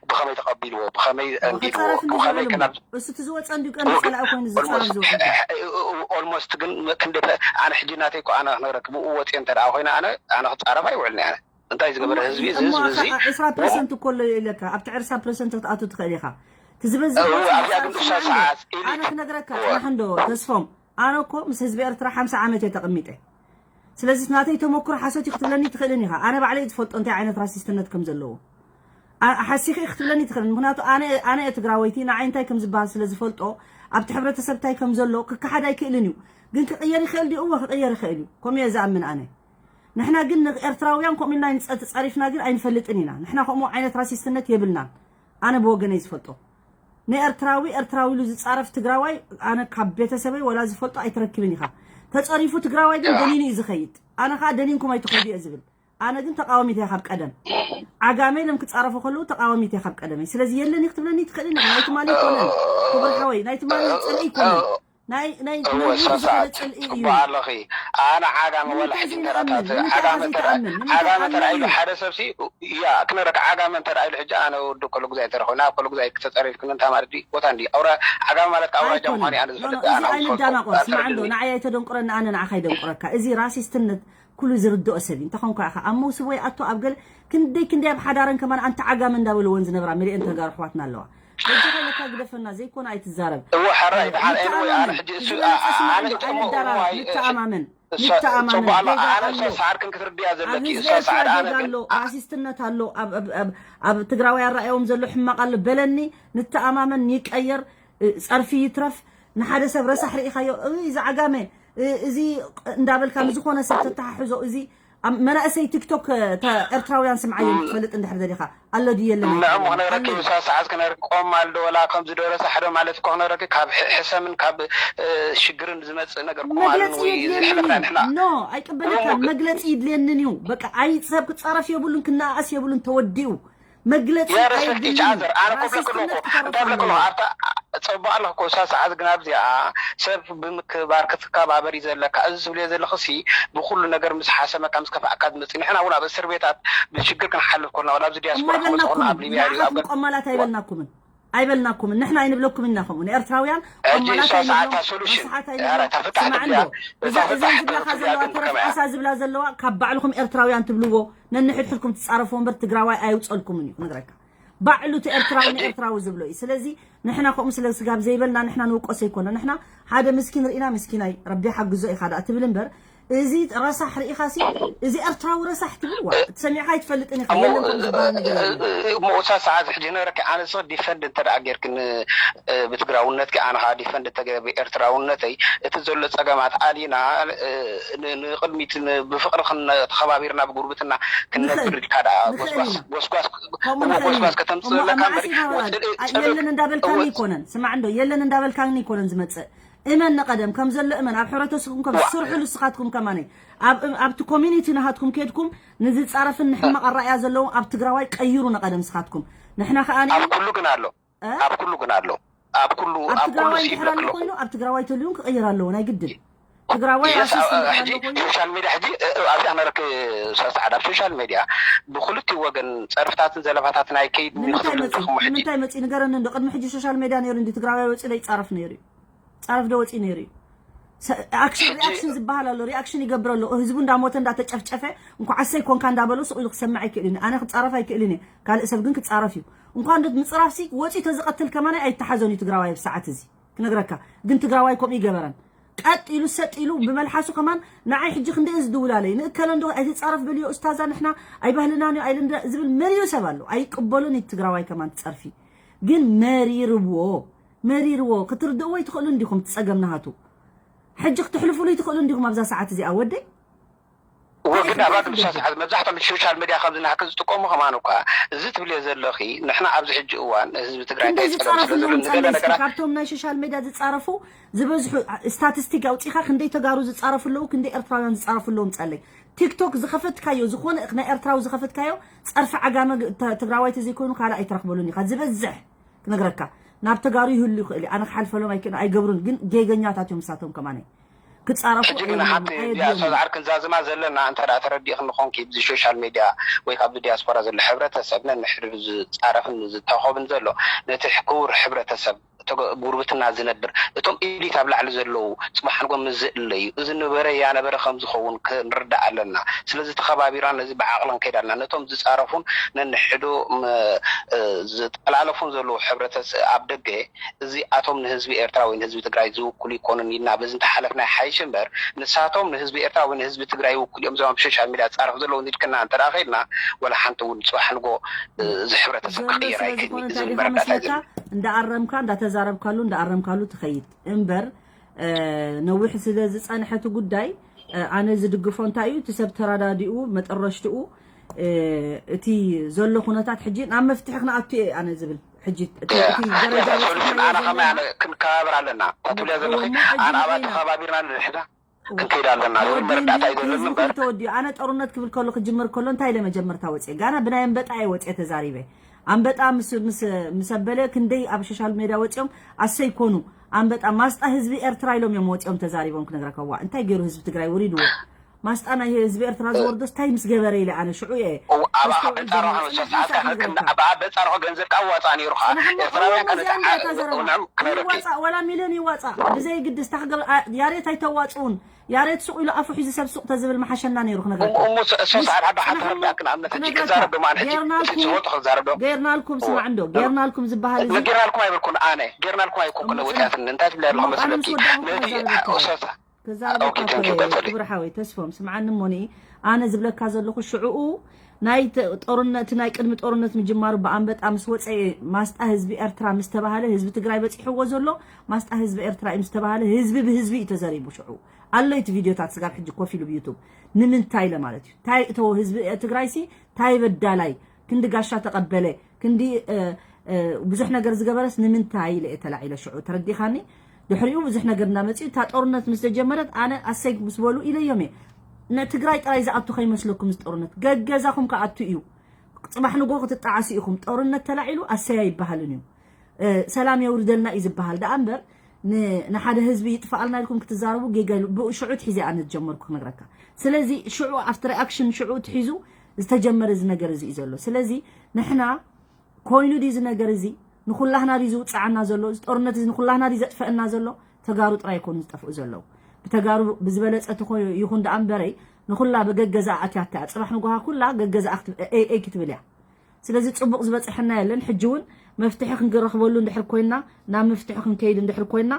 ብኸመይ ተቐቢልዎ ብኸመይ ኣንጊድዎ ንኽፃረፍ እንዲ ብኸመይ ዝብል እሞ ከናብ እሱ እቲ ዝወፀ እንዲ ቀንዲ ፀላኢ ኮይኑ ዝፃረፍ ዝውዕል ግን ኦልሞስት ግን ክንደተ ኣነ ሕጂ ናተይ እኮ ኣነ ክነግረክ ብኡ ወፂኦ እንተ ደኣ ኮይነ ኣነ ኣነ ክፃረፍ ኣይውዕልን ኣነ እንታይ ዝገበረ ህዝቢ እዚ እሞ ህዝቢ እዚ ዒስራ ፐርሰንት እኮ ኣሎ ኢለካ ኣብቲ ዕርሳ ፐርሰንት ክትኣቱ ትኽእል ኢኻ እቲ ዝበዝሕ እው፣ ኣብዚኣ ግን እሳ ሰዓት ኢሉ ኣነ ክነግረካ ጽናሕ እንዶ ተስፎም ኣነ እኮ ምስ ህዝቢ ኤርትራ ሓምሳ ዓመት እየ ተቐሚጠ ስለዚ ናተይ ተመክሮ ሓሶት እዩ ክትብለኒ ትኽእልን ኢኻ ኣነ ባዕለይ ዝፈልጦ እንታይ ዓይነት ራሲስትነት ከም ዘለዎ ሓሲኺ ክትብለኒ ትኽእል ምክንያቱ ኣነ ኣነ እየ ትግራወይቲ ንዓይ እንታይ ከም ዝበሃል ስለ ዝፈልጦ ኣብቲ ሕብረተሰብ እንታይ ከም ዘሎ ክከሓድ ኣይክእልን እዩ ግን ክቕየር ይኽእል ድዩ እወ ክቕየር ይኽእል እዩ ከምኡ እየ ዝኣምን ኣነ ንሕና ግን ንኤርትራውያን ከምኡ ኢልና ተጻሪፍና ግን ኣይንፈልጥን ኢና ንሕና ከምኡ ዓይነት ራሲስትነት የብልናን ኣነ ብወገነይ ዝፈልጦ ንኤርትራዊ ኤርትራዊ ኢሉ ዝጻረፍ ትግራዋይ ኣነ ካብ ቤተሰበይ ወላ ዝፈልጦ ኣይትረክብን ኢኻ ተጸሪፉ ትግራዋይ ግን ደኒኑ እዩ ዝኸይድ ኣነ ከዓ ደኒንኩም ኣይትኸዱ እየ ዝብል ኣነ ግን ተቃዋሚት እየ ካብ ቀደም ዓጋመ ኢሎም ክጻረፉ ከለዉ ተቃዋሚት እየ ካብ ቀደመይ ስለዚ የለን ክትብለኒ ትኽእል ኢና ናይ ትማሊ ይኮነን ክቡር ሓወይ ናይ ትማሊ ፅልኢ ይኮነን ናይ ናይ እወ ነዊሕ ዝኸደ ሰሳት ፅልኢ እዩ ጽቡቅ ኣለኺ ኣነ ዓጋመ ወላ ንምንታይ ሕጂ እንተራታት ዘይንኣምን ንምንታይ ዓጋመ ኢኻ እንተራኢሉ ዘይትኣምን ሓደ ሰብሲ ያ ክነረክ ዓጋመ እንተራኢሉ ሕጂ ኣነ ወዲ ኮለጉዛይ እንተረኸብና ኣብ ኮለጉዛይ ክተፀሪፍክን እንታ ማለት ድዩ ቦታ እንዲ ኣውራ ዓጋመ ማለት ኣውራጃ ምዃኑ ኣነ ዝፈልጥ እዚ ኣነ ኣይንዳናቆር ስማዕ እንዶ ንዓይ ኣይተደንቁረኒ ኣነ ንዓኻ ይደንቁረካ እዚ ራሲስትነት ኩሉ ዝርድኦ ሰብ እዩ እንተኾንኳ ኢኻ ኣብ መውስቦ ይኣቱ ኣብ ገለ ክንደይ ክንደይ ኣብ ሓዳረን ከማን ኣንታ ዓጋመ እንዳበልወን ዝነብራ ሚልዮን ተጋሩ ኣሕዋትና ኣለዋ በጃኻ ኢለካ ግደፈና ዘይኮነ ኣይትዛረብ እወ ሕራይ ደሓን anyway ኣነ ሕጂ እሱ ኣነ እሞ እሞ ኣይ- ንተኣማመን ንተኣማመን ጽቡቅ ኣሎ ጌጋ ኣነ ኣሎ እሳ ሰዓርክን ክትርድያ ኣብ ዘለኪ ህዝቢ እሳ ኤርትራ ሰዓር ኣነ ጌጋ ግን ኣሎ ራሲስትነት ኣሎ ኣብ- ኣብ- ኣብ- ኣብ ትግራዋይ ኣረኣዮም ዘሎ ሕማቅ ኣሎ በለኒ ንተኣማመን ይቀየር እ፣ ጸርፊ ይትረፍ ንሓደ ሰብ ረሳሕ ርኢኻዮ እይ እዚ ዓጋመ እ፣ እዚ እንዳበልካ ንዝኾነ ሰብ ተተሓሕዞ እዚ ኣብ መናእሰይ ቲክቶክ ተ- ኤርትራውያን ስምዓዮም ክትፈልጥ እንድሕር ደሊኻ ኣሎ ድዩ የለን ንዕሞ ኣይፈልጥን። ክነግረኪ ኣሎ። እሳ ሰዓት ክነግረኪ ቆም ኣልዶ ወላ ከምዚ ዶ ረሳሕ ዶ ማለት እኮ ክነግረኪ ካብ ሕ- ሕሰምን ካብ እ፣ ሽግርን ዝመጽእ ነገር ቆም ኣልን መግለጺ ወይ ዝሕለፍና የድልየንን ንሕና ኖ ኣይቅበለካን እውን መግለጺ ይድልየንን እዩ በቃ ኣይ ሰብ ክጻረፍ የብሉን ክነኣኣስ የብሉን ተወዲኡ መግለጺ ኣየድልይን። ኣነ ኮብለክሎ ራሲስትነት ክተርፍ እንታይ ብለክሎ ኣለዎ። ኣብታ ጸባቕ ኣለኩ እሳ ሰዓት ግን ኣብዚኣ ሰብ ብምክባር ክትከባበር እዩ ዘለካ። እዚ ዝብልዮ ዘለኹ ሲ ብኹሉ ነገር ምስ ሓሰመካ ምስ ከፋእካ ዝመጽእ ንሕና እውን ኣብ እስር ቤታት ብሽግር ክንሓልፍ ኮና ወላ ኣብዚ እሞ ዲያስፖራ ክመጽእ ኮና ኣይበልናኩምን ኣብ ሊብያ ድዩ ንዓኻትኩም ኣብ ቆማላት ኣይበልናኩምን ኣይበልናኩምን ንሕና ኣይንብለኩም ኢና ከምኡ ንኤርትራውያን ሕጂ ቆማላት እሳ ኣይንብሎም ሰዓታ ሶሉሽን ረሳሓት ኣይንብሎም እታ ፍታሕ ስማዕ ትብልያ እንዶ እዛ እታ እዘን ፍታሕ ዝብላኻ ትብልያ ዘለዋ ግን ተረፍ ከመያ ዓሳ ዝብላ ዘለዋ ካብ ባዕልኹም ኤርትራውያን ትብልዎ ነንሕድሕድኩም ትጻረፍዎ እምበር ትግራዋይ ኣይውጸልኩምን እዩ ክነግረካ ባዕሉ እቲ ኤርትራዊ ንኤርትራዊ ዝብሎ እዩ ስለዚ ንሕና ከምኡ ስለ ስጋብ ዘይበልና ንሕና ንውቀሶ ይኮነ ንሕና ሓደ ምስኪን ርኢና ምስኪናይ ረቢ ሓግዞ ኢኻ ደኣ ትብል እምበር እዚ ረሳሕ ርኢኻሲ እዚ ኤርትራዊ ረሳሕ ትብል ዋ እቲ ሰሚዕካ ኣይትፈልጥን ኢኻ የለን ከምኡ ዝበሃል ነገር የለን እሞ እሳ ሰዓት ሕጂ ነረኪ ኣነ ዲፈንድ እንተ ደኣ ጌርክን ብትግራውነትኪ ኣነ ከዓ ዲፈንድ እንተ ብኤርትራውነተይ እቲ ዘሎ ጸገማት ኣሊና ንቅድሚት ብፍቅሪ ተኸባቢርና ብጉርብትና ክንነብር ኢልካ ደኣ ጎስጓስ ከተምፅእ ዘለካ እምበር የለን እንዳበልካኒ ይኮነን ስማዕ እንዶ የለን እንዳበልካኒ ይኮነን ዝመፅእ እመን ንቀደም ከም ዘሎ እመን ኣብ ሕብረተሰብኩም ከም ዝስርሑ ንስኻትኩም ከማነይ ኣብቲ ኮሚኒቲ ናሃትኩም ከድኩም ንዝፃረፍን ንሕማቅ ኣራእያ ዘለዎም ኣብ ትግራዋይ ቀይሩ ንቀደም ስኻትኩም ንሕና ከዓ ኣብ ኩሉ ግን ኣሎ ኣብ ኩሉ ግን ኣሎ ኣብ ኩሉ ኣብ ኣብ ኩሉ ትግራዋይ እንድሕር ኣሎ ሲብለክሎ ኮይኑ ኣብ ትግራዋይ ተልዩን ክቕይር ኣለዎ ናይ ግድን ትግራዋይ ራሲስት እንድሕር ኣሎ ኮይኑ ሶሻል ሜድያ ሕጂ ኣብዚኣ ክነረክ ሰዓት ኣብ ሶሻል ሜድያ ብክልቲኡ ወገን ፀርፍታትን ዘለፋታትን ኣይከይድ ንምንታይ መፂ ንምንታይ መፂ ንገረኒ እንዶ ቅድሚ ሕጂ ሶሻል ሜድያ ነይሩ እንዲ ትግራዋይ ወፂ ዶ ይፃረፍ ነይሩ እዩ ፃረፍ ዶ ወፂ ነይሩ እዩ ኣክሽን ሪኣክሽን ዝበሃል ኣሎ። ሪኣክሽን ይገብር ኣሎ። ህዝቡ እንዳሞተ እንዳተጨፍጨፈ እንኳ ዓሰይ ኮንካ እንዳበሎ ስቕ ኢሉ ክሰምዕ ኣይክእልን እዩ። ኣነ ክፃረፍ ኣይክእልን እየ። ካልእ ሰብ ግን ክፃረፍ እዩ። እንኳን ዶ ምፅራፍሲ ወፂኡ ተዝቐትል ከማን ኣይተሓዞን እዩ ትግራዋይ ኣብ ሰዓት እዚ ክነግረካ። ግን ትግራዋይ ከምኡ ይገበረን። ቀጥ ኢሉ ሰጥ ኢሉ ብመልሓሱ ከማን ንዓይ ሕጂ ክንደይ ዝድውላለይ ንእከለ እንዶ ኣይትፃረፍ በልዮ እስታዛ ንሕና ኣይባህልናን እዩ ኣይልን ዝብል መሪሩ ሰብ ኣሎ። ኣይቅበሉን እዩ ትግራዋይ ከማን ትፀርፊ። ግን መሪርዎ መሪርዎ ክትርድእዎ ይትኽእሉ እንዲኹም ትፀገም ናሃቱ ሕጂ ክትሕልፉሉ ይትኽእሉ እንዲኹም ኣብዛ ሰዓት እዚኣ ወደይ ወግዳ ባድ ምሳ ሰዓት መብዛሕቶም ሶሻል ሚዲያ ከምዚ ናሕከ ዝጥቀሙ ከማን እኳ እዚ ትብልዮ ዘለኺ ንሕና ኣብዚ ሕጂ እዋን ህዝቢ ትግራይ እንታይ ዝፃረፉ ኣለዉ ምፀለይ እስኪ ካብቶም ናይ ሶሻል ሚዲያ ዝፃረፉ ዝበዝሑ ስታቲስቲክ ኣውፂኻ ክንደይ ተጋሩ ዝፃረፉ ኣለዉ ክንደይ ኤርትራውያን ዝፃረፉ ኣለዉ ምፀለይ ቲክቶክ ዝኸፈትካዮ ዝኾነ ናይ ኤርትራዊ ዝኸፈትካዮ ፀርፊ ዓጋመ ትግራዋይ ተዘይኮይኑ ካልእ ኣይትረኽበሉን ኢኻ ዝበዝሕ ክነግረካ ናብ ተጋሩ ይህሉ ይኽእል እዩ ኣነ ክሓልፈሎም ኣይክእል ኣይገብሩን ግን ጌገኛታት እዮም ንሳቶም ከማን ክፃረፉ ሕጂ ግን ሓንቲ ዲያስፖራ ዝዓር ክንዛዝማ ዘለና እንተ ደኣ ተረዲእኽኒ ኾንኪ ብዚ ሶሻል ሜድያ ወይ ካብ ዲያስፖራ ዘሎ ሕብረተሰብ ነንሕድር ዝፃረፍን ዝተኾብን ዘሎ ነቲ ክቡር ሕብረተሰብ ጉርብትና ዝነብር እቶም ኢሊት ኣብ ላዕሊ ዘለዉ ፅባሕ ንጎ ምዝእለዩ እዚ ነበረ ያነበረ ከም ዝኸውን ክንርዳእ ኣለና ስለዚ ተኸባቢራ ነዚ ብዓቕሊ ንከይድ ኣለና ነቶም ዝፃረፉን ነንሕዶ ዝጠላለፉን ዘለዉ ሕብረተሰብ ኣብ ደገ እዚኣቶም ንህዝቢ ኤርትራ ወይ ንህዝቢ ትግራይ ዝውክሉ ይኮኑን ኢልና በዚ እንተሓለፍና ይሓይሽ እምበር ንሳቶም ንህዝቢ ኤርትራ ወይ ንህዝቢ ትግራይ ይውክሉ እዮም እዞም ኣብ ሶሻል ሚድያ ዝፃረፉ ዘለዉ ኢልክና እንተ ከይድና ወላ ሓንቲ እውን ፅባሕ ንጎ እዚ ሕብረተሰብ ክቅየር ኣይክእልን እዩ ዝብል መረዳእታ እዩ ዘለኒ። እንዳኣረምካ እንዳተዛረብካሉ እንዳኣረምካሉ ትኸይድ እምበር ነዊሕ ስለ ዝፀንሐ እቲ ጉዳይ ኣነ ዝድግፎ እንታይ እዩ እቲ ሰብ ተረዳዲኡ መጠረሽትኡ እቲ ዘሎ ኩነታት ሕጂ ናብ መፍትሒ ክንኣቱ እየ ኣነ ዝብል ሕጂ እቲ እቲ ደረጃ በፂሕናዮ ዘለና ክንከባበር ኣለና ታትብልያ ዘለኺ ኣነ ኣባቲ ከባቢርና ንድሕዳ ክንከይድ ኣለና ዝብል መረዳእታ እዩ ዘለኒ እምበር ተወዲኡ ኣነ ጦርነት ክብል ከሎ ክጅምር ከሎ እንታይ ኢለ መጀመርታ ወፅየ ጋና ብናይ ኣንበጣ እየ ወፅየ ተዛሪበ ኣንበጣ ምስ ምስ ምስ ኣበለ ክንደይ ኣብ ሶሻል ሜድያ ወፅዮም ኣሰይ ኮኑ ኣንበጣ ማስጣ ህዝቢ ኤርትራ ኢሎም እዮም ወፅዮም ተዛሪቦም ክነግረካ ዋ እንታይ ገይሩ ህዝቢ ትግራይ ወሪድዎ ማስጣ ናይ ህዝቢ ኤርትራ ዝወርዶስ ታይ ምስ ገበረ ኢለ ኣነ ሽዑ እየ ኣባኻ በንጻሩ ሰዓትካ በንጻሩ ገንዘብካ ኣዋፃእ ነይሩኻ ኤርትራውያን ከነተዓንዕም ክነረኪ ይዋፃእ ወላ ሚልዮን ይዋፃእ ብዘይ ግድስ ታክገብ ያሬት ኣይተዋፅኡን ያሬት ሱቕ ኢሉ ኣፉ ሒዙ ሰብ ሱቕ ተዝብል መሓሸና ነይሩ ክነግረካ እሞ ሰዓት ሓዳ ሓተረዳክ ንኣብነት ሕጂ ክዛረብ ዶ ማለት ሕጂ ዝወጡ ክዛረብ ዶ ገይርናልኩም ስማዕ እንዶ ገይርናልኩም ዝበሃል እዚ ገይርናልኩም ኣይበልኩን ኣነ ገይርናልኩም ኣይኮንኩን ወፅያትኒ እንታይ ትብላ ኣለኹ መስለኪ ነቲ ሰሳ ክዛረበካ ክቡር ሓወይ ተስፎም ስምዓኒ እሞ ንኢ ኣነ ዝብለካ ዘለኹ ሽዕኡ ናይ ጦርነት ናይ ቅድሚ ጦርነት ምጅማሩ ብኣንበጣ ምስ ወፀ ማስጣ ህዝቢ ኤርትራ ምስ ተባሃለ ህዝቢ ትግራይ በፂሕዎ ዘሎ ማስጣ ህዝቢ ኤርትራ እዩ ምስ ተባሃለ ህዝቢ ብህዝቢ እዩ ተዘሪቡ ሽዑ ኣሎ እቲ ቪድዮታት ስጋብ ሕጂ ኮፍ ኢሉ ብዩቱብ ንምንታይ ኢለ ማለት እዩ ታይ እተዎ ህዝቢ ትግራይ ሲ ታይ በዳላይ ክንዲ ጋሻ ተቐበለ ክንዲ ብዙሕ ነገር ዝገበረስ ንምንታይ ኢለ እየ ተላዒለ ሽዑ ተረዲኻኒ ድሕሪኡ ብዙሕ ነገር እንዳመፅኡ እታ ጦርነት ምስ ተጀመረት ኣነ ኣሰይ ምስ በሉ ኢለዮም እየ ንትግራይ ጥራይ ዝኣቱ ከይመስለኩም እዚ ጦርነት ገገዛኹም ክኣቱ እዩ ፅባሕ ንጎ ክትጣዓሱ ኢኹም ጦርነት ተላዒሉ ኣሰይ ኣይበሃልን እዩ ሰላም የውርደልና እዩ ዝበሃል ደኣ እምበር ንሓደ ህዝቢ ይጥፋኣልና ኢልኩም ክትዛረቡ ጌጋ ኢሉ ብኡ ሽዑ ትሒዘ ኣነ ዝጀመርኩ ክነግረካ ስለዚ ሽዑ ኣብቲ ሪኣክሽን ሽዑ ትሒዙ ዝተጀመረ እዚ ነገር እዚ እዩ ዘሎ ስለዚ ንሕና ኮይኑ ድዩ እዚ ነገር እዚ ንኩላህና ድዩ ዝውፅዓና ዘሎ እዚ ጦርነት እዚ ንኩላህና ድዩ ዘጥፈአና ዘሎ ተጋሩ ጥራይ ይኮኑ ዝጠፍኡ ዘለዉ ብተጋሩ ብዝበለፀ ተኮ ይኹን ደኣ እምበረይ ንኩላ ብገገዛ ኣትያታ እያ ፅባሕ ንጎሃ ኩላ ገገዛ ክትብል እያ ስለዚ ፅቡቕ ዝበፅሐና የለን ሕጂ እውን መፍትሒ ክንረኽበሉ እንድሕር ኮይና ናብ መፍትሒ ክንከይድ እንድሕር ኮይና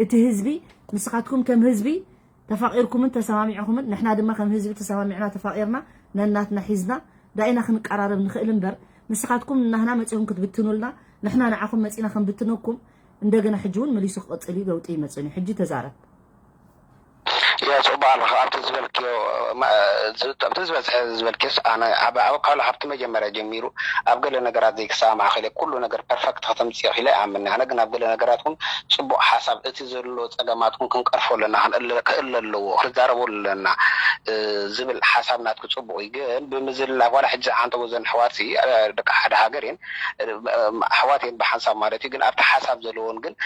እቲ ህዝቢ ንስኻትኩም ከም ህዝቢ ተፋቒርኩምን ተሰማሚዕኹምን ንሕና ድማ ከም ህዝቢ ተሰማሚዕና ተፋቒርና ነናትና ሒዝና ዳኢና ክንቀራረብ ንኽእል እምበር ንስኻትኩም ናህና መፂኹም ክትብትኑልና ንሕና ንዓኹም መፂና ክንብትነኩም እንደገና ሕጂ እውን መሊሱ ክቕፅል እዩ ለውጢ ይመፅን እዩ ሕጂ ተዛረብ ያ ፅቡቅ ኣለካ ኣብቲ ዝበልክዮ ኣብቲ ዝበዝሐ ዝበልክዮስ ኣነ ካብ ካብቲ መጀመርያ ጀሚሩ ኣብ ገለ ነገራት ዘይክሰማማዕ ክኢለ ኩሉ ነገር ፐርፈክት ከተምፅኦ ክኢለ ይኣምን ኣነ ግን ኣብ ገለ ነገራት እውን ፅቡቅ ሓሳብ እቲ ዘሎ ፀገማት እውን ክንቀርፎ ኣለና ክእለ ኣለዎ ክዛረበሉ ኣለና ዝብል ሓሳብ ናትኩ ፅቡቅ እዩ ግን ብምዝልላፍ ዋላ ሕጂ ዝዓንተዎ ዘን ኣሕዋት ደቂ ሓደ ሃገር እየን ኣሕዋት እየን ብሓንሳብ ማለት እዩ ግን ኣብቲ ሓሳብ ዘለዎን ግን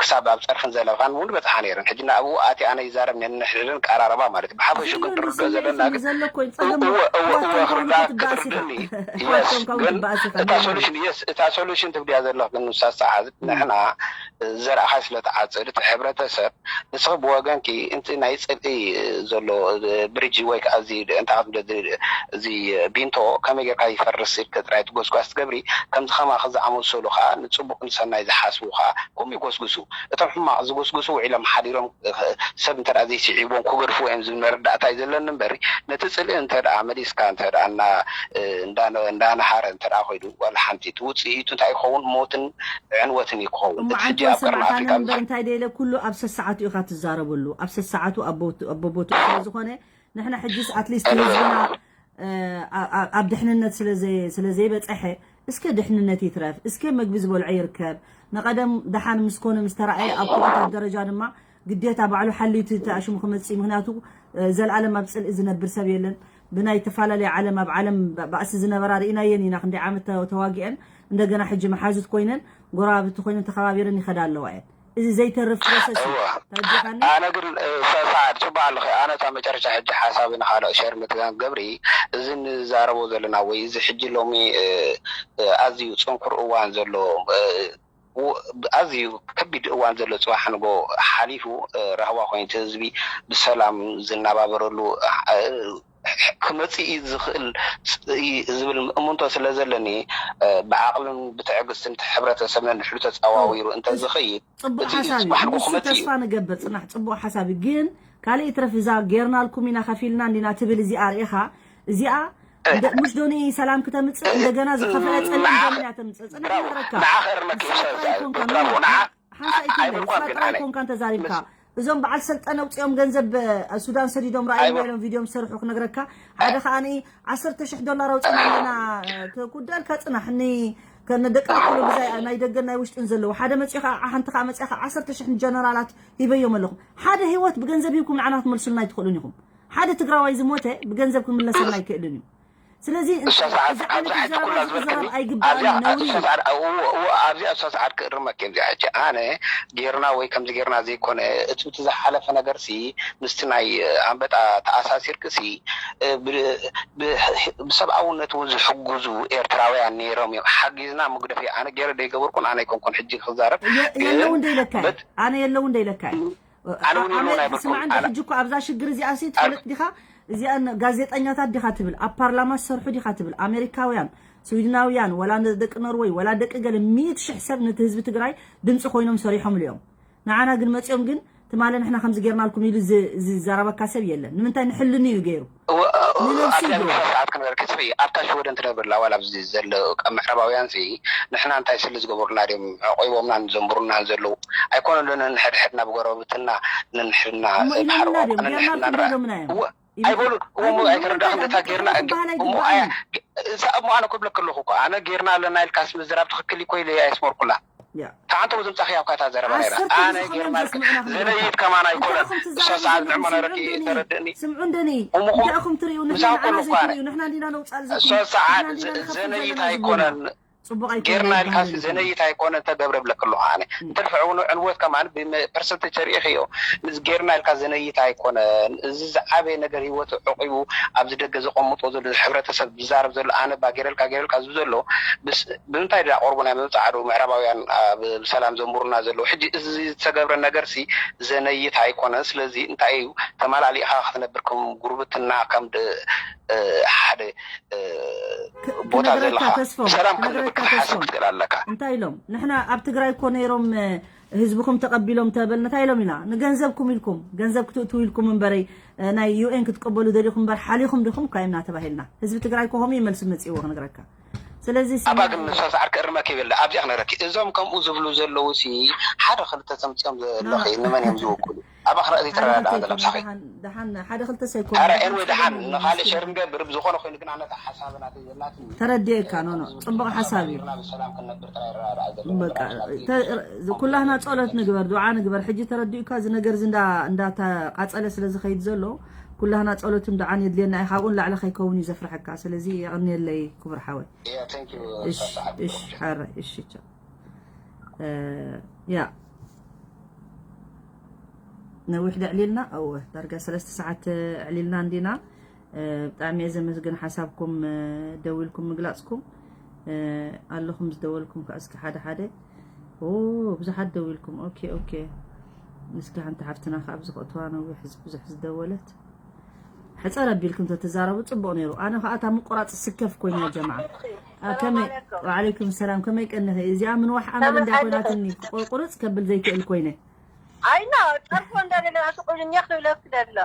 ክሳብ ኣብ ፀርፍን ዘለፋን እውን በፅሓ ነይረን ሕጂ ንኣብኡ ኣቲ ኣነ ይዛረብ እንሕልን ቀራረባ ማለት እዩ። ብሓፈሹ ግን ትርድኦ ዘለና ግን እወ እወ እወ ክርዳእ ክትብኣስ ኢኻ ክትርድእኒ። እወ yes፣ ኣቶም ካብኡ ግን ትበኣስ ኢኻ እታ እንድዒ ማለት። Solution፣ yes፣ እታ solution ትብልያ ዘለኽ ግን ንሳ ሰዓት ንሕና ዘርእኻ ስለ ትዓጽድ እቲ ሕብረተሰብ ንስኺ ብወገንኪ እቲ ናይ ጽልኢ ዘሎ ብሪጅ ወይ ከዓ እዚ እንታይ ከም እዚ ቢንቶ ከመይ ጌርካ ይፈርስ ኢልኪ ጥራይ ትጎስጓስ ትገብሪ። ከምዚ ከማኺ ዝኣመሰሉ ከዓ ንጽቡቕ ንሰናይ ዝሓስቡ ከዓ ከምኡ ይጎስጉሱ። እቶም ሕማቕ ዝጎስጉሱ ውዒሎም ሓዲሮም ሰብ እንተ ደኣ ዘይስዒቦም ክገድፍዎ እዮም ዝብል መረዳእታ እዩ ዘለኒ እምበር ነቲ ጽልኢ እንተ ደኣ መሊስካ እንተ ደኣ እና እንዳነ- እንዳነሃረ እንተ ደኣ ኮይዱ ዋላ ሓንቲ እቲ ውጽኢቱ እንታይ ይኸውን? ሞትን ዕንወትን እዩ ክኸውን። እሞ እቲ ዓንተ ሕጂ ኣብ ቀርኒ ሰማዕካ ኣፍሪቃ ነበር እንታይ ደለ ኩሉ ኣብ ሰሰዓቱ ኢኻ ትዛረበሉ ኣብ ሰሰዓቱ ኣብ ቦቱ- ኣብ ቦቦቱ ስለ ዝኾነ ንሕና ሕጂስ ኣትሊስት ህዝብና እ፣ ኣ- ኣ- ኣብ ድሕንነት ስለ ዘይ- ስለ ዘይበፀሐ እስከ ድሕንነት ይትረፍ እስከ መግቢ ዝበልዖ ይርከብ ንቐደም ደሓን ምስ ኮነ ምስ ተረኣየ ኣብ ኩነታት ደረጃ ድማ ግዴታ ባዕሉ ሓልዩ እቲ ተኣሽሙ ክመፅእ እዩ ምክንያቱ እ፣ ዘለኣለም ኣብ ፅልኢ ዝነብር ሰብ የለን ብናይ ተፈላለየ ዓለም ኣብ ዓለም ባ- ባእሲ ዝነበራ ርኢናየን ኢና ክንደይ ዓመት ተ- ተዋጊአን እንደገና ሕጂ መሓዙት ኮይነን ጎረባብቲ ኮይነን ተኸባቢረን ይኸዳ ኣለዋ እየን እዚ ዘይተርፍ process እዩ እወ። ተረዲእካኒ ኣነ ግን እ፣ ሰ- ሰዓድ ጽቡቅ ኣለኸ ኣነ እታ መጨረሻ ሕጂ ሓሳብ ንካልኦ ሸር ምትጋን ገብሪ እዚ ንዛረቦ ዘለና ወይ እዚ ሕጂ ሎሚ እ፣ እ፣ ኣዝዩ ጽንኩር እዋን ዘሎ እ፣ ው- ኣዝዩ ከቢድ እዋን ዘሎ ጽባሕ ንጎ ሓሊፉ እ፣ ራህዋ ኮይኑ እቲ ህዝቢ ብሰላም ዝናባበረሉ እ፣ ክመጽእ እዩ ዝኽእል ስ- እዩ ዝብል እምንቶ ስለ ዘለኒ እ፣ ብዓቕልን ብትዕግስትን እቲ ሕብረተሰብ ነንሕዱ ተጸዋዊሩ እንተዝኸይድ ጽቡቕ እቲ ሓሳብ እዩ። ጽባሕ ንጎ ንሱ ክመጽእ እዩ። ተስፋ ንገብር ጽናሕ ጽቡቕ ሓሳብ እዩ። ግን ካልእ ይትረፍ እዛ ጌርናልኩም ኢና ከፊልና እንዲና ትብል እዚኣ ርኢኻ እዚኣ እንደ- ሙሽ ዶኒ ሰላም ክተምጽእ እንደገና ዝኸፈለ ጸሊም ዶኒ እያ ተምጽእ ጽናሕ ንግረካ ንዓ ክእርመክ እዩ ንሳ ጥራይ ሰብዛ ይኮንካ ብራቦ ንዓ ንዓ ሓንሳእ ኣይትብለይ ንሳ ኣይብልኳን ግን ጥራይ ኣነ ይኮንካ ተዛሪብካ እዞም በዓል ሰልጠነ ውፅኦም ገንዘብ ሱዳን ሰዲዶም ረኣይና ኢሎም ቪድዮ ዝሰርሑ ክነግረካ ሓደ ከዓኒ ዓሰርተ ሽሕ ዶላር ኣውፅና ኣለና ተጉደልካ ፅናሕ ኒ ከነ ደቂ ኣክሎ ብዛይ ናይ ደገን ናይ ውሽጥን ዘለዉ ሓደ መፅኡ ከዓ ሓንቲ ከዓ መፅያ ከዓ ዓሰርተ ሽሕ ንጀነራላት ሂበዮም ኣለኹም ሓደ ህይወት ብገንዘብ ሂብኩም ንዓና ክትመልሱልና ኣይትኽእሉን ኢኹም ሓደ ትግራዋይ ዝሞተ ብገንዘብ ክምለሰልና ኣይክእልን እዩ ስለዚ እሳ ሰዓት እዚ ዓይነት ኣብዚ ዓዲ ዘረባ ኩላ እዚ ዝበልክኒ ክዘረብ ኣይግባእን ኣብዚኣ እዩ፣ ነውሪ እሳ እዩ። ሰዓት፣ እዎ፣ እዎ፣ ኣብዚኣ እሳ ሰዓት ክእርመኪ እዚኣ ሕጂ ኣነ ጌርና ወይ ከምዚ ጌርና ዘይኮነ፣ እቲ፣ እቲ ዝሓለፈ ነገርሲ ምስቲ ናይ ኣንበጣ ተኣሳሲርክሲ፣ እ፣ ብ-፣ ብ-፣ ብሰብኣውነት እውን ዝሕግዙ ኤርትራውያን ነይሮም እዮም። ሓጊዝና መጉደፊ ኣነ ገይረ ደይገበርኩን ኣነ ኣይኮንኩን ሕጂ ክዛረብ፣ የ-፣ ግን የለውን ደይለካ እየ። በት-፣ ኣነ የለውን ደይለካ እየ። ኣነ እውን የለውን ኣሜ-፣ ኣይበልኩን። ስማዕ እንደ ኣነ ሕጂ እኮ ኣብዛ ሽግር እዚኣ ሲ ኣብ ትፈልጥ ዲኻ? እዚኣን ጋዜጠኛታት ዲኻ ትብል? ኣብ ፓርላማ ዝሰርሑ ዲኻ ትብል? ኣሜሪካውያን፣ ስዊድናውያን፣ ወላ ን-፣ ደቂ ኖርወይ፣ ወላ ደቂ ገለ ሚእቲ ሽሕ ሰብ ነቲ ህዝቢ ትግራይ ድምፂ ኮይኖም ሰሪሖምሉ እዮም። ንዓና ግን መፂኦም ግን ትማሊ ንሕና ከምዚ ጌርናልኩም ኢሉ ዝ-፣ ዝዘረበካ ሰብ የለን። ንምንታይ ንሕልኑ እዩ ገይሩ? እወ፣ እወ፣ ንነብሱ ኣብዚኣ ይገይሩ። ንሳ ሰዓት ክንበርክ ጽብኢ፣ ኣብታ ሽወደን ትነብር ኣላ ዋላ ኣብዚ ዘሎ ካብ ምዕራባውያን ሲ ንሕና እንታይ ስሊ ዝገበሩና ድዮም ዕቑቦምናን ዘንብሩናን ዘለዉ? ኣይኮነን ዶ ነንሕድሕድና ብጎረባብትና ነንሕድና እሞ ኢሎምና ድዮም? ጌርናልኩም ዶ ኢሎምና እዮም? እወ፣ ኢሎም-፣ ኣይበሉን። እሞ ኣይበሉን። ኣይተረዳእክን? እታ ጌርና፣ ክበሃል እሞ ኣያ-፣ ኣይግባእን። እሳ-፣ እሞ ኣነ ክብለክ ኣለኹ እኮ፣ ኣነ ጌርና ኣለና ኢልካስ ምዝራብ ትኽክል እኮ ኢለ እየ ኣየስመርኩላ። ያ። ተዓንተው ዝምጻኺ ኣብ ካታ ዘረባ ነይራ። ዓሰርተ ኣነ ሺህ ጌርና ከመን ዘስምዑና ክንብል ዘነይት ከማን እንታይ ኣይኮነን። ኢኹም እሳ ትዛረቡ ሰዓት ዘለኹም? ንዕመ ስምዑ ነረኪ እንደኒ፣ ተረድእኒ። ስምዑ እንደኒ። እሞ እንታይ ኢኹም ትርእዩ? ንሕና ንዓና ዘይትርእዩ? ንሕና እንዲና ነውጻእ ዘ-፣ እሳ ሰዓት ንሕና እንዲና ዘ-፣ ንኸፍል ዘነይት ዘለና ዝብሉ። ኣይኮነን። ጽቡቕ ኣይኮነን ጌርና ኢልካስ ኣይበሃልን። ዘነይት ኣይኮነን ተገብረ ብለክ ኣለኹ ኣነ። እም። እንተ ድሕሪ ዕውኑ ዕንወት ከማን ብመ-፣ ፐርሰንቴጅ ተሪኢኽዮ። እዚ ጌርና ኢልካ ዘነይት ኣይኮነን። እዚ ዝዓበየ ነገር ህይወቱ ዕቂቡ ኣብዚ ደገ ዘቐምጦ ዘሎ፣ እዚ ሕብረተሰብ ዝዛረብ ዘሎ፣ ኣነ ባ ጌረልካ፣ ጌረልካ ዝብል ዘሎ፣ ብስ-፣ ብምንታይ ድኣ ቆርቡ ናይ ምብጻሕ ዶ ምዕራባውያን ኣብ ሰላም ዘንብሩና ዘለዉ? ሕጂ እዚ ዝተገብረ ነገርሲ ዘነይት ኣይኮነን። ስለዚ እንታይ እዩ ተመላሊእኻ ክትነብር ከም ጉርብትና፣ ከም ድ-፣ እ፣ ሓደ፣ እ፣ ክ-፣ ቦታ ክነግረካ ዘለኻ ተስፎም፣ ሰላም ክነግረካ ክትነብር ክትሓስብ ተስፎም። ትኽእል ኣለካ። እንታይ ኢሎም? ንሕና ኣብ ትግራይ እኮ ነይሮም፣ እ፣ ህዝብኹም ተቐቢሎም ተበልና እንታይ ኢሎም ኢልና ንገንዘብኩም ኢልኩም ገንዘብ ክትእትው ኢልኩም እምበረይ እ፣ ናይ ዩ ኤን ክትቀበሉ ደሊኹም እምበር ሓሊኹም ዲኹም እኳ ኢና ተባሂልና ህዝቢ ትግራይ እኮ ከምኡ እዩ መልሲ መፂእዎ ክነግረካ ስለዚ ሲ- ኣባ ግን ንሳ ሰዓር ክእርመክ ይብል ኣብዚኣ ክነግረኪ እዞም ከምኡ ዝብሉ ዘለዉ ሲ ሓደ ክልተ ተምፅኦም ዘለኺ ንመን እዮም ዝውክሉ ኣባ ክረእ ሓደ ዘይተረዳኣ ክልተ ዘላ ኣይኮነ፣ ምሳኺ ደሓን- ደሓን ሓደ ክልተ ሰይኮነ ኣረ ኤንወይ ደሓን ንካልእ ሸር ንገብር ብዝኾነ ኮይኑ ግን ኣነታ ሓሳብ ናተይ ዘላትኒ ተረዲኤካ ኖ ኖ ጽቡቕ ሓሳብ እዩ ብሰላም ክንነብር ጥራይ ይረዳዳእ ዘሎ በቃ ኩላህና ጸሎት ንግበር ዱዓ ንግበር ሕጂ ተረዲኡካ እዚ ነገር እዚ እንዳ እንዳተቃጸለ ስለ ዝኸይድ ዘሎ ኩላህና ጸሎትን ዱዓን የድልየና እዩ ካብኡ ንላዕሊ ከይከውን እዩ ዘፍርሐካ ስለዚ የቐንየለይ ክቡር ሓወይ እሺ እሺ ሓረ እሺ ቻው ያ ነዊሕ ደዕሊልና? እወ፣ ዳርጋ ሰለስተ ሰዓት ዕሊልና እንዲና። ብጣዕሚ እየ ዘመስግን ሓሳብኩም ደዊልኩም ምግላፅኩም። ኣለኹም ዝደወልኩም ከዓ እስኪ ሓደ ሓደ። ብዙሓት ደዊልኩም። ኦኬ፣ ኦኬ። እስኪ ሓንቲ ሓፍትና ከዓ ኣብዚ ክእትዋ ነዊሕ ብዙሕ ዝደወለት። ሕፀር ኣቢልኩም ተተዛረቡ ፅቡቕ ነይሩ። ኣነ ከዓ እታ ምቁራፅ ስከፍ ኮይና ጀምዓ። ከመይ? ወዓለይኩም ሰላም። ከመይ ቀንኺ? እዚኣ ምንዋሕ ኣመል እንዳ ኮይናትኒ ቁርፅ ከብል ዘይክእል ኮይነ። ኣይና ጸርፎ እንዳደለ ኣስቁልኛ ክብለክ ደሎ።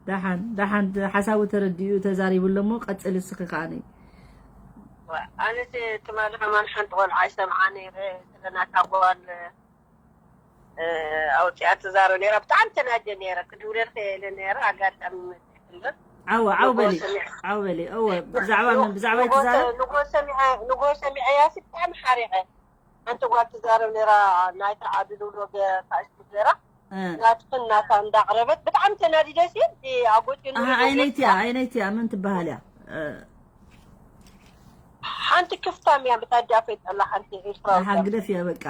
ደሓን ደሓን ሓሳቡ ተረዲኡ ተዛሪቡ ኣለሞ ቀጽል እስኺ ከዓኒ። ኣነስ ትማሊ ከማን ሓንቲ ቆልዓ ይሰምዓ ነይረ ስለናታ ጓል ኣውፅያ ትዛረብ ነይራ። ብጣዕሚ ተናደ ነይረ። ክድውለል ከየለ ነይረ ኣጋጣሚ ዓው ዓው በሊ ዓው በሊ። እወ ብዛዕባ መን ብዛዕባ ይትዛረብ? ንጎ ሰሚዐ ንጎ ሰሚዐ ያሲ ብጣዕሚ ሓሪቐ። ሓንቲ ጓል ትዛረብ ነራ ናይታ ዓዲ ዝብሎ ፋሽስት ነራ ናትክን ናታ እንዳቕረበት ብጣዕሚ ተናዲደ ሲል ኣጎቴ ኣይነይትያ ኣይነይትያ መን ትበሃል እያ? ሓንቲ ክፍታም እያ ብታዲያ ፈይጠላ ሓንቲ ኤርትራዊ ግደፍ እያ በቃ።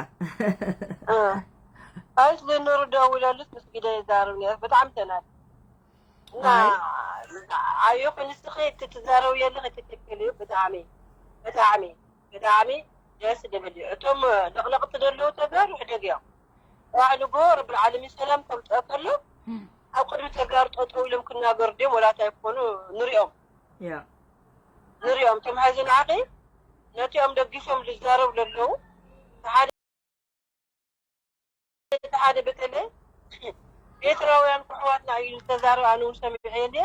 ኣይስ ዝኑሩ ደውለሉስ ምስ ግደ ይዛረብ ነረ ብጣዕሚ ተናዲ እና ኣየኹ ንስኺ እቲ ትዛረብዮ ኣለኺ ትክክል እዩ። ብጣዕሚ ብጣዕሚ ብጣዕሚ ደስ ዝብል እዩ። እቶም ለቕለቕቲ ዘለዉ ተጋሩ ሕደግ እዮም። ዋዕልጎ ረብል ዓለሚን ሰላም ከምፅኦ ከሎ ኣብ ቅድሚ ተጋሩ ጠጠው ኢሎም ክናገሩ ድዮም ወላታ ይኮኑ ንሪኦም ንሪኦም እቶም ሕዚ ንዓኺ ነቲኦም ደጊፎም ዝዛረቡ ዘለዉ ሓደ ሓደ በተለይ ኤርትራውያን ኣሕዋትና እዩ ዝተዛረብ። ኣነ እውን ሰሚዐ እንደ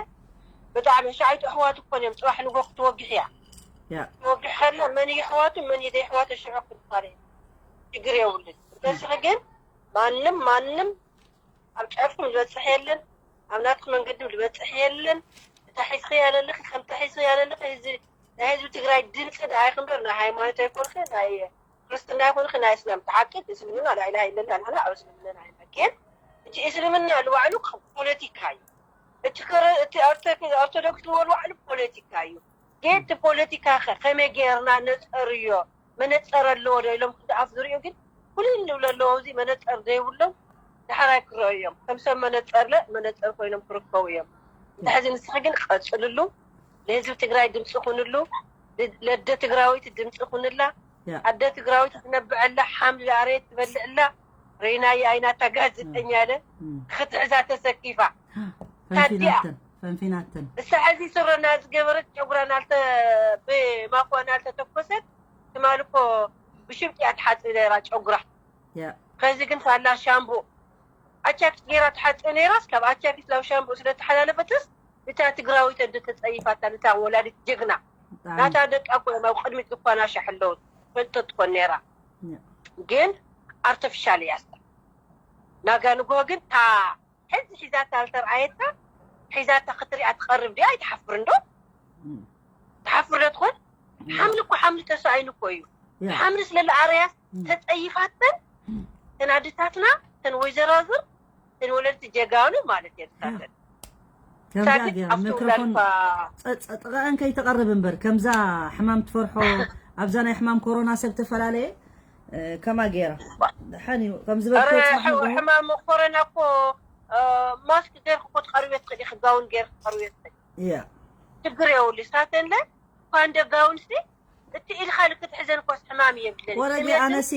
ብጣዕሚ ሻይቱ ኣሕዋት እኮ እዮም። ፅባሕ ንጎ ክትወግሕ እያ ትወግሕ ከላ መን እዩ ኣሕዋቱ መን እዩ ዘይኣሕዋቱ ሽዑ ክትባል እየ። ችግር የብሉን። እንተስኺ ግን ማንም ማንም ኣብ ጫፍኩም ዝበፅሕ የለን፣ ኣብ ናትኩም መንገዲ ዝበፅሕ የለን። እታ ሒዝኽያ ዘለኺ ከምታ ሒዝኽያ ዘለኺ ህዝቢ ናይ ህዝቢ ትግራይ ድምፂ ደኣ ኢኺ እምበር ናይ ሃይማኖት ኣይኮንክን ናይ ክርስትና ይኹን ናይ እስላም ተሓቂ እቲ እስልምና ላኢላሃ ኢለላ ንሕና ኣብ እስልምና ኢና ግን እቲ እስልምና ንባዕሉ ፖለቲካ እዩ። እቲ ኦርቶዶክስ ዝበሉ ባዕሉ ፖለቲካ እዩ። ግን እቲ ፖለቲካ ከ ከመይ ገይርና ነፀርዮ? መነፀር ኣለዎ ዶ ኢሎም ክልተ ኣፍ ዝሪኡ ግን ፍሉይ ንብሎ ኣለዎ። እዚ መነፀር ዘይብሎም ዳሕራይ ክረኡ እዮም። ከም ሰብ መነፀር ለ መነፀር ኮይኖም ክርከቡ እዮም። እንተ ሕዚ ንስኺ ግን ቀፅልሉ። ንህዝቢ ትግራይ ድምፂ ኩንሉ። ለደ ትግራዊት ድምፂ ኩንላ። ኣደ ትግራዊት ትነብዐላ ሓምሊ ኣረየት ትበልዕላ። ሬናየ ኣይናታ ጋዜጠኛ ለ ክትሕዛ ተሰኪፋ ታዲያ ፈንፊናተን እሳ ሕዚ ስረና ዝገበረት ጨጉራ ናልተ ብማኳ ናልተተኮሰት ትማሊ እኮ ብሽምጢ እያ ትሓፅብ ነራ ጨጉራ። ከዚ ግን ሳላ ሻምቦ ኣቻኪስ ገይራ ትሓፅብ ነይራስ ካብ ኣቻኪስ ናብ ሻምቦ ስለተሓላለፈትስ እታ ትግራዊት እንደ ተፀይፋታ ነታ ወላዲት ጀግና ናታ ደቃ እኮ እዮም ኣብ ቅድሚት ዝኳናሻ ሕለውት ፈልጠት ትኮን ነይራ። ግን ኣርተፊሻል እያ ስታ ናጋ ንግሆ ግን ታ ሕዚ ሒዛታ ዝተርኣየታ ሒዛታ ክትሪኣ ትቐርብ ድያ ኣይትሓፍርን ዶ? ትሓፍር ዶ ትኾን? ሓምሊ እኮ ሓምሊ ተሳኢኑ እኮ እዩ። ሓምሊ ስለለኣረያስ ተፀይፋተን ተን ኣድታትና ተን ወይዘራዝር ተን ወለድቲ ጀጋኑ ማለት እየ ዝሳተን። ከምዛ ገይራ ሚክሮፎን ጥቐአን ከይትቐርብ እምበር ከምዛ ሕማም ትፈርሖ ኣብዛ ናይ ሕማም ኮሮና ሰብ ተፈላለየ ከማ ገይራ ደሓን እዩ ከም ዝበልክዎ ሕማም ኮረና እኮ ማስክ ገይርክ እኮ ትቐርብዮ ትኽእል ኢኺ ጋውን ገይርክ ትቐርብዮ ትኽእል እያ ችግር የውሉ ሳተንለ እኳ እንደ ጋውን ሲ እቲ ኢድኻ ልክትሕዘን እኮስ ሕማም የብለን ወረዲ ኣነሲ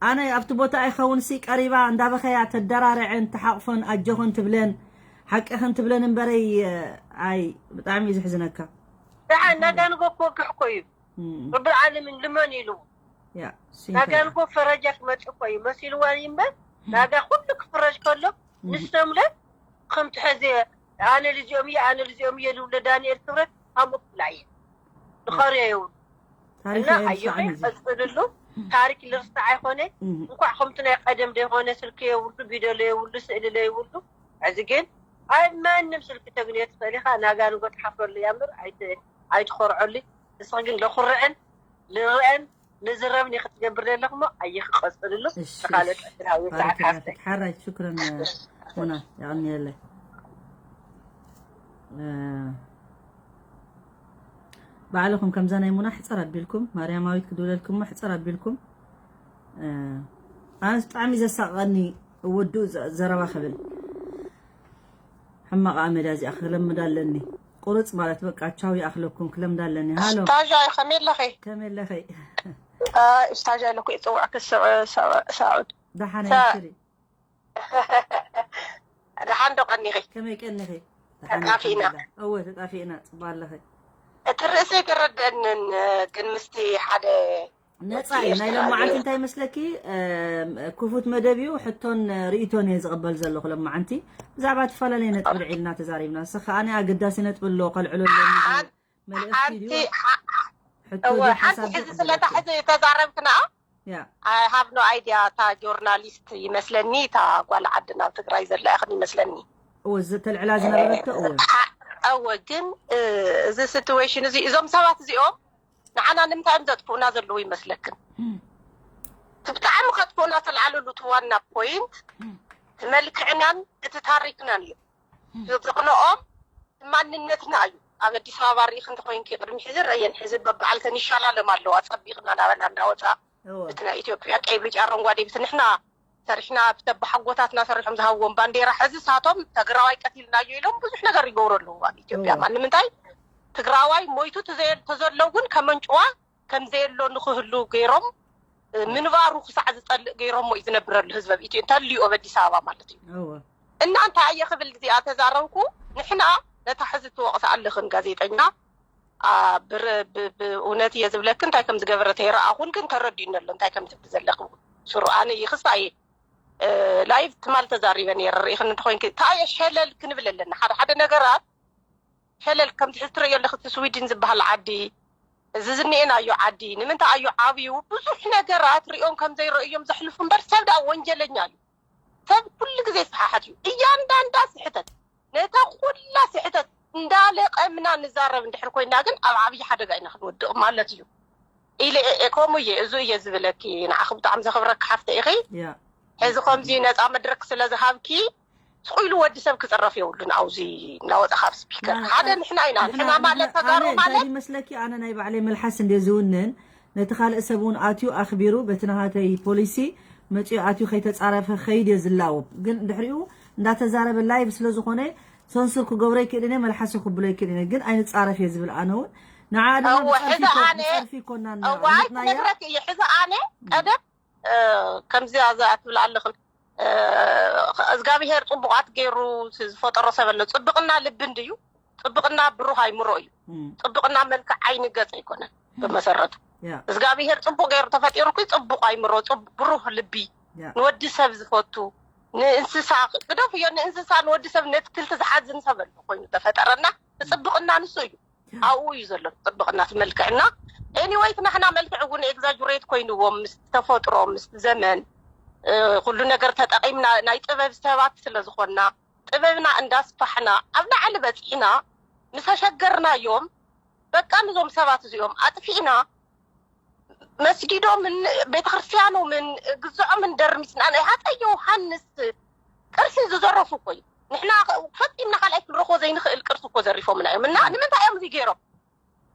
ኣነ ኣብቲ ቦታ ኣይኸውን ሲ ቀሪባ እንዳበኸያ ተደራርዐን ተሓቕፎን ኣጆኽን ትብለን ሓቅኽን ትብለን እምበረይ ኣይ ብጣዕሚ እዩ ዝሕዝነካ ደሓን ናጋንጎ ክወግሕ እኮ እዩ ርብል ዓለሚን ልመን ኢሉ ናጋን እኮ ፈረጃ ክመፅእ እኮ እዩ መሲልዋ እምበር ናጋ ኩሉ ክፍረጅ ከሎ ንሶም ለ ከምቲ ሕዚ ኣነ ልዚኦም እየ ኣነ ልዚኦም እየ ዝብሎ ዳንኤል ክብረት ከምኡ ክብላ እየ ዝኸርዮ የብሉ እና ኣየኸ ቀፅልሉ ታሪክ ልርስዕ ኣይኮነ እንኳዕ ከምቲ ናይ ቀደም ዘይኮነ ስልኪ የብሉ ቪደሎ የብሉ ስእሊ ለየብሉ ሕዚ ግን ኣብ ማንም ስልኪ ተግንዮ ትኽእል ኢኻ ናጋ ንጎ ትሓፍረሉ እያ እምበር ኣይትኾርዐሉ ንስኺ ግን ለኹርዐን ልርአን ንዝረብን ክትገብር ዘለኹሞ ኣየኺ ቀፅልሉ ተኻለጠ ስራዊ ሰዓት ሓፍተይ ሓራይ ሽክረን ሙና ያቕንየለይ ባዕልኹም ከምዛ ናይ ሙና ሕፀር ኣቢልኩም ማርያማዊት ክድውለልኩሞ ሕፀር ኣቢልኩም ኣነስ ብጣዕሚ ዘሳቕቐኒ ወድኡ ዘረባ ክብል ሕማቕ ኣመዳ እዚኣ ክለምዳ ኣለኒ። ቁርጽ ማለት በቃ ቻው ይኣኽለኩም ክለምዳ ኣለኒ። ሃሎ ስታዥ ኣይ ከመይ ኣለኺ? ከመይ ኣለኸይ? ኣይ ስታዥ ኣለኩ ይጽውዕኪ ስዕ ስዕ- ሳዑድ ደሓን ሳ- ኣይክሪ ደሓን ዶ ቀኒኺ? ከመይ ቀኒኺ? ተጣፊእና። እወ ተጣፊእና ጽባ ኣለኸ። እቲ ርእሰይ ተረደንን ግን ምስቲ ሓደ ነፃ እዩ ናይ ለማዓንቲ እንታይ መስለኪ? ክፉት መደብ እዩ። ሕቶን ርእቶን እየ ዝቕበል ዘለኹ ለማዓንቲ ብዛዕባ ትፈላለየ ነጥቢ ልዒልና ተዛሪብና። ንስኻ ኣነ ኣገዳሲ ነጥቢ ኣሎ ከልዕሎ ኣለኒ ዝብል መልእኽቲ ሓንቲ ድዩ? ሓ- ሕቶ እወ ድዩ ሓንቲ ሓሳብ ሕዚ ድዩ ስለታ ክብለኪ? ሕዚ ተዛረብክና ያ I have no idea እታ ጆርናሊስት ይመስለኒ እታ ጓል ዓዲ ናብ ትግራይ ዘላ ኢኽን ይመስለኒ እወ ዝተልዕላ ዝነበረቶ እወ ሓ- እወ ግን እ፣ እዚ ሲትዌሽን እዚ እዞም ሰባት እዚኦም ንዓና ንምንታይ እዮም ዘጥፍኡና ዘለዉ ይመስለክን? እቲ ብጣዕሚ ከጥፍኡና ተልዓለሉ እቲ ዋና ፖይንት እቲ መልክዕናን እቲ ታሪክናን እዩ። ዘቕንኦም ማንነትና እዩ። ኣብ ኣዲስ ኣበባ ርኢኽ እንተኮይንኪ ቅድሚ ሕዚ ረየን ሕዚ በበዓልተን ይሻላለም ኣለዋ ጸቢቕና ናበላ እንዳወፃ እወ እቲ ናይ ኢትዮጵያ ቀይ ብጫ ኣረንጓዴ ብቲ ንሕና ሰሪሕና ብተባሓጎታትና ሰሪሖም ዝሃብዎም ባንዴራ ሕዚ ሳቶም ትግራዋይ ቀቲልናዮ ኢሎም ብዙሕ ነገር ይገብሩ ኣለዉ ኣብ ኢትዮጵያ እወ። ማለት ንምንታይ ትግራዋይ ሞይቱ ተዘየ- ተዘሎ እውን ከመንጭዋ ከም ዘየሎ ንክህሉ ገይሮም እ፣ ምንባሩ ክሳዕ ዝፀልእ ገይሮሞ እዩ ዝነብረሉ ህዝቢ ኣብ ኢትዮ እንተልዩ ኣብ ኣዲስ ኣበባ ማለት እዩ እወ እና እንታይ እየ ክብል እዚኣ ተዛረብኩ ንሕና ነታ ሕዚ ትወቕሳ ኣለኽን ጋዜጠኛ ኣ፣ ብር- ብ- ብእውነት እየ ዝብለክን እንታይ ከም ዝገበረ ተይረኣኹን ግን ተረዲኡኒ ኣሎ እንታይ ከም ትብሊ ዘለኽን ስሩ ኣነ ይኽሳ እየ እ፣ ላይቭ ትማል ተዛሪበ ነይረ ርኢኽን እንተኮይንኪ እንታይ እየ ሸለል ክንብል ኣለና ሓደ ሓደ ነገራት ሸለል ከምቲ ሕዚ ትርእዮ ኣለኺ እቲ ስዊድን ዝበሃል ዓዲ እዚ ዝኒኤናዮ ዓዲ ንምንታይ ኣዩ ዓብዩ ብዙሕ ነገራት ሪኦም ከም ዘይረእዮም ዘሕልፉ እምበር ሰብ ደኣ ወንጀለኛ እዩ ሰብ ኩሉ ግዜ ይሰሓሓት እዩ እያንዳንዳ ስሕተት ነታ ኩላ ስሕተት እንዳለቀምና ንዛረብ እንድሕር ኮይና ግን ኣብ ዓብዪ ሓደጋ ኢና ክንወድቕ ማለት እዩ ኢለ እየ ከምኡ እየ እዙ እየ ዝብለኪ ንዓኺ ብጣዕሚ ዘኽብረኪ ሓፍተ ኢኺ ያ ሕዚ ከምዚ ነፃ መድረክ ስለ ዝሃብኪ ስቑ ኢሉ ወዲ ሰብ ክፅረፍ የብሉን ኣብዚ እናወፃ ካብ ስፒከር ሓደ ንሕና ኢና ንሕና ማለት ተጋሩ ማለት ይመስለኪ ኣነ ናይ ባዕለይ መልሓስ እንደ ዝውንን ነቲ ካልእ ሰብ እውን ኣትዩ ኣኽቢሩ በቲ ናሃተይ ፖሊሲ መፅኡ ኣትዩ ከይተፃረፈ ከይድ እየ ዝላወብ ግን ድሕሪኡ እንዳተዛረበ ላይቭ ስለ ዝኾነ ሰንሱር ክገብሮ ይክእል እየ መልሓሱ ክብሎ ይክእል እየ ግን ኣይንፃረፍ እየ ዝብል ኣነ እውን ንዓ ድማ እወ፣ ሕዚ ኣነ- ብፀርፊ ኮና እዋይ ክነግረክ እየ ሕዚ ኣነ ቀደም እ፣ ከምዚ ኣዛ ትብል ኣለኽን እ፣ እግዚኣብሄር ፅቡቃት ገይሩ ዝፈጠሮ ሰብ ኣሎ ፅብቅና ልቢ እንድዩ ፅብቅና ብሩህ ኣይምሮ እዩ ፅብቅና መልክዕ ዓይኒ ገፅ ኣይኮነን ብመሰረቱ ያ እግዚኣብሄር ፅቡቅ ገይሩ ተፈጢሩኩ ፅቡቅ ኣይምሮ ፅቡ- ብሩህ ልቢ ያ ንወዲ ሰብ ዝፈቱ ንእንስሳ ግደፍዮ ንእንስሳ ንወዲ ሰብ ነትክልቲ ዝሓዝን ሰብ ኣሎ ኮይኑ ተፈጠረና ፅብቅና ንሱ እዩ ኣብኡ እዩ ዘሎ ፅብቅና እቲ መልክዕና ኤኒወይ እቲ ናሕና መልክዕ እውን ኤግዛጁሬት ኮይንዎም ምስ ተፈጥሮ ምስ ዘመን እ፣ ኩሉ ነገር ተጠቂምና ናይ ጥበብ ሰባት ስለ ዝኾንና ጥበብና እንዳስፋሕና ኣብ ላዕሊ በፂሕና ምስ ኣሸገርናዮም በቃ ንዞም ሰባት እዚኦም ኣጥፊእና መስጊዶምን ቤተክርስትያኖምን ግዝዖምን ደርሚስና ናይ ሃፀይ ዮሃንስ ቅርሲ ዝዘረፉ እኮ እዩ ንሕና ፈፂምና ካልኣይ ክንረኽቦ ዘይንኽእል ቅርሲ እኮ ዘሪፎምና እዮም እና ንምንታይ እዮም እዚ ገይሮም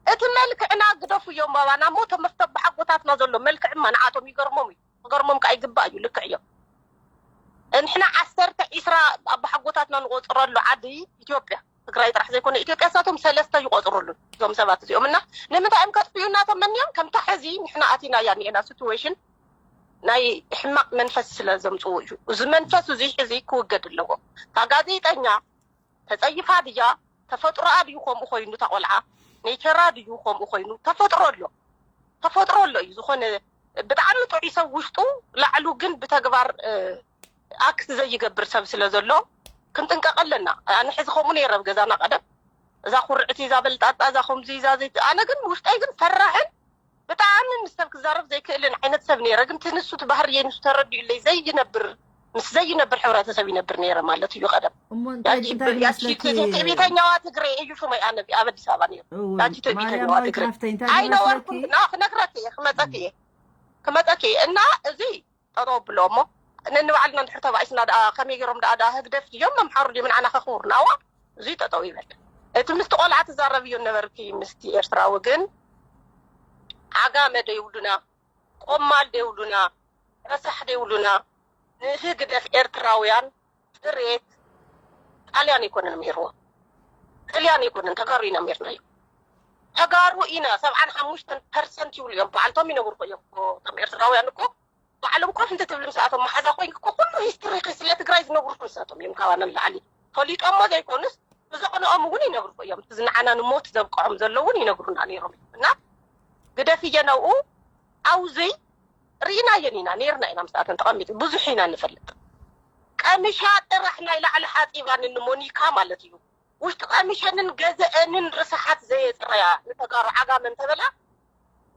እቲ መልክዕና ግደፉ እዮም ባባና ሞ ተመፍተ ብሓጎታትና ዘሎ መልክዕማ ንዓቶም ይገርሞም እዩ ክገርሞም ከዓ ይግባእ እዩ ልክዕ እዮም ንሕና ዓሰርተ ዒስራ ኣባሓጎታትና ንቆፅረሉ ዓዲ ኢትዮጵያ ትግራይ ጥራሕ ዘይኮነ ኢትዮጵያ ሳቶም ሰለስተ ይቆፅሩሉ እዞም ሰባት እዚኦም እና ንምንታይ እዮም ከጥፍኡ እናቶም መኒኦም ከምታ ሕዚ ንሕና ኣቲናያ ኒኤና ሲትዌሽን ናይ ሕማቅ መንፈስ ስለ ዘምፅዎ እዩ እዚ መንፈስ እዚ ሕዚ ክውገድ ኣለዎ እታ ጋዜጠኛ ተፀይፋ ድያ ተፈጥሮኣ ድዩ ከምኡ ኮይኑ እታ ቆልዓ ኔቸራ ድዩ ከምኡ ኮይኑ ተፈጥሮ ኣሎ ተፈጥሮ ኣሎ እዩ ዝኾነ ብጣዕሚ ጥዑይ ሰብ ውሽጡ ላዕሉ ግን ብተግባር ኣክት ዘይገብር ሰብ ስለ ዘሎ ክንጥንቀቕ ኣለና ኣነ ሕዚ ከምኡ ነይረ ኣብ ገዛና ቀደም እዛ ኩርዕቲ እዛ በልጣጣ እዛ ከምዚ እዛ ዘይ ኣነ ግን ውሽጠይ ግን ፈራሕን ብጣዕሚ ምስ ሰብ ክዛረብ ዘይክእልን ዓይነት ሰብ ነይረ ግን ትንሱ ትባህርየይ ንሱ ተረዲኡለይ ዘይነብር ምስ ዘይነብር ሕብረተሰብ ይነብር ነይረ ማለት እዩ ቀደም እሞ እንታይ እንታይ ይመስለኪ ትዕቢተኛዋ ትግሬ እዩ ሽመይ ኣነ ኣብ ኣዲስ ኣበባ ነይሩ እወ፣ ያቺ ትዕቢተኛዋ ማርያማዊት ትግሬ ሓፍተይ እንታይ ኣይነበርኩም ይመስለኪ ና ክነግረክ እየ ክመፀክ እየ ክመፀክ እየ እና እዚ ጠጠው ብሎ እሞ ነንባዕልና እንድሕር ተባኢስና ደኣ ከመይ ገይሮም ደኣ ደኣ ህግደፍ ድዮም መምሓሩ ድዮም ንዓና ከኽብሩና ዋ እዙይ ጠጠው ይበል እቲ ምስቲ ቆልዓ ትዛረብዮ ነበርኪ ምስቲ ኤርትራዊ ግን ዓጋመ ደይብሉና ቆማል ደይብሉና ረሳሕ ደይብሉና ንህግደፍ ኤርትራውያን ጥሬት ጣልያን ኣይኮነን ምሂርዎ፣ ጥልያን ኣይኮነን፣ ተጋሩ ኢና ምሂርናዮ። ተጋሩ ኢና። ሰብዓን ሓሙሽተን ፐርሰንት ይብሉ እዮም፣ ባዕልቶም ይነግሩ እዮም። እቶም ኤርትራውያን እኮ ባዕሎም ኮፍ እንተትብል ምስኣቶም መሓዛ ኮይንኪ እኮ ኩሉ ሂስትሪኺ ስለ ትግራይ ዝነግሩኹ ንሳቶም እዮም። ካባና ንላዕሊ ፈሊጦሞ ዘይኮኑስ ብዘቕንኦም እውን ይነግሩኹ እዮም። እቲ ዝንዓና ንሞት ዘብቅዖም ዘለውን ይነግሩና ነይሮም እዮም። እና ግደፍየ ነብኡ ኣውዙይ ርኢናየን ኢና፣ ነይርና ኢና ምስኣተን ተቐሚጡ ብዙሕ ኢና ንፈልጥ። ቀሚሻ ጥራሕ ናይ ላዕሊ ሓፂባኒ ንሞኒካ ማለት እዩ። ውሽጢ ቀሚሸንን ገዘአንን ርስሓት ዘየፅረያ ንተጋሩ ዓጋመ እንተበላ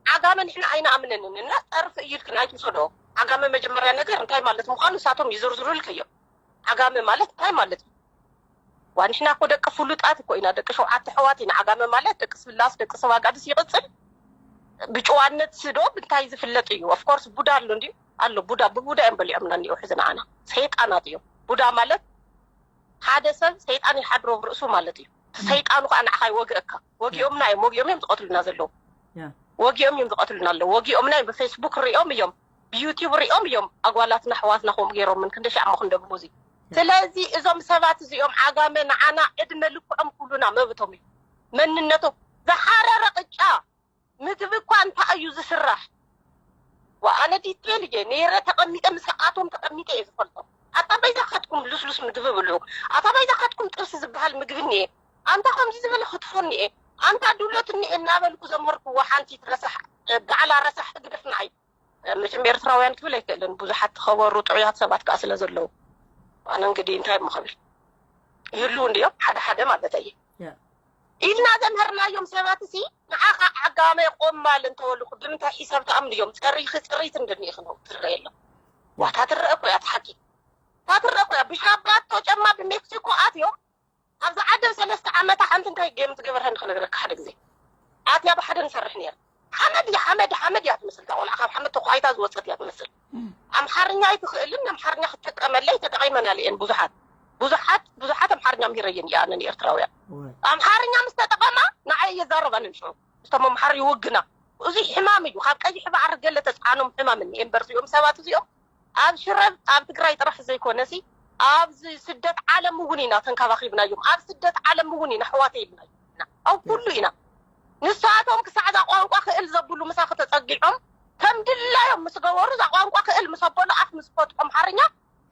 ዓጋመ ንሕና ኣይንኣምነንን እና ጸርፊ እዩ ኢልክን ኣይትውሰዶ። ዓጋመ መጀመርያ ነገር እንታይ ማለት ምዃኑ ንሳቶም ይዝርዝሩልክ እዮም። ዓጋመ ማለት እንታይ ማለት እዩ? ዋ ንሕና እኮ ደቂ ፍሉጣት እኮ ኢና፣ ደቂ ሸውዓተ ኣሕዋት ኢና። ዓጋመ ማለት ደቂ ስላስ ደቂ ሰባጋድስ ይቕጽል። ብጭዋነት ዶ ብንታይ ዝፍለጥ እዩ? ኦፍኮርስ ቡዳ ኣሎ እንዲ ኣሎ። ቡዳ ብቡዳ እዮም በሊዖምና እኒኦ ሕዚ ንዓና ሰይጣናት እዮም። ቡዳ ማለት ሓደ ሰብ ሰይጣን ይሓድሮ ኣብ ርእሱ ማለት እዩ። እቲ ሰይጣኑ ከዓ ንዓኻ ይወግእካ። ወጊኦምና እዮም፣ ወጊኦም እዮም ዝቐትሉና ዘለዉ። ወጊኦም እዮም ዝቐትሉና ኣለዉ። ወጊኦምና እዮም። ብፌስቡክ ሪኦም እዮም፣ ብዩቲዩብ ሪኦም እዮም። ኣጓላትና ኣሕዋትና ከምኡ ገይሮምን ክንደ ሺዕ እሞ ክንደ ብሙዚ። ስለዚ እዞም ሰባት እዚኦም ዓጋመ ንዓና ዕድመ ልክዖም ክብሉና መብቶም እዩ። መንነቶም ዝሓረረ ቅጫ ምግቢ እኳ እንታይ እዩ ዝስራሕ? ዋ ኣነ ዲቴል እየ ነይረ ተቐሚጠ ምስኣቶም ተቐሚጠ እየ ዝፈልጦም። ኣታ በይዛኻትኩም ልስሉስ ምግቢ ብሉ፣ ኣታ በይዛኻትኩም ጥብሲ ዝበሃል ምግቢ እኒኤ፣ ኣንታ ከምዚ ዝበለ ክትፎ እኒኤ፣ ኣንታ ዱለት እኒኤ እናበልኩ ዘምሀርክዎ ሓንቲ ረሳሕ ባዕላ ረሳሕ ህግደፍ ንዓይ። መቸም ኤርትራውያን ክብል ኣይክእልን፣ ብዙሓት ተኸበሩ ጥዑያት ሰባት ከዓ ስለ ዘለዉ። ኣነ እንግዲህ እንታይ እሞ ክብል ይህልው እንድዮም ሓደ ሓደ ማለት እየ። ኢልና ዘምሀርናዮም ሰባት እሲ ንዓኻ ዓጋመ ቆማል እንተበሉኹ ብምንታይ ሒሳብ ተኣምንዮም? ጸሪኺ ጽሪት እንድኒእኺ ነው ትረአ የሎ። ዋታ ትረአ እኮ እያ፣ እቲ ሓቂ እታ ትረአ እኮ እያ። ብሻባቶ ጨማ ብሜክሲኮ ኣትዮም ኣብዚ ዓዲ ሰለስተ ዓመታ ሓንቲ እንታይ ጌም ዝገበርሀን ክነግረካ ሓደ ግዜ ኣትያ ብሓደ ንሰርሕ ነይር። ሓመድ እያ ሓመድ ሓመድ እያ ትመስል እታ ቆልዓ፣ ካብ ሓመድ ተኳይታ ዝወፀት እያ ትመስል። ኣምሓርኛ ኣይትኽእልን፣ ኣምሓርኛ ክትጥቀመለይ ተጠቒመናል እየን ብዙሓት ብዙሓት ብዙሓት ኣምሓርኛ ምሂረየን እያ ኣነ ንኤርትራውያን። ኣምሓርኛ ምስ ተጠቐማ ንዓይ እየዛረባንን ሽዑ ምስቶም ኣምሓር ይውግና። እዚ ሕማም እዩ፣ ካብ ቀይሕ ባሕሪ ገለ ተፅዓኖም ሕማም እኒኤ እምበር እዚኦም ሰባት እዚኦም ኣብ ሽረ ኣብ ትግራይ ጥራሕ ዘይኮነሲ ኣብዚ ስደት ዓለም እውን ኢና ተንከባኺብናዮም፣ ኣብ ስደት ዓለም እውን ኢና ኣሕዋተይ ኢልናዮም ኢና፣ ኣብ ኩሉ ኢና። ንሳቶም ክሳዕ እዛ ቋንቋ ክእል ዘብሉ ምሳኺ ተፀጊዖም ከም ድላዮም ምስ ገበሩ እዛ ቋንቋ ክእል ምስ ኣበሉ ኣፍ ምስ ፈትሖም ኣምሓርኛ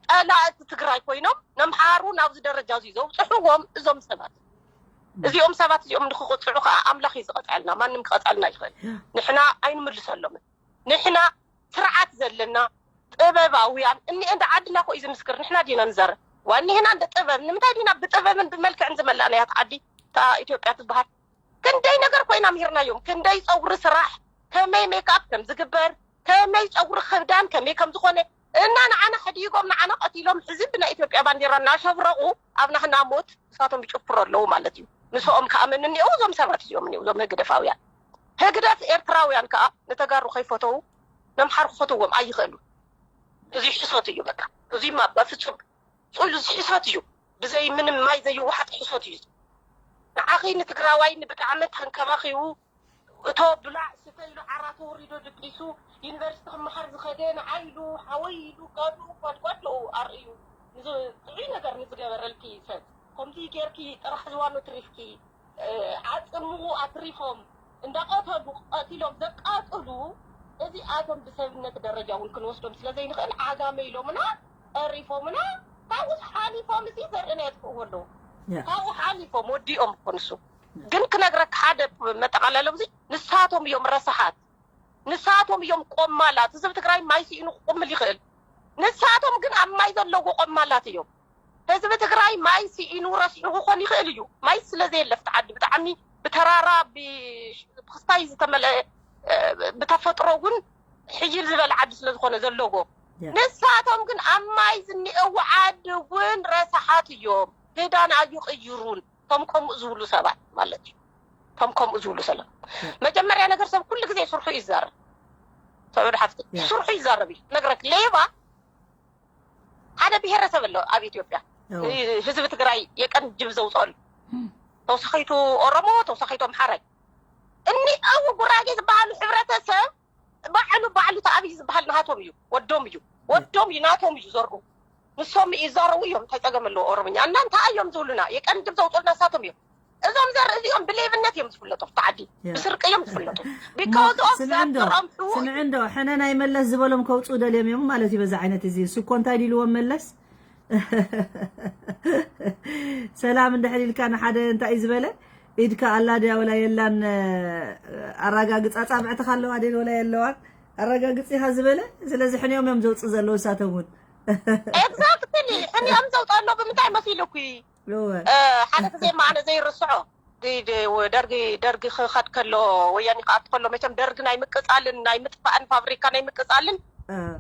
ጸላእቲ ትግራይ ኮይኖም ነምሓሩ ናብዚ ደረጃ እዚ ዘብፅሕዎም እዞም ሰባት እዚኦም ሰባት እዚኦም ንክቕፅዑ ከዓ ኣምላኽ እዩ ዝቐፅዐልና፣ ማንም ክቐፅዐልና ይኽእል። ንሕና ኣይንምልሰሎምን። ንሕና ስርዓት ዘለና ጥበባውያን እኒኤ እንደ ዓድና ኮ እዩ ዝምስክር። ንሕና ዲና ንዛረብ ዋ እኒሄና እንደ ጥበብ ንምንታይ ዲና ብጥበብን ብመልክዕን ዝመላእናያ እታ ዓዲ እታ ኢትዮጵያ ትበሃል። ክንደይ ነገር ኮይና ምሂርናዮም፣ ክንደይ ፀጉሪ ስራሕ፣ ከመይ ሜክኣፕ ከም ዝግበር፣ ከመይ ፀጉሪ ክብዳን ከመይ ከም ዝኾነ እና ንዓና ሕዲጎም ንዓና ቀቲሎም ሕዚ ብናይ ኢትዮጵያ ባንዴራ እናሸብረቑ ኣብ ናህና ሞት ንሳቶም ይጭፍሩ ኣለዉ ማለት እዩ። ንስኦም ከኣመኑ እኒአው እዞም ሰባት እዚኦም እኒአው እዞም ህግደፋውያን። ህግደፍ ኤርትራውያን ከዓ ንተጋሩ ከይፈተው ነምሓር ክፈትዎም ኣይኽእሉ። እዚ ሕሶት እዩ በቃ። እዚማ በፍጹም ጽሉ ሕሶት እዩ። ብዘይ ምንም ማይ ዘይወሓጥ ሕሶት እዩ። ንዓኺ ንትግራዋይ ንብጣዕሚ ተንከባኺቡ እቶ ብላዕ ስተ ኢሉ ዓራቱ ወሪዶ ድቂሱ ዩኒቨርሲቲ ክመሃር ዝኸደ ንዓይ ኢሉ ሓወይ ኢሉ ጋዱ ጓድጓድ ኣለዉ ኣርእዩ ጥዑይ ነገር ንዝገበረልኪ ሰብ ከምዚ ጌርኪ ጥራሕ ዝዋኖ ትሪፍኪ ዓፅምቑ ኣትሪፎም እንዳቐተሉ ቀቲሎም ዘቃጥሉ እዚኣቶም ብሰብነት ደረጃ እውን ክንወስዶም ስለ ዘይንኽእል ዓጋመ ኢሎምና ጠሪፎምና ካብኡስ ሓሊፎም እዚ ዘርእና የጥፍእዎ ኣለዉ ካብኡ ሓሊፎም ወዲኦም እኮ ንሱ ግን ክነግረካ ሓደ መጠቓለሎም እዚ ንሳቶም እዮም ረሳሓት ንሳቶም እዮም ቆማላት ህዝቢ ትግራይ ማይ ስኢኑ ክቁምል ይኽእል ንሳቶም ግን ኣብ ማይ ዘለዎ ቆማላት እዮም ህዝቢ ትግራይ ማይ ስኢኑ ረሲሑ ክኾን ይኽእል እዩ ማይ ስለ ዘየለ ኣብቲ ዓዲ ብጣዕሚ ብተራራ ብክስታይ ዝተመልአ ብተፈጥሮ እውን ሕይል ዝበለ ዓዲ ስለ ዝኾነ ዘለዎ ንሳቶም ግን ኣብ ማይ ዝኒአው ዓዲ እውን ረሳሓት እዮም ክዳን ኣይቕይሩን እቶም ከምኡ ዝብሉ ሰባት ማለት እዩ እቶም ከምኡ ዝብሉ ሰባት መጀመርያ ነገር ሰብ ኩሉ ግዜ ስርሑ ይዛረብ ሰዑድ ሓፍቲ ስርሑ ይዛረብ እዩ ነግረክ ሌባ ሓደ ብሄረሰብ ኣሎ ኣብ ኢትዮጵያ ህዝቢ ትግራይ የቀን ጅብ ዘውፅኦሉ ተውሳኺቱ ኦሮሞ ተውሳኺቱ ኣምሓራይ እኒአው ጉራጌ ዝበሃሉ ሕብረተሰብ ባዕሉ ባዕሉ ተኣብይ ዝበሃል ናቶም እዩ ወዶም እዩ ወዶም እዩ ናቶም እዩ ዘርኡ ንሶም ይዛረቡ እዮም። እንታይ ጸገም ኣለዎ? ኦሮምኛ እና እንታይ እዮም ዝብሉና? የቀንድም ዘውፅልና እሳቶም እዮም። እዞም ዘር እዚኦም ብሌብነት እዮም ዝፍለጡ፣ ኣብቲ ዓዲ Yeah. ብስርቂ እዮም ዝፍለጡ። እሞ Because of ስምዕንዶ ዘርኦም ስምዕንዶ ሕነ ናይ መለስ ዝበሎም ከውፅኡ ደልዮም እዮም ማለት እዩ። በዛ ዓይነት እዚ እሱ እኮ እንታይ ድልዎም መለስ ሰላም እንድሕር ኢልካ ንሓደ እንታይ እዩ ዝበለ ኢድካ ኣላ ድያ ወላ የላን ኣራጋግፅ ኣፃብዕትካ ኣለዋ ድን ወላ የለዋን ኣራጋግፅ ኢኻ ዝበለ። ስለዚ ሕንዮም እዮም ዘውፅእ ዘለዉ እሳቶም እውን ኤግዛክትሊ ሕንዮም ዘውፅእ ኣሎ። ብምንታይ መሲሉኩ እወ ሓደ ግዜ ማዕነ ዘይርስዖ ደርጊ ደርጊ ክኸድ ከሎ ወያኒ ክኣት ከሎ መቸም ደርጊ ናይ ምቅፃልን ናይ ምጥፋእን ፋብሪካ ናይ ምቅፃልን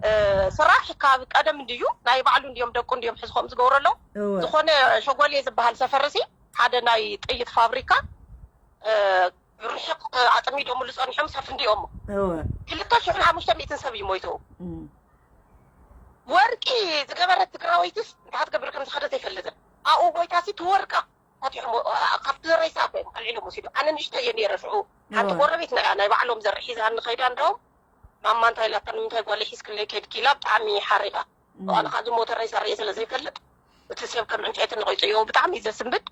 እ፣ ስራሕ ካብ ቀደም እንድዩ ናይ ባዕሉ እንድዮም ደቁ እንድዮም ሕዚ ከምኡ ዝገብሩ ኣለዉ። እወ ዝኾነ ሸጎሌ ዝበሃል ሰፈርሲ ሓደ ናይ ጥይት ፋብሪካ እ፣ ርሕቕ ኣፅሚዶምሉ ፀኒሖም ሰፍንዲኦሞ እወ ክልተ ሽሕን ሓሙሽተ ሚእትን ሰብ እዩ ሞይተው። እም፣ ወርቂ ዝገበረት ትግራወይትስ እንታይ ትገብር ከም ዝኸደት ኣይፈልጥን። ኣብኡ ጎይታሲ ትወርቃ ፈቲሖም ካብቲ ሬሳ እኮ እዮም ኣልዒሎም ወሲዶ። ኣነ ንእሽተይ እየ ነይረ ሽዑ። ሓንቲ እወ ጎረቤትና እያ ናይ ባዕሎም ዘርኢ ሒዛ ንኸይዳ እንደውም ማማ እንታይ ኢላታ ንምንታይ ጓለይ ሒዝክለይ ከድኪ ኢላ ብጣዕሚ ሓሪቓ። እም፣ ኣነ ካብ ዝሞተ ሬሳ ርእየ ስለ ዘይፈልጥ እቲ ሰብ ከም ዕንጨይቲ ነቒፁ እዮ ብጣዕሚ እዩ ዘስንብድ።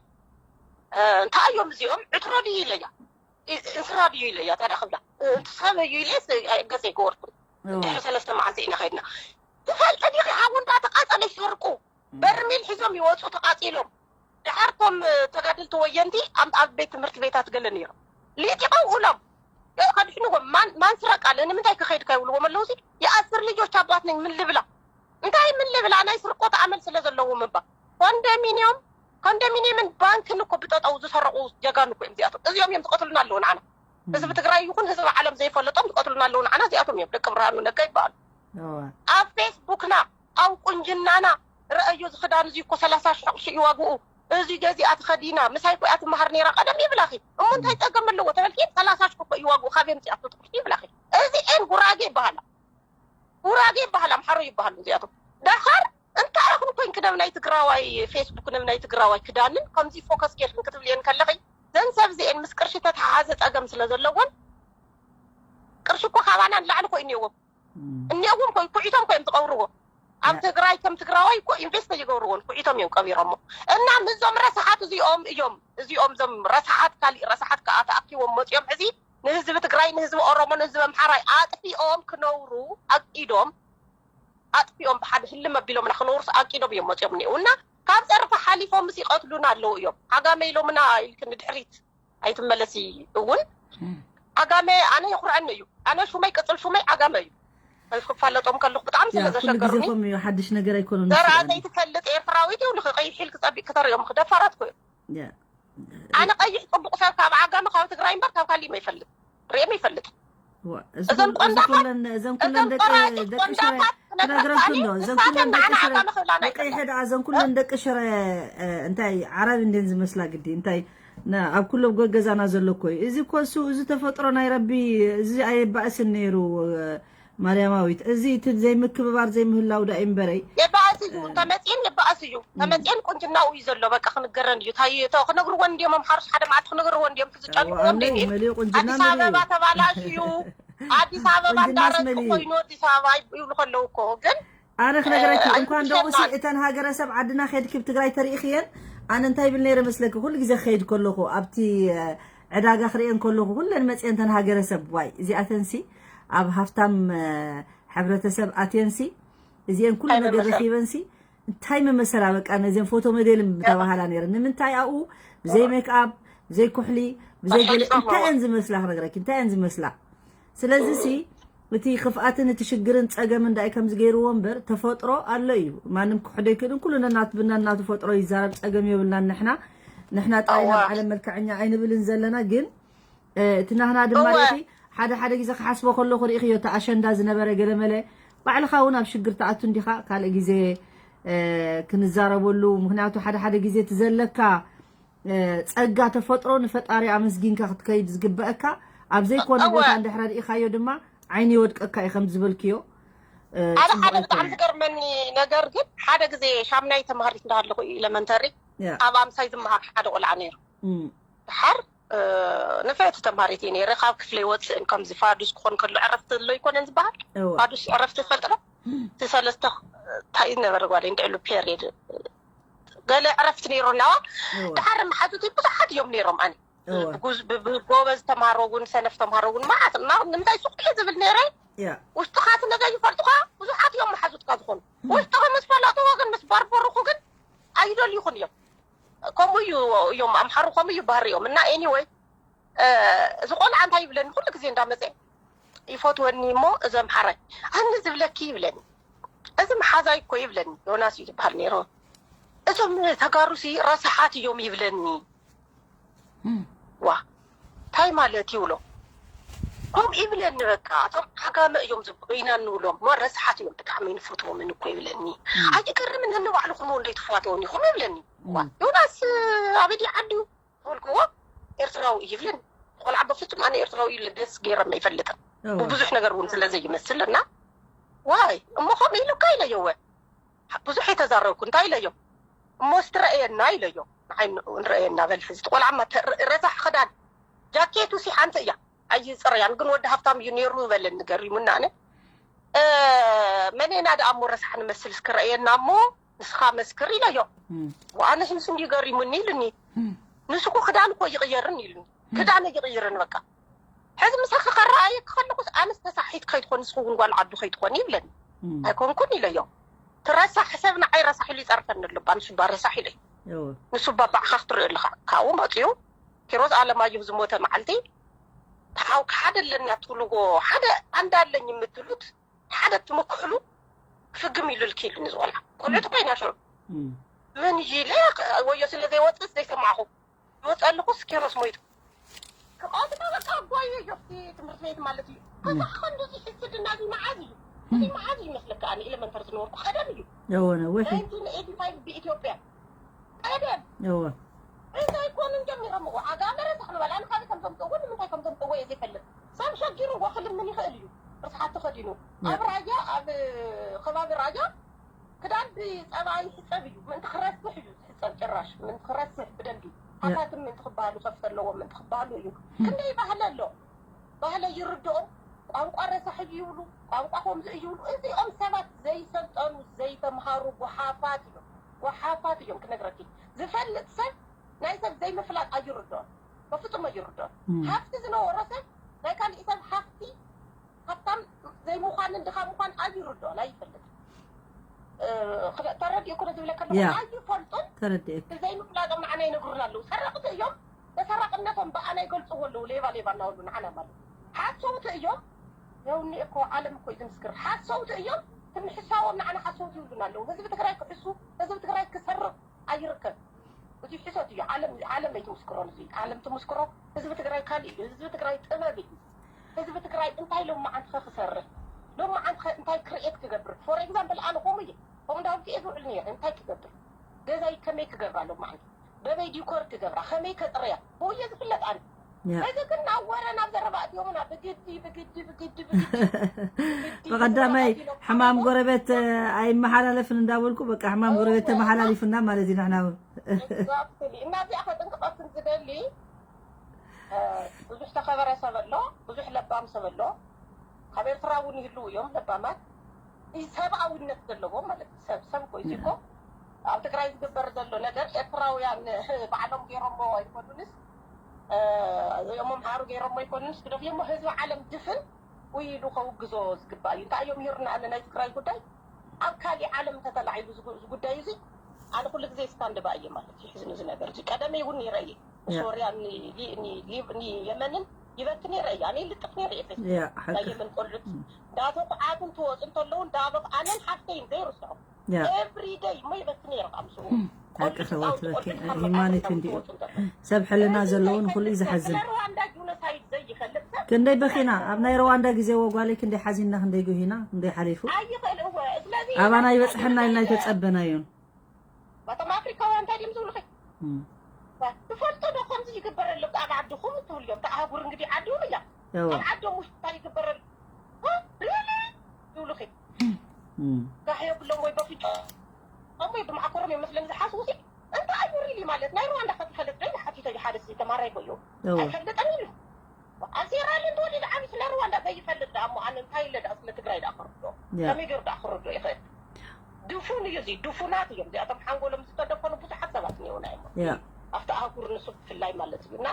እ፣ እንታይ እዮም እዚኦም ዕትሮ ድዩ ኢለያ እ- እንስራ ድዩ ኢለያ ታዲያ ክብላ እ፣ እቲ ሰብ እዩ ኢለ ገዘ ይገበርኩ። እወ ድሕሪ ሰለስተ መዓልቲ ኢና ከይድና። ትፈልጢ ዲኺ ሓው እንዳተቃጸለ ይሰርቁ በርሚል ሒዞም ይወፁ ተቃፂሎም። ድሓር እቶም ተጋደልቲ ወየንቲ ኣብ ኣብ ቤት ትምህርቲ ቤታት ገለ ነይሮም ሊጢቆም ውሎም ከድሕንዎም ማን ማን ስረቅ ኣለ ንምንታይ ክኸይድካ ይብልዎም ኣለዉ ሲ የኣስር ልጆች ኣባት ነኝ ምን ልብላ እንታይ ምን ልብላ ናይ ስርቆት ኣመል ስለ ዘለዎም እባ ኮንዶሚኒየም ኮንዶሚኒየምን ባንክን እኮ ብጠጠው ዝሰረቁ ጀጋኑ እኮ እዮም እዚኣቶም እዚኦም እዮም ዝቀትሉና ኣለዉ ንዓና ህዝቢ ትግራይ ይኹን ህዝቢ ዓለም ዘይፈለጦም ዝቀትሉና ኣለዉ ንዓና እዚኣቶም እዮም ደቂ ብርሃኑ ነጋ ይበሃሉ እወ ኣብ ፌስቡክና ኣብ ቁንጅናና ረአዮ ዝክዳን እዚ እኮ ሰላሳ ሽሕ ቅርሺ እዩ ዋግኡ እዚ ገዚኣ ትኸዲና ምሳይ እኮ እያ ትመሃር ነይራ ቀደም ይብላኺ እሞ እንታይ ፀገም ኣለዎ ተበልኪ ሰላሳ ሽሕ እኮ እዩ ዋግኡ ካበይ ኣምፂኣቶ ትቕርሺ ይብላኺ እዚኤን ጉራጌ ይበሃላ ጉራጌ ይበሃል ኣምሓሩ ይበሃሉ እዚኣቶም ዳኻር እንታይ ኢኹም ኮይንክ ነብ ናይ ትግራዋይ ፌስቡክ ነብ ናይ ትግራዋይ ክዳንን ከምዚ ፎከስ ጌርክን ክትብልየን ከለኺ ዘን ሰብ እዚኤን ምስ ቅርሺ ተተሓሓዘ ፀገም ስለ ዘለዎን ቅርሺ እኮ ካባና ንላዕሊ እኮ እኒአዎም እኒአዎም እኮ ኩዒቶም እኮ እዮም ዝቐብርዎ ኣብ ትግራይ ከም ትግራዋይ እኮ ኢንቨስት ይገብርዎን ኩዒቶም እዮም ቀቢሮሞ እና ምዞም ረሳሓት እዚኦም እዮም እዚኦም ዞም ረሳሓት ካሊእ ረሳሓት ከዓ ተኣኪቦም መፂኦም ሕዚ ንህዝቢ ትግራይ ንህዝቢ ኦሮሞ ንህዝቢ ኣምሓራይ ኣጥፊኦም ክነብሩ ኣቂዶም ኣጥፊኦም ብሓደ ህልም ኣቢሎምና ክነብሩስ ኣቂዶም እዮም መፂኦም እኒአው እና ካብ ፀርፊ ሓሊፎምስ ይቐትሉና ኣለዉ እዮም ዓጋመ ኢሎምና ኢልክ ንድሕሪት ኣይትመለሲ እውን ዓጋመ ኣነ የኩርዐኒ እዩ ኣነ ሹመይ ቅፅል ሹመይ ዓጋመ እዩ ክፋለጦም ከለኩ ብጣዕሚ ስለ ያ ኩሉ ግዜ ዘሸገሩኒ ከም እዩ ሓድሽ ነገር ኣይኮነን ዘርኣ ዝስዕረኒ። ዘይትፈልጥ ኤርትራዊት እዩ ንክቀይሕ ኢልክ ፀቢቅ ክተርእዮም ክደፋራት ኮ ያ ኣነ ቀይሕ ፅቡቅ ሰብ ካብ ዓጋመ ካብ ትግራይ እምበር ካብ ካሊእ ይፈልጥ ርእዮም ይፈልጥ ዋ፣ እዚ እዘን ኩል- እዚ ቆንዳፋት ኩለን እዘን ኩለን እዘን ደቂ ቆራጭ ደቂ ሽረ ቆንዳፋት ክነግረኩም ክነግረካኒ ዶ እዘን ንሳተን ኩለን ደቂ ንዓና ሽረ ዓጋመ ክብላና ደቂ ይፈልጥ ሕደ እዘን ኩለን ደቂ ሽረ እ፣ እንታይ ዓረብ እንዴን ዝመስላ ግዲ እንታይ ና- ኣብ ኩሎም ጎ- ገዛና ዘሎ እኮ እዩ። እዚ እኮ እሱ እዚ ተፈጥሮ ናይ ረቢ እዚ ኣየባእስን ነይሩ እ፣ ማርያማዊት እዚ እቲ ዘይምክብባር ዘይምህላው ዳ እምበረይ የባእስ እዩ ተመፅን የባእስ እዩ ተመፅን ቁንጅናኡ እዩ ዘሎ በቃ ክንገረን እዩ ታይ እቶ ክነግርወን እንዲዮም ኣምሓሩስ ሓደ መዓልቲ ክነግርወን እንዲዮም ዝጨንቅዎ ኣለ እንዲኒ መሊኡ ቁንጅና ኣዲስ መሊኡ ኣበባ ተባላሽ እዩ ኣዲስ ኣበባ ቁንጅናስ እንዳረግኩ መሊኡ ኮይኑ ኣዲስ ኣበባ ይብሉ ከለዉ እኮ ግን ኣነ ክነግረኪ እ፣ እንኳን ደኡ ሲ ኣይትሸማል። እተን ሃገረሰብ ዓድና ከድኪ ብ ትግራይ ተሪእኽየን ኣነ እንታይ ብል ነይረ መስለኪ ኩሉ ግዜ ክኸይድ ከለኹ ኣብቲ እ፣ ዕዳጋ ክርእየን ከለኹ ኩለን መፅየን እተን ሃገረሰብ ዋይ እዚኣተንሲ ኣብ ሃፍታም እ፣ ሕብረተሰብ ኣትየንሲ እዚአን ኩሉ ነገር ረኺበንሲ እንታይ መመሰላ በቃ ነዚን ፎቶ መዴል ምተባሃላ ነይረ ንምንታይ ኣብኡ ብዘይ ሜክኣፕ ብዘይ ኩሕሊ ብዘይ ገለ እንታይ እየን ዝመስላ ክነግረኪ እንታይ እየን ዝመስላ ስለዚ ሲ እቲ ክፍኣትን እቲ ሽግርን ፀገምን ዳይ ከም ዝገይርዎ እምበር ተፈጥሮ ኣሎ እዩ ማንም ክሕዶ ይክእልን ኩሉ ነናት ብናናቱ ፈጥሮ ይዛረብ ፀገም የብልናን ንሕና ንሕና ጥራይ ናብ ዓለም መልክዐኛ ኣይንብልን ዘለና ግን እቲ ናህና ድማ ርእቲ ሓደ ሓደ ግዜ ክሓስቦ ከለኹ ርኢኽዮ እቲ ኣሸንዳ ዝነበረ ገለመለ ባዕልኻ እውን ኣብ ሽግር ትኣቱ እንዲኻ ካልእ ግዜ ክንዛረበሉ ምክንያቱ ሓደ ሓደ ግዜ እቲ ዘለካ ጸጋ ተፈጥሮ ንፈጣሪ ኣመስጊንካ ክትከይድ ዝግበአካ ኣብ ዘይኮነ ቦታ እንድሕረ ርኢኻዮ ድማ ዓይኒ ይወድቀካ እዩ ከም ዝበልክዮ ሓደ ሓደ ብጣዕሚ ዝገርመኒ ነገር ግን ሓደ ግዜ ሻምናይ ተማሃሪት እንዳሃለኹ ኢለመንተሪ ኣብ ኣምሳይ ዝመሃር ሓደ ቆልዓ ነይሩ ድሓር ንፍዕቲ ተምሃሪት እየ ነይረ ካብ ክፍለ ይወፅእን ከምዚ ፋዱስ ክኾን ከሎ ዕረፍቲ ዘሎ ይኮነን ዝበሃል ፋዱስ ዕረፍቲ ትፈልጥ ዶ እቲ ሰለስተ እንታይ ነበረ ጓል እንድዕሉ ፔሪድ ገለ ዕረፍቲ ነይሮና። ድሓር መሓዙት ብዙሓት እዮም ነይሮም። ኣነ ጎበዝ ተምሃሮ እውን ሰነፍ ተምሃሮ እውን ማዓት። ንምንታይ ሱቅ እየ ዝብል ነይረ። ውሽጥኻ እቲ ነገር ይፈልጡኻ። ብዙሓት እዮም መሓዙትካ ዝኾኑ። ውሽጥኻ ምስ ፈለጥዎ ግን ምስ በርበሩኹ ግን ኣይደልዩኹን እዮም። ከምኡ እዩ እዮም ኣምሓሩ ከምኡ እዩ ባህሪኦም። እና ኤኒወይ እዚ ቆልዓ እንታይ ይብለኒ ኩሉ ግዜ እንዳመፀ ይፈትወኒ እሞ እዚ ኣምሓራይ ኣነ ዝብለኪ ይብለኒ። እዚ መሓዛይ እኮ ይብለኒ። ዮናስ እዩ ዝበሃል ነይሩ። እዞም ተጋሩሲ ረሳሓት እዮም ይብለኒ። ዋ እንታይ ማለት ይብሎ ከምኡ ይብለኒ። በቃ እቶም ዓጋመ እዮም ኢና እንብሎም። ዋ ረሳሓት እዮም ብጣዕሚ ንፈትዎምን እኮ ይብለኒ። ኣይትገርምን ነንባዕልኹም እውን ዘይትፋተውን ኢኹም ይብለኒ። ዋ ዮናስ ኣበይ ዓዲ እዩ ተበልክዎ ኤርትራዊ እዩ ይብለኒ። ቆልዓ በፍጹም ኣነ ኤርትራዊ ኢለ ደስ ገይረኒ ኣይፈልጥን። ብብዙሕ ነገር እውን ስለ ዘይመስል እና ዋይ እሞ ከምኡ ኢሉካ ኢለዮ። ወ ብዙሕ ኣይተዛረብኩ እንታይ ኢለዮ እሞ እስቲ ረእየና ኢለዮ። ንዓይ ንረእየና በል ሕዚ እቲ ቆልዓ እማ ረሳሕ ክዳን ጃኬቱ ሲ ሓንቲ እያ ኣይፅረያን ግን ወዲ ሃፍታም እዩ ነይሩ በለኒ ገሪሙና። ኣነ መኔና ደኣ እሞ ረሳሕ ንመስል እስኪ ረእየና እሞ ንስኻ መስክር ኢለዮ። ኣነ ሽምስ እንዲዩ ገሪሙኒ ኢሉኒ። ንስኩ ክዳን እኮ ይቕየርን ኢሉኒ። ክዳን ይቕይርን በቃ ሕዚ ምሳኺ ከረኣየ ክኸለኩስ ኣነስ ተሳሒት ከይትኾን ንስኹ እውን ጓል ዓዱ ከይትኾን ይብለኒ። ኣይኮንኩን ኢለዮ። ትረሳሕ ሰብ ንዓይ ረሳሕ ኢሉ ይፀርፈኒ ኣሎ ባ ንሱ ባ ረሳሕ ኢለይ። ንሱ ባ ባዕኻ ክትሪኦ ኣለኻ ካብኡ መፅኡ ኪሮስ ኣለማየሁ ዝሞተ መዓልቲ ተሓው ሓደ ኣለና ትብልዎ ሓደ ኣንዳ ኣለኝ የምትሉት ሓደ ትምክሕሉ ፍግም ኢሉልኪ ኢሉኒ። ዝቆልዓ ቆልዑ ተኮይና ሽዑ ምን ኢለ ወዮ ስለ ዘይወፅስ ዘይሰማዕኹ ይወፅ ኣለኹስ ኪሮስ ሞይቱ ክቐትሎ በቃ ኣጓዮ እዩ ኣብቲ ትምህርቲ ቤት ማለት እዩ። ከሳኻ እንደዚ ሕስድና እዚ መዓዝ እዩ እዚ መዓዝ እዩ መስለካ ኣነ ኤለመንተር ዝነበርኩ ቀደም እዩ። እወ ነዊሕ እዩ። ናይንቲን ኤይቲ ፋይቭ ብኢትዮጵያ ቀደም እወ እንታይ ኮንን ጀሚሮምዎ ዓጋመ ረሳሕ ንበል ኣነ ካበይ ከም ዘምፅእዎ ንምንታይ ከም ዘምፅእዎ እየ ዘይፈልጥ። ሰብ ሸጊርዎ ክልምን ይኽእል እዩ። ርስሓት ተኸዲኑ ኣብ ራያ ኣብ ከባቢ ራያ ክዳን ብፀባ ይሕፀብ እዩ ምእንቲ ክረስሕ እዩ ዝሕፀብ ጭራሽ ምእንቲ ክረስሕ ብደንቢ ሓታትም ምእንቲ ክበሃሉ ከፍ ዘለዎም ምእንቲ ክበሃሉ እዩ። ክንደይ ባህሊ ኣሎ ባህሊ ይርድኦም ቋንቋ ረሳሕ እዩ ይብሉ ቋንቋ ከምዚ እዩ ይብሉ እዚኦም ሰባት ዘይሰልጠኑ ዘይተምሃሩ ጎሓፋት እዮም። ጎሓፋት እዮም ክነግረኪ ዝፈልጥ ሰብ ናይ ሰብ ዘይምፍላጥ ኣይርድኦን በፍፁም ኣይርድኦን። ሃፍቲ ዝነበሮ ሰብ ናይ ካሊእ ሰብ ሃፍቲ ሃብታም ዘይምዃንን ድኻ ምዃን ኣይርድኦን ኣይፈልጥን። ተረዲእኩ ዶ ዝብለካ ኣለኹ ያ ኣይፈልጡን። ተረዲእክ። ዘይምፍላጦም ንዓና ይነግሩና ኣለዉ ሰረቕቲ እዮም። ተሰራቕነቶም ብኣና ይገልፅዎ ኣለዉ ሌባ ሌባ እናበሉ ንዓና ማለት ሓሰውቲ እዮም። የውኒ እኮ ዓለም እኮ እዩ ዝምስክር ሓሰውቲ እዮም። ትምሕሳዎም ንዓና ሓሰውቲ ይብሉና ኣለዉ ህዝቢ ትግራይ ክሕሱ ህዝቢ ትግራይ ክሰርቕ ኣይርከብ። እዚ ሕሶት እዩ ዓለም ዓለም ኣይትምስክሮን እዚ ዓለም ትምስክሮ ህዝቢ ትግራይ ካሊእ እዩ ህዝቢ ትግራይ ጥበብ እዩ። ህዝቢ ትግራይ እንታይ ሎማዓንቲ ኸ ክሰርሕ ሎማዓንቲ ኸ እንታይ ክርኤት ክገብር for example ኣነ ከምኡ እየ ከምኡ እንዳበልኩ እየ ዝውዕል ነይረ እንታይ ክገብር ገዛይ ከመይ ክገብራ ሎማዓንቲ በበይ ዲኮር ክገብራ ከመይ ከፅርያ ብኡ እየ ዝፍለጥ ኣነ ሕዚ ግን ናብ ወረ ናብ ዘረባ እትዮምና ብግዲ ብግዲ ብግዲ ብግዲ ብቀዳማይ ሕማም ጎረቤት ኣይመሓላለፍን እንዳበልኩ በቃ ሕማም ጎረቤት ተመሓላሊፍና ማለት እዩ ንሕና እውን እናዚኣ ከጥንቅቐክን ዝደሊ ብዙሕ ተኸበረ ሰብ ኣሎ ብዙሕ ለባም ሰብ ኣሎ ካብ ኤርትራ እውን ይህልው እዮም ለባማት ሰብኣውነት ዘለዎም ማለት እዩ ሰብ ሰብ እኮ እዚ እኮ ኣብ ትግራይ ዝግበር ዘሎ ነገር ኤርትራውያን ባዕሎም ገይሮሞ ኣይኮኑንስ እዚኦም ኣምሃሩ ገይሮሞ ኣይኮኑንስ ግደፍዮሞ ህዝቢ ዓለም ድፍን ውይ ኢሉ ከውግዞ ዝግባእ እዩ እንታይ እዮም ይርና ኣለ ናይ ትግራይ ጉዳይ ኣብ ካሊእ ዓለም እንተተላዒሉ ዝጉዳይ እዚ ኣነ ኩሉ ግዜ ስታንድባ እየ ማለት እዩ ሕዝኒ እዚ ነገር እዚ ቀደመይ እውን ነይረ እየ ንሶርያ የመንን ይበክ ነይረ እየ ኣነ ልጥፍ ነይረ እየ ናይ የመን ቆልዑት እንዳተኩዓቱ እንትወፁ እንተለዉ እንዳበኽ ኣነን ሓፍተይን ዘይርስዖ every day እሞ ይበክ ነይረ ካብ ምስኡ ሓቂ ሰዋት በኪ ሂማኒት እንዲኡ ሰብ ሕልና ዘለውን ኩሉ እዩ ዝሓዝን ሩዋንዳ ጂኖሳይድ ዘይፈልጥ ሰብ ክንደይ በኺና ኣብ ናይ ሩዋንዳ ግዜ ወጓለይ ክንደይ ሓዚንና ክንደይ ጉሂና ክንደይ ሓሊፉ ኣይኽእል እወ ስለዚ ኣባና ይበፅሐና ኢልና ኣይተፀበናዮን በቶም ኣፍሪካውያን እንታይ ድም ዝብሉ ትፈልጡ ዶ ከምዚ ይግበረሎም ኣብ ዓድኹም ትብልዮም ኣህጉር እንግዲህ ዓድኹም እያ ኣብ ዓዶም ውሽጣ ይግበረሉ ሪሊ ይብሉኺ ጋሕ የብሎም ወይ በፍጮ እሞ ብማዕኮሮም እዮም መስለኒ ዝሓስቡ ሲ እንታይ እዩ ሪሊ ማለት ናይ ሩዋንዳ ከትፈልጥ ዶ ሓቲተ ሓደ ሲ ተማራይ ኮ እዩ ኣይፈልጥን ኢሉ ኣብ ሴራሊ እንተወሊድ ዓብስ ናይ ሩዋንዳ ዘይፈልጥ ዳ እሞ ኣነ እንታይ ኢለ ዳ ስለ ትግራይ ዳ ክርዶ ከመይ ገይሩ ዳ ክርዶ ይኽእል እዚ ድፉናት እዮም። እዚኣቶም ሓንጎሎም ዝተደፈኑ ብዙሓት ሰባት እኒአውና እዮም። ያ ኣብቲ ኣህጉር ንሱ ብፍላይ ማለት እዩ። እና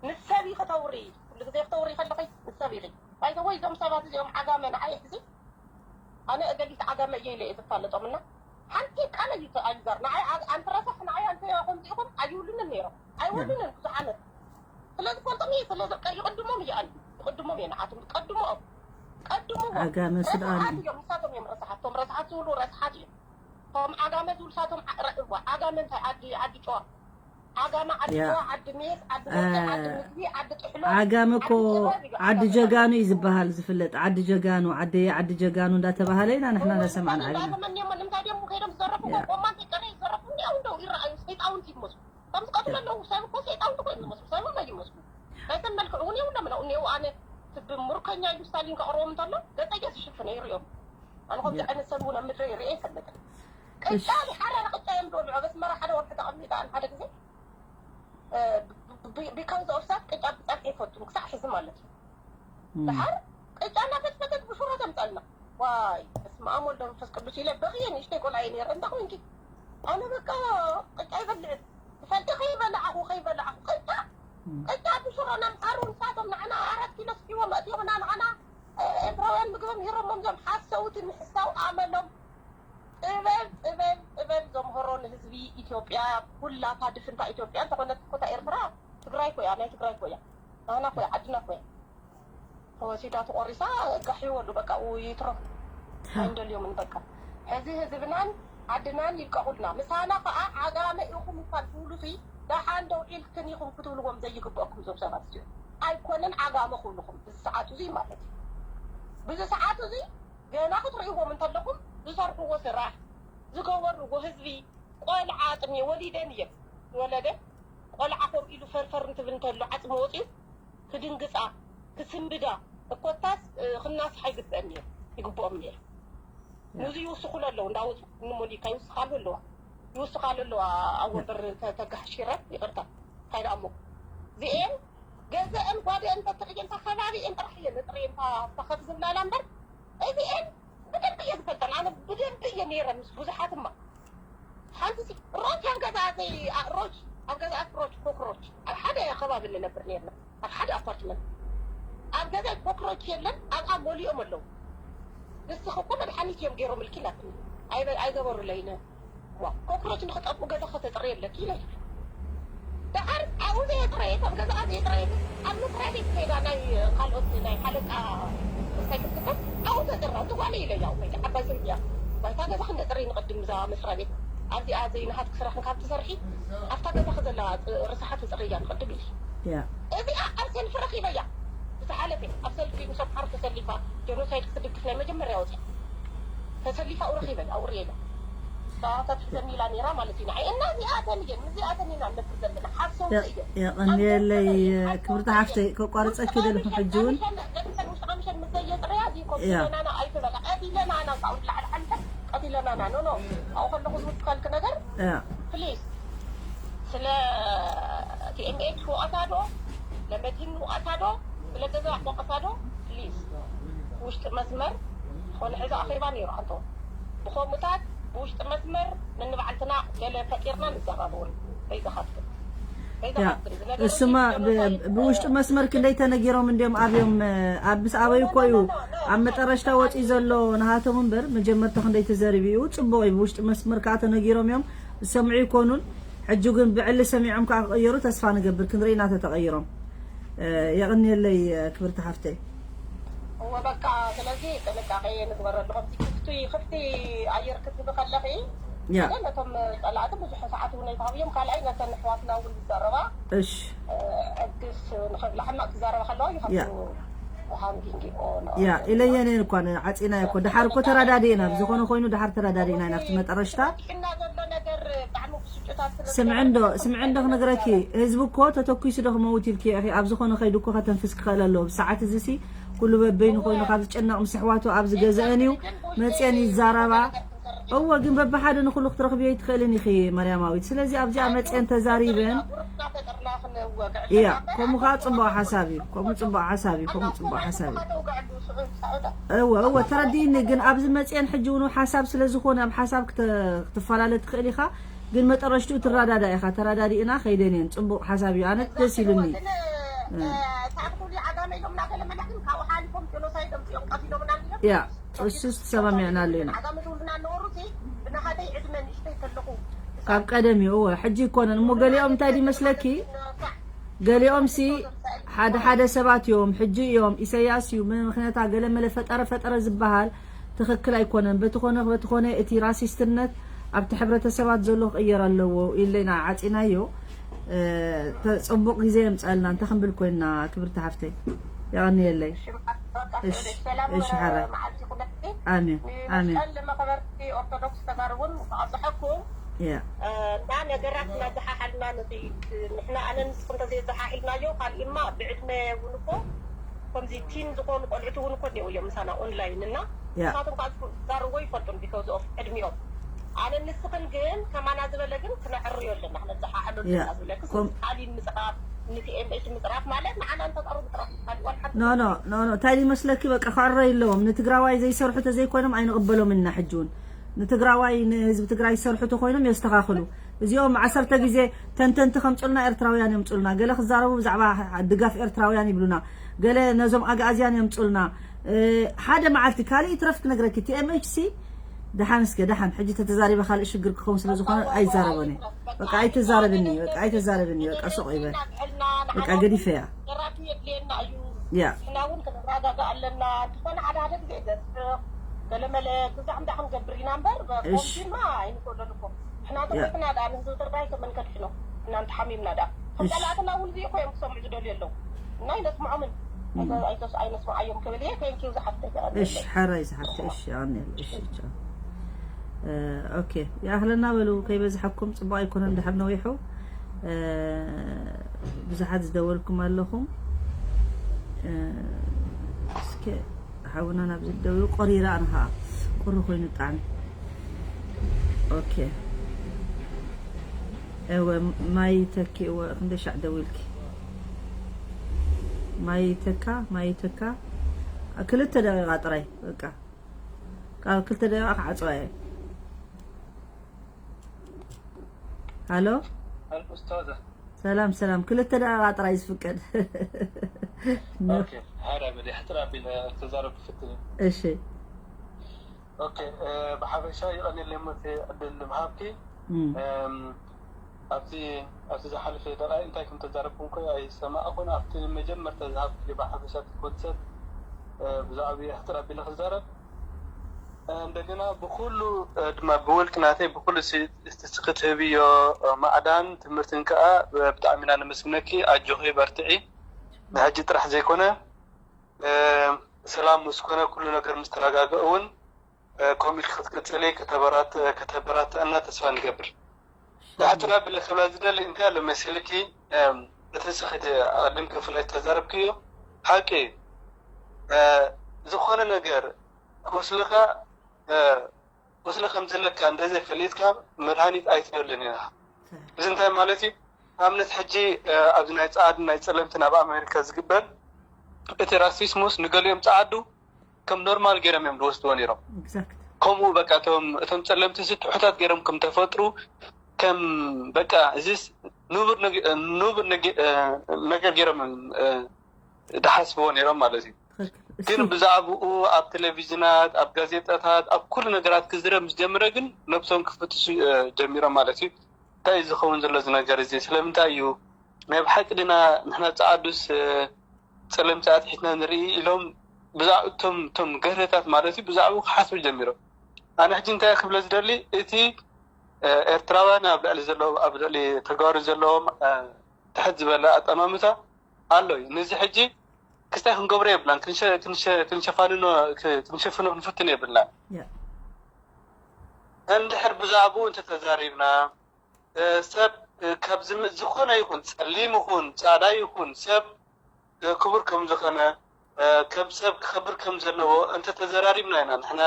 ንሰብ ኢኺ ተውሪ፣ ኩሉ ግዜ ክተውሪ ከለኺ ንሰብ ኢኺ። ባይዘወይ እዞም ሰባት እዚኦም ዓጋመ ንዓይ ሕዚ ኣነ እገሊት ዓጋመ እየ ኢለ እየ ዝፋለጦም። እና ሓንቲ ቃል እዩ ተኣሊጋር ንዓይ ኣ- ኣንቲ ረሳሕ ንዓይ ኣንቲ ከምዚ ኢኹም ኣይውሉንን ነይሮም ኣይወሉንን ብዙሓነት ስለ ዝፈልጦም እየ ስለ ዝቀ- ይቅድሞም እየ ኣሉ ይቅድሞም እየ ንዓቶም ቀድሞኦም ቀድሞ ዓጋመ ሱዳን ረሳሓት እዮም። ንሳቶም እዮም ረሳሓት። እቶም ረሳሓት ዝብሉ ረሳሓት እዮም። እቶም ዓጋመ ዝብሉ ሳቶም ዓ- ረ- እዋ፣ ዓጋመ እንታይ ዓዲ ዓዲ ጨዋ ዓጋመ ዓዲ ያ። ጨዋ ዓዲ ሜስ ዓዲ ወርቂ አ- ዓዲ ምግቢ ዓዲ ጥሕሎ ዓጋመ እኮ ዓዲ ጥበብ እዩ ዓዲ ዓጋመ። ጀጋኑ እዩ ዝበሃል ዝፍለጥ። ዓዲ ጀጋኑ ዓዲ ዓዲ ጀጋኑ እንዳተባሃለ ኢና ንሕና እንዳሰማዕና ዓቢና። ተመኒሞ ንምንታይ ደሞ ከይዶም ዝዘረፉ ያ። ቆማን ተቀረ ይዘረፉ እንዲያው እንደው ይረኣዩ ሰይጣውንቲ ይመስሉ ከምዚ ቀትሉ ኣለዉ። ሰብ እኮ ሰይጣውንቲ እኮ ይመስሉ ሰብ እኮ ይመስሉ ናይተን መልክዑ እውን የብሎም ነው እኔው ኣነ ትብ ሙርከኛ እዩ ስታሊን ከቕርቦም እንተሎ ገጸየ ዝሽፍነ ይሪኦም። ኣነ ከምዚ ዓይነት ሰብ እውን ኣብ ምድረ ይርኢ ኣይፈልጥን። ቅጫ ዝሓረረ ቅጫ እዮም ዝበልዑ ኣብ ኣስመራ ሓደ ወርሒ ተቐሚጠ ኣነ ሓደ ግዜ because of that ቅጫ ብፀብሒ ይፈቱን ክሳዕ ሕዚ ማለት እዩ። ድሓር ቅጫ እናፈትፈተት ብሽሮ ተምፀልና ዋይ በስመ ኣብ ወልድ መንፈስ ቅዱስ ኢለ በኽየ ንእሽተይ ቆልዓ እየ ነይረ እንታይ ኮይንኪ ኣነ በቃ ቅጫ ይበልዕን ትፈልጢ ከይበላዕኹ ከይበላዕኹ ቅጫ ቅጫ ብሽሮ ነምፃሩ ንሳቶም ንዓና ኣራት ኪሎ ስኪቦም ኣእትዮምና ንዓና ኤርትራውያን ምግቦም ሂሮሞም ዞም ሓሰውቲ ምሕሳው ኣመሎም ጥበብ ጥበብ ጥበብ ዘምሀሮ ንህዝቢ ኢትዮጵያ ኩላ እታ ድፍንታ ኢትዮጵያ እንተኾነት እኮ እታ ኤርትራ ትግራይ እኮ እያ ናይ ትግራይ እኮ እያ ናህና እኮ እያ ዓድና እኮ እያ ተወሲዳ ተቆሪሳ ጋሕ ይወሉ በቃ ይትረፉ ኣይንደልዮምን በቃ ሕዚ ህዝብናን ዓድናን ይልቀቑልና ምሳና ከዓ ዓጋመ ኢኹም እኳ ትብሉሲ ደሓን ደው ኢልክን ኢኹም ክትብልዎም ዘይግበእኩም እዞም ሰባት እዚኦም ኣይኮነን ዓጋመ ክብልኹም ብዚ ሰዓት እዙይ ማለት እዩ ብዚ ሰዓት እዙይ ገና ክትርእይዎም እንተለኹም ዝሰርሕዎ ስራሕ ዝገበርዎ ህዝቢ ቆልዓ ኣጥምየ ወሊደን እየን ዝወለደ ቆልዓ ከምኡ ኢሉ ፈርፈር እንትብል እንተሎ ዓፅሚ ወፂኡ ክድንግፃ ክስንብዳ እኮታስ ክናስሓ ይግበአን እየ ይግብኦም እየ ሙዚ ይውስኹሉ ኣለዉ እንዳወፁ ንሞኒካ ይውስኻሉ ኣለዋ ይውስኻሉ ኣለዋ ኣብ ወንበር ተጋሕሺረ ይቅርታ እንታይ ደኣ እሞ እዚኤን ገዘአን ጓደአን ተትርእየን እታ ከባቢኤን ጥራሕ እየን እጥርየን እታ ከፍ ዝብላላ እምበር እዚኤን ብደንብ እየ ዝፈልጠን ኣነ ብደንብ እየ ነይረ ምስ ብዙሓት እማ ሓንቲ ሲ ሮች ኣብ ገዛ ዘይ ሮች ኣብ ገዛ ሮች ኮክሮች ኣብ ሓደ ከባቢ ንነብር ነርና ኣብ ሓደ ኣፓርትመንት ኣብ ገዛ ኮክሮች የለን ኣብኣ ሞሊኦም ኣለዉ ንስኺ እኮ መድሓኒት እዮም ገይሮምልኪ ኢላትኒ ኣይገበሩለይነ ኮክሮች ንክጠፍኡ ገዛ ከተፅሪ የለኪ ኢለ ደሓር ኣብኡ ዘየጥረየት ኣብ ገዛኣ ዘየጥረየት ኣብ መስሪያ ቤት ከይዳ ናይ ካልኦት ናይ ሓለቃ እንታይ ክትከት ኣብኡ ተፅራ እቲ ጓለ ኢለ ያው ወይ ዓባይ ሰብ እያ ባይታ ገዛ ክነፅሪ ንቅድም እዛ መስሪያ ቤት ኣብዚኣ ዘይናሃት ክስራሕ ካብ ትሰርሒ ኣብታ ገዛኺ ዘላ ርስሓት ትፅሪ እያ ንቅድም ኢለ ያ እዚኣ ኣብ ሰልፊ ረኺበያ ዝሓለፈ ኣብ ሰልፊ ምስ ኣምሓሩ ተሰሊፋ ጀኖሳይድ ክትድግፍ ናይ መጀመርያ ወፂኣ ተሰሊፋ ኣውረኺበ ኣውርየለ ሰባታት ሒዘን ኢላ ነይራ ማለት እዩ ንዓይ እና እዚኣተን እየን ምስዚኣተን ኢና ንነብር ዘለና ሓሰውቲ እየን የቐንየለይ ክብርቲ ሓፍተይ ከቋርፀኪ ደለኹ ሕጂ እውን ውሽጥኻ ምሸን ምስ ዘየጥረያ እዚኮ ቀቲለናና ኣይትበላ ቀቲለናና ካብኡ ላዕሊ ሓሊፈ ቀቲለናና ኖ ኖ ኣብኡ ከለኹ ዝውስኸልኪ ነገር ፕሊዝ ስለ ቲኤምኤች ወቐሳ ዶ ለመድህን ወቐሳ ዶ ስለ ገዛ ወቐሳ ዶ ፕሊዝ ውሽጢ መስመር ዝኾነ ሕዚ ኣኼባ ነይሩ ኣንቶ ብኸምኡታት ብውሽጢ መስመር ነንባዕልትና ገለ ፈጢርና ንዘራረበሉ በይዛኻ ትብል ያ እሱማ ብውሽጢ መስመር ክንደይ ተነጊሮም እንዲዮም ኣብዮም ኣብ ምስ ኣበይ እኮ እዩ ኣብ መጠረሽታ ወፂ ዘሎ ንሃቶም እምበር መጀመርታ ክንደይ ተዘሪቡ እዩ ፅቡቅ እዩ ብውሽጢ መስመር ከዓ ተነጊሮም እዮም ዝሰምዑ ይኮኑን ሕጂ ግን ብዕሊ ሰሚዖም ከዓ ክቅየሩ ተስፋ ንገብር ክንርኢ እናተተቀይሮም የቀንየለይ ክብርቲ ሓፍተይ እወ በቃ ስለዚ ጥንቃቄ ንግበረሉ ከምዚ ክፍቲ ክፍቲ ኣየር ክትህቢ ከለኺ ያ ነቶም ጸላእቲ ብዙሕ ሰዓት እውን ኣይትሃብዮም ካልኣይ ነተን ኣሕዋትና እውን ዝዛረባ እሽ ዕግስ ንኽብላ ሕማቅ ትዛረባ ከለዋ you have ያ to hanging on ያ ኢለየን እኳ ዓፂና እኮ ድሓር እኮ ተራዳዲእና ብዝኾነ ኮይኑ ድሓር ተራዳዲእና ኢና ኣብቲ መጠረሽታ እና ዘሎ ነገር ብጣዕሚ ብስጭታት ስለ ስምዕንዶ ስምዕንዶ ክነግረኪ ህዝቢ እኮ ተተኩሱ ዶ ክመውት ኢልኪ ኢኺ ኣብ ዝኾነ ከይዱ እኮ ከተንፍስ ክኽእል ኣለዎ ብሰዓት እዚ ሲ ኩሉ በበይኑ ኮይኑ ካብ ዝጨነቕ ምስ ኣሕዋቱ ኣብ ዝገዝአን እዩ መፅአን ይዛረባ እወ ግን በብሓደ ንኩሉ ክትረኽብዮ ኣይትኽእልን ኢኺ ማርያማዊት ስለዚ ኣብዚኣ መፅአን ተዛሪበን እያ። ከምኡ ከዓ ፅቡቅ ሓሳብ እዩ። ከምኡ ፅቡቅ ሓሳብ እዩ። ከምኡ ፅቡቅ ሓሳብ እዩ። እወ እወ፣ ተረዲእኒ። ግን ኣብዚ መፅአን ሕጂ እውን ሓሳብ ስለ ዝኾነ ኣብ ሓሳብ ክተ- ክትፈላለ ትኽእል ኢኻ። ግን መጠረሽትኡ ትረዳዳ ኢኻ። ተረዳዲእና ከይደን እየን። ፅቡቅ ሓሳብ እዩ። ኣነ ደስ ኢሉኒ። ያ እሱስ ተሰማሚዕና ኣለና። ካብ ቀደም እዩ። እወ ሕጂ ይኮነን እሞ ገሊኦም እንታይ ድመስለኪ፣ ገሊኦም ሲ ሓደ ሓደ ሰባት እዮም ሕጂ እዮም ኢሰያስ እዩ ምክንያታ ገለ መለ ፈጠረ ፈጠረ ዝበሃል ትኽክል ኣይኮነን። በቲ ኮነ በቲ ኮነ እቲ ራሲስትነት ኣብቲ ሕብረተሰባት ዘሎ ክቕየር ኣለዎ ኢለና ዓፂናዮ። እ፣ ተ- ፅቡቅ ግዜ የምፀልና እንተ ክንብል ኮይና ክብርቲ ሓፍተይ የቐንየለይ። እሺ፣ እሺ፣ ሓራይ። ኣሜን፣ ኣሜን። መኸበርቲ ኦርቶዶክስ ተጋሩ እውን ኣብዝሓኩም ያ እና ነገራት እናዘሓሓልና ነቲ ንሕና ኣነ ንስኹም እንተዘየዘሓሒልናዮ ካልእማ ብዕድመ እውን እኮ ከምዚ ቲን ዝኾኑ ቆልዕቲ እውን እኮ እኒው እዮም ምሳና ኦንላይን እና ያ ንሳቶም ከዓ ዝዛረቦ ይፈልጡን because of ዕድሚኦም ኣነ ንስኽን ግን ከማና ዝበለ ግን ክነዕርዮ ኣለና ክነዘሓሕሉ ያ ኣለና ዝብለክስ ኮም- ካሊን ምፅራፍ ንቲኤምኤች ምፅራፍ ማለት ንዓና ንተጋሩ ምፅራፍ ካሊእ ዋላ ሓንቲ ኖ ኖ ኖ ኖ እንታይ ይመስለኪ በቃ ክዕረዩ ኣለዎም ንትግራዋይ ዘይሰርሑ ተዘይኮይኖም ኣይንቕበሎም ኢና ሕጂ እውን ንትግራዋይ ንህዝቢ ትግራይ ዝሰርሑ ተኮይኖም የስተኻኽሉ እዚኦም ዓሰርተ ግዜ ተንተንቲ ከምፁልና ኤርትራውያን የምፁልና ገለ ክዛረቡ ብዛዕባ ድጋፍ ኤርትራውያን ይብሉና ገለ ነዞም ኣግኣዝያን የምፁልና ሓደ መዓልቲ ካልእ ይትረፍ ክነግረኪ ቲ ኤም ኤች ሲ ደሓን እስከ ደሓን ሕጂ ተተዛሪበ ካልእ ሽግር ክኸውን ስለ ዝኾነ ኣይዛረበን እየ በቃ ኣይተዛረብኒ በቃ ኣይተዛረብኒ በቃ ሱቕ ይበል በቃ ገዲፈያ ዘራፊ የድልየና እዩ ያ ንሕና እውን ክንረጋጋ ኣለና እንተኾነ ሓደ ሓደ ግዜ ዘስርቕ ገለመለ ግዛዕ እንዳ ክንገብር ኢና እምበር ኮምሽንማ ኣይንክእሎን እኮ ንሕና ተኮይትና ደኣ ንህዝቢ ትግራይ ተመልከት ሕኖ እና እንተሓሚምና ደኣ ከም ጸላእትና እውን እዚ እኮ እዮም ክሰምዑ ዝደልዩ ኣለዉ እና ኣይነስምዖምን ኣይነስምዓዮም ክብል እየ ቴንኪው ዝሓፍተይ እሺ ሓራይ ዝሓፍተ እሺ ኣሜን እሺ ቻው ኦኬ ይኣኽለና በሉ ከይበዝሐኩም ፅቡቅ ኣይኮነን ድሕር ነዊሑ ብዙሓት ዝደወልኩም ኣለኹም እስከ ሓውና ናብ ዝደውሉ ቆሪራ ኣነ ከዓ ቁሪ ኮይኑ ብጣዕሚ ኦኬ እወ ማይ ተኪ እወ ክንደይ ሻዕ ደዊልኪ ማይ ተካ ማይ ተካ ክልተ ደቂቃ ጥራይ በቃ ካብ ክልተ ደቂቃ ክዓፅዋ እየ ሃሎ ኡስታዘ ሰላም ሰላም ክልተ ደቂቃ ጥራይ ዝፍቀድ ኦኬ ሀረ በዲ ሕፅር ኣቢለ ክዛረብ ክፍትን እሺ ኦኬ ብሓፈሻ ይቐንየለይ ሞት ዕድል ምሃብኪ ኣብቲ ኣብቲ ዝሓለፈ ደቃይ እንታይ ከም ተዛረብኩም ኮ ኣይሰማእኹን ኣብቲ መጀመርታ ዝሃብክዮ ብሓፈሻ ኮንሰርት ብዛዕባ ሕፅር ኣቢለ ክዛረብ እንደገና ብኩሉ ድማ ብውልቂ ናተይ ብኩሉ ክትህብዮ ማዕዳን ትምህርትን ከዓ ብጣዕሚ ኢና ነመስግነኪ ኣጆኺ በርትዒ ንሕጂ ጥራሕ ዘይኮነ ሰላም ምስ ኮነ ኩሉ ነገር ምስ ተረጋገ እውን ከምኡ ኢልኪ ክትቅፅሊ ከተበራትዐና ተስፋ ንገብር። ሕትና ብለ ክብላ ዝደሊ እንታይ ኣሎ መሲልኪ እቲ ስኺ ኣቐድም ክፍላይ ተዛረብክዮ ሓቂ እዩ። ዝኾነ ነገር ክወስልካ ወስለ ከም ዘለካ እንደዘይ ፈሊጥካ መድሃኒት ኣይትደልን ኢና። እዚ እንታይ ማለት እዩ? ኣብነት ሕጂ ኣብዚ ናይ ፀዓድ ናይ ፀለምቲ ናብ ኣሜሪካ ዝግበር እቲ ራሲስሙስ ንገሊኦም ፀዓዱ ከም ኖርማል ገይሮም እዮም ዝወስድዎ ነይሮም። ከምኡ በቃ እቶም እቶም ፀለምቲ ሲ ትሑታት ገይሮም ከም ተፈጥሩ ከም በቃ እዚስ ንቡር ንቡር ነገር ገይሮም ድሓስብዎ ነይሮም ማለት እዩ። ግን ብዛዕባኡ ኣብ ቴሌቪዥናት ኣብ ጋዜጣታት ኣብ ኩሉ ነገራት ክዝረብ ምስ ጀምረ ግን ነብሶም ክፍትሹ ጀሚሮም ማለት እዩ። እንታይ እዩ ዝኸውን ዘሎ እዚ ነገር እዚ? ስለምንታይ እዩ ናይ ብሓቂ ድና ንሕና ፀዓዱስ ፀለምቲ ኣትሒትና ንርኢ ኢሎም ብዛዕባ እቶም እቶም ገርህታት ማለት እዩ ብዛዕባኡ ክሓስቡ ጀሚሮም። ኣነ ሕጂ እንታይ ክብለ ዝደሊ እቲ ኤርትራውያን ኣብ ልዕሊ ዘለዎም ኣብ ልዕሊ ተጋሩ ዘለዎም ትሕት ዝበለ ኣጠማምታ ኣሎ እዩ። ነዚ ሕጂ ክስታይ ክንገብሮ የብላን ክንሸፋንኖ ክንሸፍኖ ክንፍትን የብልናን። እንድሕር ብዛዕባኡ እንተተዛሪብና ሰብ ካብ ዝኾነ ይኹን ፀሊም ይኹን ፃዕዳ ይኹን ሰብ ክቡር ከም ዝኾነ ከም ሰብ ክኸብር ከም ዘለዎ እንተተዘራሪብና ኢና ንሕና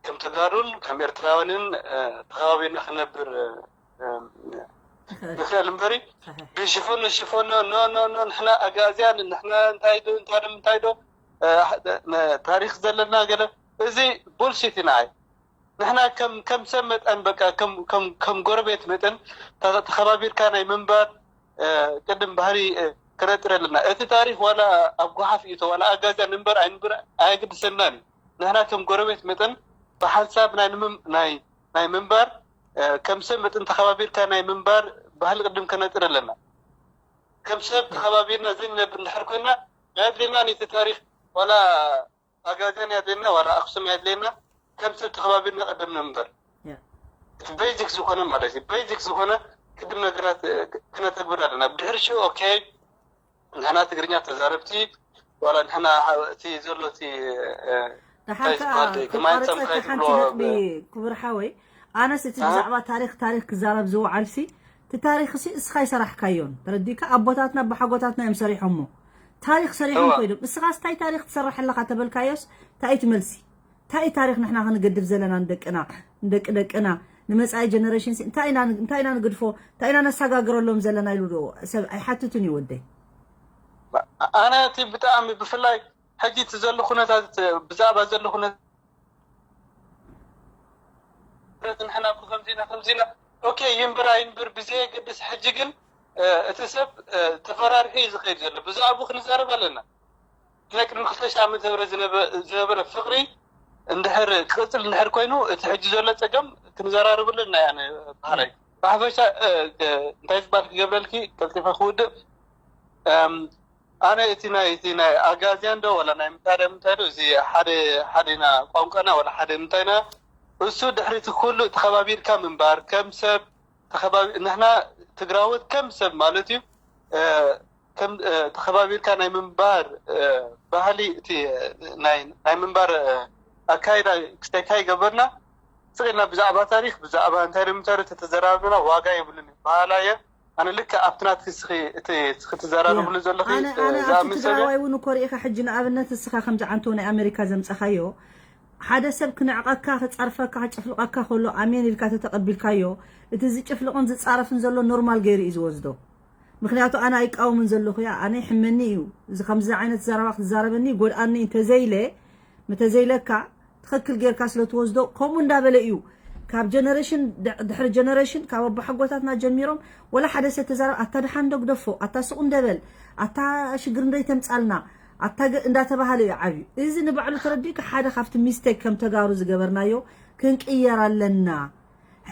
ከም ተጋሩን ከም ኤርትራውያንን ተኸባቢርና ክነብር ንኽእል እምበሪ ብሽፎኖ ሽፎኖ ኖ ኖ ኖ ንሕና ኣጋዝያን ንሕና እንታይ ዶ እንታይ ዶ እንታይ ዶ ታሪኽ ዘለና ገለ እዚ ቡልሽት ኢና። ንሕና ከም ሰብ መጠን በቃ ከም ጎረቤት መጠን ተኸባቢርካ ናይ ምንባር ቅድም ባህሪ ክነጥር ኣለና። እቲ ታሪኽ ዋላ ኣብ ጓሓፍ እዩ ዋላ ኣጋዝያ ንንበር ኣይንበር ኣየግድሰናን እዩ። ንሕና ከም ጎረቤት መጠን ብሓንሳብ ናይ ምንባር ከም ሰብ መጠን ተኸባቢርካ ናይ ምንባር ባህሊ ቅድም ከነጥር ኣለና። ከም ሰብ ተኸባቢርና ዘይንነብር እንድሕር ኮይና ኣየድልየናን እቲ ታሪኽ ዋላ ኣጋዝያን ኣየድልየና ዋላ ኣኽሱም ኣየድልየና። ከም ሰብ ተኸባቢርና ቅድም ንንበር። እቲ ቤዚክ ዝኾነ ማለት እዩ። ቤዚክ ዝኾነ ቅድም ነገራት ክነተግብር ኣለና። ብድሕሪ ሽኡ ኦኬ ንሕና ትግርኛ ተዛረብቲ ዋላ ንሕና እቲ ዘሎ እቲ ደሓር ከዓ ክቋርፀካ ሓንቲ ነጥቢ ክቡር ሓወይ፣ ኣነስ እቲ ብዛዕባ ታሪክ ታሪክ ክዛረብ ዝወዓልሲ እቲ ታሪክ ሲ እስኻ ይሰራሕካዮን ተረዲካ ኣቦታትና ኣቦሓጎታትና እዮም ሰሪሖሞ። ታሪክ ሰሪሖም ኮይዶም እስኻስ እንታይ ታሪክ ትሰርሕ ኣለካ ተበልካዮስ እንታይ ትመልሲ? እንታይ ታሪክ ንሕና ክንገድፍ ዘለና ንደቅና ንደቂ ደቅና ንመፃኢ ጀነሬሽን እንታይ ኢና ንግድፎ እንታይ ኢና ነሰጋግረሎም ዘለና ኢሉ ዶ ሰብ ኣይሓትትን እዩ ወደይ። ኣነ እቲ ብጣዕሚ ብፍላይ ሕጂ እቲ ዘሎ ኩነታት ብዛዕባ ዘሎ ኩነታት ንሕና ከምዚና ከምዚና ኦኬ ይንብር ኣይንብር ብዘየገድስ ሕጂ ግን እቲ ሰብ ተፈራርሒ እዩ ዝኸይድ ዘሎ። ብዛዕባኡ ክንዛረብ ኣለና። ናይ ቅድሚ ክልተ ሽሕ ዓመት ዝነበረ ዝነበረ ፍቕሪ እንድሕር ክቕፅል እንድሕር ኮይኑ እቲ ሕጂ ዘሎ ፀገም ክንዘራርብሉ ናይ ኣነ ባህራይ ብሓፈሻ እንታይ ዝበሃል ክገብረልኪ ቀልጢፈ ክውድእ ኣነ እቲ ናይ እቲ ናይ ኣጋዝያን ዶ ወላ ናይ ምንታይ ዶ ምንታይ ዶ እዚ ሓደ ሓደና ቋንቋና ወላ ሓደ ምንታይና እሱ ድሕሪ እቲ ኩሉ ተኸባቢርካ ምንባር ከም ሰብ ንሕና ትግራዎት ከም ሰብ ማለት እዩ ተኸባቢርካ ናይ ምንባር ባህሊ እቲ ናይ ምንባር ኣካይዳ ክስተካ ይገበርና ስቕ ኢልና ብዛዕባ ታሪክ ብዛዕባ እንታይ ዶ ምንታይ ዶ ተተዘራርብና ዋጋ የብሉን እዩ በሃላ እየ። ኣነ ልክዕ ኣብቲ ናትኪ እስኺ እቲ እስኺ ትዘራረብሉ ዘለኺ ኣነ ኣነ ኣብቲ ዝኣምን ሰብ እየ። ትግራዋይ እውን እኮ ርኢኻ ሕጂ ንኣብነት እስኻ ከምዚ ዓንቶ ናይ ኣሜሪካ ዘምፀኻዮ ሓደ ሰብ ክንዕቐካ ክፀርፈካ ክጭፍልቐካ ከሎ ኣሜን ኢልካ ተተቐቢልካዮ እቲ ዝጭፍልቕን ዝፃረፍን ዘሎ ኖርማል ገይሩ እዩ ዝወስዶ። ምክንያቱ ኣነ ኣይቃወምን ዘለኹ እያ ኣነ ይሕመኒ እዩ እዚ ከምዚ ዓይነት ዘረባ ክትዛረበኒ ይጎድኣኒ እንተዘይለ ምተዘይለካ ትኽክል ጌርካ ስለ ትወስዶ ከምኡ እንዳበለ እዩ ካብ ጀነሬሽን ድሕሪ ጀነሬሽን ካብ ኣቦሓጎታትና ጀሚሮም ወላ ሓደ ሰብ ተዛረብ ኣታ ድሓን ዶ ግደፎ ኣታ ስቕ እንደበል ኣታ ሽግር እንዶ ይተምጻልና ኣታ እንዳተባሃለ እዩ ዓብዩ እዚ ንባዕሉ ተረዲእካ ሓደ ካብቲ ሚስቴክ ከም ተጋሩ ዝገበርናዮ ክንቅየር ኣለና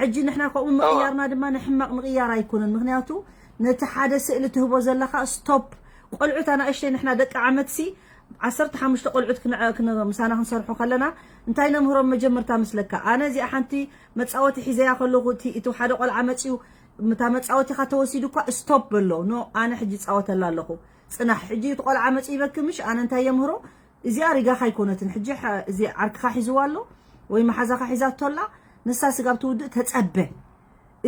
ሕጂ ንሕና ከምኡ ምቕያርና ድማ ንሕማቕ ምቕያር ኣይኮነን ምክንያቱ ነቲ ሓደ ስእሊ ትህቦ ዘለኻ ስቶፕ ቆልዑት ኣናእሽተይ ንሕና ደቂ ዓመትሲ ዓሰርተ ሓሙሽተ ቆልዑት ምሳና ክንሰርሑ ከለና እንታይ ነምህሮም መጀመርታ ምስለካ ኣነ እዚኣ ሓንቲ መፃወቲ ሒዘያ ከለኹ እቲ ሓደ ቆልዓ መፅዩ ምታ መፃወቲኻ ተወሲዱ እኳ ስቶፕ በሎ ኖ ኣነ ሕጂ ይፃወተላ ኣለኹ ፅናሕ ሕጂ እቲ ቆልዓ መፅዩ ይበኪ ምሽ ኣነ እንታይ የምህሮ እዚኣ ሪጋኻ ኣይኮነትን ሕጂ እዚ ዓርክኻ ሒዝዋ ኣሎ ወይ መሓዛኻ ሒዛቶ ኣላ ንሳ ስጋብ ትውድእ ተፀበ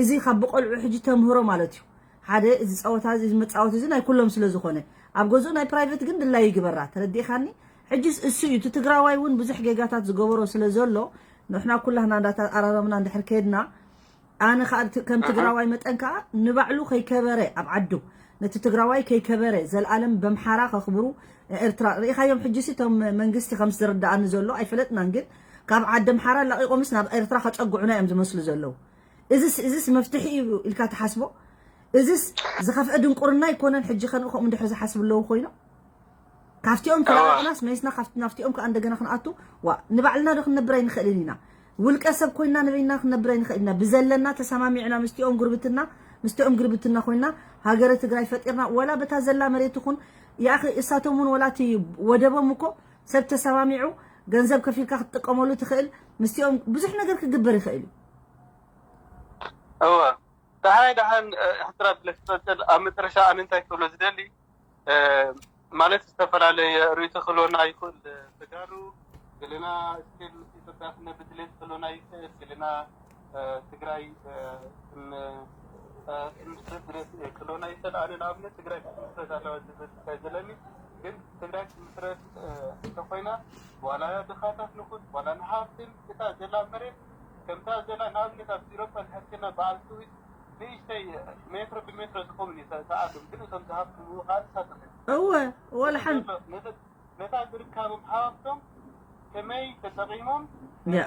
እዚ ካብ ብቆልዑ ሕጂ ተምህሮ ማለት እዩ ሓደ እዚ ፀወታ እዚ መፃወት እዚ ናይ ኩሎም ስለ ዝኾነ ኣብ ገዝኡ ናይ ፕራይቬት ግን ድላይ ይግበራ ተረዲእኻኒ ሕጂስ እሱ እዩ እቲ ትግራዋይ እውን ብዙሕ ጌጋታት ዝገበሮ ስለ ዘሎ ንሕና ኩላህና እንዳተኣራረምና እንድሕር ከድና ኣነ ከዓ ከም ትግራዋይ መጠን ከዓ ንባዕሉ ከይከበረ ኣብ ዓዱ ነቲ ትግራዋይ ከይከበረ ዘልኣለም በምሓራ ከኽብሩ ኤርትራ ርኢኻዮም ሕጂ ሲ እቶም መንግስቲ ከም ዝርዳኣኒ ዘሎ ኣይፈለጥናን ግን ካብ ዓዲ ኣምሓራ ላቂቆምስ ናብ ኤርትራ ከፀግዑና እዮም ዝመስሉ ዘለዉ እዚስ እዚስ መፍትሒ እዩ ኢልካ ትሓስቦ እዚስ ዝኸፍአ ድንቁርና ኣይኮነን ሕጂ ከንኡ ከምኡ እንድሕር ዝሓስቡ ኣለዉ ኮይኖም ካብቲኦም ተላቂቕናስ መሊስና ናፍቲኦም ከዓ እንደገና ክንኣቱ ዋ ንባዕልና ዶ ክንነብር ኣይንኽእልን ኢና ውልቀ ሰብ ኮይና ንበይና ክንነብር ኣይንኽእል ኢና ብዘለና ተሰማሚዕና ምስቲኦም ጉርብትና ምስቲኦም ግርብትና ኮይና ሃገረ ትግራይ ፈጢርና ወላ በታ ዘላ መሬት ይኹን ያኺ እሳቶም እውን ወላ እቲ ወደቦም እኮ ሰብ ተሰማሚዑ ገንዘብ ከፊልካ ክትጥቀመሉ ትኽእል ምስቲኦም ብዙሕ ነገር ክግበር ይኽእል እዩ እወ ዳሕራይ ዳሓን ሕስራ ብለሽ ትቐፅል ኣብ መጨረሻ ኣነ እንታይ ክብሎ ዝደሊ ማለት ዝተፈላለየ ርእይቶ ክህልወና ይኽእል ተጋሩ ገለና ስቲል ምስ ኢትዮጵያ ክነብር ድሌት ክህልወና ይኽእል ገለና ትግራይ ክልወና ይኽእል ኣነ ንኣብነት ትግራይ ክትምስረት ኣለዋ ዝብል እንታይ ዘለኒ ግን ትግራይ ክትምስረት እንተኮይና ዋላ ድኻታት ንኹን ዋላ ንሃብትን እታ ዘላ መሬት ከምታ ዘላ ንኣብነት ኣብ ኢሮፓ ንሕርክና በዓል ስዊስ ንእሽተይ ሜትሮ ብሜትሮ ዝኸውን እዩ ተኣቶም፣ ግን እቶም ዝሃብትምዎ ከዓ ንሳቶም እዮም። እወ፣ ወላ ሓን- ነታ ዝርካቦም ሃብቶም ከመይ ተጠቒሞም ያ።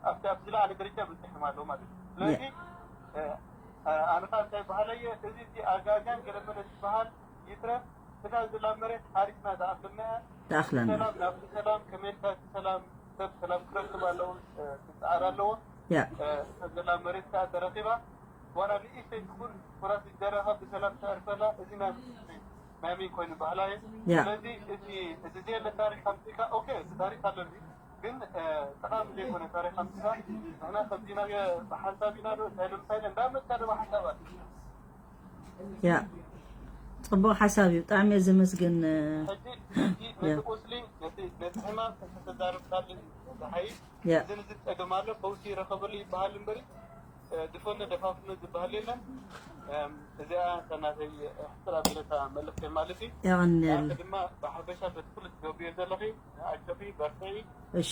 ኣብቲ ኣብ ዝለዓለ ደረጃ በፂሖም ኣለዉ ማለት እዩ። ስለዚ ኣነ ከዓ እንታይ በሃለየ፣ እዚ እዚ ኣጋጃን ገለመለ ዝበሃል ይትረፍ፣ እታ ዝላ መሬት ሓሪስና ዝኣክልና ተኣኽለና ሰላም ናብቲ ሰላም ከመልካ እቲ ሰላም ሰብ ሰላም ክረክብ ኣለዎ፣ ክፀዓር ኣለዎ። ያ እታ ዘላ መሬት ከዓ ተረኪባ ዋላ ንእሽተይ ትኹን ኩራት ዝደረኻ ብሰላም ተዕርፈላ። እዚ ናይ ናይ መን ኮይኑ ባህላ እዩ። ያ ስለዚ እዚ እዚ ዘየለ ታሪክ ኣምፅእካ ኦኬ፣ እዚ ታሪክ ኣለኒ ግን ጠቃሚ ዘይኮነ ታሪክ ኣምፅእካ ንሕና ከምዚ ኢና ብሓንሳብ ኢና ዶ እንታይ ዶ እንታይ ዶ እንዳመፅካ ዶ ብሓንሳብ ኣለ ያ ጽቡቅ ሓሳብ እዩ። ብጣዕሚ እየ ዘመስግን። ሕጂ ሕጂ ነቲ ቁስሊ ነቲ ነቲ ሕማም ተተዛርብካሉ ዝሓይሽ ያ እዚ ንዚ ፀገም ኣሎ ፈውሲ ይረኸበሉ ይበሃል እምበሪ ድፈነ ደፋፍነ ዝበሃል የለን። እዚኣ እታ ናተይ ሕፅር ኣቢለታ መልእክተይ ማለት እዩ። የቐንየል ንኣኺ ድማ ብሓፈሻ በቲ ኩሉ ትገብርዮ ዘለኺ ኣጆኺ በርትዒ። እሺ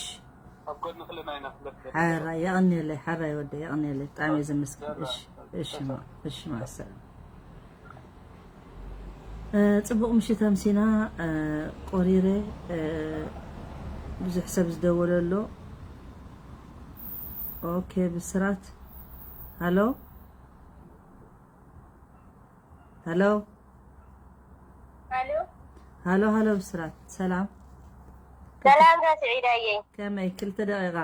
ኣብ ጎንኺ ኣለና ኢና ክብለኪ ሓራይ የቐንየለይ ሓራይ ወደ የቐንየለይ ብጣዕሚ እየ ዘመስግን። እሺ እሺ ማ እሺ ማሰላም። ፅቡቕ ምሽት ኣምሲና። ቆሪረ ብዙሕ ሰብ ዝደወለ ኣሎ። ኦኬ ብስራት ሃሎ ሃሎ ኣሎ ሃሎ ሃሎ ብስራት ሰላም ሰላም ዶ ስዒዳየ? ከመይ ክልተ ደቂቃ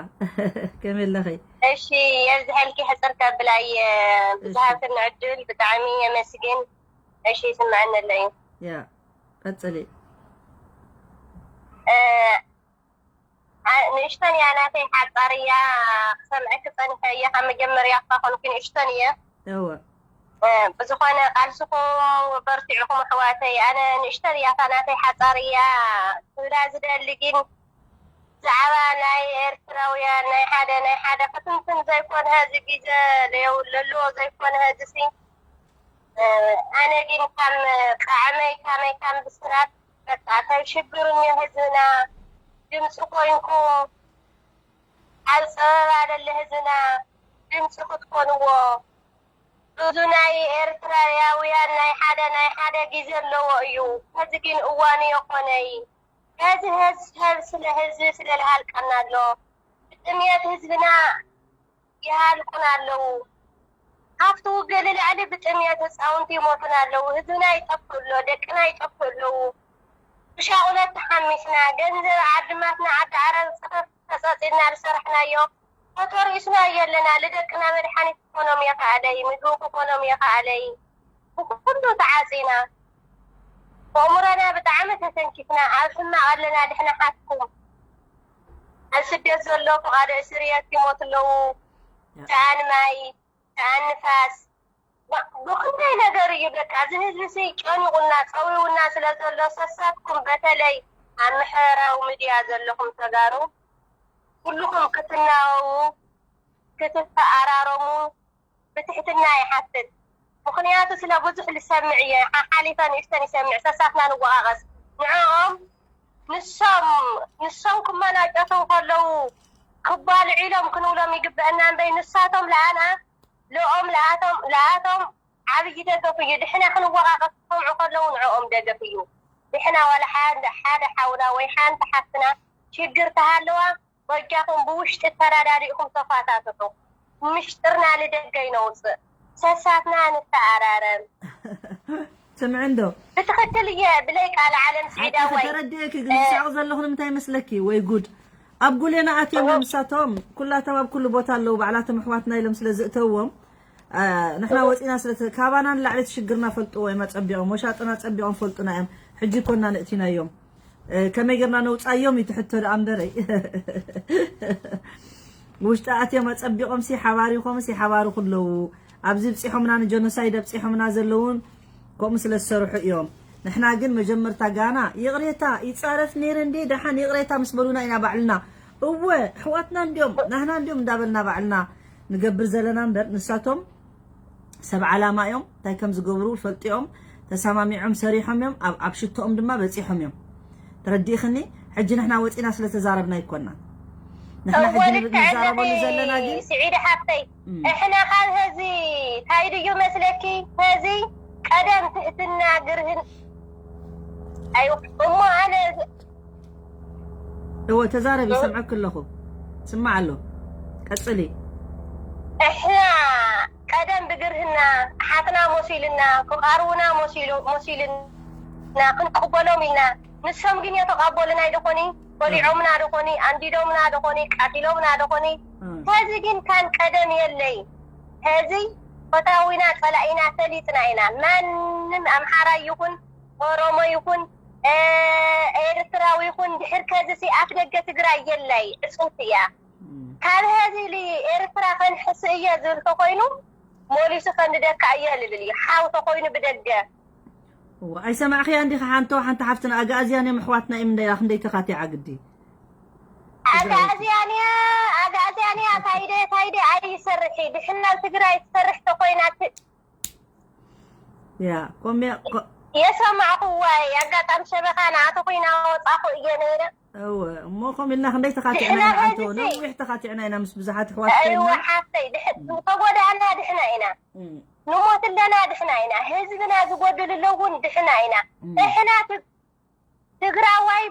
ከመይ ኣለኺ? እሺ የብዝሐልኪ ሕፅር ከብላየ ብዝሃብክኒ ዕድል ብጣዕሚ የመስግን። እሺ ይስምዐኒ ኣሎ እዩ። ያ ቀፅሊ። እ፣ ኣ- ንእሽቶን እያ ናተይ ሓፃር እያ ክሰምዐኪ ፀኒሐ እየ ካብ መጀመርያ እኳ ኮንኩ ንእሽቶን እየ እወ እ፣ ብዝኾነ ቃልስኹም በርቲዕኹም ኣሕዋተይ ኣነ ንእሽቶን እያ እታ ናተይ ሓፃር እያ ክብላ ዝደሊ ግን ብዛዕባ ናይ ኤርትራውያን ናይ ሓደ ናይ ሓደ ክትንትን ዘይኮነ ህዚ ግዜ ለየው ለልዎ ዘይኮነ ህዚ ሲ ኣነ ግን ካም ጣዕመይ ካመይ ካም ብስራት በቃ እንታይ ሽግር እኒኦ ህዝብና ድምፂ ኮይንኩም ኣብ ፀበባ ለለ ህዝብና ድምፂ ክትኮንዎ ብዙ ናይ ኤርትራውያን ናይ ሓደ ናይ ሓደ ግዜ ኣለዎ እዩ። ሕዚ ግን እዋኑ የኾነይ። ሕዚ ህዝብ ስለ ህዝቢ ስለ ልሃልቀና ኣሎ። ብጥምየት ህዝብና ይሃልቁና ኣለዉ። ካብቲ ውግእ ንላዕሊ ብጥምየት ህፃውንቲ ይሞቱና ኣለዉ። ህዝብና ይጠፍእ ኣሎ፣ ደቅና ይጠፍእ ኣለዉ። ብሻቑለት ተሓሚስና፣ ገንዘብ ዓድማትና ዓዲ ዓረብ ፀፈፍ ተፀፂና ዝሰራሕናዮ ተተሪእስና የለና። ልደቅና መድሓኒት ክኾኖም የኸኣለይ፣ ምግቢ ክኾኖም የኸኣለይ። ብኩሉ ተዓፂና። ኣእምሮና ብጣዕሚ ተተንኪፍና፣ ኣብ ሕማቕ ኣለና ድሕና ሓትኩም። ኣብ ስደት ዘሎ ፍቓዶ እስርየት ይሞቱ ኣለዉ። ሰኣን ማይ፣ ሰኣን ንፋስ። ዋ- ብኽንደይ ነገር እዩ በቃ። እዚ ህዝቢ ሲ ጨኒቑና፣ ፀዊውና ስለ ዘሎ ሰሳትኩም በተለይ ኣብ ማሕበራዊ ሚድያ ዘለኹም ተጋሩ ኩልኹም ክትናበቡ፣ ክትተኣራረሙ ብትሕትና ይሓትት። ምኽንያቱ ስለ ብዙሕ ልሰምዕ እየ። ሓሓሊፈ ንእሽተን ይሰምዕ፣ ሰሳትና ንወቓቐስ። ንዕኦም ንሶም ንሶም ክመናጨቱ ከለዉ ክባልዑ ኢሎም ክንብሎም ይግበአና እምበይ ንሳቶም ለኣና ለኦም ለኣቶም ለኣቶም ዓብዪ ደገፍ እዩ። ድሕና ክንወቓቐስ ክሰምዑ ከለዉ ንዕኦም ደገፍ እዩ። ድሕና ዋላ ሓደ ሓደ ሓውና ወይ ሓንቲ ሓፍትና ሽግር ተሃለዋ በጃኹም ብውሽጢ ተረዳዲእኹም ተፋታተሑ። ምሽጥርና ልደገ ይነውፅእ። ሰሳትና ንተኣራረም። ስምዒ እንዶ ብትኽክል እየ ብለይ ቃል ዓለም ሓቂ ስዒዳዋይ ተረዲእኪ ግን ዝስዕቕ ዘለኹ ንምንታይ መስለኪ? ወይ ጉድ! ኣብ ጉሌና ኣትዮም እዮም ንሳቶም። ኩላቶም ኣብ ኩሉ ቦታ ኣለዉ። ባዕላቶም ኣሕዋትና ኢሎም ስለ ዝእተዎም አ፣ ንሕና ወፂና ስለ ተ- ካባና ንላዕሊ እቲ ሽግርና ፈልጥዎ እዮም ኣፀቢቖም። ወሻጥና ኣፀቢቖም ፈልጡና እዮም። ሕጂ ኮና ንእቲናዮም። እ፣ ከመይ ጌርና ነውፃዮም እዩ ትሕቶ ደኣ እምበረይ። ውሽጢ ኣትዮም ኣፀቢቖም ሲ ሓባሪኾም ሲ ሓባሪ ኩለዉ ኣብዚ ብፂሖምና ንጀኖሳይድ ኣብፂሖምና ዘለውን ከምኡ ስለ ዝሰርሑ እዮም። ንሕና ግን መጀመርታ ጋና ይቕሬታ ይፃረፍ ነይረ እንዴ ደሓን ይቕሬታ ምስ በሉና ኢና ባዕልና እወ ኣሕዋትና እንዲዮም ናህና እንዲዮም እንዳበልና ባዕልና ንገብር ዘለና እምበር ንሳቶም ሰብ ዓላማ እዮም እንታይ ከም ዝገብሩ ፈልጢኦም ተሰማሚዖም ሰሪሖም እዮም ኣብ ኣብ ሽቶኦም ድማ በፂሖም እዮም። ተረዲእኽኒ? ሕጂ ንሕና ወፂና ስለ ተዛረብና ኣይኮናን። ንሕና ሕጂ ንዛረበሉ ዘለና ግን ስዒድ ሓፍተይ፣ እሕና ካብ ሀዚ ታይ ድዩ መስለኪ? ሀዚ ቀደም ትህትና ግርህን ኣይ እሞ ኣነ እወ ተዛረቢ፣ ይሰምዐክ ኣለኹ። ስማዕ ኣሎ። ቀጽሊ። እሕና ቀደም ብግርህና ሓትና መሲልና ክቃርቡና መሲልና ክንቅበሎም ኢልና፣ ንሶም ግን የተቃበሉና ኣይደኾኒ፣ በሊዖምና ደኾኒ፣ ኣንዲዶምና ደኾኒ፣ ቃቲሎምና ደኾኒ። ሀዚ ግን ካን ቀደም የለይ። ሀዚ ፈታዊና ጸላኢና ፈሊጥና ኢና። ማንም ኣምሓራ ይኹን ኦሮሞ ይኹን ኤርትራዊ ይኹን ድሕር ከዚ ሲ ኣፍ ደገ ትግራይ የለይ፣ ዕጽውቲ እያ። ካብ ሀዚ ኤርትራ ከንሕስ እየ ዝብል ተኮይኑ ሞሊሱ ከንድደካ እየ ልብል እዩ። ሓው ተኮይኑ ብደገ ኣይሰማዕኽያ እንዲኻ ሓንቶ ሓንቲ ሓፍትና ኣጋእዝያን እዮም ኣሕዋትና እዮም እንዳይላ ክንደይ ተኻቲዓ ግዲ ኣጋእዝያን እያ ኣጋእዝያን እያ ታይደ ታይደ ኣይሰርሒ ድሕና ትግራይ ትሰርሕ ተኮይና ያ ኮሚያ የሰማዕኹዋ ኣጋጣሚ ሸበኻ ንኣተ ኮይና ወፃኹ እየ ነይረ እወ እሞ ከም ኢልና ክንደይ ተኻቲዕና ኢና ሓንቶ ነዊሕ ተኻቲዕና ኢና ምስ ብዙሓት ኣሕዋት ኮይና ሓፍተይ ተጎዳእና ድሕና ኢና ንሞት ኣለና ድሕና ኢና ህዝብና ዝጎድል ኣለውን ድሕና ኢና እሕና ትግራዋይ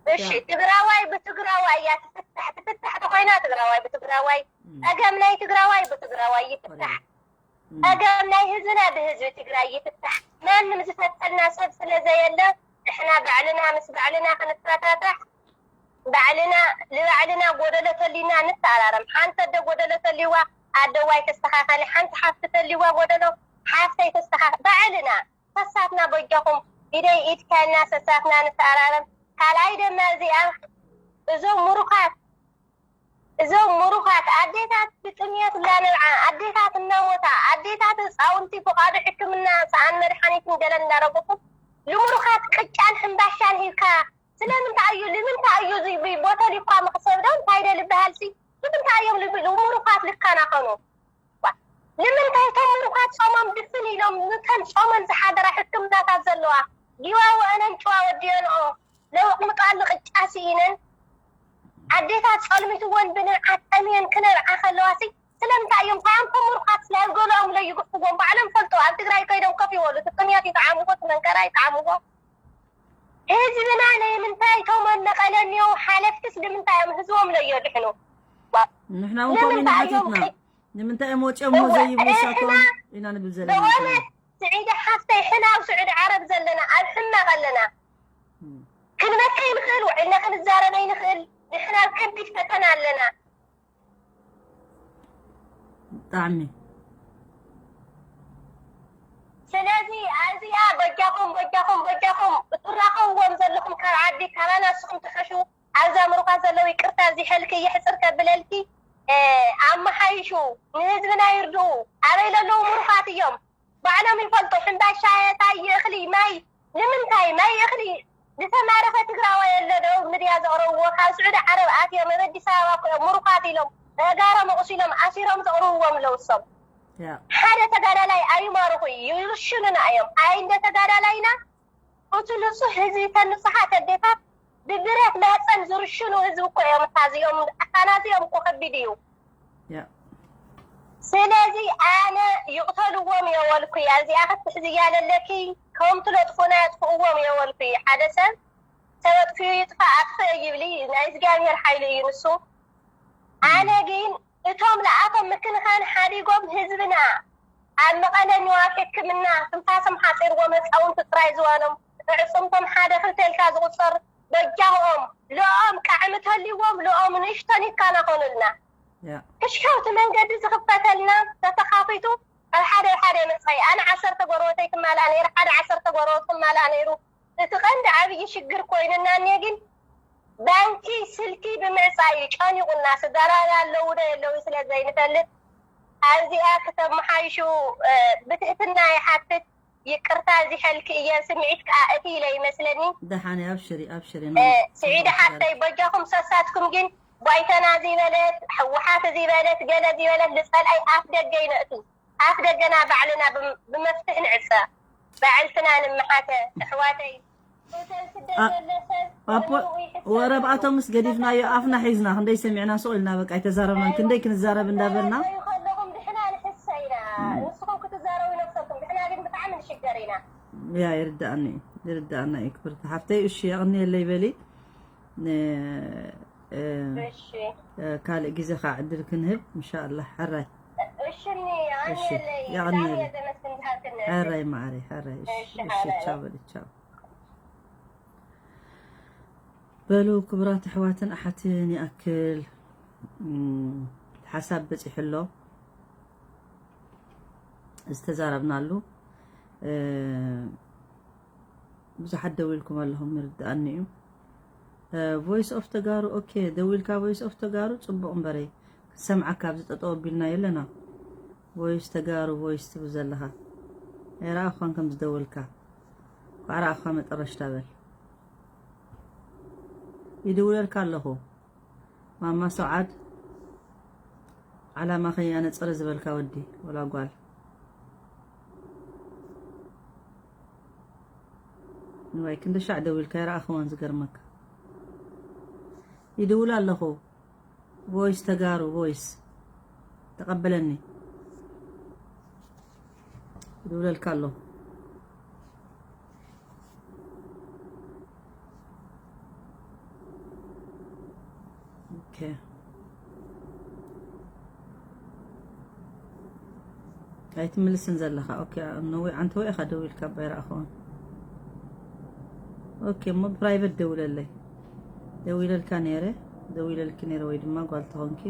እሺ ትግራዋይ ብትግራዋይ እያ ትፍታሕ ትፍታሕ ተኮይና ትግራዋይ ብትግራዋይ ጸገም ናይ ትግራዋይ ብትግራዋይ ይፍታሕ ጸገም ናይ ህዝብና ብህዝቢ ትግራይ ይፍታሕ ማንም ዝፈጠልና ሰብ ስለ ዘየለ ንሕና ባዕልና ምስ ባዕልና ክንፈታታሕ ባዕልና ንባዕልና ጎደሎ ተሊና ንተኣራረም ሓንቲ ኣደ ጎደሎ ተሊዋ ኣደ ዋይ ተስተኻኸሊ ሓንቲ ሓፍቲ ተሊዋ ጎደሎ ሓፍተይ ተስተኻኸ ባዕልና ሰሳትና በጃኹም ኢደይ ኢድ ከና ሰሳትና ንተኣራረም ካልኣይ ደማ እዚኣ እዞም ሙሩኻት እዞም ሙሩኻት ኣዴታት ብጥምየት እናነብዓ ኣዴታት እናሞታ ኣዴታት ህፃውንቲ ፍቓዱ ሕክምና ሰኣን መድሓኒት ንገለ እንዳረገፉ ልሙሩኻት ቅጫን ሕምባሻን ሂብካ ስለምንታይ እዩ ልምንታይ እዩ ዝብይ ቦተሊኳ መኽሰብ ዶ እንታይ ደ ልበሃልሲ ንምንታይ እዮም ልምሩኻት ልከናኸኑ ንምንታይ እቶም ምሩኻት ጾሞም ድፍን ኢሎም ንተን ጾመን ዝሓደራ ሕክምናታት ዘለዋ ጊዋወአነን ጭዋ ወዲኦንኦ ለውቕምጣሉ ቅጫ ስኢነን ኣዴታት ጸልሚትወን ብንብዓት ጠምየን ክነብዓ ከለዋሲ ስለምንታይ እዮም ሳምቶም ምሩኻት ስለ ገለኦም ለይግፍዎም ባዕሎም ፈልጦ ኣብ ትግራይ ከይዶም ከፍ ይበሉ ትጥምያት ይተዓምዎ ትመንከራ ይተዓምዎ ህዝብና ናይ ምንታይ እቶም ኣብ መቐለ እኒኦ ሓለፍትስ ንምንታይ እዮም ህዝቦም ለየድሕኑ? ንሕና እውን ከምኡ ኢና ሓቲትና። ንምንታይ እዮም ወፂኦም እሞ ዘይብሉ እሳቶም ኢና ንብል ዘለና። በእውነት ስዒደ ሓፍተይ ሕና ኣብ ስዑዲ ዓረብ ዘለና ኣብ ሕማቕ ኣለና። ክንመከ ይንኽእል ውዒልና ክንዛረበ ይንኽእል ንሕና ኣብ ከቢድ ፈተና ኣለና። ብጣዕሚ ስለዚ ኣብዚኣ በጃኹም በጃኹም በጃኹም እትራኸብዎም ዘለኹም ካብ ዓዲ ካባና ንስኹም ትሐሹ ኣብዛ ምሩኻት ዘለዉ ይቅርታ እዚ ሐልኪ የሕፅር ከብለልኪ ኣመሓይሹ ንህዝብና ይርድኡ ኣበይ ለለዉ ምሩኻት እዮም ባዕሎም ይፈልጡ ሕምባሻ ታይ እኽሊ ማይ ንምንታይ ማይ እኽሊ ዝተማረኸ ትግራዋይ ኣሎ ዶ ምድያ ዘቕረብዎ ካብ ስዑዲ ዓረብ ኣትዮም ኣብ ኣዲስ ኣበባ እኮ እዮም ምሩኻት ኢሎም ተጋሮም ኣቑሲሎም ኣሲሮም ዘቕርብዎም ኣለዉ እሶም ሓደ ተጋዳላይ ኣይማርኹ ይርሽኑና እዮም ኣይ እንደ ተጋዳላይና እቲ ንጹህ ህዝቢ ተንጹሃት ኣዴታት ብብረት ማህፀን ዝርሽኑ ህዝቢ እኮ እዮም እታ እዚኦም ኣታና እዚኦም እኮ ከቢድ እዩ ስለዚ ኣነ ይቕተልዎም የወልኩ እያ እዚኣ ክትሕዝያ ለለኪ ከም ትለጥፉና የጥፍእዎም የወልኩ እዩ ሓደ ሰብ ተበጥፍዩ ይጥፋእ ኣጥፍእ ይብሊ ናይ እግዚኣብሔር ሓይሊ እዩ ንሱ ኣነ ግን እቶም ንኣቶም ምክንኻን ሓዲጎም ህዝብና ኣብ መቐለ ኒዋብ ሕክምና ትንፋሶም ሓፂርዎም ህፃውንቲ ጥራይ ዝዋኖም ኣዕፅምቶም ሓደ ክልተ ኢልካ ዝቁፀር በጃኦም ልኦም ቃዕሚ ተልዎም ልኦም ንእሽቶን ይካናኸኑልና ክሽከውቲ መንገዲ ዝኽፈተልና ተተኻፊቱ ኣብ ሓደ ሓደ መፃኢ ኣነ ዓሰርተ ጎረበተይ ትማልኣ ነይሩ ሓደ ዓሰርተ ጎረበቱ ትማልኣ ነይሩ እቲ ቀንዲ ዓብዪ ሽግር ኮይኑና እኒአ ግን ባንኪ ስልኪ ብምዕፃይ እዩ ጨኒቑና ስጋራ ኣለዉ ዶ የለዉ ስለ ዘይንፈልጥ ኣብዚኣ ክተመሓይሹ ብትሕትና ይሓትት ይቅርታ እዚ ሐልኪ እየ ስምዒት ከዓ እቲ ኢለ ይመስለኒ ደሓነ ኣብሽሪ ኣብሽሪ ስዒድ ሓፍተይ በጃኹም ሰሳትኩም ግን ባይተና ዝበለት ሕወሓት ዝበለት ገለ ዝበለት ዝፀልኣይ ኣፍ ደገ ይነእቱ ኣፍ ደገና ባዕልና ብመፍትሕ ንዕፀ ባዕልትና ንምሓተ ኣሕዋተይ ሆቴል ስደት ኣ-፣ ዘሎ ሰብ ኣፖ-፣ ከምኡ ይሕሰብ ወረብኣቶምስ ገዲፍናዮ፣ ኣፍና ሒዝና፣ ክንደይ ሰሚዕና ስቕ ኢልና፣ በቃ ኣይተዛረብናን፣ ክንደይ ክንዛረብ እንዳበልና። ከለኹም ድሕና ንሕሰ ኢና። ንስኹም ክትዛረቡ ነብሰኩም፣ ድሕና ግን ብጣዕሚ ንሽገር ኢና። ያ፣ ይርዳእኒ እዩ፣ ይርዳእና እዩ፣ ክብርቲ ሓፍተይ። እሺ፣ የቕንየለይ በሊ። ን-፣ እ፣ እሺ። እ፣ ካልእ ግዜ ከዓ ዕድል ክንህብ፣ እንሻኣላህ። ሕራይ። እሺ፣ እኒ፣ እሺ፣ የቐንየለይ። የቐንየለይ። ዳንኤል ዘመስግን ዝሃብክን። ሕራይ መዓረይ፣ ሕራይ። እሺ፣ እሺ፣ እሺ፣ ሓራይ። ቻው በሊ፣ ቻው። በሉ ክቡራት ኣሕዋትን ኣሓትን ይኣክል፣ እም፣ ሓሳብ በጺሑ ኣሎ ዝተዛረብናሉ። እ፣ ብዙሓት ደዊልኩም ኣለኹም፣ ይርድኣኒ እዩ። እ፣ ቮይስ ኦፍ ተጋሩ፣ ኦኬ፣ ደዊልካ ቮይስ ኦፍ ተጋሩ ጽቡቕ እምበረይ፣ ክንሰምዓካ ኣብዚ ጠጠው ኣቢልና የለና። ቮይስ ተጋሩ፣ ቮይስ ትብል ዘለኻ ኣይረኣኹኻን ከም ዝደወልካ። ኳዕ ረኣኹኻ መጠረሽታ በል። ይድውለልካ ኣለኹ። ማማ ሰዓድ፣ ዓላማ ከያነጸረ ዝበልካ ወዲ ወላ ጓል። ንዋይ ክንዲ ሻዕ ደዊልካ ይረኣኽዎን ዝገርመካ። ይድውል ኣለኹ። ቮይስ ተጋሩ፣ ቮይስ ተቐበለኒ። ይድውለልካ ኣለኹ። ኦኬ። ኣይትምልስን ዘለኻ። ኦኬ፣ ነዊዕ ኣንተ ወይ ኢኻ ደዊልካ ባይ ረኣኹን። ኦኬ፣ እሞ ፕራይቬት ደውለለይ። ደዊለልካ ነይረ፣ ደዊለልኪ ነይረ ወይ ድማ ጓል ተኾንኪ።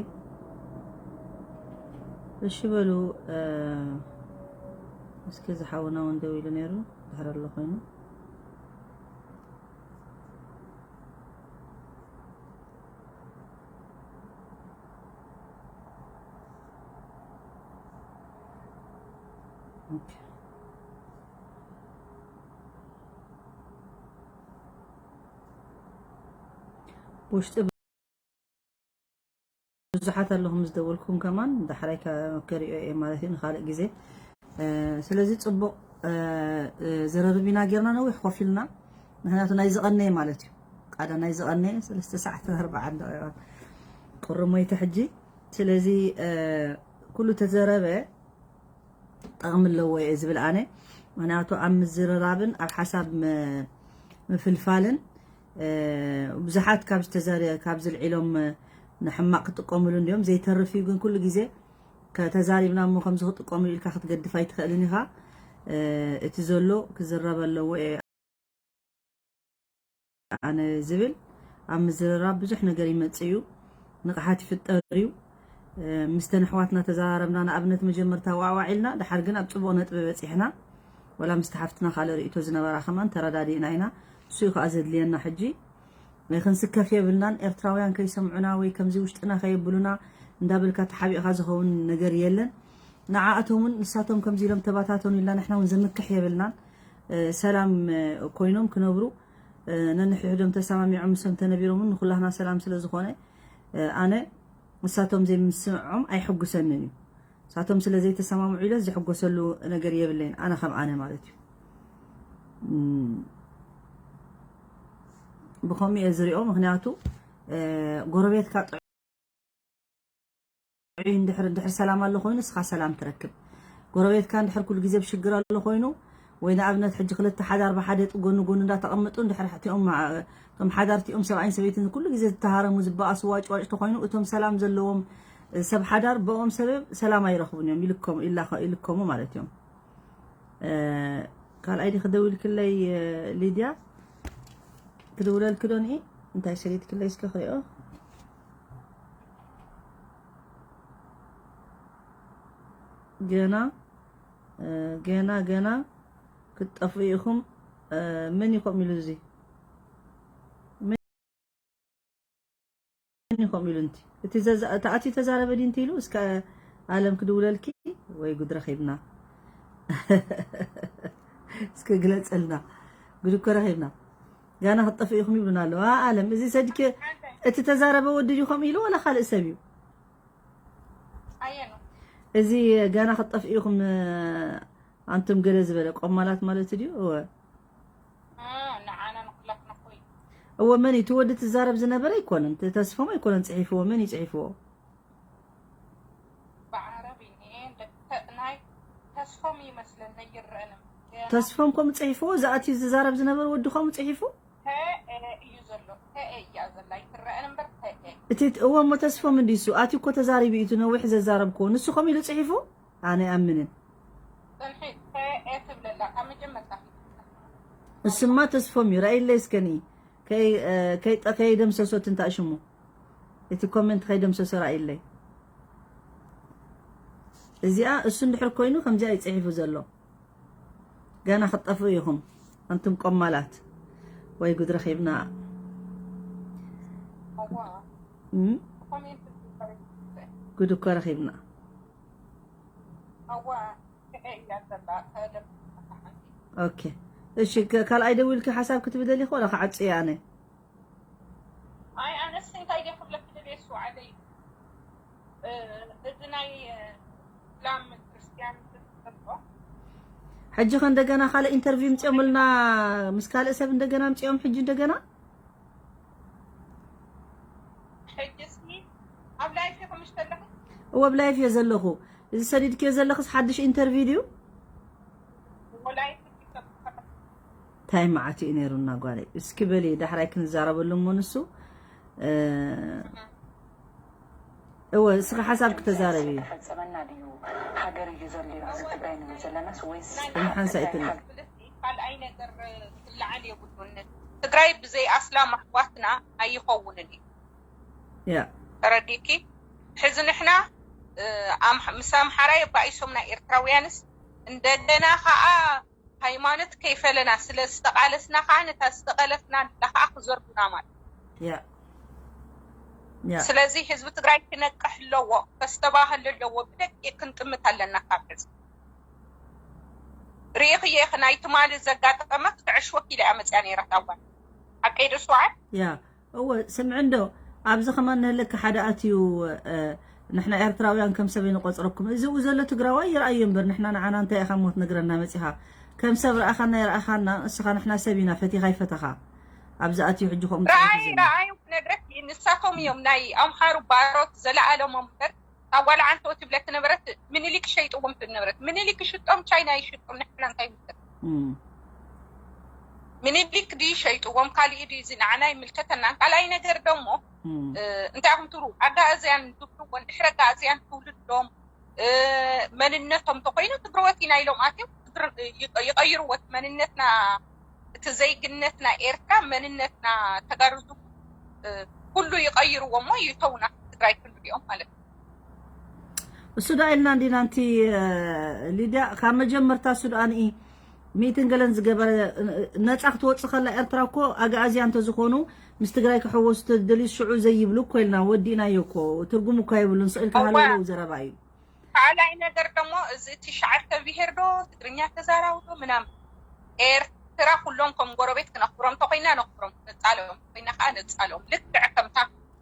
እሺ በሉ፣ እ፣ እስኪ ዝሓውና እውን ደዊሉ ነይሩ፣ ድሕር ኣሎ ኮይኑ። ኦኬ። ውሽጢ ብዙሓት ኣለኹም ዝደወልኩም ከማን፣ ዳሕራይ ከ-፣ ከሪኦ እየ ማለት እዩ ንኻልእ ግዜ። እ፣ ስለዚ ጽቡቕ፣ እ፣ እ፣ ዘረርብ ኢና ጌርና፣ ነዊሕ ኮፍ ኢልና። ምኽንያቱ ናይ ዝቐነየ ማለት እዩ። ቃዳ ናይ ዝቐነየ ሰለስተ ሰዓት ኣርብዓ ደቂቓ ቁሪ ሞይተ ሕጂ። ስለዚ፣ እ፣ ኩሉ ተዘረበ ጠቕሚ ኣለዎ እየ ዝብል ኣነ። ምኽንያቱ ኣብ ምዝርራብን ኣብ ሓሳብ ም-፣ ምፍልፋልን፣ እ፣ ብዙሓት ካብ ዝተዘረ-፣ ካብ ዝልዒሎም፣ እ፣ ንሕማቕ ክጥቀምሉ እንዲዮም። ዘይተርፍ እዩ፣ ግን ኩሉ ግዜ ከተዛሪብና እሞ ከምዚ ክጥቀምሉ ኢልካ ክትገድፍ ኣይትኽእልን ኢኻ። እ፣ እቲ ዘሎ ክዝረብ ኣለዎ እየ ኣነ ዝብል። ኣብ ምዝርራብ ብዙሕ ነገር ይመጽእ እዩ፣ ንቕሓት ይፍጠር እዩ። እ፣ ምስተን ኣሕዋትና ተዘራረብና፣ ንኣብነት መጀመርታ ዋዕዋዕ ኢልና፣ ድሓር ግን ኣብ ጽቡቕ ነጥቢ በጺሕና። ወላ ምስቲ ሓፍትና ካልእ ርእይቶ ዝነበራ ከማን ተረዳዲእና ኢና። እሱ እዩ ከኣ ዘድልየና ሕጂ። ክንስከፍ የብልናን። ኤርትራውያን ከይሰምዑና ወይ ከምዚ ውሽጥና ከየብሉና እንዳበልካ ተሓቢእካ ዝኸውን ነገር የለን። ንዓኣቶም እውን ንሳቶም ከምዚ ኢሎም ተባታተኑ ኢልና ንሕና እውን ዘምክሕ የብልናን። እ፣ ሰላም፣ እ፣ ኮይኖም ክነብሩ፣ እ፣ ነንሕድሕዶም ተሰማሚዖም ምስም ተነቢሮም እውን ንኩላህና ሰላም ስለ ዝኾነ፣ እ፣ ኣነ ንሳቶም ዘይምስምዖም ኣይሕጉሰንን እዩ። ንሳቶም ስለ ዘይተሰማምዑ ኢለ ዝሕጎሰሉ ነገር የብለይን፣ ኣነ ከም ኣነ ማለት እዩ። እም፣ ብኸምኡ እየ ዝሪኦ፣ ምኽንያቱ፣ እ፣ ጎረቤትካ ጥዑይ እንድሕር፣ እንድሕር ሰላም ኣሎ ኮይኑ፣ ንስኻ ሰላም ትረክብ። ጎረቤትካ እንድሕር ኩሉ ግዜ ብሽግር ኣሎ ኮይኑ፣ ወይ ንኣብነት ሕጂ ክልተ ሓዳር ብሓደ ጥ-፣ ጎኒ ጎኒ እንዳተቐመጡ፣ እንድሕር እቲኦም ማ-፣ እቶም ሓዳር እቲኦም ሰብኣይን ሰበይትን ኩሉ ግዜ ዝተሃረሙ፣ ዝበኣሱ፣ ዋጭ ዋጭ ተኾይኑ፣ እቶም ሰላም ዘለዎም፣ እ፣ ሰብ ሓዳር ብኦም ሰበብ ሰላም ኣይረኽቡን እዮም፣ ይልከሙ፣ ይላኸ-፣ ይልከሙ ማለት እዮም። እ፣ ካልኣይ ዲኺ ደዊልክለይ፣ እ፣ ሊድያ? ክድውለልኪ ዶ ንኢ? እንታይ ሰሊትክለይ እስከ ክሪኦ። ገና፣ እ፣ ገና፣ ገና ክትጠፍኡ ኢኹም። እ፣ መን እዩ ከምኡ ኢሉ እዚ? መን እዩ ከምኡ ኢሉ? እንቲ እቲ ዘዛ-፣ እቲ ኣትዩ ተዛረበ ድዩ እንት ኢሉ? እስከ ኣለም ክድውለልኪ ወይ ጉድ ረኺብና። እስከ ግለጸልና። ጉድ እኮ ረኺብና። ጋና ክትጠፍኡ ኢኹም ይብሉና ኣለዉ። ኣ-፣ ኣለም፣ እዚ ሰድኪ እቲ ተዛረበ ወዲ ድዩ ከምኡ ኢሉ ወላ ካልእ ሰብ እዩ? ኣየ ነው። እዚ ጋና ክትጠፍኡ ኢኹም፣ ኣንቱም ገለ ዝበለ ቆማላት ማለት ድዩ? እወ። እ፣ ንዓና እወ፣ መን እዩ እቲ ወዲ ትዛረብ ዝነበረ? ኣይኮነን፣ ተ-፣ ተስፎም ኣይኮነን ጽሒፍዎ። መን እዩ ጽሒፍዎ? ብዓረብ እዩ እኒኤ፣ እንደ-፣ ተ-፣ ናይ ተስፎም ይመስለኒ፣ ይረአን እምበር። ገና ተስፎም ከምኡ ጽሒፍዎ? ዝኣትዩ ዝዛረብ ዝነበረ ወዲ ከምኡ ጽሒፉ? ተኤ እዩ ዘሎ፣ ተኤ እያ ዘላ፣ ይትረአን እምበር ተኤ። እቲ እወ፣ እሞ ተስፎም እንዲሱ ኣትዩ እኮ ተዛሪቡ እዩ፣ እቲ ነዊሕ ዘዛረብክዎ ንሱ ከምኡ ኢሉ ጽሒፉ? ኣነ ኣይኣምንን። ጽንሒ፣ ተኤ ትብለላ፣ ካብ መጀመርታ ፊት። እስማ ተስፎም እዩ። ራእይለይ እስከ ንኢ። ከይ-፣ እ፣ ከይጠ-፣ ከይደምሰሶ እቲ እንታይ ሽሙ? እቲ ኮሜንት ከይደምሰሶ ራእይለይ። እዚኣ እሱ እንድሕር ኮይኑ ከምዚኣ እዩ ጽሒፉ ዘሎ። ገና ክትጠፍኡ ኢኹም ኣንቱም ቆማላት። ወይ ጉድ ረኺብና። እዋ፣ እም? ኮሜንት ጉድ እኮ ረኺብና። እዋ፣ ተኤ እያ ዘላ፣ ተደምሰሳ ሓንቲ። ኦኬ። እሺ፣ ከ-፣ ካልኣይ ደዊልኪ ሓሳብ ክትብደሊ እኮ ወላ ክዓጽ እየ ኣነ። ኣይ፣ ኣነስ እንታይ ድየ ክብለኪ ደልየ፣ እሱ ዓደይ፣ እ፣ እዚ ናይ፣ እ፣ እስላም ክርስትያን ዝፈልጦ። ሕጂ ከ እንደገና ካልእ ኢንተርቪው ምጽኦምልና፣ ምስ ካልእ ሰብ እንደገና ምጽኦም ሕጂ እንደገና? ሕጂ እስኪ ኣብ ላይፍ ኢኹም ምሽ ዘለኹ? እወ፣ ኣብ ላይፍ እየ ዘለኹ። እዚ ሰዲድክዮ ዘለኽስ ሓድሽ ኢንተርቪው ድዩ? እወ፣ ላይፍ እንታይ መዓት እዩ ነይሩና ጓለይ? እስኪ በሊ ዳሕራይ ክንዛረበሉ እሞ ንሱ። እ፣ እወ፣ እስኺ ሓሳብ ክተዛረቢ እዩ። ተፈጸመና ድዩ? ሃገር እዩ ዘድልዮ፣ እዚ ትግራይ ንብል ዘለናስ ወይስ ሓንሳእ ኣይትንበር። ካልኣይ ነገር ክለዓል የብሉን። ትግራይ ብዘይ ኣስላም ኣሕዋትና ኣይኸውንን እዩ። ያ ተረዲእኪ? ሕዚ ንሕና፣ እ፣ ኣምሓ-፣ ምስ ኣምሓራ የባኢሶምና ኤርትራውያንስ፣ እንደገና ከዓ ሃይማኖት ከይፈለና ስለ ዝተቓለስና ከዓ ነታ ዝተቐለስና ንላ ከዓ ክዘርጉና ማለት እዩ። ያ ያ ስለዚ ህዝቢ ትግራይ ክነቅሕ ኣለዎ፣ ከስተባህል ኣለዎ። ብደቂቅ ክንጥምት ኣለና ካብ ሕዚ። ርኢኽዮ ኢኺ ናይ ትማሊ ዘጋጠመ ክትዕሽወኪ ኢለ እያ መፅያ ነይራ እታ ጓል። ሓቀይ ዶ ስውዓል? ያ እወ፣ ስምዒ እንዶ ኣብዚ ከማን ንህለኪ ሓደ ኣትዩ፣ እ፣ ንሕና ኤርትራውያን ከም ሰብ ይንቆጽረኩም። እዚ ኡ ዘሎ ትግራዋይ ይርኣዮ እምበር ንሕና ንዓና እንታይ ኢኻ እሞ ትነግረና መጺኻ? ከም ሰብ ረኣኻና ይረኣኻና፣ እስኻ ንሕና ሰብ ኢና፣ ፈቲኻ ይፈተኻ። ኣብዚ ኣትዩ ሕጂ ከምኡ ረኣይ ጽሑፍ ዘሎ። ረኣይ ክነግረኪ፣ ንሳቶም እዮም ናይ ኣምሓሩ ባሮት ዘለኣለሞም እምበር፣ እታ ጓል ዓንቶ ትብለኪ ነበረት፣ ምኒልክ ሸይጥዎም ትብል ነበረት። ምኒልክ ይሽጦም፣ ቻይና ይሽጦም፣ ንሕና እንታይ ይምልከት? እም፣ ምኒልክ ድዩ ሸይጥዎም፣ ካሊእ ድዩ፣ እዚ ንዓና ይምልከተናን። ካልኣይ ነገር ደሞ፣ እም፣ እ፣ እንታይ ኢኹም ትብሉ? ኣጋእዝያን ትብልዎ፣ ድሕሪ ኣጋእዝያን ትውልዶም፣ እ፣ መንነቶም ተኮይኑ ትግረዎት ኢና ኢሎም ኣትዮም ትግር-፣ ይቀ-፣ ይቀይርዎ። እቲ መንነትና፣ እቲ ዘይግነትና ኤርትራ መንነትና ተጋሩ ዝብሉ፣ እ፣ ኩሉ ይቀይርዎ እሞ ይተውና ትግራይ ክንሪኦም ማለት እዩ። እሱ ዳ ኢልና እንዲና እንቲ፣ እ፣ ሊድያ፣ ካብ መጀመርታ እሱ ደኣ ንኢ ሚእትን ገለን ዝገበረ፣ እ፣ ነጻ ክትወጽእ ከላ ኤርትራ እኮ ኣግኣዝያ እንተዝኾኑ ምስ ትግራይ ክሕወሱ ተደልዩ ሽዑ ዘይብሉ እኮ ኢልና ወዲእናዮ እኮ። ትርጉም እኮ የብሉን። ስቕ ኢልካ እዋ። ሃለውለው ዘረባ እዩ። ካልኣይ ነገር ደሞ እዚ ትሽዓተ ብሄር ዶ ትግርኛ ተዛራዊ ዶ ምናምን ኤርትራ ኩሎም ከም ጎረቤት ክነኽብሮም ተኮይና ነኽብሮም፣ ነጻልኦም ተኮይና ከዓ ነጻልኦም። ልክዕ ከምታ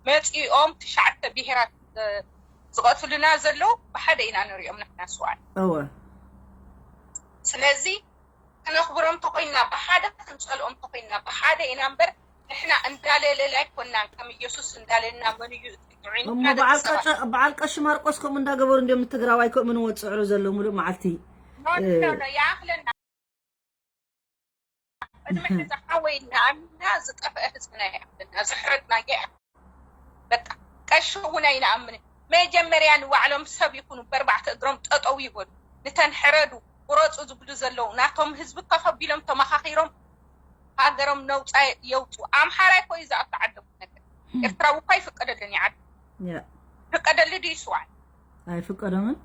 መጺኦም ትሽዓተ ብሄራት፣ እ፣ ዝቐትሉና ዘለዉ ብሓደ ኢና ንሪኦም ንሕና ስውኣት። እወ። ስለዚ ክነኽብሮም ተኮይና ብሓደ፣ ክንጸልኦም ተኮይና ብሓደ ኢና እምበር ንሕና እንዳለለለ ኣይኮናን። ከም ኢየሱስ እንዳለልና መን እዩ እቲ ጥዑይ እሞ ንሕና ደቂ በዓል ሰባት። ቀጨ-፣ በዓል ቀሺ ማርቆስ ከምኡ እንዳገበሩ እንዲዮም ንትግራዋይ ከምኡ ንወፅዕሩ ዘለዉ ሙሉእ መዓልቲ። ኖ፣ ኖ፣ ኖ፣ ይኣኽለና። ቅድሚ ሕዚ ሓወይ እናኣሚና ዝጠፍአ ህዝብና ይኣኽለና፣ ዝሕረድና ይኣኽለና። በቃ ቀሺ እውን ኣይንኣምንን። መጀመርያ ንባዕሎም ሰብ ይኹኑ፣ በርባዕተ እግሮም ጠጠው ይበሉ። ንተን ሕረዱ፣ ቁረፁ ዝብሉ ዘለዉ፣ ናቶም ህዝቢ ከፍ ኣቢሎም ተመኻኺሮም ሃገሮም ነውፃ የውፁ። ኣምሓራይ እኮ እዩ ዝኣቱ ዓዶም ነገር። ኤርትራዊ እኮ ኣይፍቀደልን እዩ ዓዱ። ያ። ፍቀደሉ ድዩ ስውኣት? ኣይፍቀዶምን።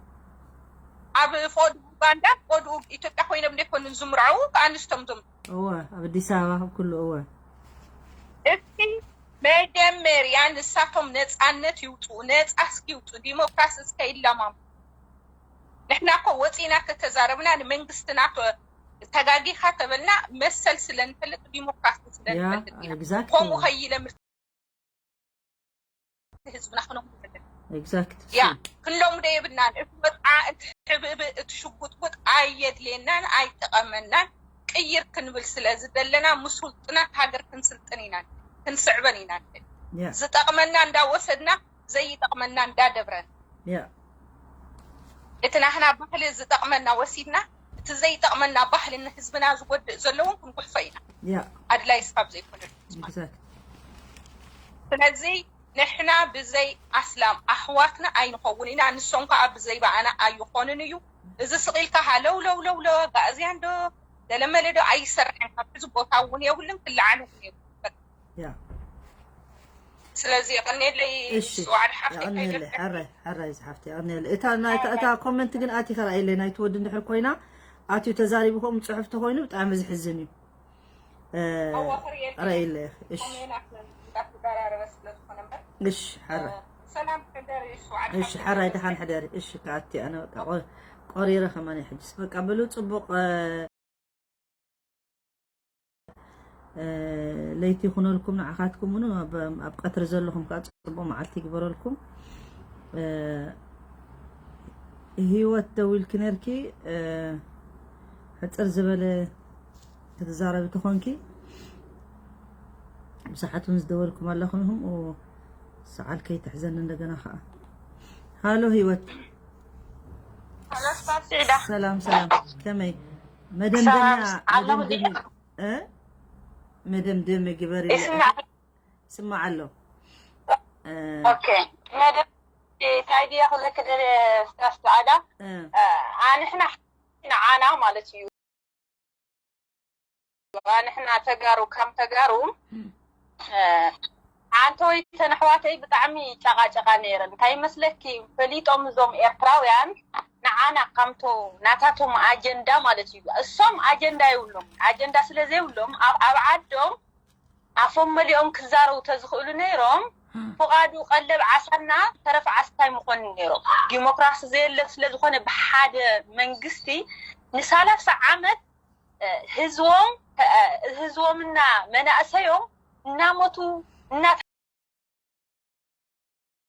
ኣብ ፎድ ኡጋንዳ፣ ፎድ ኡ-፣ ኢትዮጵያ ኮይኖም ዘይኮኑ ዝምርዐዉ፣ ኣንስቶም ዝም-፣ እወ፣ ኣብ ኣዲስ ኣበባ፣ ኣብ ኩሉ፣ እወ። እስኪ መጀመርያ ንሳቶም ነፃነት ይውፁ፣ ነፃ እስኪ ይውፁ፣ ዲሞክራሲ እስከ ይለማሙ። ንሕና እኮ ወፂና ተተዛረብና ንመንግስትና ተ-፣ ተጋጊኻ ተበልና መሰል ስለ ንፈልጥ፣ ዲሞክራሲ ስለ ያ፣ ንፈልጥ ኢና። exactly። ከምኡ ከይለምድ ህዝብና ክነምሩ ዘለና። Exactly። ያ፣ ክንለምዶ የብልናን። እቲ ወጥዓ፣ እቲ ሕብእብእ፣ እቲ ሽጉጥጉጥ ኣየድልየናን ኣይጠቐመናን። ቅይር ክንብል ስለ ዝደለና፣ ምስ ውልጥና ሃገር ክንስልጥን ኢና። ክንስዕበን ኢና ንብል። ዝጠቕመና እንዳወሰድና ዘይጠቕመና እንዳደብረን፣ እቲ ናህና ባህሊ ዝጠቕመና ወሲድና እቲ ዘይጠቕመና ባህሊ ንህዝብና ዝጎድእ ዘለውን ክንጉሕፎ ኢና። ኣድላይ ስኻብ ዘይኮነ ስለዚ ንሕና ብዘይ ኣስላም ኣሕዋትና ኣይንኸውን ኢና፣ ንሶም ከዓ ብዘይ በኣና ኣይኾኑን እዩ። እዚ ስቕ ኢልካ ሃለው ለው ለው ለው ኣጋእዝያን ዶ ገለመለ ዶ ኣይሰርሕን፣ ካብ ሕዚ ቦታ እውን የብሉን፣ ክለዓል እውን የብሉን። ስለዚ የቐንየለይ። እሺ፣ የቐንየለይ። ሕራይ ሕራይ ዝሓፍቲ፣ የቐንየለይ። እታ ናይ እታ ኮመንት ግን ኣቲ ከራእየለይ ናይቲ ወዲ እንድሕር ኮይና ኣትዩ ተዛሪቡ ከምኡ ፅሑፍ ተኮይኑ ብጣዕሚ ዝሕዝን እዩ። ራኢለ እሺ። እሺ፣ ሓራ እሺ፣ ሓራይ ደሓን ሕደሪ። እሺ፣ ከኣቲ ኣነ በቃ ቆ- ቆሪረ ከማን ሕጅስ በቃ ብሉ። ፅቡቕ ለይቲ ይኹነልኩም ንዓኻትኩም እውን ኣብ ቀትሪ ዘለኹም ከዓ ፅቡቕ መዓልቲ ይግበረልኩም። ህይወት ደዊልኪ ነርኪ፣ ሕፅር ዝበለ ክትዛረቢ ተኾንኪ ብሰዓት እውን ዝደወልኩም ኣለኹም ኢኹም። ሰዓል ከይትሕዘኒ እንደገና ከዓ። ሃሎ ህይወት። ሰላም ሰላም፣ ከመይ መደምደምያ? መደምደሚ ግበሪ። ስማዕ ኣሎ። መደብ እንታይ ድያ ክብለክ ደለ ስታስዓዳ፣ ኣንሕና ንዓና ማለት እዩ። ኣንሕና ተጋሩ ከም ተጋሩ፣ ኣንተ ወይ ተነሕዋተይ ብጣዕሚ ጨቃጨቃ ነይረን። እንታይ ይመስለኪ፣ ፈሊጦም እዞም ኤርትራውያን ንዓና ከምቶ ናታቶም ኣጀንዳ ማለት እዩ። እሶም ኣጀንዳ የብሎም። ኣጀንዳ ስለ ዘይብሎም ኣብ ዓዶም ኣፎም መሊኦም ክዛረቡ ተዝኽእሉ ነይሮም፣ ፍቓዱ ቀለብ ዓሳና ተረፍ ዓሳ ኣይምኾንን ነይሮም። ዲሞክራሲ ዘየለ ስለዝኾነ ብሓደ መንግስቲ ንሳላሳ ዓመት ህዝቦም ህዝቦምና መናእሰዮም እናሞቱ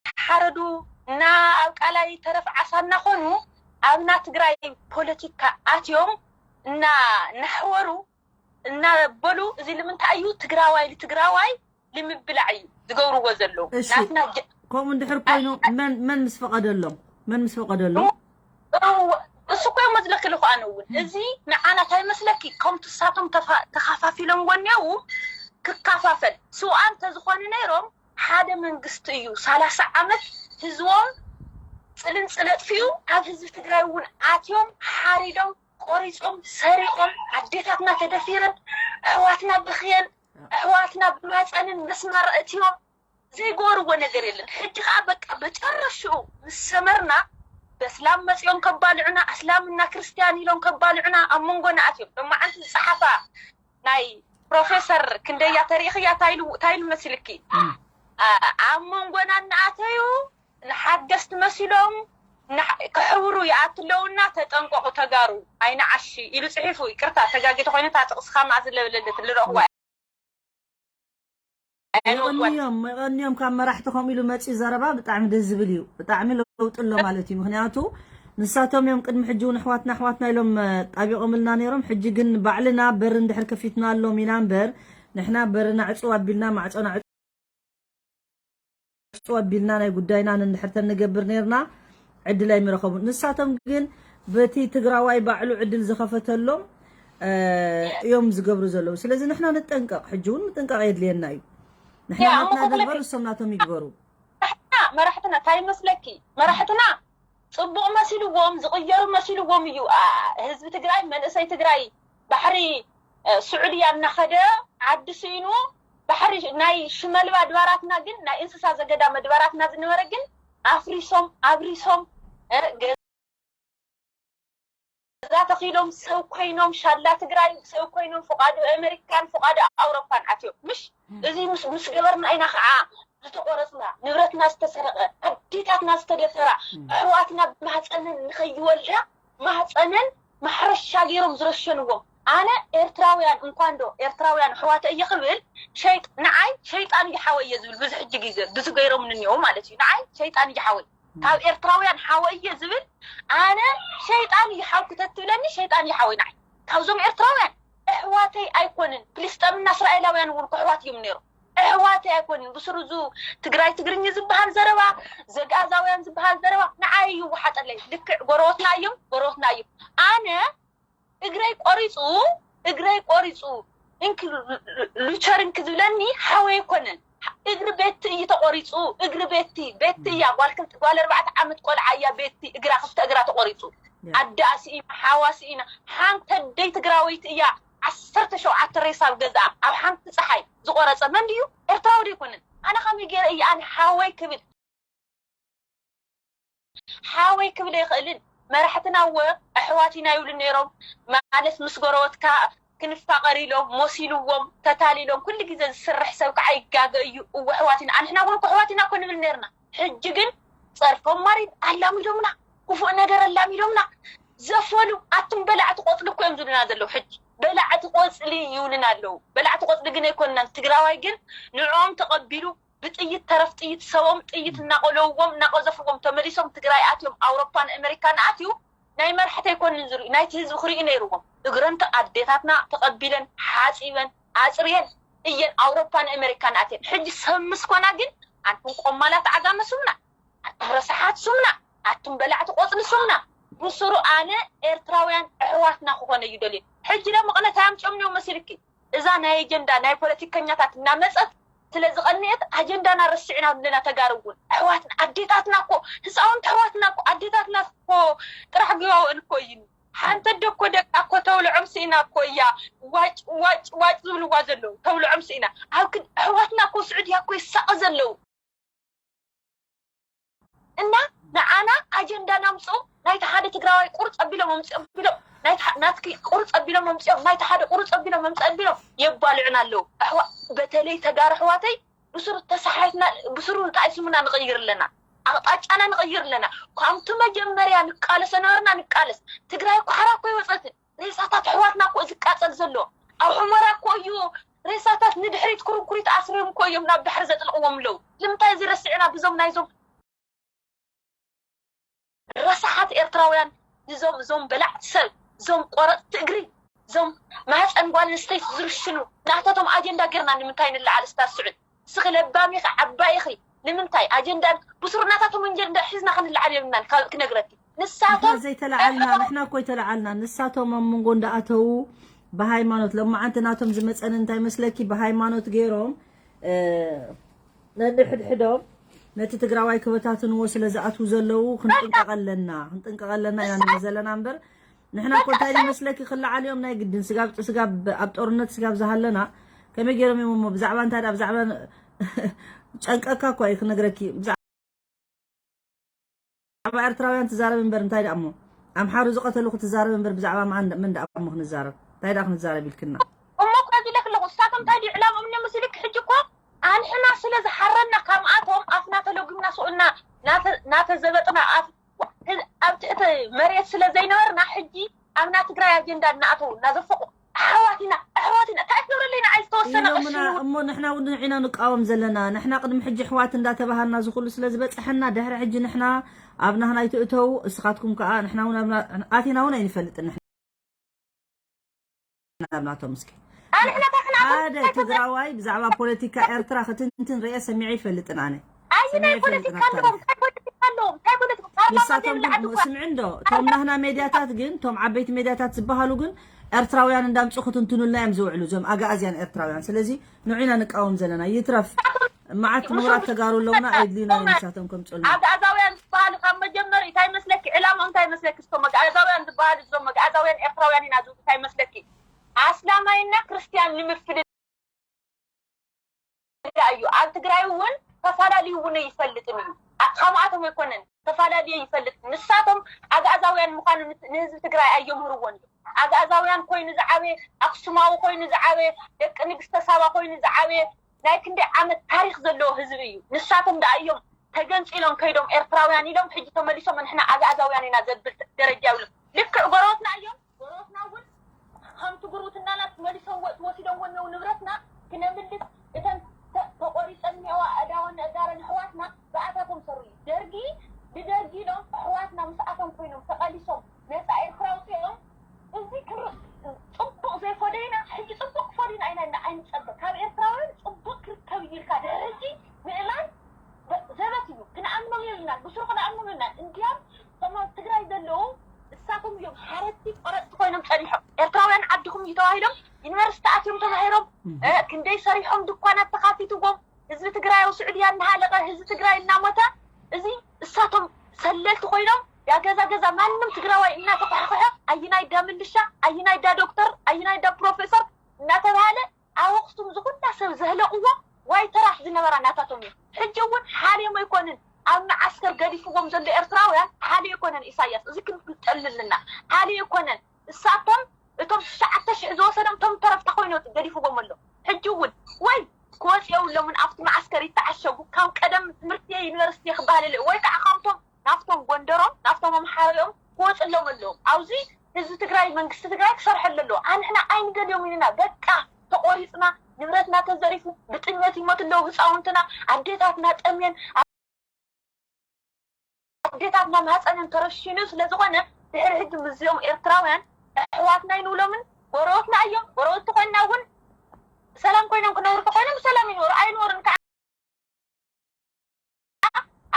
እናሓረዱ እና ኣብ ቃላይ ተረፍ ዓሳ እናኾኑ ኣብና ትግራይ ፖለቲካ ኣትዮም እና እናሕወሩ እናበሉ፣ እዚ ንምንታይ እዩ? ትግራዋይ ንትግራዋይ ንምብላዕ እዩ ዝገብርዎ ዘለዉ። ናትና ከምኡ እንድሕር ኮይኑ መን ምስ ፈቐደሎም? መን ምስ ፈቐደሎም? እሱ እኮ እዮም መዝለክልኹ። ኣነ እውን እዚ ንዓና እንታይ መስለኪ? ከምቲ እሳቶም ተኸፋፊሎም ወኔው ክካፋፈል ስውኣን ተዝኾኑ ነይሮም ሓደ መንግስቲ እዩ። ሰላሳ ዓመት ህዝቦም ፅልንፅል ኣጥፊኡ ኣብ ህዝቢ ትግራይ እውን ኣትዮም ሓሪዶም ቆሪፆም ሰሪቖም ኣዴታትና ተደፊረን ኣሕዋትና ብኽየን ኣሕዋትና ብማፀንን መስመር እትዮም ዘይገበርዎ ነገር የለን። ሕጂ ከዓ በቃ በጨረሽኡ ምስ ሰመርና በስላም መፂኦም ከባልዑና ኣስላምና ክርስትያን ኢሎም ከባልዑና ኣብ መንጎና ኣትዮም ሎማዓንቲ ዝፀሓፋ ናይ ፕሮፌሰር ክንደያ ተሪእኽያ ታይሉ ታይሉ መሲልኪ ኣብ መንጎና እናኣተዩ ንሓገዝቲ መሲሎም ከሕውሩ ይኣቱ ኣለውና ተጠንቀቑ ተጋሩ ኣይንዓሺ ኢሉ ፅሒፉ። ይቅርታ ተጋጊ ተኮይነ እታ ጥቕስኻ መኣ ዝለበለለት ልረእኽዋ የቐንዮም የቐንዮም ካብ መራሕቲ ከምኡ ኢሉ መፅኡ ዘረባ ብጣዕሚ ደስ ዝብል እዩ። ብጣዕሚ ለውጢ ኣሎ ማለት እዩ። ምክንያቱ ንሳቶም እዮም ቅድሚ ሕጂ እውን ኣሕዋትና ኣሕዋትና ኢሎም ጣቢቖምልና ነይሮም። ሕጂ ግን ባዕልና በር እንድሕር ከፊትና ኣሎም ኢና እምበር ንሕና በርና ዕፅው ኣቢልና ማዕፆና ዕፅው ኣቢልና ናይ ጉዳይና እንድሕር ተንገብር ነይርና ዕድል ኣይምረኸቡን። ንሳቶም ግን በቲ ትግራዋይ ባዕሉ ዕድል ዝኸፈተሎም እዮም ዝገብሩ ዘለዉ። ስለዚ ንሕና ንጠንቀቕ፣ ሕጂ እውን ምጥንቃቕ የድልየና እዩ። ንሕና ናትና ንግበር፣ ንሶም ናቶም ይግበሩ። መራሕትና እንታይ ይመስለኪ? መራሕትና ፅቡቕ መሲልዎም ዝቕየሩ መሲልዎም እዩ ህዝቢ ትግራይ መንእሰይ ትግራይ ባሕሪ ስዑድያ እናኸደ ዓዲ ስኢኑ ባሕሪ ናይ ሽመልባ ኣድባራትና ግን ናይ እንስሳ ዘገዳም ኣድባራትና ዝነበረ ግን ኣፍሪሶም ኣብሪሶም ገዛ ተኺሎም ሰብ ኮይኖም ሻላ ትግራይ ሰብ ኮይኖም ፍቓዱ ኣሜሪካን ፍቓዱ ኣውሮፓን ኣትዮም ምሽ እዚ ምስ ገበርና ኢና ከዓ ዝተቆረፅና ንብረትና ዝተሰረቐ ኣዴታትና ዝተደፈራ ኣሕዋትና ብማህፀነን ንኸይወልዳ ማህፀነን ማሕረሻ ገይሮም ዝረሸንዎም ኣነ ኤርትራውያን እንኳን ዶ ኤርትራውያን ኣሕዋተ እየ ክብል ሸይጥ ንዓይ ሸይጣን እዩ ሓወይ እየ ዝብል ብዙሕ ሕጂ ግዜ ብዙ ገይሮም ንኒኦ ማለት እዩ ንዓይ ሸይጣን እዩ ሓወይ ካብ ኤርትራውያን ሓወይ እየ ዝብል ኣነ ሸይጣን እዩ ሓውኪ ተትብለኒ ሸይጣን እዩ ሓወይ ንዓይ ካብዞም ኤርትራውያን ኣሕዋተይ ኣይኮንን ፍልስጠምና እስራኤላውያን እውን ኣሕዋት እዮም ነይሮም ኣሕዋተይ ኣይኮንን። ብስሩ ዙ ትግራይ ትግርኝ ዝበሃል ዘረባ፣ ዘግኣዛውያን ዝበሃል ዘረባ ንዓይ ይወሓጠለይ። ልክዕ ጎረወትና እዮም፣ ጎረወትና እዮም። ኣነ እግረይ ቆሪፁ፣ እግረይ ቆሪፁ እንክ ሉቸር እንክ ዝብለኒ ሓወይ ኣይኮነን። እግሪ ቤቲ እዩ ተቆሪፁ። እግሪ ቤቲ፣ ቤቲ እያ። ጓል ክልተ፣ ጓል ኣርባዕተ ዓመት ቆልዓ እያ። ቤቲ እግራ፣ ክልተ እግራ ተቆሪፁ። ኣደኣ ስኢና፣ ሓዋ ስኢና። ሓንቲ ኣደይ ትግራወይቲ እያ። ዓሰርተ ሸውዓተ ሬሳ ኣብ ገዛኣ ኣብ ሓንቲ ፀሓይ ዝቆረፀ መን ድዩ? ኤርትራዊ ዶ ኣይኮነን? ኣነ ከመይ ገይረ እየ ኣነ ሓወይ ክብል? ሓወይ ክብል ኣይኽእልን። መራሕትና እወ ኣሕዋት ኢና ይብሉ ነይሮም። ማለት ምስ ጎረወትካ ክንፋቐር ኢሎም፣ መሲልዎም፣ ተታሊሎም፣ ኩሉ ግዜ ዝስርሕ ሰብ ከዓ ይጋገ እዩ። እወ ኣሕዋት ኢና። ኣንሕና እውን እኮ ኣሕዋት ኢና እኮ ንብል ነይርና። ሕጂ ግን ጸርፎም ማሪድ ኣላሚዶምና፣ ክፉእ ነገር ኣላሚዶምና። ዘፈኑ ኣቱም በላዕቲ ቆጽሊ እኮ እዮም ዝብሉና ዘለዉ። ሕጂ በላዕቲ ቆጽሊ ይብሉና ኣለዉ። በላዕቲ ቆጽሊ ግን ኣይኮንናን። ትግራዋይ ግን ንዕኦም ተቐቢሉ ብጥይት ተረፍ ጥይት ሰቦም ጥይት እናቆለውዎም እናቀዘፍዎም ተመሊሶም ትግራይ ኣትዮም ኣውሮፓን ኣሜሪካን ኣትዩ ናይ መራሕቲ ኣይኮንን ዝርእዩ ናይቲ ህዝቢ ክርእዩ ነይርዎም። እግረን ተ- ኣዴታትና ተቐቢለን ሓፂበን ኣፅርየን እየን ኣውሮፓን ኣሜሪካን ኣትየን። ሕጂ ሰብ ምስ ኮና ግን ኣንቱም ቆማላት ዓጋመ ስሙና፣ ኣንቱም ረሳሓት ስሙና፣ ኣቱም በላዕቲ ቆፅሊ ስሙና። ብስሩ ኣነ ኤርትራውያን ኣሕዋትና ክኾነ እዩ ደልየ። ሕጂ ደሞ ቅነታ ኣምፅኦም እዮም መሲልኪ እዛ ናይ ኣጀንዳ ናይ ፖለቲከኛታት እናመፀት ስለ ዝቐንየት ኣጀንዳና ረሲዕና ኣለና። ተጋሩ እውን ኣሕዋትና ኣዴታትና እኮ ህፃውንቲ ኣሕዋትና እኮ ኣዴታትና እኮ ጥራሕ ግባውእን እኮ እዩ። ሓንቲ ኣደ እኮ ደቃ እኮ ተብልዖም ስኢና እኮ እያ ዋጭ ዋጭ ዋጭ ዝብልዋ ዘለዉ ተብልዖም ስኢና ኣብ ክድ ኣሕዋትና እኮ ስዑድያ እኮ ይሳቐ ዘለዉ። እና ንዓና ኣጀንዳ ናምፅኡ ናይቲ ሓደ ትግራዋይ ቁርፅ ኣቢሎም ኣምፅኦም ቢሎም ናይቲ ሓ- ናትኪ ቁርፅ ኣቢሎም ኣምፅኦም ናይቲ ሓደ ቁርፅ ኣቢሎም ኣምፅኦም ቢሎም የባልዑና ኣለዉ። ኣሕዋ በተለይ ተጋሩ ኣሕዋተይ ብስሩ ተሰሓትና ብስሩ እንታይ ስሙና ንቕይር ኣለና ኣቕጣጫና ንቕይር ኣለና። ካብቲ መጀመርያ ንቃለሶ ነበርና ንቃለስ። ትግራይ እኮ ሓራ እኮ ይወፀትን ሬሳታት ኣሕዋትና እኮ ዝቃፀል ዘሎ ኣብ ሑመራ እኮ እዩ። ሬሳታት ንድሕሪት ኩርንኩሪት ኣስሪም እኮ እዮም ናብ ባሕሪ ዘጥልቕዎም ኣለዉ። ንምንታይ እዚ ረሲዕና ብዞም ናይዞም ረሳሓት ኤርትራውያን ንዞም እዞም በላዕቲ ሰብ እዞም ቆረፅቲ እግሪ እዞም ማህፀን ጓል ኣንስተይቲ ዝርሽኑ ናተቶም ኣጀንዳ ጌርና ንምንታይ ንለዓል ስታ ስዑድ እስኺ ለባም ኢኺ ዓባይ ኢኺ ንምንታይ ኣጀንዳን ብስሩ ናታቶም ኣጀንዳ ሒዝና ክንለዓል የብልናን ካብ ክነግረኪ ንሳቶም ንሕና ዘይተለዓልና ንሕና እኮ ይተለዓልና ንሳቶም ኣብ መንጎ እንዳኣተዉ ብሃይማኖት ለማዓንቲ ናቶም ዝመፀኒ እንታይ መስለኪ ብሃይማኖት ገይሮም ነንሕድሕዶም ነቲ ትግራዋይ ክበታትንዎ ስለ ዝኣትዉ ዘለዉ ክንጥንቀቕ ኣለና ክንጥንቀቕ ኣለና ኢና ንብል ዘለና እምበር ንሕና እኮ እንታይ ይመስለኪ ክለዓል እዮም ናይ ግድን ስጋብ ስጋብ ኣብ ጦርነት ስጋብ ዝሃለና ከመይ ገይሮም እዮም እሞ ብዛዕባ እንታይ ደኣ ብዛዕባ ጨንቀካ እኮ እዩ ክነግረኪ ብዛዕባ ኤርትራውያን ትዛረብ እምበር እንታይ ደኣ እሞ ኣምሓሩ ዝቐተሉ ክትዛረብ እምበር ብዛዕባ መዓን መን ደኣ እሞ ክንዛረብ እንታይ ደኣ ክንዛረብ ኢልክና እሞ እኮ ዝለክ ኣለኹ ንሳቶም እንታይ ድዩ ዕላምኦም እዮም መስልክ ሕጂ እኮ ኣንሕና ስለ ዝሓረና ካብኣቶም ኣፍና ተለጉምና ስኡልና ናተዘበጥና ኣፍ ኣብ ትሕቲ መሬት ስለ ዘይነበርና ሕጂ ኣብና ትግራይ ኣጀንዳ እናኣተዉ እናዘፈቁ ኣሕዋት ኢና ኣሕዋት ኢና እንታይ ክትነብረለይ ንዓይ ዝተወሰነ ቅርሺ እሞ ንሕና እውን ንዒና ንቃወም ዘለና ንሕና ቅድሚ ሕጂ ኣሕዋት እንዳተባሃልና ዝኩሉ ስለ ዝበፀሐና ድሕሪ ሕጂ ንሕና ኣብ ናህና ኣይትእተዉ እስኻትኩም ከዓ ንሕና እውን ኣቲና እውን ኣይንፈልጥን ንሕና ናብ ናቶም እስኪ ኣንሕና እንታይ ክንኣምን ሓደ እንታይ ትግራዋይ ብዛዕባ ፖለቲካ ኤርትራ ክትንትን ርአ ሰሚዐ ይፈልጥን ኣነ ኣይ ናይ ፖለቲካ ኣለዎም እንታይ ፖለቲካ ኣለዎም እንታይ ፖለቲካ ፓርላማ ንሳቶም ዘይብላ ግን ዓዲ እሞ እኳ ስምዒ እንዶ እቶም ናህና ሜድያታት ግን እቶም ዓበይቲ ሜድያታት ዝበሃሉ ግን ኤርትራውያን እንዳምፁ ክትንትኑልና እዮም ዝውዕሉ እዞም ኣጋኣዝያን ኤርትራውያን ስለዚ ንዑ ኢና ንቃወም ዘለና ይትረፍ መዓት ምሁራት ተጋሩ ኣለውና ኣየድልዩና እዮም ንሳቶም ከምፅኡልና ኣጋኣዛውያን ዝበሃሉ ካብ መጀመሪ እንታይ መስለኪ ዕላማ እንታይ መስለኪ እቶም ኣጋኣዛውያን ዝበሃሉ እዞም ኣጋኣዛውያን ኤርትራውያን ኢና ዝብሉ እንታይ መስለኪ ኣስላማይና ክርስትያን ንምፍልላይ እዩ ኣብ ትግራይ እውን ተፈላለዩ እውን ኣይፈልጥን እዩ ከምኣቶም ኣይኮነን ተፈላለየ ይፈልጥ ንሳቶም ኣግኣዛውያን ምዃኑ ንህዝቢ ትግራይ ኣየምህርዎን እዩ ኣግኣዛውያን ኮይኑ ዝዓበየ ኣክሱማዊ ኮይኑ ዝዓበየ ደቂ ንግስተ ሳባ ኮይኑ ዝዓበየ ናይ ክንደይ ዓመት ታሪክ ዘለዎ ህዝቢ እዩ ንሳቶም ደኣ እዮም ተገንፂሎም ከይዶም ኤርትራውያን ኢሎም ሕጂ ተመሊሶም ንሕና ኣግኣዛውያን ኢና ዘብል ደረጃ ይብሉ ልክዕ ጎረወትና እዮም ጎረወትና እውን ከምቲ ጉርብትናና መሊሶም ወፂ ወሲዶምዎ እኒው ንብረትና ክነምልስ እተን ተቆሪፀን እኒዋ ኣእዳወን ኣእጋረን ኣሕዋትና ብኣታቶም ሰሩ እዩ ደርጊ ብደርጊ ኢሎም ኣሕዋትና ምስኣቶም ኮይኖም ተቐሊሶም ነፃ ኤርትራ ኣውፂኦም እዚ ክር ፅቡቕ ዘይፈደዩና ሕጂ ፅቡቕ ክፈዱና ኢና ኢና ኣይንፀበ ካብ ኤርትራውያን ፅቡቕ ክርከብ እዩ ኢሎም ዩኒቨርሲቲ ኣትዮም ተማሂሮም ክንደይ ሰሪሖም ድኳናት ተኻፊትዎም ህዝቢ ትግራይ ኣብ ስዑድያ እናሃለቀ ህዝቢ ትግራይ እናሞተ እዚ እሳቶም ሰለልቲ ኮይኖም ያገዛ ገዛ ማንም ትግራዋይ እናተኳሕኮሐ ኣይናይ ዳ ምልሻ ኣይናይ ዳ ዶክተር ኣይናይ ዳ ፕሮፌሰር እናተባሃለ ኣብ ኣክሱም ዝኩላ ሰብ ዘህለቅዎ ዋይ ተራሕ ዝነበራ ናታቶም እዩ ሕጂ እውን ሓልዮም ኣይኮንን ኣብ መዓስከር ገዲፍዎም ዘሎ ኤርትራውያን ሓልዮ ኣይኮነን ኢሳያስ እዚ ክንፍልጠሉ ኣለና ሓልዮ ኣይኮነን እሳቶም እቶም ትሽዓተ ሽሕ ዝወሰዶም እቶም ተረፍታ ኮይኑ ገዲፍዎም ኣሎ ሕጂ እውን ወይ ክወፅ የብሎምን ኣብቲ መዓስከር ይተዓሸጉ ካብ ቀደም ትምህርቲ ዩኒቨርሲቲ ክበሃል ወይ ከዓ ካብቶም ናፍቶም ጎንደሮም ናፍቶም ኣምሓሪኦም ክወፅሎም ኣለዎም ኣብዚ ህዝቢ ትግራይ መንግስቲ ትግራይ ክሰርሐሉ ኣለዎ ኣንሕና ኣይንደልዮም ኢና በቃ ተቆሪፅና ንብረትና ተዘሪፉ ብጥሜት ይሞት ኣለዉ ህፃውንትና ኣዴታትና ጠምየን ኣዴታትና ማህፀነን ተረሽኑ ስለዝኾነ ድሕሪ ሕጂ ምስዚኦም ኤርትራውያን ኣሕዋትና ኣይንብሎምን ጎረወትና እዮም ጎረወቲ ኮይና እውን ብሰላም ኮይኖም ክነብሩ ተኮይኖም ብሰላም ይንበሩ ኣይንበሩን ከዓ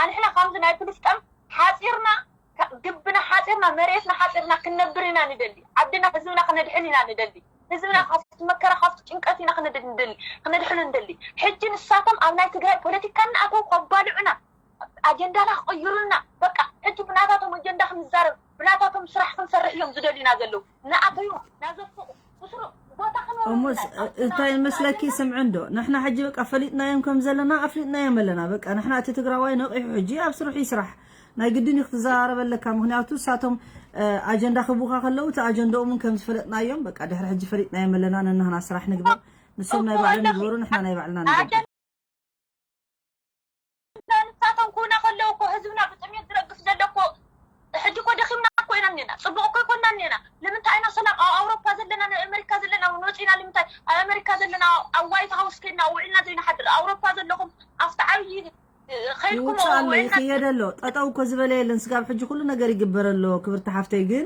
ኣንሕና ከምዚ ናይ ፍልስጠም ሓፂርና ግብና ሓፂርና መሬትና ሓፂርና ክንነብር ኢና ንደሊ ዓድና ህዝብና ክነድሕን ኢና ንደሊ ህዝብና ካብቲ መከራ ካብቲ ጭንቀት ኢና ክነድሕን ንደሊ ሕጂ ንሳቶም ኣብ ናይ ትግራይ ፖለቲካ እናኣተው ከባልዑና ኣጀንዳና ክቕይሩልና በቃ ሕጂ ብናታቶም ኣጀንዳ ክንዛረብ ብናታቶም ስራሕ ክንሰርሕ እዮም ዝደልዩና ዘለዉ እናኣተዩ ናዘፍቁ እሞስ እንታይ መስለኪ ስምዒ እንዶ ንሕና ሕጂ በቃ ፈሊጥናዮም ከም ዘለና ኣፍሊጥናዮም ኣለና በቃ ንሕና እቲ ትግራዋይ ነቂሑ ሕጂ ኣብ ስርሑ ይስራሕ ናይ ግድን እዩ ክትዘራረብ ኣለካ ምክንያቱ እሳቶም ኣጀንዳ ክቡካ ከለዉ እቲ ኣጀንዳኦም እውን ከም ዝፈለጥናዮም በቃ ድሕሪ ሕጂ ፈሊጥናዮም ኣለና ነናህና ስራሕ ንግበር ንሶም ናይ ባዕሎም ይግበሩ ንሕና ናይ ባዕልና ንገብር ንሳቶም ክውና ከለዉ እኮ ህዝብና ብጥሜት ዝረግፍ ዘሎ እኮ ሕጂ እኮ ደኺምና እኮ ኢና እኒና ፅቡቅ እኮ ይኮና እኒና ንምንታይ ኢና ሰላም ኣብ ኣውሮፓ ዘለና ናይ ኣሜሪካ ዘለና እውን ወፂና ንምንታይ ኣብ ኣሜሪካ ዘለና ኣብ ዋይት ሃውስ ከድና ውዒልና ዘይንሓድር ኣውሮፓ ዘለኹም ኣብቲ ዓብዪ ከይድኩም ይውፅእ ኣሎ ውዒልና ይኽየድ ኣሎ ጠጠው እኮ ዝበለ የለን ስጋብ ሕጂ ኩሉ ነገር ይግበር ኣሎ ክብርቲ ሓፍተይ ግን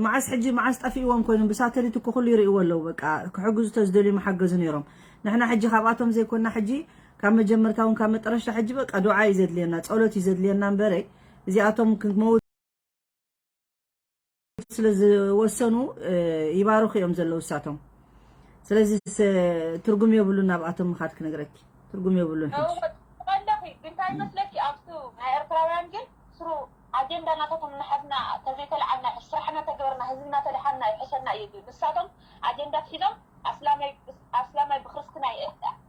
መዓስ ሕጂ መዓስ ጠፊእዎም ኮይኖም ብሳተሊት እኮ ኩሉ ይርእይዎ ኣለዉ በቃ ክሕግዙ ተዝደልዩ መሓገዙ ነይሮም ንሕና ሕጂ ካብኣቶም ዘይኮና ሕጂ ካብ መጀመርታ እውን ካብ መጠረሽታ ሕጂ በቃ ዱዓ እዩ ዘድልየና ጸሎት እዩ ዘድልየና እምበረ እዚኣቶም ክመውት ስለ ዝወሰኑ ይባርኹ እዮም ዘለዉ እሳቶም ስለዚ ትርጉም የብሉን ናብኣቶም ምኻድ ክነግረኪ ትርጉም የብሉን ሕጂ ኣለኺ እንታይ መስለኪ ኣብቱ ናይ ኤርትራውያን ግን ስሩ ኣጀንዳ ናታቶም እናሓዝና ተዘይተለዓልና ስራሕና ተገበርና ህዝብና ተደሓንና ይሕሸና እዩ ዝብል ንሳቶም ኣጀንዳ ትሒዞም ኣስላማይ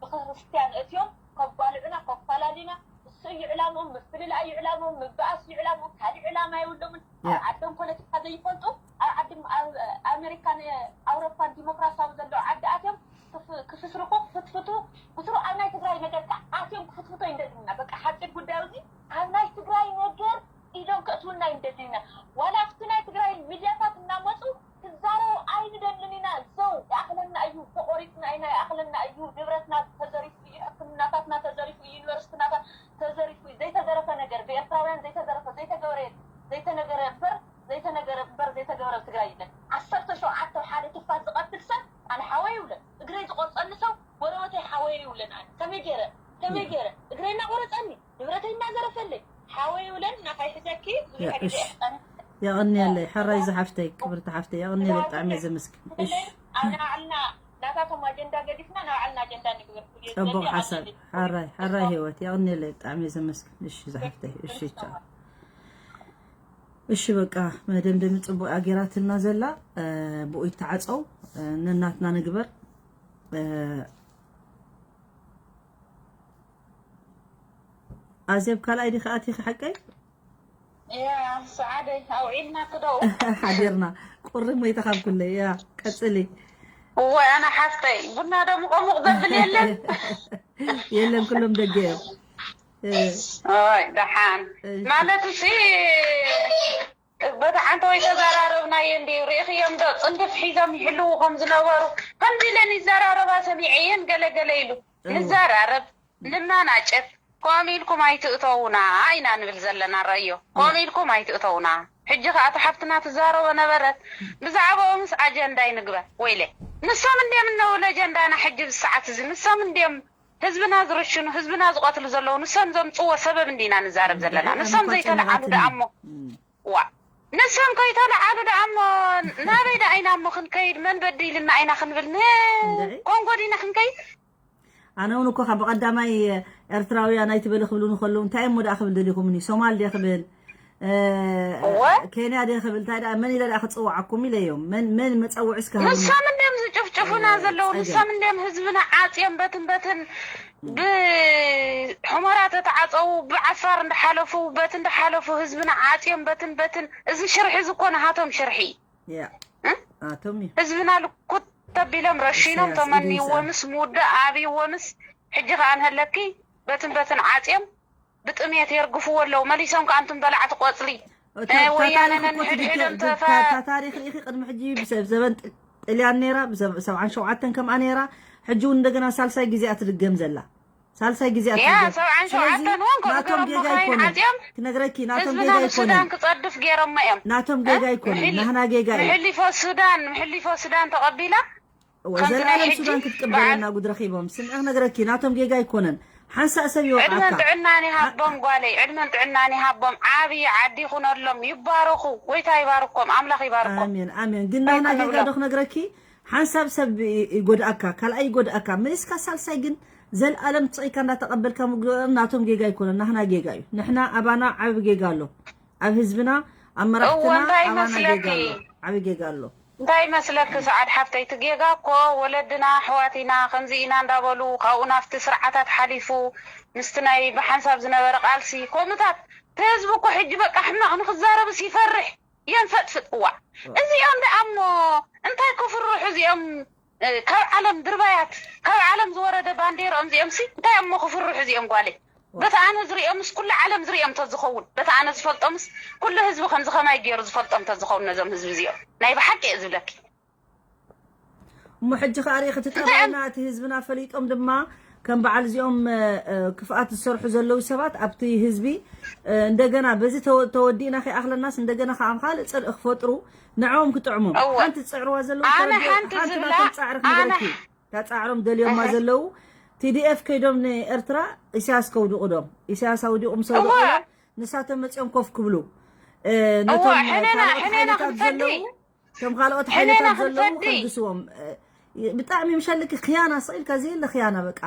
ብክርስትያን እትዮም ከባልዑና ከፋላሉና እሱ እዩ ዕላምኦም ምፍልላይ እዩ ዕላምኦም ምባኣስ እዩ ዕላምኦም ካሊእ ዕላማ የብሎምን ኣብ ዓዶም ፖለቲካ ዘይፈልጡ ኣብ ዓዲ ኣሜሪካን ኣውሮፓን ዲሞክራሲያዊ ዘለዎ ዓዲ ኣትዮም ክፍስርኩ ክፍትፍቱ ብስሩ ኣብ ናይ ትግራይ ነገር ከዓ ኣትዮም ክፍትፍቶ ይንደድና በቃ ሓፂር ጉዳዩ እዚ ኣብ ናይ ትግራይ ነገር ኢዶም ከእትውና ይንደድና ዋላ ኣብቲ ናይ ትግራይ ሚድያታት እናመፁ ክዛረቡ ኣይንደልን ኢና ዘው ይኣኽለና እዩ ተቆሪፅና ኢና ይኣኽለና እዩ ንብረትና ተዘሪፉ እዩ ሕክምናታትና ተዘሪፉ እዩ ዩኒቨርስትናታት ተዘሪፉ እዩ ዘይተዘረፈ ነገር ብኤርትራውያን ዘይተዘረፈ ዘይተገበረ ዘይተነገረ እምበር ዘይተነገረ እምበር ዘይተገበረ ኣብ ትግራይ የለን ዓሰርተ ሸውዓተ ሓደ ትፋት ዝቐትል ሰብ ኣነ ሓወይ ይብለን እግረይ ዝቆርፀኒ ሰብ ጎረበተይ ሓወይ ይብለን ኣነ ከመይ ገይረ ከመይ ገይረ እግረይ እናቆረፀኒ ንብረተይ እናዘረፈለይ ሓወይ ይብለን ናኻይ ሕዘኪ ብዙሕ ግዜ የሕፀኒ የቐንየለይ ሕራይ ዝሓፍተይ ክብርቲ ሓፍተይ የቐንየለይ ብጣዕሚ ዘመስግን እሽ ኣነ ባዕልና ናታቶም ኣጀንዳ ገዲፍና ናባዕልና ኣጀንዳ ንግበር ክብል እየ ጽቡቕ ዝደሊ ሓሳብ ኣቐንየለይ። ሓራይ ሓራይ ህይወት የቐንየለይ ብጣዕሚ እየ ዘመስግን እሺ ዝሓፍተይ እሺ ቻው እሺ በቃ መደምደሚ ጽቡቕ ኣጌራትልና ዘላ ብኡ ይተዓጸው ነናትና ንግበር ኣዜብ ካልኣይ ዲኺ ኣቲኺ ሓቀይ እያ ሰዓደይ ኣውዒልና ክደው ሓዲርና ቁሪ ሞይታ ካብ ኩለይ እያ ቀጽሊ እወ ኣነ ሓፍተይ ቡና ዶ ሙቐሙቕ ዘብል የለን የለን ኩሎም ደገ እዮም ኦይ ደሓን ማለት እሲ በታ ሓንቲ ወይ ተዘራረብናዮ እንድዩ ርኢኽዮም ዶ ፅንድፍ ሒዞም ይሕልዉ ከም ዝነበሩ ከምዚ ኢለን ይዘራረባ ሰሚዐየን ገለገለ ኢሉ ንዘራረብ ንመናጨት ከምኡ ኢልኩም ኣይትእተዉና ኢና ንብል ዘለና ረዮ ከምኡ ኢልኩም ኣይትእተዉና ሕጂ ከዓ እቲ ሓፍትና ትዛረቦ ነበረት ብዛዕባኦምስ ኣጀንዳ ይንግበር ወይለ ንሶም እንድዮም እነው ለጀንዳና ሕጂ ብሰዓት እዚ ንሶም እንድዮም ህዝብና ዝርሽኑ ህዝብና ዝቐትሉ ዘለዉ ንሶም ዘምፅዎ ሰበብ እንዲና ንዛረብ ዘለና ንሶም ዘይተለዓሉ ደኣ እሞ ዋ ንሶም ከይተለዓሉ ደኣ እሞ ናበይ ደኣ ኢና እሞ ክንከይድ? መን በዲልና ኢና ክንብል? ን-፣ እንድዒ። ኮንጎ ዲና ክንከይድ? ኣነ እውን እኮ ካብ ቀዳማይ ኤርትራውያን ኣይትበሊ ክብሉኒ ከለዉ እንታይ እሞ ደኣ ክብል ደሊኹምኒ? ሶማል ድየ ክብል? እ፣ እወ። ኬንያ ድየ ክብል? እንታይ ደኣ መን ኢለ ደኣ ክጽውዓኩም ኢለ እዮም። መን፣ መን መጸውዒ እስከ ሃቡኒ? ንሶም እንድዮም ዝጭፍጭፉና እ፣ ዘለዉ፣ ጸገም። ንሶም እንድዮም ህዝብና ዓጽዮም በትን በትን ብሑመራ ተተዓጸዉ፣ ብዓፋር እንዳሓለፉ፣ በቲ እንዳሓለፉ ህዝብና ዓጽዮም በትን በትን። እዚ ሽርሒ እዚ እኮ ናሃቶም ሽርሒ። ያ። እ? ኣቶም እዩ። ህዝብና ልኩት ተቢሎም ረሺኖም ኢሳያስ፣ ኢድ ተመንይዎምስ ምውዳእ ኣብይዎምስ፣ ሕጂ ከኣ ንሀለኪ በትን በትን ዓጽዮም ብጥሜት የርግፍዎ ኣለዉ። መሊሶም ከኣ እንቱም በላዕቲ ቆጽሊ፣ እታ፣ እ፣ እታ ወያነ ታሪኽ እኮ ነንሕድሕዶም ትድገ-፣ ተፋ- እታ፣ እታ ታሪኽ ርኢኺ ቅድሚ ሕጂ ብሰብ ዘበን ጥ-፣ ጥልያን ነይራ፣ ብሰብ-፣ ሰብዓን ሸውዓተን ከምኣ ነይራ፣ ሕጂ እውን እንደገና ሳልሳይ ግዜኣ ትድገም ዘላ። ሳልሳይ ግዜኣ ያ፣ ትድገም። ሰብዓን ስለዚ ሸውዓተን እውን ከምኡ ናቶም ገይሮም ጌጋ መኻይን ኣይኮነን። ዓጽዮም ክነግረኪ፣ ናቶም ህዝብና ጌጋ ንሱዳን ኣይኮነን። ክጸድፍ ገይሮሞ እዮም። ናቶም እ? ጌጋ ኣይኮነን፣ ምሕሊ-፣ ናህና ጌጋ እዩ። ምሕሊፎ ሱዳን፣ ምሕሊፎ ሱዳን ተቐቢላ እወ፣ ከምዚ ናይ ዘለኣለም ሕጂ ሱዳን ክትቅበለና በዓል ጉድ ረኺቦም። ስምዒ ክነግረኪ፣ ናቶም ጌጋ ኣይኮነን። ሓንሳእ ሰብ ዕድመን ይወቕዓካ። ጥዕናን ይሃቦም ጓለይ፣ ዕድመን ጥዕናን ይሃቦም። ዓብዪ ዓዲ ይኹነሎም፣ ይባረኹ። ጎይታ ይባርኮም፣ ኣምላኽ ይባርኮም። ኣሜን፣ ኣሜን። ግን እንታይ ናህና ጌጋ ክንብሎም? ዶ ክነግረኪ? ሓንሳብ ሰብ ይ-፣ ይጎድኣካ፣ ካልኣይ ይጎድኣካ። መሊስካ ሳልሳይ ግን ዘልኣለም ትጽኢካ እንዳተቐበልካ ምግዶኦም ናቶም ጌጋ ኣይኮነን፣ ናህና ጌጋ እዩ። ንሕና ኣባና ዓቢ ጌጋ ኣሎ። ኣብ ህዝብና፣ ኣብ መራሕትና እወ፣ እንታይ ኣባና ጌጋ ይመስለኪ? ኣሎ። ዓቢ ጌጋ ኣሎ። እንታይ ይመስለኪ ሰዓድ ሓፍተይ፣ እቲ ጌጋ እኮ ወለድና ኣሕዋት ኢና፣ ከምዚ ኢና እንዳበሉ፣ ካብኡ ናብቲ ስርዓታት ሓሊፉ፣ ምስቲ ናይ ብሓንሳብ ዝነበረ ቃልሲ፣ ከምኡታት፣ እቲ ህዝቢ እኮ ሕጂ በቃ ሕማቕ ንክዛረብስ ይፈርሕ፣ የንፈጥፍጥ። እዋዕ፣ እዚኦም ደኣ እሞ እንታይ ክፍርሑ እዚኦም? እ፣ ካብ ዓለም ድርባያት፣ ካብ ዓለም ዝወረደ ባንዴርኦም እዚኦምሲ እንታይ እሞ ክፍርሑ እዚኦም ጓለይ? በቲ ኣነ ዝሪኦምስ ኩሉ ዓለም ዝሪኦም ተዝኸውን፣ በቲ ኣነ ዝፈልጦምስ ኩሉ ህዝቢ ከምዚ ከማይ ገይሩ ዝፈልጦም ተዝኸውን ነዞም ህዝቢ እዚኦም። ናይ ብሓቂ እየ ዝብለኪ። እሞ ሕጂ ከኣ ርኢኺ እቲ እንታይ ጠባይና፣ እቲ ህዝብና ፈሊጦም ድማ ከም በዓል እዚኦም፣ እ፣ እ፣ ክፍኣት ዝሰርሑ ዘለዉ ሰባት ኣብቲ ህዝቢ፣ እ፣ እንደገና በዚ ተወ-፣ ተወዲእና ከይኣኽለናስ እንደገና ከኣ ካልእ ጽልኢ ክፈጥሩ ንዕኦም ክጥዕሞም። እወ። ሓንቲ ዝጽዕርዋ ዘለዉ ኣነ ተረዲኦ-፣ ሓንቲ ሓንቲ ዝብላ፣ ናቶም ጻዕሪ ኣነ ክነግረኪ። እታ ጻዕሮም ደልዮማ እህ። ዘለዉ ቲ ዲ ኤፍ ከይዶም ንኤርትራ ኢሳያስ ከውድቑ ዶም። ኢሳያስ ኣውዲቑ ምስ ኣውደቑ እወ። እዮም ንሳቶም መጺኦም ኮፍ ክብሉ። እ፣ እወ፣ ነቶም ሕነና፣ ካልኦት ሕነና ሓይልታት ክንፈዲ። ዘለዉ፣ እቶም ካልኦት ሕነና ሓይልታት ዘለዉ ክንፈዲ። ከልግስዎም። እ፣ ብጣዕሚ ምሸልኪ ክያና ስቕ ኢልካ ዘየለ ክያና በቃ።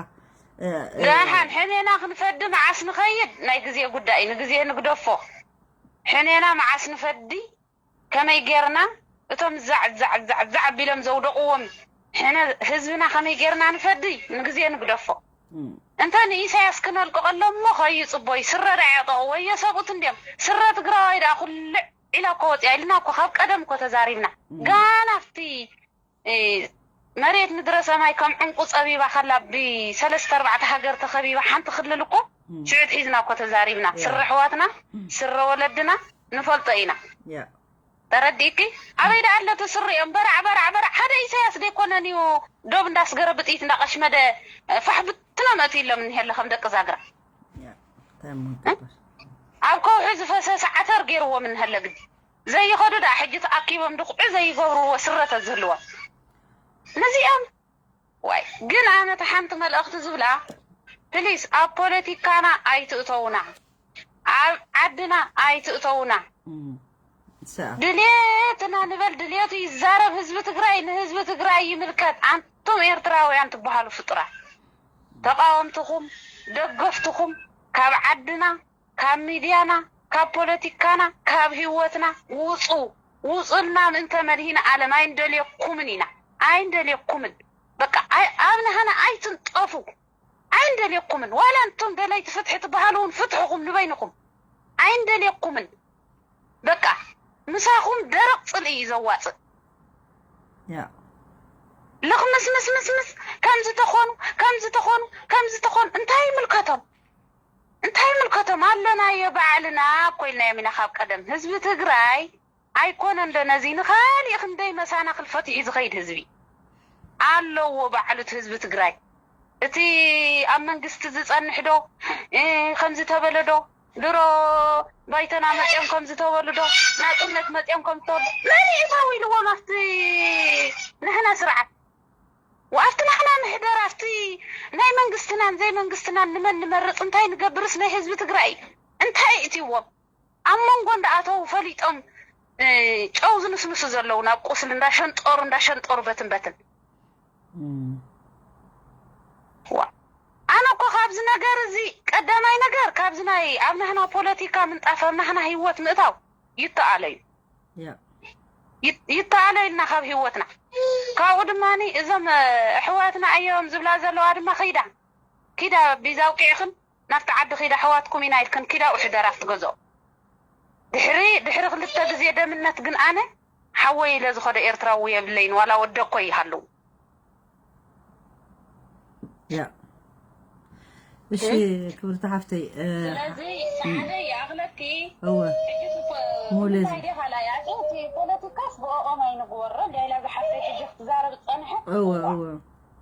እ፣ እ፣ ደሓን ሕነና ክንፈዲ መዓስ ንኸይድ ናይ ግዜ ጉዳይ፣ ንግዜ ንግደፎ። ሕነና መዓስ ንፈዲ፣ ከመይ ጌርና እቶም ዛዕ ዛዕ ዛዕ ዛዕ ኣቢሎም ዘውደቕዎም ሕነ ህዝብና ከመይ ጌርና ንፈዲ፣ ንግዜ ንግደፎ። እም። እንተ ንኢሳያስ ክነልቅቐሎም እሞ ከይጽቦይ፣ ስረ ደኣ የዕጠቑ፣ ወዮ ሰብኡት እንድዮም። ስረ ትግራዋይ ደኣ ኩልዕ ኢላ እኮ ወፂኣ ኢልና እኮ ካብ ቀደም እኮ ተዛሪብና። እም። ጋና ኣብቲ፣ እ፣ መሬት ምድረ ሰማይ ከም ዕንቁ ጸቢባ ከላ ብሰለስተ ኣርባዕተ ሃገር ተኸቢባ ሓንቲ ክልል እኮ እም። ሽዑ ሒዝና እኮ ተዛሪብና። ያ። ስረ ኣሕዋትና፣ እም። ስረ ወለድና ንፈልጦ ኢና። ያ። ተረዲእኪ? ኣበይ ደኣ ኣሎ እቲ ስሪኦም? በራዕ፣ በራዕ፣ በራዕ። ሓደ ኢሳያስ ደይኮነን እዩ ዶብ እንዳስገረ ብጥይት እንዳቐሽመደ፣ እ፣ ፋሕ ብትና መእትይሎም እኒሀለ ከም ደቂ ዛግራ። ያ፣ እንታይ እሞ እ? ገባሽ? ኣብ ከውሒ ዝፈሰሰ ዓተር ገይርዎም እኒሀለ ግዲ። ዘይኸዱ ደኣ ሕጂ ተኣኪቦም ድኹዒ ዘይገብርዎ ስረ ተዝህልዎም። ነዚኦም ዋይ፣ ግን ኣነ እታ ሓንቲ መልእኽቲ ዝብላ፣ ፕሊስ፣ ኣብ ፖለቲካና ኣይትእተውና፣ ኣብ ዓድና ኣይትእተውና። እም፣ ሰ-፣ ድሌትና ንበል፣ ድሌቱ ይዛረብ ህዝቢ ትግራይ፣ ንህዝቢ ትግራይ ይምልከት። ኣንቱም ኤርትራውያን ትበሃሉ ፍጡራት፣ ተቃወምትኹም፣ ደገፍትኹም ካብ ዓድና፣ ካብ ሚድያና፣ ካብ ፖለቲካና፣ ካብ ህይወትና ውጹ። ውጹልና ምእንተ መድሂነ ዓለም፣ ኣይንደልየኩምን ኢና፣ ኣይንደልየኩምን። በቃ፣ ኣይ-፣ ኣብ ናህና ኣይትንጠፉ። ኣይንደልየኩምን። ዋላ እንቱም ደለይቲ ፍትሒ ትበሃሉ እውን ፍትሕኹም ንበይንኹም። ኣይንደልየኩምን። በቃ፣ ምሳኹም ደረቕ ጽልኢ እዩ ዘዋጽእ። ያ። ልኽምስምስምስምስ፣ ከምዚ ተኾኑ፣ ከምዚ ተኾኑ፣ ከምዚ ተኾኑ፣ እንታይ ይምልከቶም? እንታይ ይምልከቶም? ኣለናዮ ባዕልና እኮ ኢልናዮም ኢና ካብ ቀደም። ህዝቢ ትግራይ ኣይኮነን ዶ ነዚ ንኻሊእ ክንደይ መሳናኽል ፈቲሑ ዝኸይድ ህዝቢ? ኣለዎ ባዕሉ እቲ ህዝቢ ትግራይ። እቲ ኣብ መንግስቲ ዝጸንሕ ዶ፣ እ፣ ከምዚ ተበለ ዶ፣ ድሮ ባይቶና መጺኦም ከምዚ ተበሉ ዶ፣ ናጽነት መጺኦም ከምዚ ተበሉ፣ መን እዩ እታው ኢልዎም ኣብቲ ንሕና ስርዓት? ወኣብቲ ንሕና ንሕደር፣ ኣብቲ ናይ መንግስትናን ዘይመንግስትናን ንመን ንመርጽ፣ እንታይ ንገብርስ ናይ ህዝቢ ትግራይ እንታይ እትይዎም? ኣብ መንጎ እንዳኣተው ፈሊጦም እ፣ ጨው ዝንስንሱ ዘለዉ ናብ ቁስሊ እንዳሸንጠሩ እንዳሸንጠሩ በትን በትን። ዋ፣ ኣነ እኮ ካብዚ ነገር እዚ ቀዳማይ ነገር ካብዚ ናይ ኣብ ናህና ፖለቲካ ምንጣፍ ኣብ ናህና ህይወት ምእታው ይተኣለዩ። ይተኣለዩልና ካብ ህይወትና። ካብኡ ድማ እዞም ኣሕዋትና እዮም ዝብላ ዘለዋ ድማ ኺዳ ኪዳ ቢዛ ኣውቂዕኽን ናብቲ ዓዲ ኺዳ ኣሕዋትኩም ኢና ኢልክን ኪዳ ውሕደራ ክትገዝኦ። ድሕሪ ድሕሪ ክልተ ግዜ ደምነት ግን ኣነ ሓወይ ኢለ ዝኸዶ ኤርትራዊ የብለይን ዋላ ወደኮ ይሃልው። ያ እሺ። ክብርቲ ሓፍተይ፣ ስለዚ ሓደ ይኣኽለኪ። እወ ሙሌ ፖለቲካስ ብኦም ኣይንግበሮ። ዳይላ ዝሓፍተይ ሕጂ ክትዛረብ ዝፀንሐ እወ እወ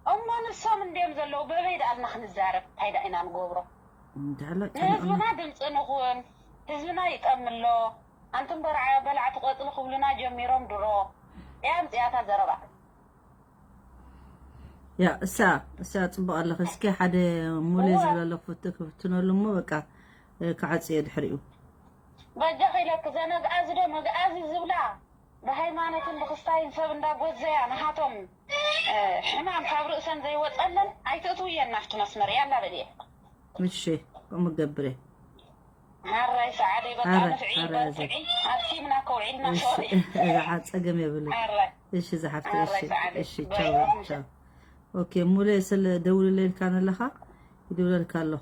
እሞ ንሶም እንድዮም ዘለዉ በበይ ደኣልና ክንዛረብ እንታይ ደኣ ኢና ንገብሮ? ንህዝብና ድምፂ ንኹን። ህዝብና ይጠምሎ። ኣንቱም በርዓ በላዕቲ ቆፅሊ ክብሉና ጀሚሮም ድሮ። እያ ኣምፅያታ ዘረባ። ያ እሳ እሳ ፅቡቅ ኣለኺ። እስኪ ሓደ ሙሌ ዝብል ኣሎ ክፍት ክፍትነሉ እሞ በቃ ክዓፅየ ድሕሪኡ። በጃኺ ኢለኪ ዘነግኣዚ ዶ መግኣዚ ዝብላ ብሃይማኖትን ብክስታይን ሰብ እንዳጎዘያ ንሃቶም ሕማም ካብ ርእሰን ዘይወፀለን ኣይትእትውየን ናብቲ መስመር ያላ በልየ። እሺ ከምኡ ገብረ። ሃራይ ሰዓደይ በቃ ንፍዒ በርትዒ ኣብቲምና ከውዒልና ሶሪ። እዛ ጸገም የብሉ። እሺ ዝሓፍተ እሺ እሺ ቻው ቻው። ኦኬ ሙሌ ስለ ደውልለ ኢልካ ነለኻ ይደውለልካ ኣለኹ።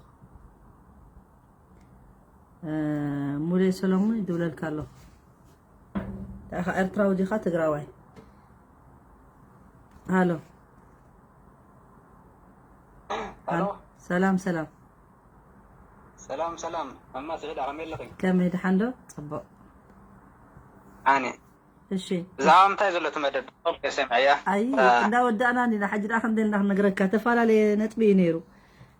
ሙሌ ሰሎሙን ይደውለልካ ኣለኹ። ታኻ ኤርትራዊ ዲኻ ትግራዋይ? ሃሎ ሃሎ ሰላም ሰላም ሰላም ሰላም። ማማ ስዒዳ ከመይ ኣለኺ? ከመይ ደሓን ዶ? ጽቡቕ። ኣነ እሺ ብዛዕባ ምንታይ ዘሎ እቲ መደብ ሰሚዐያ? ኣይ እንዳወዳእና እንዲና። ሕጂ ደኣ ከምዚ ኢልና ክንነግረካ ተፈላለየ ነጥቢ እዩ ነይሩ።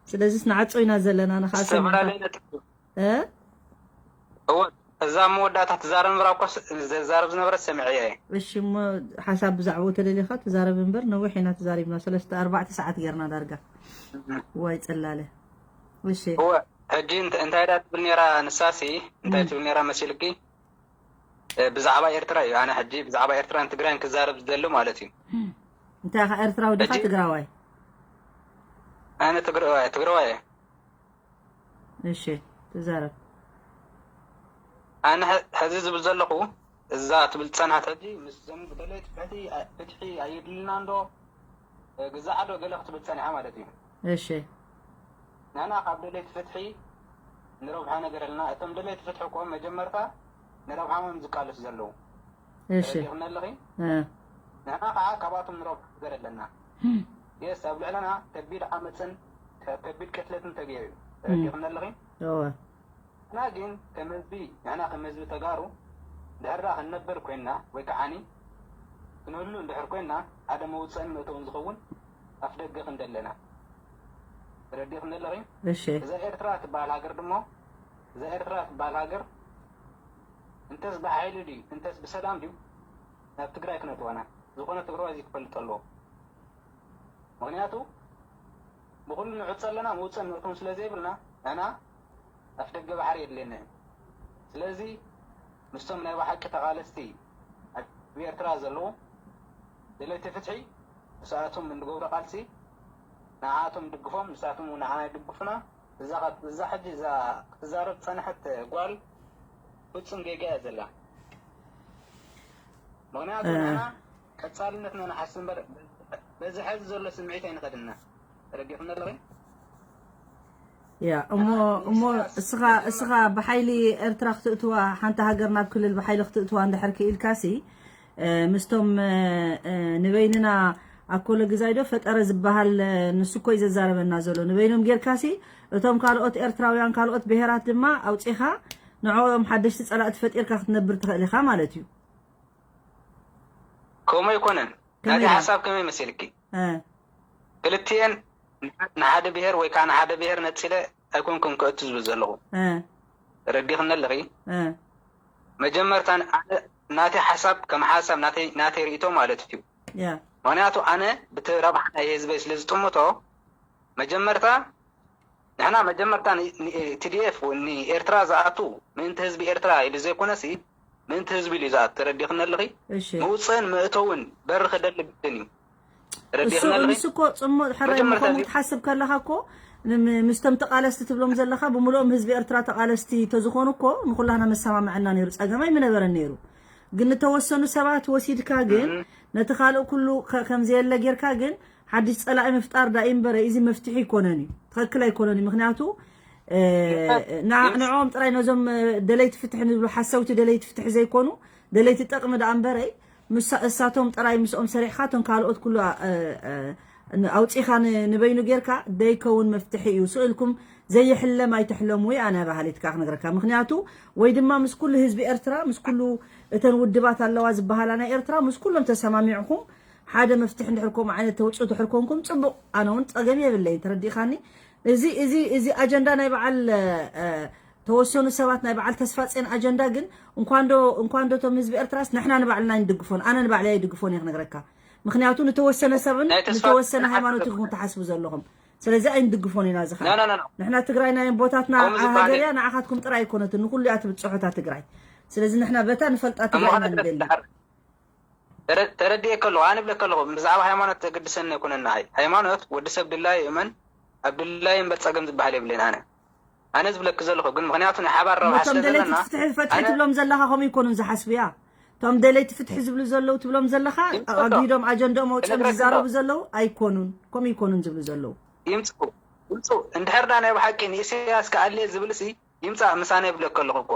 ስለዚስ ንዓጾ ኢና ዘለና ንኸኣ ሰሚዕካ ዝተፈላለየ ነጥቢ እ እወ እዛ መወዳእታ ትዛረብ እምበር ኣኳ ዘዛረብ ዝነበረት ሰሚዐያ እየ። እሺ እሞ ሓሳብ ብዛዕባኡ ተደሊኻ ተዛረብ እምበር ነዊሕ ኢና ተዛሪብና ሰለስተ ኣርባዕተ ሰዓት ጌርና ዳርጋ። ዋይ ጽላለ። እሺ እወ ሕጂ እንታይ ዳ ትብል ነራ ንሳሲ እንታይ ትብል ነራ መሲልኪ? ብዛዕባ ኤርትራ እዩ። ኣነ ሕጂ ብዛዕባ ኤርትራን ትግራይን ክዛረብ ዝደሊ ማለት እዩ። እንታይ ኢኻ ኤርትራዊ ዲኻ ትግራዋይ? ኣነ ትግራዋይ ትግራዋይ እየ። እሺ ተዛረብ። ኣነ ሕዚ ዝብል ዘለኹ እዛ ትብል ዝጸንሐት ሕጂ ምስዞም ብደለይቲ ፍትሒ ፍትሒ ኣየድልናን ዶ ግዛዕ ዶ ገለ ክትብል ጸኒሓ ማለት እዩ። እሺ ንሕና ካብ ደለይቲ ፍትሒ ንረብሖ ነገር ኣለና። እቶም ደለይቲ ፍትሒ እኮ መጀመርታ ንረብሓም እዮም ዝቃለሱ ዘለዉ። እሺ ተረዲእኽኒ ኣለኺ? እ ንሕና ከዓ ካብኣቶም ንረብሖ ነገር ኣለና። የስ ኣብ ልዕለና ከቢድ ዓመፅን ከቢድ ቅትለትን ተገይሩ እዩ። ተረዲእኽኒ ኣለኺ? እወ ንሕና ግን ከም ህዝቢ ንሕና ከም ህዝቢ ተጋሩ ድሕር ደኣ ክንነበር ኮይንና ወይ ከዓኒ ክንህሉ እንድሕር ኮይንና ሓደ መውፅእን መእተውን ዝኸውን ኣፍ ደገ ክንደለና ተረዲእኽኒ ኣለኺ? እሺ እዛ ኤርትራ ትበሃል ሃገር ድሞ እዛ ኤርትራ ትበሃል ሃገር እንተስ ብሓይሊ ድዩ እንተስ ብሰላም ድዩ ናብ ትግራይ ክነእትወና ዝኾነ ትግራዋይ እዚ ክፈልጥ ኣለዎ። ምኽንያቱ ብኹሉ ንዕጾ ኣለና፣ መውጽእን መእተውን ስለ ዘይብልና፣ ንሕና ኣፍደገ ባሕሪ የድልየና እዩ። ስለዚ ምስቶም ናይ ብሓቂ ተቓለስቲ ኣብ ኤርትራ ዘለዉ ደለይቲ ፍትሒ ምስኣቶም እንገብሮ ቃልሲ ንዓኣቶም ንድግፎም፣ ንሳቶም እውን ንዓና ይድግፉና። እዛ እዛ ሕጂ እዛ ክትዛረብ ዝጸንሐት ጓል ፍጹም ጌጋ እያ ዘላ። ምኽንያቱ ንሕና ቀጻልነትና ንሓስብ እምበር በዚ ሐዚ ዘሎ ስምዒት ኣይንኸድና። ተረዲእኽኒ ኣለኺ? ያ እሞ እሞ እስኻ እስኻ ብሓይሊ ኤርትራ ክትእትዋ ሓንቲ ሃገር ናብ ክልል ብሓይሊ ክትእትዋ እንድሕር ክኢልካሲ ምስቶም ንበይንና ኣኮለ ግዛይ ዶ ፈጠረ ዝበሃል ንሱ እኮ እዩ ዘዛረበና ዘሎ። ንበይኖም ጌርካሲ እቶም ካልኦት ኤርትራውያን ካልኦት ብሄራት ድማ ኣውፂኻ ንዕኦም ሓደሽቲ ፀላእቲ ፈጢርካ ክትነብር ትኽእል ኢኻ ማለት እዩ። ከምኡ ኣይኮነን። ናተይ ሓሳብ ከመይ መሲልኪ? ክልቲኤን ንሓደ ብሄር ወይ ከዓ ንሓደ ብሄር ነፂለ ኣይኮንኩን ክእቱ ዝብል ዘለኹ። ተረዲኽኒ ኣለኺ? መጀመርታ ናተይ ሓሳብ ከም ሓሳብ ናተይ ርእይቶ ማለት እዩ። ምኽንያቱ ኣነ ብቲ ረብሓ ናይ ህዝበይ ስለ ዝጥምቶ መጀመርታ ንሕና መጀመርታ ቲዲኤፍ ንኤርትራ ዝኣቱ ምእንቲ ህዝቢ ኤርትራ ኢሉ ዘይኮነሲ ምእንቲ ህዝቢ ኢሉ እዩ ዝኣቱ። ተረዲኽኒ ኣለኺ? እሺ ምውፅእን ምእተውን በሪ ክደሊ ግድን እዩ። እሱ ተረዲኽኒ ኣለኺ? ንሱ እኮ ጽሞ ሕራይ መጀመርታ ምኾኑ እዚ- ትሓስብ ከለኻ እኮ ንም- ምስቶም ተቃለስቲ ትብሎም ዘለኻ ብምልኦም ህዝቢ ኤርትራ ተቃለስቲ ተዝኾኑ እኮ ንኩላህና መሰማምዐና ነይሩ፣ ጸገም ኣይምነበረን ነይሩ። ግን ንተወሰኑ ሰባት ወሲድካ ግን ነቲ ካልእ ኩሉ ከ- ከም ዘየለ ጌርካ ግን ሓድሽ ጸላኢ ምፍጣር ዳኢ እምበረ እዚ መፍትሒ ኣይኮነን እዩ፣ ትኽክል ኣይኮነን እዩ። ምክንያቱ እ፣ ና- ንዕኦም ጥራይ ነዞም እ፣ ደለይቲ ፍትሒ ንብሉ ሓሰውቲ ደለይቲ ፍትሒ ዘይኮኑ ደለይቲ ጠቕሚ ዳኣ እምበረይ ምሳ እሳቶም ጥራይ ምስኦም ሰሪሕካ እቶም ካልኦት ኩሉ እ፣ እ፣ ን- ኣውፂኻ ን- ንበይኑ ጌርካ ደይከውን መፍትሒ እዩ። ስእልኩም ዘይሕለም ኣይትሕለሙ ወይ ኣነ ባህሊትካ ክነግረካ። ምክንያቱ ወይ ድማ ምስ ኩሉ ህዝቢ ኤርትራ ምስ ኩሉ እተን ውድባት ኣለዋ ዝበሃላ ናይ ኤርትራ ምስ ኩሎም ተሰማሚዕኹም ሓደ መፍትሒ እንድሕር ከምኡ ዓይነት ተውፅኡ ድሕር ኮንኩም ፅቡቕ፣ ኣነ እውን ፀገም የብለይን። ተረዲእካኒ? እዚ እዚ እዚ ኣጀንዳ ናይ በዓል እ፣ ተወሰኑ ሰባት ናይ በዓል ተስፋፅዮን ኣጀንዳ ግን እንኳንዶ እንኳንዶ እቶም ህዝቢ ኤርትራስ ንሕና ንባዕልና ኣይንድግፎን፣ ኣነ ንባዕለይ ኣይድግፎን እየ ክነግረካ። ምክንያቱ ንተወሰነ ሰብን ናይ ተስፋ- ንተወሰነ ሃይማኖት ኢኹም ትሓስቡ ዘለኹም። ስለዚ ኣይንድግፎን ኢና እዚ ኖ፣ ኖ፣ ኖ፣ ኖ። ንሕና ትግራይ ናይ ኣቦታትና ከምኡ ዝበሃል ሃገር እያ፣ ንዓኻትኩም ጥራይ ኣይኮነትን፣ ንኩሉ እያ ትብፅሑታ ትግራይ። ስለዚ ንሕና በታ ንፈልጣ እሞ ትግራይ ኢና ሓደ ንደሊ። ተረ- ተረዲኤ ከለኹ ኣነ ብለካ ኣለኹ ብዛዕባ ሃይማኖት ተገድሰኒ ኣይኮነን። ንዓይ ሃይማኖት ወዲ ሰብ ድላይ እመን ኣብ ድላይ እምበር ፀገም ዝበሃል የብለይን። ኣነ ኣነ ዝብለኪ ዘለኹ ግን ምክንያቱ ናይ ሓባር ረብሓ እቶም ስለ ደለይቲ ዘለና ፍትሒ ፈትሒ ኣነ- ትብሎም ዘለኻ ከምኡ ይኮኑን ዝሓስቡ እያ። እቶም ደለይቲ ፍትሒ ዝብሉ ዘለዉ ትብሎም ዘለኻ ይምፅእ ኣሎ። ኣግሂዶም ኣጀንዶም ኣውፅኦም ክነግረኪ ዝዛረቡ ዶ? ዘለዉ ኣይኮኑን፣ ከምኡ ይኮኑን ዝብሉ ዘለዉ። ይምፅኡ ይምፅኡ እንድሕር ዳ ናይ ብሓቂ ንኢሳያስ ክኣልየ ዝብል ሲ ይምፃእ ምሳነ ይብለኪ ኣለኹ እኮ።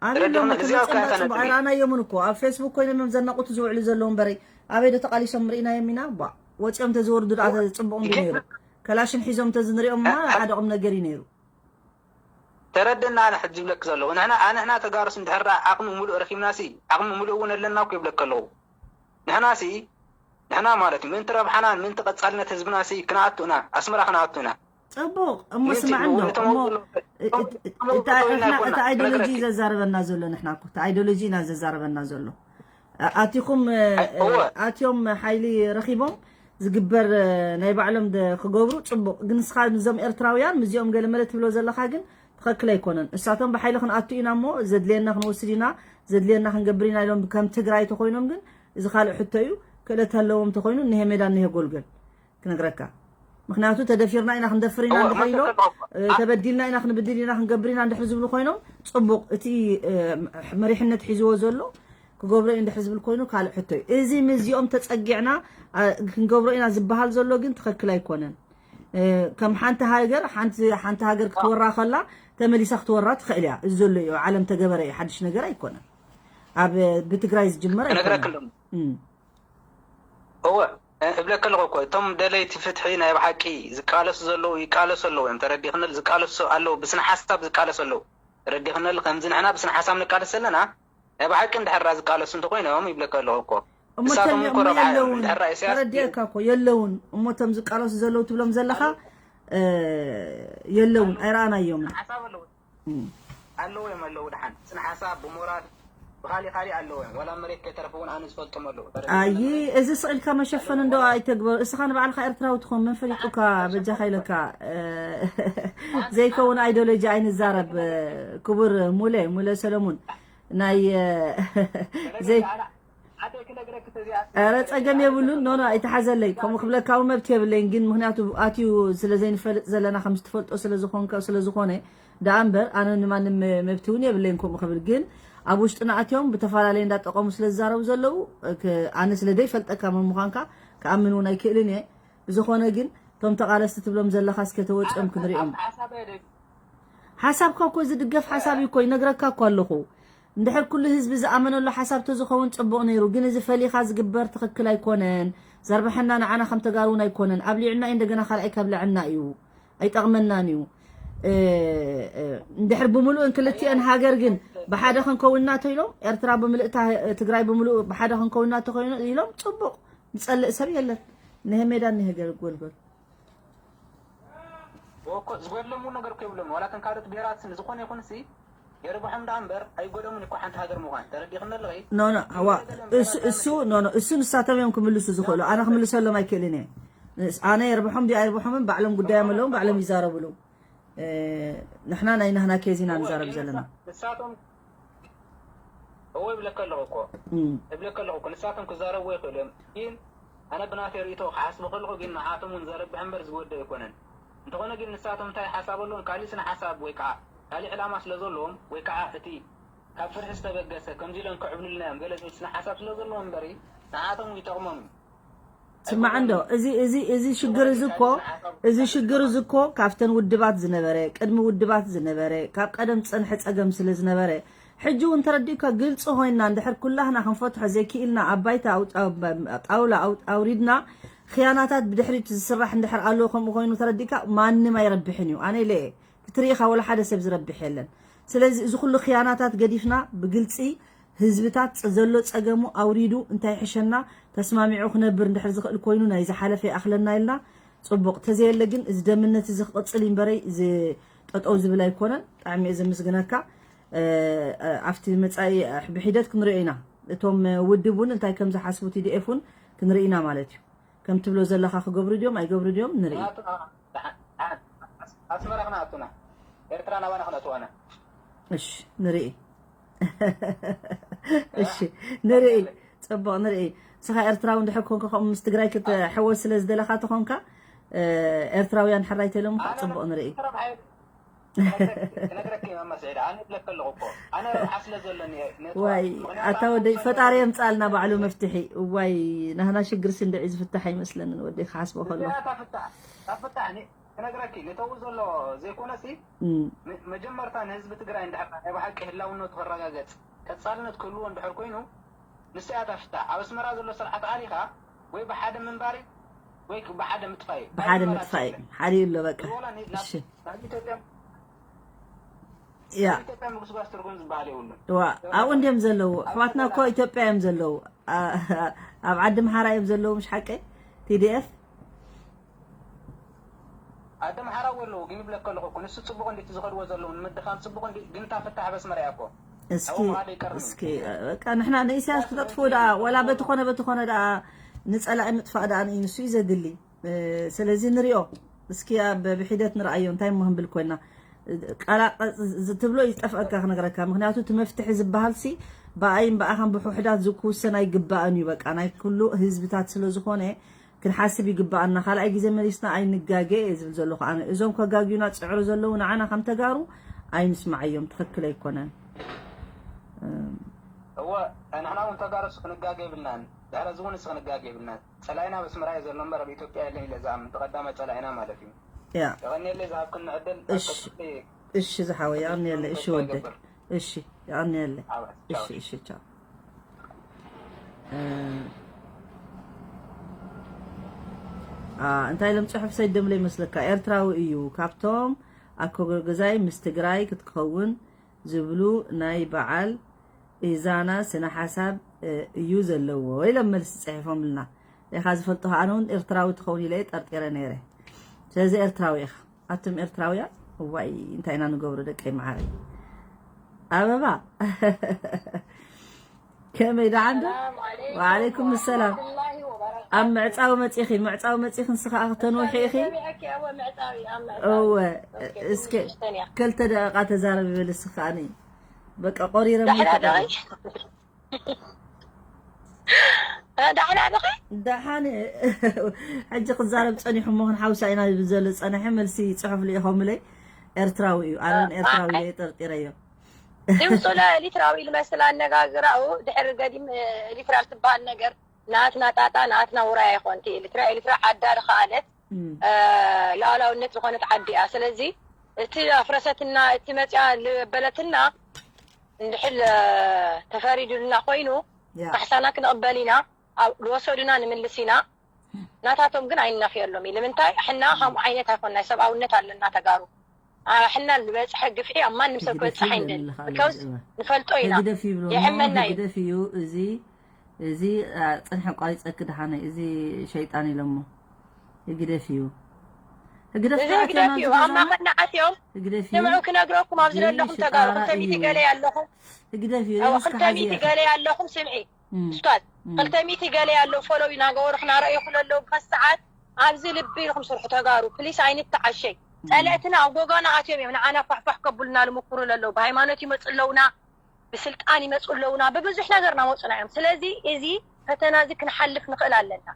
ኣነ ረድኹም ሎም እዚኣ ተመፅና እኮ ፅቡቅ ነጥቢ። ኣይረኣናዮምን እኮ ኣብ ፌስቡክ ኮይኖም እዮም ዘናቁቱ ዝውዕሉ ዘለዉ እምበረይ ኣበይ ዶ ተቃሊሶም ርኢናዮም ኢና ባ ወፂኦም ተዝወርዱ ደኣ ፅቡቅ እንዲ ነይሩ። ከላሽን ሒዞም ተዝንሪኦም ማ ሓደ ቁም ነገር እዩ ነይሩ። ተረድና። ኣነ ሕጂ ዝብለኪ ዘለኹ ንሕና ኣንሕና ተጋሩስ እንድሕር ደኣ ዓቕሚ ሙሉእ ረኪብና ሲ ዓቕሚ ሙሉእ እውን ኣለና እኮ ይብለኪ ኣለኹ። ንሕና ሲ ንሕና ማለት እዩ ምእንቲ ረብሓናን ምእንቲ ቀጻልነት ህዝብና ሲ ክንኣቱ ኢና፣ ኣስመራ ክንኣቱ ኢና። ፅቡቅ እሞ ምእንቲ ስማዕ እንዶ እቶም እሞ እቶም እ- እ- እቶም እታ እቶም እታ- እታ ኣይኮና ኣይዲዮሎጂ ክነግረኪ። ዘዛረበና ዘሎ ንሕና እኮ እታ ኣይዲዮሎጂ ኢና ዘዛረበና ዘሎ። ኣ- ኣቲኹም እ- ኣይ፣ እወ። ኣትዮም ሓይሊ ረኺቦም ዝግበር እ፣ ናይ ባዕሎም ደ- ክገብሩ ፅቡቅ። ግን ንስኻ ንዞም ኤርትራውያን ምስዚኦም ገለ መለ ትብሎ ዘለኻ ግን ትኽክል ኣይኮነን። እሳቶም ብሓይሊ ክንኣቱ ኢና እሞ ዘድልየና ክንወስድ ኢና፣ ዘድልየና ክንገብር ኢና ኢሎም ከም ትግራይ ተኮይኖም ግን እዚ ካልእ ሕቶ እዩ። ክእለት ኣለዎም ተኮይኑ እኒሄ ሜዳ እኒሄ ጎልገል ክነግረካ። ምክንያቱ ተደፊርና ኢና ክንደፍር ኢና እወ፣ እንድሕር ኢሎም መሰከ እኮ። እ፣ ተበዲልና ኢና ክንብድል ኢና ክንገብር ኢና እንድሕር ዝብሉ ኮይኖም ፅቡቅ። እቲ እ፣ መሪሕነት ሒዝዎ ዘሎ ክገብሮ እዩ እንድሕር ዝብል ኮይኑ ካልእ ሕቶ እዩ። እዚ ምስዚኦም ተፀጊዕና እ፣ ክንገብሮ ኢና ዝበሃል ዘሎ ግን ትኽክል ኣይኮነን። እ፣ ከም ሓንቲ ሃገር ሓንቲ ሓንቲ ሃገር ክትወራ ከላ ተመሊሳ ክትወራ ትኽእል እያ። እዚ ዘሎ እዩ ኣብ ዓለም ተገበረ እዩ፣ ሓድሽ ነገር ኣይኮነን። ኣብ ብትግራይ ዝጅመር ክነግረክ ኣይኮነን። ኣለኹ። እም። እወ እ፣ እብለክ ኣለኹ እኮ እቶም ደለይቲ ፍትሒ ናይ ብሓቂ ዝቃለሱ ዘለዉ ይቃለሱ ኣለዉ እዮም። ተረዲኽኒ? ዝቃለሱ ኣለዉ፣ ብስነ ሓሳብ ዝቃለሱ ኣለዉ። ተረዲኽኒ? ከምዚ ንሕና ብስነ ሓሳብ ንቃለስ ዘለና ናይ ብሓቂ እንድሕራ ዝቃለሱ እንተኮይኖም ይብለክ ኣለኹ እኮ። እሞ ንሳቶም ተሚኦም እኮ ረብሓ እዮም። የለውን። ተረዲእካ እኮ የለውን። እሞ እቶም ዝቃለሱ ዘለዉ ትብሎም ዘለኻ እ፣ የለውን፣ ኣይረኣናዮምን። ሓሳብ ኣለዉ ኣለዉ እዮም ኣለዉ። ድሓን ስነ ሓሳብ ብሞራል ብኻሊእ ካሊእ ኣለዉ እዮም። ዋላ መሬት ከይተረፈ እውን ኣነ ዝፈልጦም ኣለዉ። ኣይ፣ እዚ ስቕ ኢልካ መሸፈን እንዶ ኣይተግበር። እስኻ ንባዕልኻ ኤርትራዊ ትኾን መን ፈሊጡካ? በጃኻ ኢለካ እ፣ ዘይከውን ኣይዲዮሎጂ ኣይንዛረብ። እ፣ ክቡር ሙለ ሙለ ሰለሙን ናይ እ፣ ዘይ ኧረ ጸገም የብሉን። ኖ ኖ ኣይተሓዘለይ። ከምኡ ክብለካ እውን መብት የብለይን፣ ግን ምክንያቱ ኣትዩ ስለ ዘይንፈልጥ ዘለና ከም ዝትፈልጦ ስለ ዝኾንካ ስለ ዝኾነ ደኣ እምበር ኣነ ንማንም መብቲ እውን የብለይን ከምኡ ክብል። ግን ኣብ ውሽጥና ኣትዮም ብተፈላለየ እንዳጠቐሙ ስለ ዝዛረቡ ዘለዉ ክ- ኣነ ስለ ዘይፈልጠካ መን ምዃንካ ክኣምን እውን ኣይክእልን እየ። ብዝኾነ ግን እቶም ተቓለስቲ ትብሎም ዘለኻ እስከ ተወፅኦም ክንሪኦም። ሓሳብካ እኮ ዝድገፍ ሓሳብ እዩ እኮ ይነግረካ እኮ ኣለኹ። እንድሕር ኩሉ ህዝቢ ዝኣመነሉ ሓሳብ ተዝኸውን ፅቡቕ ነይሩ፣ ግን እዚ ፈሊኻ ዝግበር ትኽክል ኣይኮነን። ዘርብሐና ንዓና ከም ተጋሩ እውን ኣይኮነን። ኣብሊዕና እዩ እንደገና ካልኣይ ከብልዐና እዩ። ኣይጠቕመናን እዩ። እ፣ እ፣ እንድሕር ብምሉእን ክልቲአን ሃገር ግን ብሓደ ክንከውንና ተኢሎም ኤርትራ ብምልእታ ትግራይ ብምሉእ ብሓደ ክንከውንና ተኮይኑ ኢሎም ፅቡቕ ዝፀልእ ሰብ የለን። ንሀ ሜዳ ንሀ ጎልጎል እኮ ዝጎድሎም እውን ነገር እኮ የብሎም። ዋላ እተን ካልኦት ብሄራት ስኒ ዝኾነ ይኹን ሲ የርብሖም ደኣ እምበር ኣይጎድኦምን እኮ ሓንቲ ሃገር ምዃን። ተረዲኽኒ ኣለኺ? ኖ ኖ፣ ኣዋ፣ እሱ እሱ ኖ ኖ፣ እሱ ንሳቶም እዮም ክምልሱ ዝኽእሉ፣ ኣነ ክምልሰሎም ኣይክእልን እየ። ንስ- ኣነ የርብሖም ድዩ ኣይርብሖምን ባዕሎም ጉዳዮም ኣለዎም፣ ባዕሎም ይዛረብሉ። እ፣ ንሕና ናይ ናህና ኬዝ ኢና ንዛረብ ዘለና። ንሳቶም እወ፣ ይብለካ ኣለኹ እኮ። እም። ይብለካ ኣለኹ እኮ። ንሳቶም ክዛረቡ ይኽእሉ እዮም። ግን ኣነ ብናተይ ርእይቶ ክሓስቦ ከለኹ ግን ንዓኣቶም እውን ዘረብሕ እምበር ዝጎድእ ኣይኮነን። እንተኾነ ግን ንሳቶም እንታይ ሓሳብ ኣለዎም? ካሊእ ስነ ሓሳብ ወይ ከዓ ካሊእ ዕላማ ስለ ዘለዎም ወይ ከዓ እቲ ካብ ፍርሒ ዝተበገሰ ከምዚ ኢሎም ክዕብልልና እዮም ገለ ዝብል ስነ ሓሳብ ስለ ዘለዎም እምበሪ ንዓኣቶም ይጠቕሞም እዩ። ስማዕ እንዶ፣ እዚ፣ እዚ፣ እዚ ሽግር እዚ እኮ፣ እዚ ሽግር እዚ እኮ ካብተን ውድባት ዝነበረ፣ ቅድሚ ውድባት ዝነበረ፣ ካብ ቀደም ዝጸንሐ ጸገም ስለ ዝነበረ፣ ሕጂ እውን ተረዲእካ ግልጺ ኮይንና እንድሕር ኩላህና ክንፈትሖ ዘይክኢልና ኣብ ባይታ ኣውጣ-፣ ጣውላ ኣው-፣ ኣውሪድና፣ ኽያናታት ብድሕሪት ዝስራሕ እንድሕር ኣሎ ከምኡ ኮይኑ ተረዲእካ ማንም ኣይረብሕን እዩ። ኣነ ኢለ እየ። ክትርኢ ኢኻ ወላ ሓደ ሰብ ዝረብሕ የለን። ስለዚ እዚ ኩሉ ኽያናታት ገዲፍና ብግልጺ ህዝብታት ጸ-፣ ዘሎ ጸገሙ ኣውሪዱ እንታይ ይሕሸና ተስማሚዑ ክነብር እንድሕር ዝኽእል ኮይኑ ናይ ዝሓለፈ ይኣኽለና ኢልና ጽቡቕ። ተዘየለ ግን እዚ ደምነት እዚ ክቕጽል እዩ እምበረይ እዚ ጠጠው ዝብል ኣይኮነን። ብጣዕሚ እየ ዘመስግነካ። እ፣ እ፣ ኣብቲ መጻኢ ብሒደት ክንሪኦ ኢና። እቶም ውድብ እውን እንታይ ከም ዝሓስቡ ቲ ዲ ኤፍ እውን ክንርኢ ኢና ማለት እዩ። ከም ትብሎ ዘለኻ ክገብሩ ድዮም ኣይገብሩ ድዮም ንርኢ። ኣስመራ ክነኣቱና፣ ኤርትራ ናባና ክነእትዋና። እሺ፣ ንርኢ። እሺ፣ ንርኢ። ጽቡቕ፣ ንርኢ። ንስኻ ኤርትራዊ እንድሕር ኮንካ፣ ከምኡ ምስ ትግራይ ክትሕወስ ስለ ዝደለኻ ተኾንካ፣ እ፣ ኤርትራውያን ሕራይ ተኢሎምኻ፣ ኣነ ጽቡቕ፣ ንርኢ። ኤርትራ ብሓይሊ ክነግረኪ፣ ክነግረኪ ማማ ስዒዳ፣ ኣነ እብለኪ ኣለኹ እኮ። ኣነ ረብሓ ስለ ዘለኒ እየ፣ ነቲ ዋይ፣ ምኽንያቱ ኣታ ኣነ ወደይ፣ ክሳብ ፈጣሪ ሕጂ የምጻልና ባዕሉ መፍትሒ። እዋይ፣ ናህና ሽግርሲ እንድዒ ዝፍታሕ ኣይመስለንን፣ ወደይ፣ ክሓስቦ ከለኹ። እዚኣ እታ ፍታሕ፣ እታ ፍታሕ፣ ኒ-፣ ክነግረኪ፣ ንተው ዘሎ ዘይኮነሲ፣ እም። ን-፣ መጀመርታ ንህዝቢ ትግራይ እንድሕር ናይ ብሓቂ ህላውነቱ ክረጋገጽ፣ ቀጻልነት ክህልዎ እንድሕር ኮይኑ፣ ንሳ እያ እታ ፍታሕ። ኣብ ኣስመራ ዘሎ ስርዓት ኣሊኻ ወይ ብሓደ ምንባር እዩ፣ ወይ ብሓደ ምጥፋእ እዩ። ብሓደ ካልእ ምጥፋእ እዩ። ኣማራጺ የለን። ሓደ እዩ ኣሎ በቃ። እዚ ወላ ኒ-፣ ናብ፣ እሺ። ናብ ኢትዮጵያ፣ ያ። ናብ ኢትዮጵያ ምግስጓስ ትርጉም ዝበሃል የብሉን። ዋ፣ ኣብኡ እንድዮም ዘለዉ። ኣብ ኣሕዋትና እኮ ኢትዮጵያ ኢትዮጵያ እዮም ዘለዉ። ኣ-፣ ኣብ ዓዲ ምሓራ እዮም ዘለዉ፣ ምሽ ሓቀይ? ቲ ዲ ኤፍ? ዓዲ ምሓራ እውን ኣለዉ፣ ግን ይብለካ ኣለኹ እኮ። ንሱ ጽቡቕ እንዲ እቲ ዝኸድዎ ዘለዉ፣ ንምድኻም ጽቡቕ እንዲ፣ ግን እታ ፍታሕ ኣብ ኣስመራ እያ እኮ። እስኪ፣ ኣብኡ ምኻድ ኣይቀርብን እዩ። እስኪ፣ በቃ ንሕና ንኢሳያስ ክተጥፍኡ ደኣ፣ ወላ በቲ ኮነ በቲ ኮነ ደኣ ንጸላኢ ምጥፋእ ደኣ ንዩ፣ ንሱ እዩ ዘድሊ። እ፣ ስለዚ ንሪኦ። እስኪ ኣብ ብሒደት ንርኣዮ፣ እንታይ እሞ ክንብል ኮይና። ቃላ-፣ ዝ-፣ ትብሎ ይጠፍአካ ክነግረካ። ምኽንያቱ እቲ መፍትሒ ዝበሃልሲ ብኣይን ብኣኻን ብውሑዳት ዝ-፣ ክውሰን ኣይግባእን እዩ። በቃ ናይ ኩሉ ህዝብታት ስለ ዝኾነ ክንሓስብ ይግባኣና። ካልኣይ ግዜ መሊስና ኣይንጋገ እየ ዝብል ዘለኹ ኣነ። እዞም ከጋግዩና ዝጽዕሩ ዘለዉ ንዓና ከም ተጋሩ ኣይንስማዓዮም። ትኽክል ኣይኮነን። እም። እወ፣ ንሕና እውን ተጋሩስ ክንጋገ የብልናን። ድሕሪ እዚ እውን ክንጋገ የብልናን። ጸላኢና ኣብ ኣስመራ እዩ ዘሎ እምበር ኣብ ኢትዮጵያ የለን ኢለ ዝኣምን። እቲ ቀዳማይ ጸላኢና ማለት እዩ። ያ። የቐንየለይ ዝሃብክኒ ዕድል። ኣብ እሺ። ቀጻሊ እሺ ዝሓወይ፣ የቐንየለይ። እሺ ተስፋ ወደይ። ይገብር። እሺ፣ የቐንየለይ። ዓወት። እሺ፣ ቻው። እሺ፣ ቻው። እ፣ አ፣ እንታይ ኢሎም ጽሑፍ ሰዲዶምለይ ይመስለካ? ኤርትራዊ እዩ። ካብቶም ኣኮ ገዛይ ምስ ትግራይ ክትከውን ዝብሉ ናይ በዓል ኢዛና ስነ ሓሳብ፣ እ፣ እዩ ዘለዎ ኢሎም መልሲ ጽሒፎምልና። ኢኻ ዝፈልጦ፣ ኣነ እውን ኤርትራዊ ትኸውን ኢለ እየ ጠርጢረ ነይረ። ስለዚ ኤርትራዊ ኢኻ። ኣቱም ኤርትራውያን፣ እዋይ፣ እንታይ ኢና ንገብሮ ደቀይ መዓረይ? ኣበባ። ከመይ ደሓን ዶ? ሰላም ዓለይኩም ወዓለይኩም ሰላም። ወራህመቱላሂ ወበረካቱ። ኣብ ምዕጻው መጺኺ፣ ምዕጻው መጺኺ ንስኻ ኣኽ ተንውሒ ኢኺ? ሰሚዐኪ፣ እወ፣ ምዕጻው እዩ፣ ኣብ ምዕጻው እወ፣ እዩ። ኦኬ፣ እስከ ትንሽ ተንያ። ክልተ ደቂቃ ተዛረቢ በሊ እስኺ ከኣኒ። በቃ ቆሪረ ደሕና ሞይተ ዶ? ደሓን ዲኺ? ደሓን። ሕጂ ክዛረብ ጸኒሑ እሞ ክንሓውሳ ኢና ዝብል ዘሎ ዝጸንሐ መልሲ ጽሑፍ ልኢኾምለይ። ኤርትራዊ እዩ። ኣነ እውን ኤርትራዊ ኢለ ጠርጢረዮ። ድምፁ ለ-፣ ኤሪትራዊ ልመስል ኣነጋግራኡ፣ ድሕሪ ገዲም፣ እ፣ ኤሪትራ ልትበሃል ነገር ናትና ጣጣ፣ ናትና ውራይ ኣይኮንቲ። ኤሪትራ፣ ኤሪትራ ዓዳ ዝኸኣለት፣ እም። እ፣ ሉዓላውነት ዝኾነት ዓዲ እያ። ስለዚ እቲ ኣፍረሰትና፣ እቲ መፅያ ልበለትና እንድሕር፣ እ፣ ተፈሪዱልና ኮይኑ፣ ያ። ካሕሳና ክንቕበል ኢና፣ ኣብ፣ ዝወሰዱና ንምልስ ኢና። ናታቶም ግን ኣይነኽየሎም እዩ። ንምንታይ? ሕና ከምኡ ዓይነት ኣይኮንና፣ ሰብኣውነት ኣለና ተጋሩ። ኣ፣ ሕና ዝበፅሐ ግፍዒ ኣብ ማንም ሰብ ህግደፍ ክበፅሕ ይብሉ ኣይንደልን። ኣለኻ፣ ብካውስ እወ። ንፈልጦ ኢና። ህግደፍ ይብሉ፣ የሕመና እዩ። ህግደፍ እዩ፣ እዚ፣ እዚ፣ ኣ፣ ፅንሐ ቋሪፀኪ ደሓነይ፣ እዚ ሸይጣን ኢሎሞ። ህግደፍ እዩ። ህግደፍ እዚ ተኣትዮም ህግደፍ ኣብዚ እዩ። ኣብ ገዛ? ማእኸልና ኣትዮም። ህግደፍ እዩ። ስምዑ ክነግረኩም፣ ኣብዚ ህግደፍ ዘለኹም እዩ፣ ተጋሩ፣ ሸጣራ ክልተ ሚእቲ እዩ። ገለ ኣለኹም። ህግደፍ እዩ፣ ኣዎ፣ እዚ ክልተ ሚእቲ እስከ ሓዝዮ። ገለ ኣለኹም፣ ስምዒ። እም። ስቷት፣ እም። ክልተ ሚእቲ ገለ ኣሎ፣ ፎሎው እናገበሩ ክናረእዩ ክለለዉ፣ ብኸዚ ሰዓት ኣብዚ ልቢ ኢልኩም ስርሑ ተጋሩ፣ ፕሊስ ኣይንተዓሸይ። እም። ጸለእትና ኣብ ጎጋና ኣትዮም እዮም፣ ንዓና ፋሕፋሕ ከብሉና ልምኩሩ ለለዉ፣ ብሃይማኖት ይመጹ ኣለዉና፣ ብስልጣን ይመፁ ኣለውና፣ ብብዙሕ ነገር እናመፁና እዮም። ስለዚ እዚ ፈተና እዚ ክንሓልፍ ንኽእል ኣለና።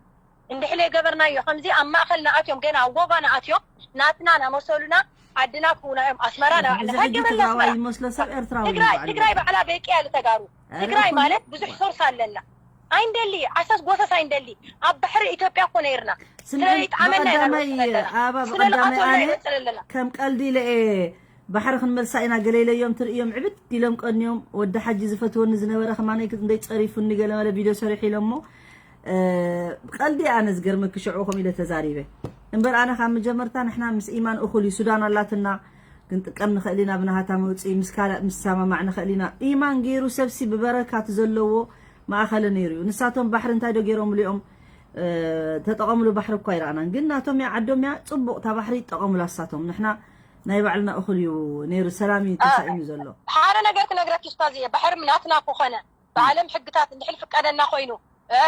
እንድሕር ገበርናዮ ከምዚ ኣብ ማእኸልና ኣትዮም፣ ገና ኣብ ጎባና ኣትዮም ናትና ናመሰሉና ዓድና ክህቡና እዮም። ኣስመራ ናባዕልና እንታይ ገበርና ኣስመራ? ይመስሎ ሰብ ኤርትራዊ ትግራይ ትግራይ ባዕላ በቂ ያለ ተጋሩ ትግራይ ማለት ብዙሕ ሶርስ ኣለና። ኣይንደሊ ዓሳስ ጎሳስ ኣይንደሊ። ኣብ ባሕሪ ኢትዮጵያ እኮ ነይርና። ስለዚ ጣመና ኢና ንወስድ ኣለና። ስለ ልኣቶ ኣነ ይወፅል ኣለና። ከም ቀልዲ ኢለ እየ ባሕሪ ክንመልሳ ኢና ገለ ኢለዮም ትርእዮም ዕብድ ኢሎም ቀንዮም። ወዲ ሓጂ ዝፈትወኒ ዝነበረ ከማነይ ክንደይ ጸሪፉኒ ገለ መለ ቪድዮ ሰሪሑ ኢሎሞ። እ፣ ብቀልዲ ኣነ ዝገርመኪ ሽዑ ከምኡ ኢለ ተዛሪበ። እምበር ኣነ ካብ መጀመርታ ንሕና ምስ ኢማን እኹል እዩ። ሱዳን ኣላትና ክንጥቀም ንኽእል ኢና ብናሃታ መውፅኢ ምስ ካልእ ምስሰማማዕ ንኽእል ኢና። ኢማን ገይሩ ሰብሲ ብበረካት ዘለዎ ማእኸለ ነይሩ እዩ። ንሳቶም ባሕሪ እንታይ ዶ ገይሮምሉ እዮም? እ፣ ተጠቐምሉ ባሕሪ እኳ ኣይረኣናን። ግን ናቶም እያ ዓዶም እያ ፅቡቕ እታ ባሕሪ ይጠቐሙላ ንሳቶም። ንሕና ናይ ባዕልና እኹል እዩ ነይሩ። ሰላም እዩ ተሳኢኑ ዘሎ። ሓደ ነገር ክነግረኪ ኡስታዝየ፣ ባሕሪ ናትና ክኾነ ብዓለም ሕግታት እንድሕር ፍቀደና ኮይኑ፣ እ፣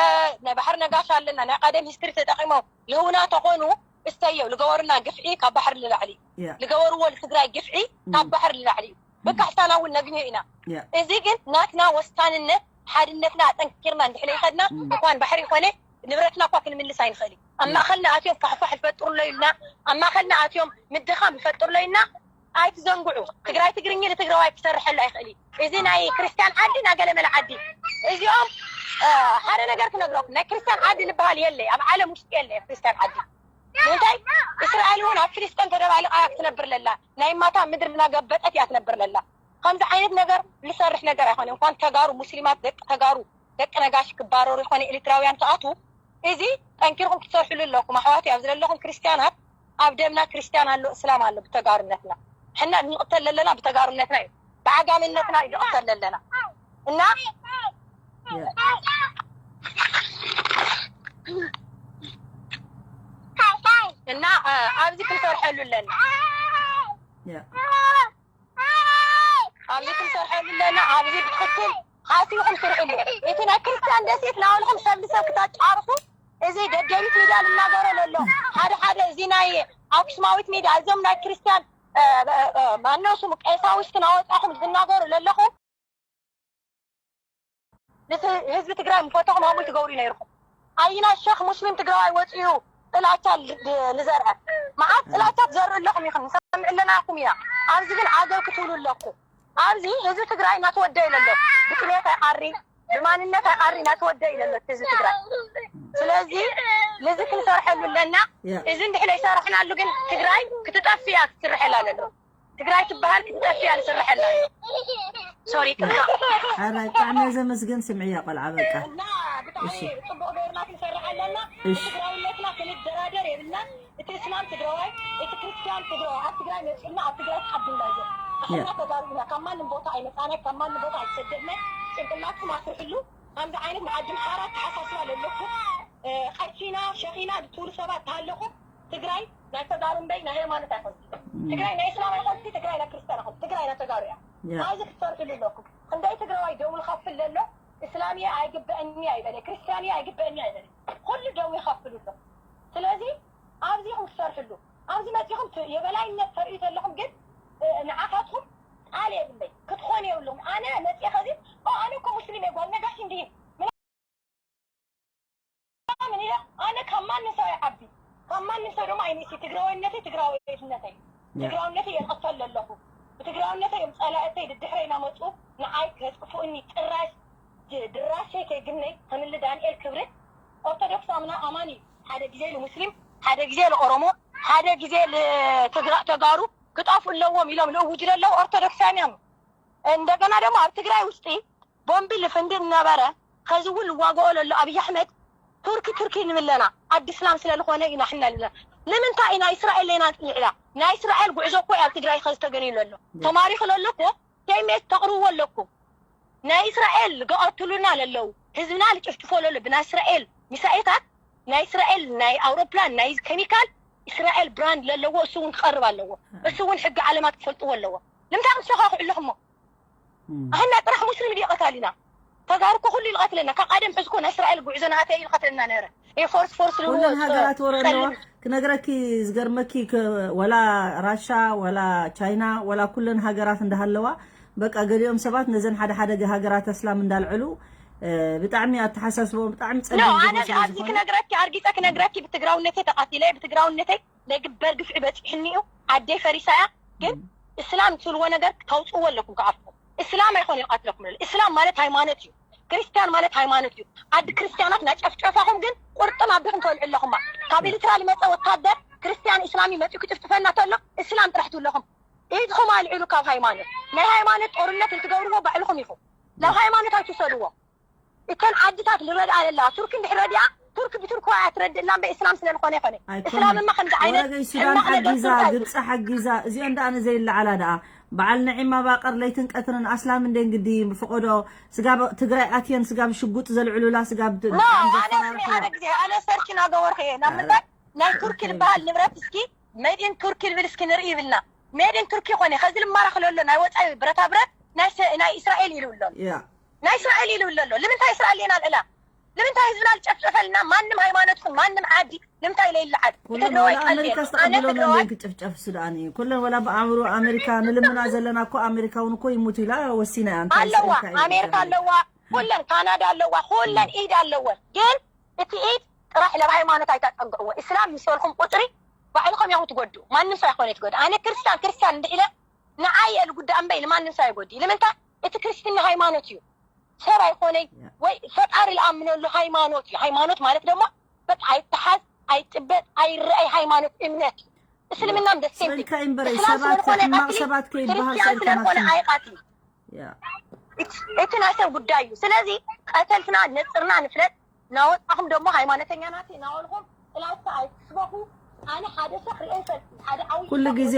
ናይ ባሕሪ ነጋሽ ኣለና፣ ናይ ቀደም ሂስትሪ ተጠቒሞም ልህውና ተኾኑ እሰየው፣ ልገበሩና ግፍዒ ካብ ባሕሪ ንላዕሊ እዩ። ያ። ልገበርዎ ልትግራይ ግፍዒ ካብ ባሕሪ ንላዕሊ እዩ። ብካሕሳና እውን ነግንዮ ኢና። ያ። እዚ ግን ናትና ወሳንነት ሓድነትና ኣጠንኪርና እንድሕር ይኸድና እንኳን ባሕሪ ይኾነ ንብረትና እኳ ክንምልስ ኣይንኽእል እዩ። ኣብ ማእኸልና ኣትዮም ፋሕፋሕ ይፈጥሩሎ ኢልና፣ ኣብ ማእኸልና ኣትዮም ምድኻም ይፈጥሩሎ ኢልና ኣይትዘንግዑ። ትግራይ ትግርኛ ንትግራዋይ ክሰርሐሉ ኣይኽእል እዩ። እዚ ናይ ክርስትያን ዓዲ ናገለመለ ዓዲ እዚኦም እ፣ ሓደ ነገር ክነግረኩም፣ ናይ ክርስትያን ዓዲ ዝበሃል የለ፣ ኣብ ዓለም ውሽጢ የለ ክርስትያን ዓዲ። ንምንታይ እስራኤል እውን ኣብ ፍልስጤም ተደባሊቓ ክትነብር ለላ፣ ናይ ማታ ምድሪ እናገበጠት እያ ትነብር ለላ። ከምዚ ዓይነት ነገር ልሰርሕ ነገር ኣይኮነ። እንኳን ተጋሩ ሙስሊማት ደቂ ተጋሩ ደቂ ነጋሽ ክባረሩ ይኾነ ኤርትራውያን ክኣትዉ እዚ ጠንኪርኩም ክትሰርሕሉ ኣለኩም ኣሕዋት። ኣብዚ ዘለኹም ክርስትያናት ኣብ ደምና ክርስትያን ኣሎ እስላም ኣሎ ብተጋሩነትና ሕና ንቕተል ለለና ብተጋሩነትና እዩ። ብዓጋምነትና እዩ ንቕተል ለለና እና እና ኣብዚ ክንሰርሐሉ ኣለና። ኣብዚ ክንሰርሐሉ ኣለና። ኣብዚ ብትክክል ሓሲብኩም ስርሕሉ። እቲ ናይ ክርስትያን ደሴት ናበልኩም ሰብ ንሰብ ክታጫርፉ እዚ ደደቢት ሚድያ ዝናገሮ ዘሎ ሓደ ሓደ እዚ ናይ ኣክሱማዊት ሚድያ እዞም ናይ ክርስትያን ማነው ስሙ ቀሳውስት ናወፃኹም ዝናገሩ ዘለኹም ህዝቢ ትግራይ ምፈተኹም ከምኡ ትገብሩ ነይርኩም። ኣይና ሸኽ ሙስሊም ትግራዋይ ወፂኡ ጥላቻ ልዘርአ መዓት ጥላቻ ትዘርእ ኣለኹም ኢኹም ንሰምዕ ኣለናኩም ኢና። ኣብዚ ግን ዓገብ ክትብሉ ኣለኩም። ኣብዚ ህዝቢ ትግራይ እናተወደ ኢለ ኣሎ። ብጥሜት ኣይዓሪ ብማንነት ኣይዓሪ እናተወደ ኢለ ኣሎ ህዝቢ ትግራይ። ስለዚ ነዚ ክንሰርሐሉ ኣለና። እዚ እንድሕር ዘይሰራሕናሉ ግን ትግራይ ክትጠፍእ እያ ክትስርሐላ ዘሎ። ትግራይ ትበሃል ክትጠፍእ እያ ንስርሐላ። ሶሪ ቅርታ። ሕራይ ብጣዕሚ እየ ዘመስግን። ስምዕያ ቆልዓ በቃ። እና ብጣዕሚ እሺ። ጽቡቕ ገይርና ክንሰርሕ ኣለና። እሺ። ትግራውነትና ክንደራደር የብልናን። እቲ እስላም ትግራዋይ፣ እቲ ክርስትያን ትግራዋይ ኣብ ትግራይ መጺእና ኣብ ትግራይ ትሓድና እዩ። ኣሕና ተጋሩ ኢና። ካብ ማንም ቦታ ኣይመጻናይ፣ ካብ ማንም ቦታ ኣይተሰደድናይ። ጭንቅላትኩም ኣስርሕሉ። ከምዚ ዓይነት መዓድን ሓራ ኣተሓሳስባ ለለኩም ቀሺና ሸኺና ዝትብሉ ሰባት ተሃለኹም ትግራይ ናይ ተጋሩ እምበይ ናይ ሃይማኖት ኣይኮንት። ትግራይ ናይ እስላም ኣይኮንት፣ ትግራይ ናይ ክርስቲያን ኣይኮንት፣ ትግራይ ናይ ተጋሩ እያ። ኣብዚ ክትሰርሕሉ ኣለኩም። ክንደይ ትግራዋይ ደሙ ይኸፍል ዘሎ እስላም እየ ኣይግበእኒ ኣይበለ፣ ክርስቲያን እየ ኣይግበእኒ ኣይበለ። ኩሉ ደሙ ይኸፍል ኣሎ። ስለዚ ኣብዚ ኢኹም ክትሰርሕሉ። ኣብዚ መፂኹም የበላይነት ተርእዩ ዘለኹም ግን ንዓኻትኩም ቃል የብለይ ክትኾኑ የብልኹም። ኣነ መፂአ ከዚ ኣነ እኮ ሙስሊም እየ ጓል ነጋሽ እንዲህ ምናምን ኢለ ኣነ ካብ ማንም ሰው ኣይዓቢ ካብ ማንም ሰው ድማ ኣይንእሲ ትግራዋይነተይ ትግራዋይነተይ ትግራውነተይ የቐተል ኣለኹ ብትግራውነተይ እዮም ፀላእተይ ድድሕረይ እናመፁ ንዓይ ከጥፍኡኒ ጭራሽ ድራሸይ ከይግነይ ከምሊ ዳንኤል ክብረት ኦርቶዶክስ ኣምና ኣማኒ ሓደ ግዜ ንሙስሊም ሓደ ግዜ ንኦሮሞ ሓደ ግዜ ንትግራ ተጋሩ ክጠፍኡ ኣለዎም ኢሎም ንእውጅ ዘለዉ ኦርቶዶክሳውያን እዮም። እንደገና ደግሞ ኣብ ትግራይ ውስጢ ቦምቢ ልፍንድድ ነበረ። ከዚ እውን ልዋገኦ ለሎ ኣብይ ኣሕመድ ቱርኪ ቱርኪ ንብለና ዓዲ እስላም ስለ ልኾነ ኢና ሕና ልብለና ንምንታይ ኢና እስራኤል ለና ንፅኒዕላ ናይ እስራኤል ጉዕዞ እኮ ኣብ ትግራይ ከዚ ተገኒሉ ኣሎ ተማሪኹ ለሎ እኮ ከይሜት ተቕርብዎ ኣለኩም ናይ እስራኤል ገቐትሉና ለለው ህዝብና ልጭፍጭፎ ለሎ ብናይ እስራኤል ሚሳኤታት ናይ እስራኤል ናይ ኣውሮፕላን ናይ ኬሚካል እስራኤል ብራንድ ለለዎ እሱ እውን ክቐርብ ኣለዎ እሱ እውን ሕጊ ዓለማት ክፈልጥዎ ኣለዎ ንምንታይ ክትሸኻኽዑ ኣለኹሞ ኣህና ጥራሕ ሙስሊም ድዩ ቀታሊና ተጋሩ እኮ ኩሉ ይልቀትለና ካብ ቀደም ሕዝኮ ናይ እስራኤል ጉዕዞ ናሃተ እዩ ይልቀትለና ነረ ኤርፎርስ ፎርስ ልዎ ኩለን ሃገራት ወረ ኣለዋ ክነግረኪ ዝገርመኪ ወላ ራሻ ወላ ቻይና ወላ ኩለን ሃገራት እንዳሃለዋ በቃ ገሊኦም ሰባት ነዘን ሓደ ሓደ ሃገራት ኣስላም እንዳልዕሉ ብጣዕሚ ኣተሓሳስቦም ብጣዕሚ ጸቢብ ኣነ ኣብዚ ክነግረኪ ኣርጊፀ ክነግረኪ ብትግራውነተይ ተቃቲለ ብትግራውነተይ ለግበር ግፍዒ በፂሕኒ እዩ። ዓደይ ፈሪሳ እያ። ግን እስላም ትብልዎ ነገር ታውፅዎ ኣለኩም ከኣፍኩም። እስላም ኣይኮነ ይቃትለኩም። እስላም ማለት ሃይማኖት እዩ። ክርስቲያን ማለት ሃይማኖት እዩ። ዓዲ ክርስቲያናት ናጨፍጨፋኹም ግን ቁርጥም ኣቢኹም ተልዑ ኣለኹማ። ካብ ኤርትራ ዝመፀ ወታደር ክርስቲያን እስላሚ መፂኡ ክጭፍጭፈና ተሎ እስላም ጥራሕ ትብለኹም። ኢድኹም ኣልዕሉ ካብ ሃይማኖት። ናይ ሃይማኖት ጦርነት እንትገብርዎ ባዕልኹም ኢኹም። ናብ ሃይማኖት ኣይትውሰድዎ። እተን ዓድታት ልረድኣ ለላ ቱርክ እንድሕር ረዲኣ ቱርክ ብቱርክ እያ ትረድእ እላ እምበይ እስላም ስለ ዝኾነ ይኾነ። እስላምማ ከምዚ ዓይነት ወረገይ ሱዳን ሓጊዛ ግብፂ ሓጊዛ እዚኦን ደኣ ንዘይለዓላ ደኣ በዓል ነዒማ ባቀር ለይትን ቀትርን ኣስላም እንደ እንግዲ ብፍቆዶ ስጋብ ትግራይ ኣትየን ስጋብ ሽጉጥ ዘልዕሉላ ስጋብ ኣነ ሰርች ናገበርኩ እየ ናብ ምንታይ ናይ ቱርኪ ዝበሃል ንብረት እስኪ ሜድን ቱርኪ ዝብል እስኪ ንርኢ ይብልና። ሜድን ቱርኪ ኮነ ከዚ ልማራኽ ለሎ ናይ ወፃኢ ብረታ ብረት ናይ እስራኤል ኢሉ ኣሎ። ናይ እስራኤል ኢሉ ኣሎ። ልምንታይ እስራኤል የና ልዕላ ልምንታይ ህዝብና ልጨፍጨፈልና? ማንም ሃይማኖት ይኹን ማንም ዓዲ ልምንታይ ለይለዓል? ክጨፍጨፍ ሱዳን እዩ። ኩለን ወላ ብኣእምሮ ኣሜሪካ ንልምና ዘለና እኮ ኣሜሪካ እውን እኮ ይሙት ኢላ ወሲና እያ። ኣለዋ ኣሜሪካ ኣለዋ፣ ኩለን ካናዳ ኣለዋ፣ ኩለን ኢድ ኣለወን። ግን እቲ ኢድ ጥራሕ ለብ ሃይማኖት ኣይታፀግዕዎ። እስላም ምስ በልኩም ቁፅሪ ባዕልኹም ያኹ ትጎድኡ። ማንም ሰው ኣይኮነ ትጎድእ። ኣነ ክርስቲያን ክርስቲያን እንድዒለ ንዓይ እየ ልጉዳእ እምበይ ንማንም ሰው ኣይጎድእ። ልምንታይ እቲ ክርስትና ሃይማኖት እዩ። ሰብ ኣይኮነይ ወይ ፈጣሪ ልኣምነሉ ሃይማኖት እዩ። ሃይማኖት ማለት ደግሞ በቃ ኣይተሓዝ ኣይጥበጥ ኣይረአይ ሃይማኖት እምነት እዩ። እስልምናም ደሴም ስእልካ እምበረ ሰባት ሕማቅ ሰባት ከይበሃል ክርስቲያን ስለዝኮነ ኣይቃትል። እቲ ናይ ሰብ ጉዳይ እዩ። ስለዚ ቀተልትና ነፅርና ንፍለጥ። ናወጣኹም ደሞ ሃይማኖተኛ ናት ናወልኹም ጥላቻ ኣይትስበኹ። ኣነ ሓደ ሰብ ርኤ ይፈልጥ ሓደ ዓው ኩሉ ግዜ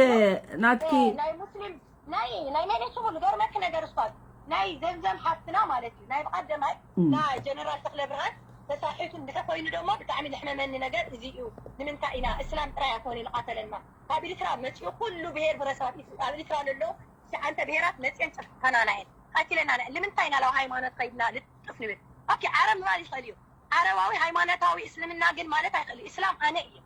ናትኪ ናይ ሙስሊም ናይ ናይ መን ስሙ ልገርመኪ ነገር እኳ ናይ ዘምዘም ሓፍትና ማለት እዩ ናይ ብቀደማይ ና ጀነራል ተክለ ብርሃን ተሳሒቱ እንድሕር ኮይኑ ደሞ ብጣዕሚ ዘሕመመኒ ነገር እዚ እዩ። ንምንታይ ኢና እስላም ጥራይ ኣኮነ ዝቃተለና ካብ ኤርትራ መፂኡ ኩሉ ብሄር ብረሰባት ኣብ ኤርትራ ለለዉ ትሽዓንተ ብሄራት መፅየን ጨፍካናና እየን ቀቲለና ልምንታይ ኢና ላው ሃይማኖት ከይድና ልጥፍ ንብል ኦኬ ዓረብ ምባል ይኽእል እዩ ዓረባዊ ሃይማኖታዊ እስልምና ግን ማለት ኣይኽእል እዩ እስላም ኣነ እየ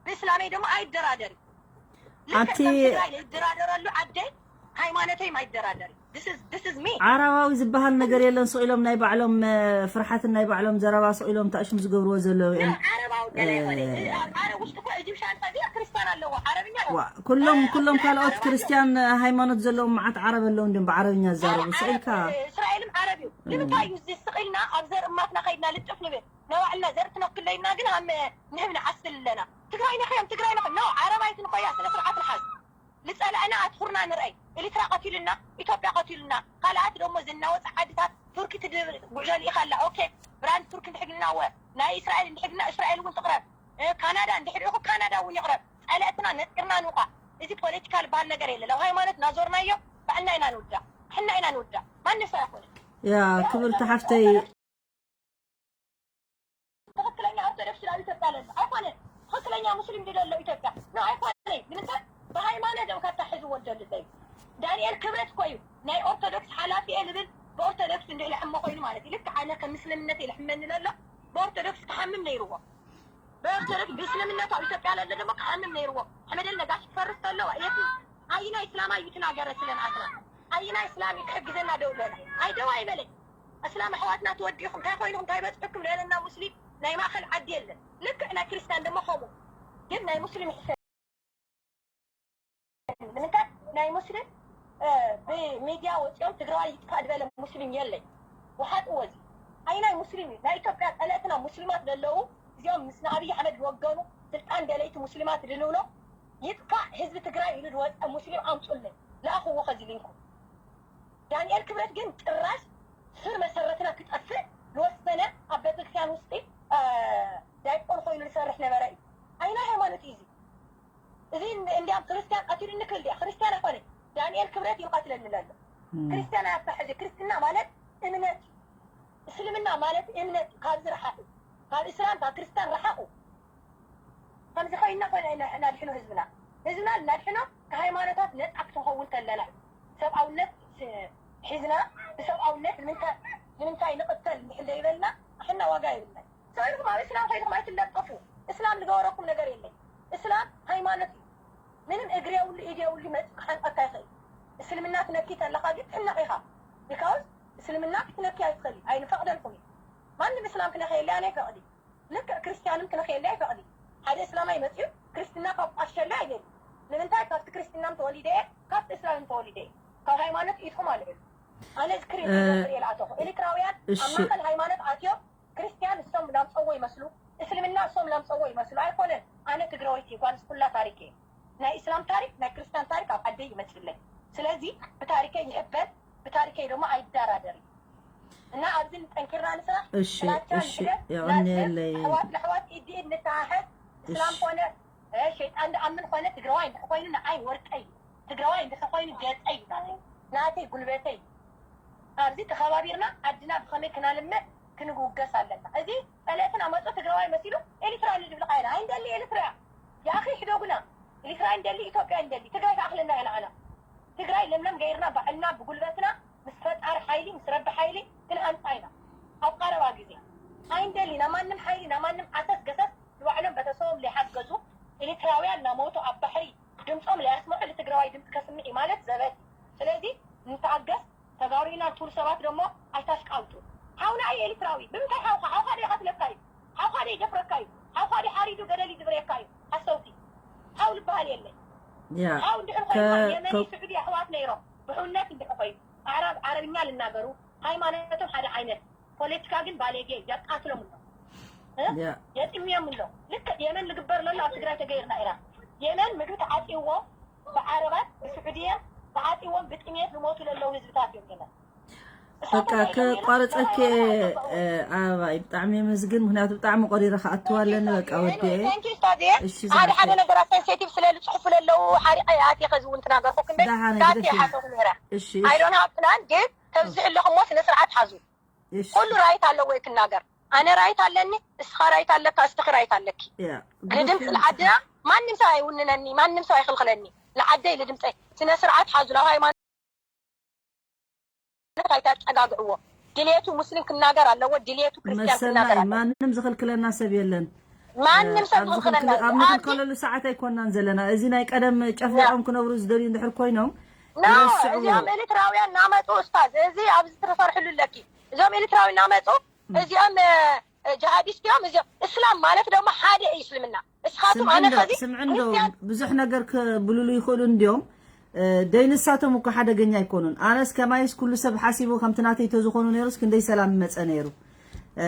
ብእስላመይ ድማ ኣይደራደር እዩ ልክዕ ከም ትግራይ ዘይደራደረሉ ዓደይ ሃይማኖተይም ኣይደራደር እዩ ዓረባዊ ዝበሃል ነገር የለን ስቕ ኢሎም ናይ ባዕሎም ፍርሓትን ናይ ባዕሎም ዘረባ ስቕ ኢሎም ታእሽም ዝገብርዎ ዘለዉ እዮም። ኩሎም ኩሎም ካልኦት ክርስትያን ሃይማኖት ዘለዎም መዓት ዓረብ ኣለዉ እንዲም ብዓረብኛ ዝዛረቡ ስቕ ኢልካ። እስራኤልም ዓረብ እዩ። ንምንታይ እዩ እዚ ስቕ ኢልና ኣብ ዘርእማትና ከይድና ልጥፍ ንብል ናይ ባዕልና ዘር ትነክለይና ግን ሃም ንህብ ንዓስል ኣለና። ትግራይ ነኸዮም ትግራይ ነኸ ኖ ዓረብ ኣይትንኮያ ስነ ስርዓት ንሓዝ። ልፀላእና ኣትኹርና ንርአይ። ኤርትራ ቀቲሉና፣ ኢትዮጵያ ቀቲሉና፣ ካልኣት ደሞ ዝናወፀ ዓድታት ቱርኪ ትድብል ጉዕዞ ልኢኻ ኣላ። ኦኬ ብራንድ ቱርኪ እንድሕር ኢልና እወ ናይ እስራኤል እንድሕር ኢልና እስራኤል እውን ትቕረብ። ካናዳ እንድሕር ኢኹ ካናዳ እውን ይቕረብ። ፀለእትና ነፂርና ንውቃ። እዚ ፖለቲካ ልበሃል ነገር የለ። ለው ሃይማኖት ናዞርናዮ ባዕልና ኢና ንውዳእ። ሕና ኢና ንውዳእ። ማንም ሰብ ኣይኮነ። ያ ክብርቲ ሓፍተይ ትኽክለኛ ኦርቶዶክስ ናብ ኢትዮጵያ ለሎ ኣይኮነን። ትኽክለኛ ሙስሊም ድሎ ኣሎ ኢትዮጵያ ኖ ኣይኮነን። ንምንታይ ብሃይማኖት እዮም ካታሕዝዎ ደሉ ዘይ ዳንኤል ክብረት እኮ እዩ ናይ ኦርቶዶክስ ሓላፊ እየ ልብል ብኦርቶዶክስ እንድሕር ልሕሞ ኮይኑ ማለት እዩ። ልክዕ ኣነ ከም ምስልምነት እየ ልሕመኒ ለሎ ብኦርቶዶክስ ክሓምም ነይርዎ። ብኦርቶዶክስ ብእስልምነቱ ኣብ ኢትዮጵያ ለሎ ድማ ክሓምም ነይርዎ። ሕመደል ነጋሽ ክፈርስ ተለዋ የት ኣይና እስላማይ እዩ ትናገረ ስለን ኣስላ ኣይና እስላም እዩ ክሕግዘና ደው በለ ኣይደው ኣይበለ። እስላም ኣሕዋትና ትወዲኹም እንታይ ኮይኑኹም እንታይ በፅሕኩም ልበለና ሙስሊም ናይ ማእኸል ዓዲ የለን። ልክዕ ናይ ክርስቲያን ድማ ከምኡ ግን ናይ ሙስሊም ይሕሸ ንምንታይ ናይ ሙስሊም ብሚድያ ወፂኦም ትግራዋይ ይጥፋእ ዝበለ ሙስሊም የለይ። ውሓጥዎ እዚ ኣይናይ ሙስሊም እዩ ናይ ኢትዮጵያ ፀለእትና ሙስሊማት ዘለዉ እዚኦም ምስ ንኣብይ ኣሕመድ ዝወገኑ ስልጣን ደለይቲ ሙስሊማት ድንብሎ ይጥፋእ ህዝቢ ትግራይ ኢሉ ዝወፀ ሙስሊም ኣምፁልኝ ለኣኽዎ ከዚ ሊንኩ። ዳንኤል ክብረት ግን ጭራሽ ስር መሰረትና ክጠፍእ ዝወሰነ ኣብ ቤተክርስትያን ውስጢ ዳይቆን ኮይኑ ዝሰርሕ ነበረ እዩ። ኣይና ሃይማኖት እዩ እዚ። እዚ እንዲያም ክርስቲያን ቀቲሉኒ ክብል ድያ? ክርስቲያን ኣይኮነ። ዳንኤል ክብረት ይንቀትለኒ ለሎ። ክርስቲያን ኣያታሕዚ ክርስትና ማለት እምነት እዩ። እስልምና ማለት እምነት እዩ። ካብዚ ረሓቁ። ካብ እስላም ካብ ክርስቲያን ረሓቁ። ከምዚ ኮይና ኮይና ኢና ናድሕኖ ህዝብና ህዝብና ናድሕኖ ከሃይማኖታት ነፃ ክትንኸውን ከለና እዩ። ሰብኣውነት ሒዝና ብሰብኣውነት ንምንታይ ንምንታይ ንቕተል እንድሕር ዘይበልና ንሕና ዋጋ የብልና። ሰው ኢልኩም ኣብ እስላም ከይድኩም ኣይትለጠፉ። እስላም ዝገበረኩም ነገር የለይ። እስላም ሃይማኖት እዩ። ምንም እግሪ የብሉ ኢድ የብሉ መፂ ክሓንቀካ ይኽእል። እስልምና ትነኪ ተለኻ ግን ትሕነቕ ኢኻ። Because እስልምና ክትነኪ ኣይትኽእሊ፣ ኣይንፈቕደልኩም እዩ። ማንም እስላም ክነኽየሊ ኣነ ይፈቕዲ። ልክዕ ክርስቲያንም ክነኽየሊ ኣይፈቕዲ። ሓደ እስላማይ መፅዩ ክርስትና ካብ ቋሸለ ኣይደሊ። ንምንታይ? ካብቲ ክርስትናም ተወሊደ እየ፣ ካብቲ እስላምም ተወሊደ እየ። ካብ ሃይማኖት ኢድኩም ኣልዕሉ። ኣነ ዝክሪ ዝገብር እየ ልኣተኹ። ኤሪትራውያን ኣብ እሺ። ማእኸል ሃይማኖት ኣትዮም ክርስቲያን እሶም ላምፀዎ ይመስሉ፣ እስልምና እሶም ላምፀዎ ይመስሉ። ኣይኮነን። ኣነ ትግራወይቲ ጓል ስኩላ ታሪክ እየ። ናይ እስላም ታሪክ ናይ ክርስቲያን ታሪክ ኣብ ዓደይ ይመፅለይ። ስለዚ ብታሪከይ ይሕበን፣ ብታሪከይ ድማ ኣይደራደር። እና ኣብዚ ጠንኪርና ንስራሕ። እሺ ጥላቻ እሺ ንስደድ፣ የቐንየለይ። ኣሕዋት ለሕዋት ኢድ ኢድ ንተሓሓዝ። እስላም እሺ። ኮነ እ፣ ሸይጣን ድኣምን ኮነ ትግራዋይ እንድሕር ኮይኑ ንዓይ ወርቀይ፣ ትግራዋይ እንድሕር ኮይኑ ገፀይ ናተይ፣ ናተይ ጉልበተይ። ኣብዚ ተኸባቢርና ዓድና ብኸመይ ክናልምዕ ክንውገስ ኣለና። እዚ ጸለእትን ኣመፁ ትግራዋይ መሲሉ ኤሪትራ ንድብል ቃይና ኣይንደሊ ኤሪትራ ያኺ ሕደጉና። ኤሪትራ እንደሊ ኢትዮጵያ እንደሊ ትግራይ ተኣኽለና እያ ንዓና። ትግራይ ለምለም ገይርና ባዕልና ብጉልበትና ምስ ፈጣሪ ሓይሊ ምስ ረቢ ሓይሊ ክንሃንፃ ኢና። ኣብ ቀረባ ግዜ ኣይንደሊ ናብ ማንም ሓይሊ ናብ ማንም ዓሰስ ገሰስ ንባዕሎም በተሰቦም ለይሓገዙ ኤሪትራውያን ናሞቱ ኣብ ባሕሪ ድምፆም ለያስምዑ ልትግራዋይ ድምፂ ከስምዕ እዩ ማለት ዘበት። ስለዚ ንተኣገስ። ተጋሩ ኢና ትብሉ ሰባት ደሞ ኣይታሽቃብጡ። ሓውና እዩ ኤሪትራዊ። ብምንታይ ሓውካ ሓውካ ዶ ይኸትለካ እዩ? ሓውካ ዶ ይደፍረካ እዩ? ሓውካ ዶ ሓሪዱ ገደል ይድብረካ እዩ? ሓሰውቲ። ሓው ዝበሃል የለን። ያ ሓው እንድሕር ከ- ኮይንካ የመን ከ- ስዑዲ ኣሕዋት ነይሮም ብሕውነት እንድሕር ኮይኑ ኣዕራብ ዓረብኛ ልናገሩ ሃይማኖቶም ሓደ ዓይነት ፖለቲካ ግን ባለጌ የቃትሎም ኣሎ እ? ያ የጥምዮም ኣሎ። ልክዕ የመን ልግበር ለሎ ኣብ ትግራይ ተገይርና ኢና። የመን ምግቢ ተዓጢዎም ብዓረባት ብስዑድያ ተዓጢዎም ብጥሜት ዝሞቱ ለለዉ ህዝብታት እዮም ገለ። በቃ ከቋርፀኪ ኣበባይ ብጣዕሚ የመስግን። ምክንያቱ ብጣዕሚ ቆሪረ ክኣትዋ ኣለኒ። በቃ ወዲኤ እሺ ሓደ ሓደ ነገራት ሴንሴቲቭ ስለ ዝፅሑፉ ለለዉ ሓሪቀ ኣትየ ከዚ እውን ትናገርኩ ክንደይ ዳሓነ ዳሓነ ሓሰብ ነራ እሺ ኣይዶን ሃብ ፕላን ግን ተብዝሕ ኣለኹሞ ስነ ስርዓት ሓዙ እሺ ኩሉ ራይት ኣለዎ ክናገር። ኣነ ራይት ኣለኒ፣ እስኻ ራይት ኣለካ፣ እስኻ ራይት ኣለኪ። ያ ንድምፂ ንዓድና ማንም ሰብ ኣይውንነኒ፣ ማንም ሰብ ኣይኽልኽለኒ። ንዓደይ ንድምፀይ ስነ ስርዓት ሓዙ ናብ ሃይማኖት ኣይተፀጋግዕዎ። ድሌቱ ሙስሊም ክናገር ኣለዎ፣ ድሌቱ ክርስቲያን መሰልና ክናገር እዩ። ኣለዎ። ማንም ዝኽልክለና ሰብ የለን። ማንም ሰብ ኣብዚ ዝኽልክለ- ዝኽልክለና ኣብ ኣብዚ ንኽልከለሉ ሰዓት ኣይኮናን ዘለና። እዚ ናይ ቀደም ጨፍሊቖም ክነብሩ ዝደልዩ እንድሕር ኮይኖም ኖ ይረስዕዎ። እዚኦም ኤርትራውያን ናመፁ ኡስታዝ፣ እዚ ኣብዚ ትሰርሕሉ ኣለኪ። እዞም ኤርትራውያን ናመፁ እዚኦም እ፣ እ፣ ጅሃዲስት እዮም። እዚኦም እስላም ማለት ድማ ሓደ እዩ እስልምና። እስኻቱም ስምዒ ኣነ እንዶ ከዚ ስምዒ እንዶ ክርስቲያን ብዙሕ ነገር ክብልሉ ይኽእሉ እንዲዮም። እ፣ ደይ ንሳቶም እኮ ሓደገኛ ኣይኮኑን። ኣነስ ከማይስ ኩሉ ሰብ ሓሲቡ ከምቲ ናተይ ተዝኾኑ ነይሩስ ክንደይ ሰላም መጸ ነይሩ። እ፣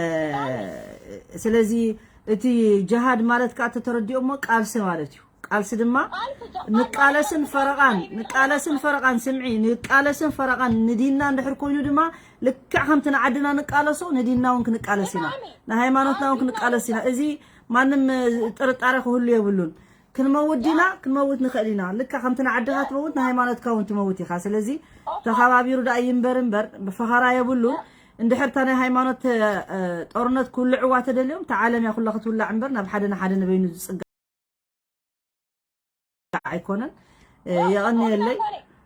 ስለዚ እቲ ጅሃድ ማለት ከዓ ተተረዲኦሞ ቃልሲ ማለት እዩ። ቃልሲ ድማ ንቃለስን ፈረቓን ንቃለስን ፈረቓን ስምዒ ንቃለስን ፈረቓን ንዲንና እንድሕር ኮይኑ ድማ ልክዕ ከምቲ ንዓድና ንቃለሶ ንዲንና እውን ክንቃለስ ኢና ንሃይማኖትና እውን ክንቃለስ ኢና እዚ ማንም ጥርጣረ ክህሉ የብሉን ክንመውት ዲና ክንመውት ንኽእል ኢና ልክዕ ከምቲ ንዓድኻ ትመውት ንሃይማኖትካ እውን ትመውት ኢኻ ስለዚ ተኸባቢሩ ደኣ ይንበር እምበር ብፈኸራ የብሉን እንድሕር እታ ናይ ሃይማኖት ጦርነት ክውልዕዋ ተደልዮም እታ ዓለም እያ ኩላ ክትውላዕ እምበር ናብ ሓደ ንሓደ ንበይኑ ዝፅገ ኣይኮነን። የቐንየለይ።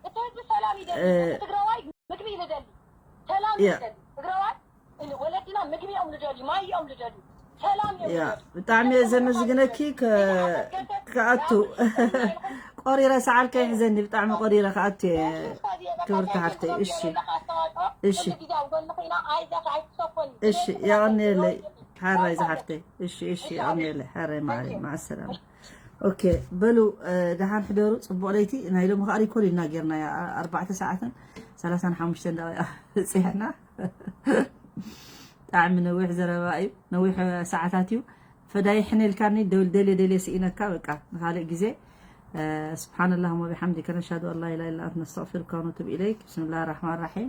እቲ ህዝቢ ሰላም ይደሊ። እቲ ትግራዋይ ምግቢ እዩ ዝደሊ። ሰላም እዩ ዝደሊ። ትግራዋይ ወለድና ምግቢ እዮም ዝደልዩ፣ ማይ እዮም ዝደልዩ፣ ሰላም እዮም ዝደልዩ። ብጣዕሚ እየ ዘመስግነኪ። ክኣቱ ቆሪረ ሰዓርከ ይሕዘኒ። ብጣዕሚ ቆሪረ ክኣቱ እየ ክብርቲ ሓፍተይ። እሺ እሺ እሺ የቐንየለይ ሓራይ ዝሓፍተይ። እሺ እሺ የቐንየለይ ሓራይ ማዓረይ። ማዓ ሰላማ። ኦኬ በሉ ደሓን ሕደሩ ፅቡቕ ለይቲ ናይ ሎሚ ከዓ ሪኮርድ ኢና ጌርናያ ኣርባዕተ ሰዓትን ሰላሳን ሓሙሽተን ደቂቃ ፅሒሕና ብጣዕሚ ነዊሕ ዘረባ እዩ ነዊሕ ሰዓታት እዩ ፈዳይ ሕነ ኢልካኒ ደልየ ደልየ ስኢነካ በቃ ንካልእ ግዜ سبحان الله وبحمده نشهد أن لا إله إلا أنت نستغفرك ونتوب إليك بسم الله الرحمن الرحيم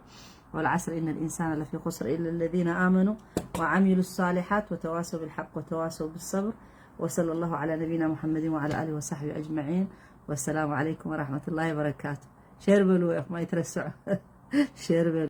والعصر إن الإنسان لفي خسر إلا الذين آمنوا وعملوا الصالحات وتواصوا بالحق وتواصوا بالصبر وصلى الله على نبينا محمد وعلى آله وصحبه أجمعين والسلام عليكم ورحمة الله وبركاته شير بلو يا ما يترسع شير بلو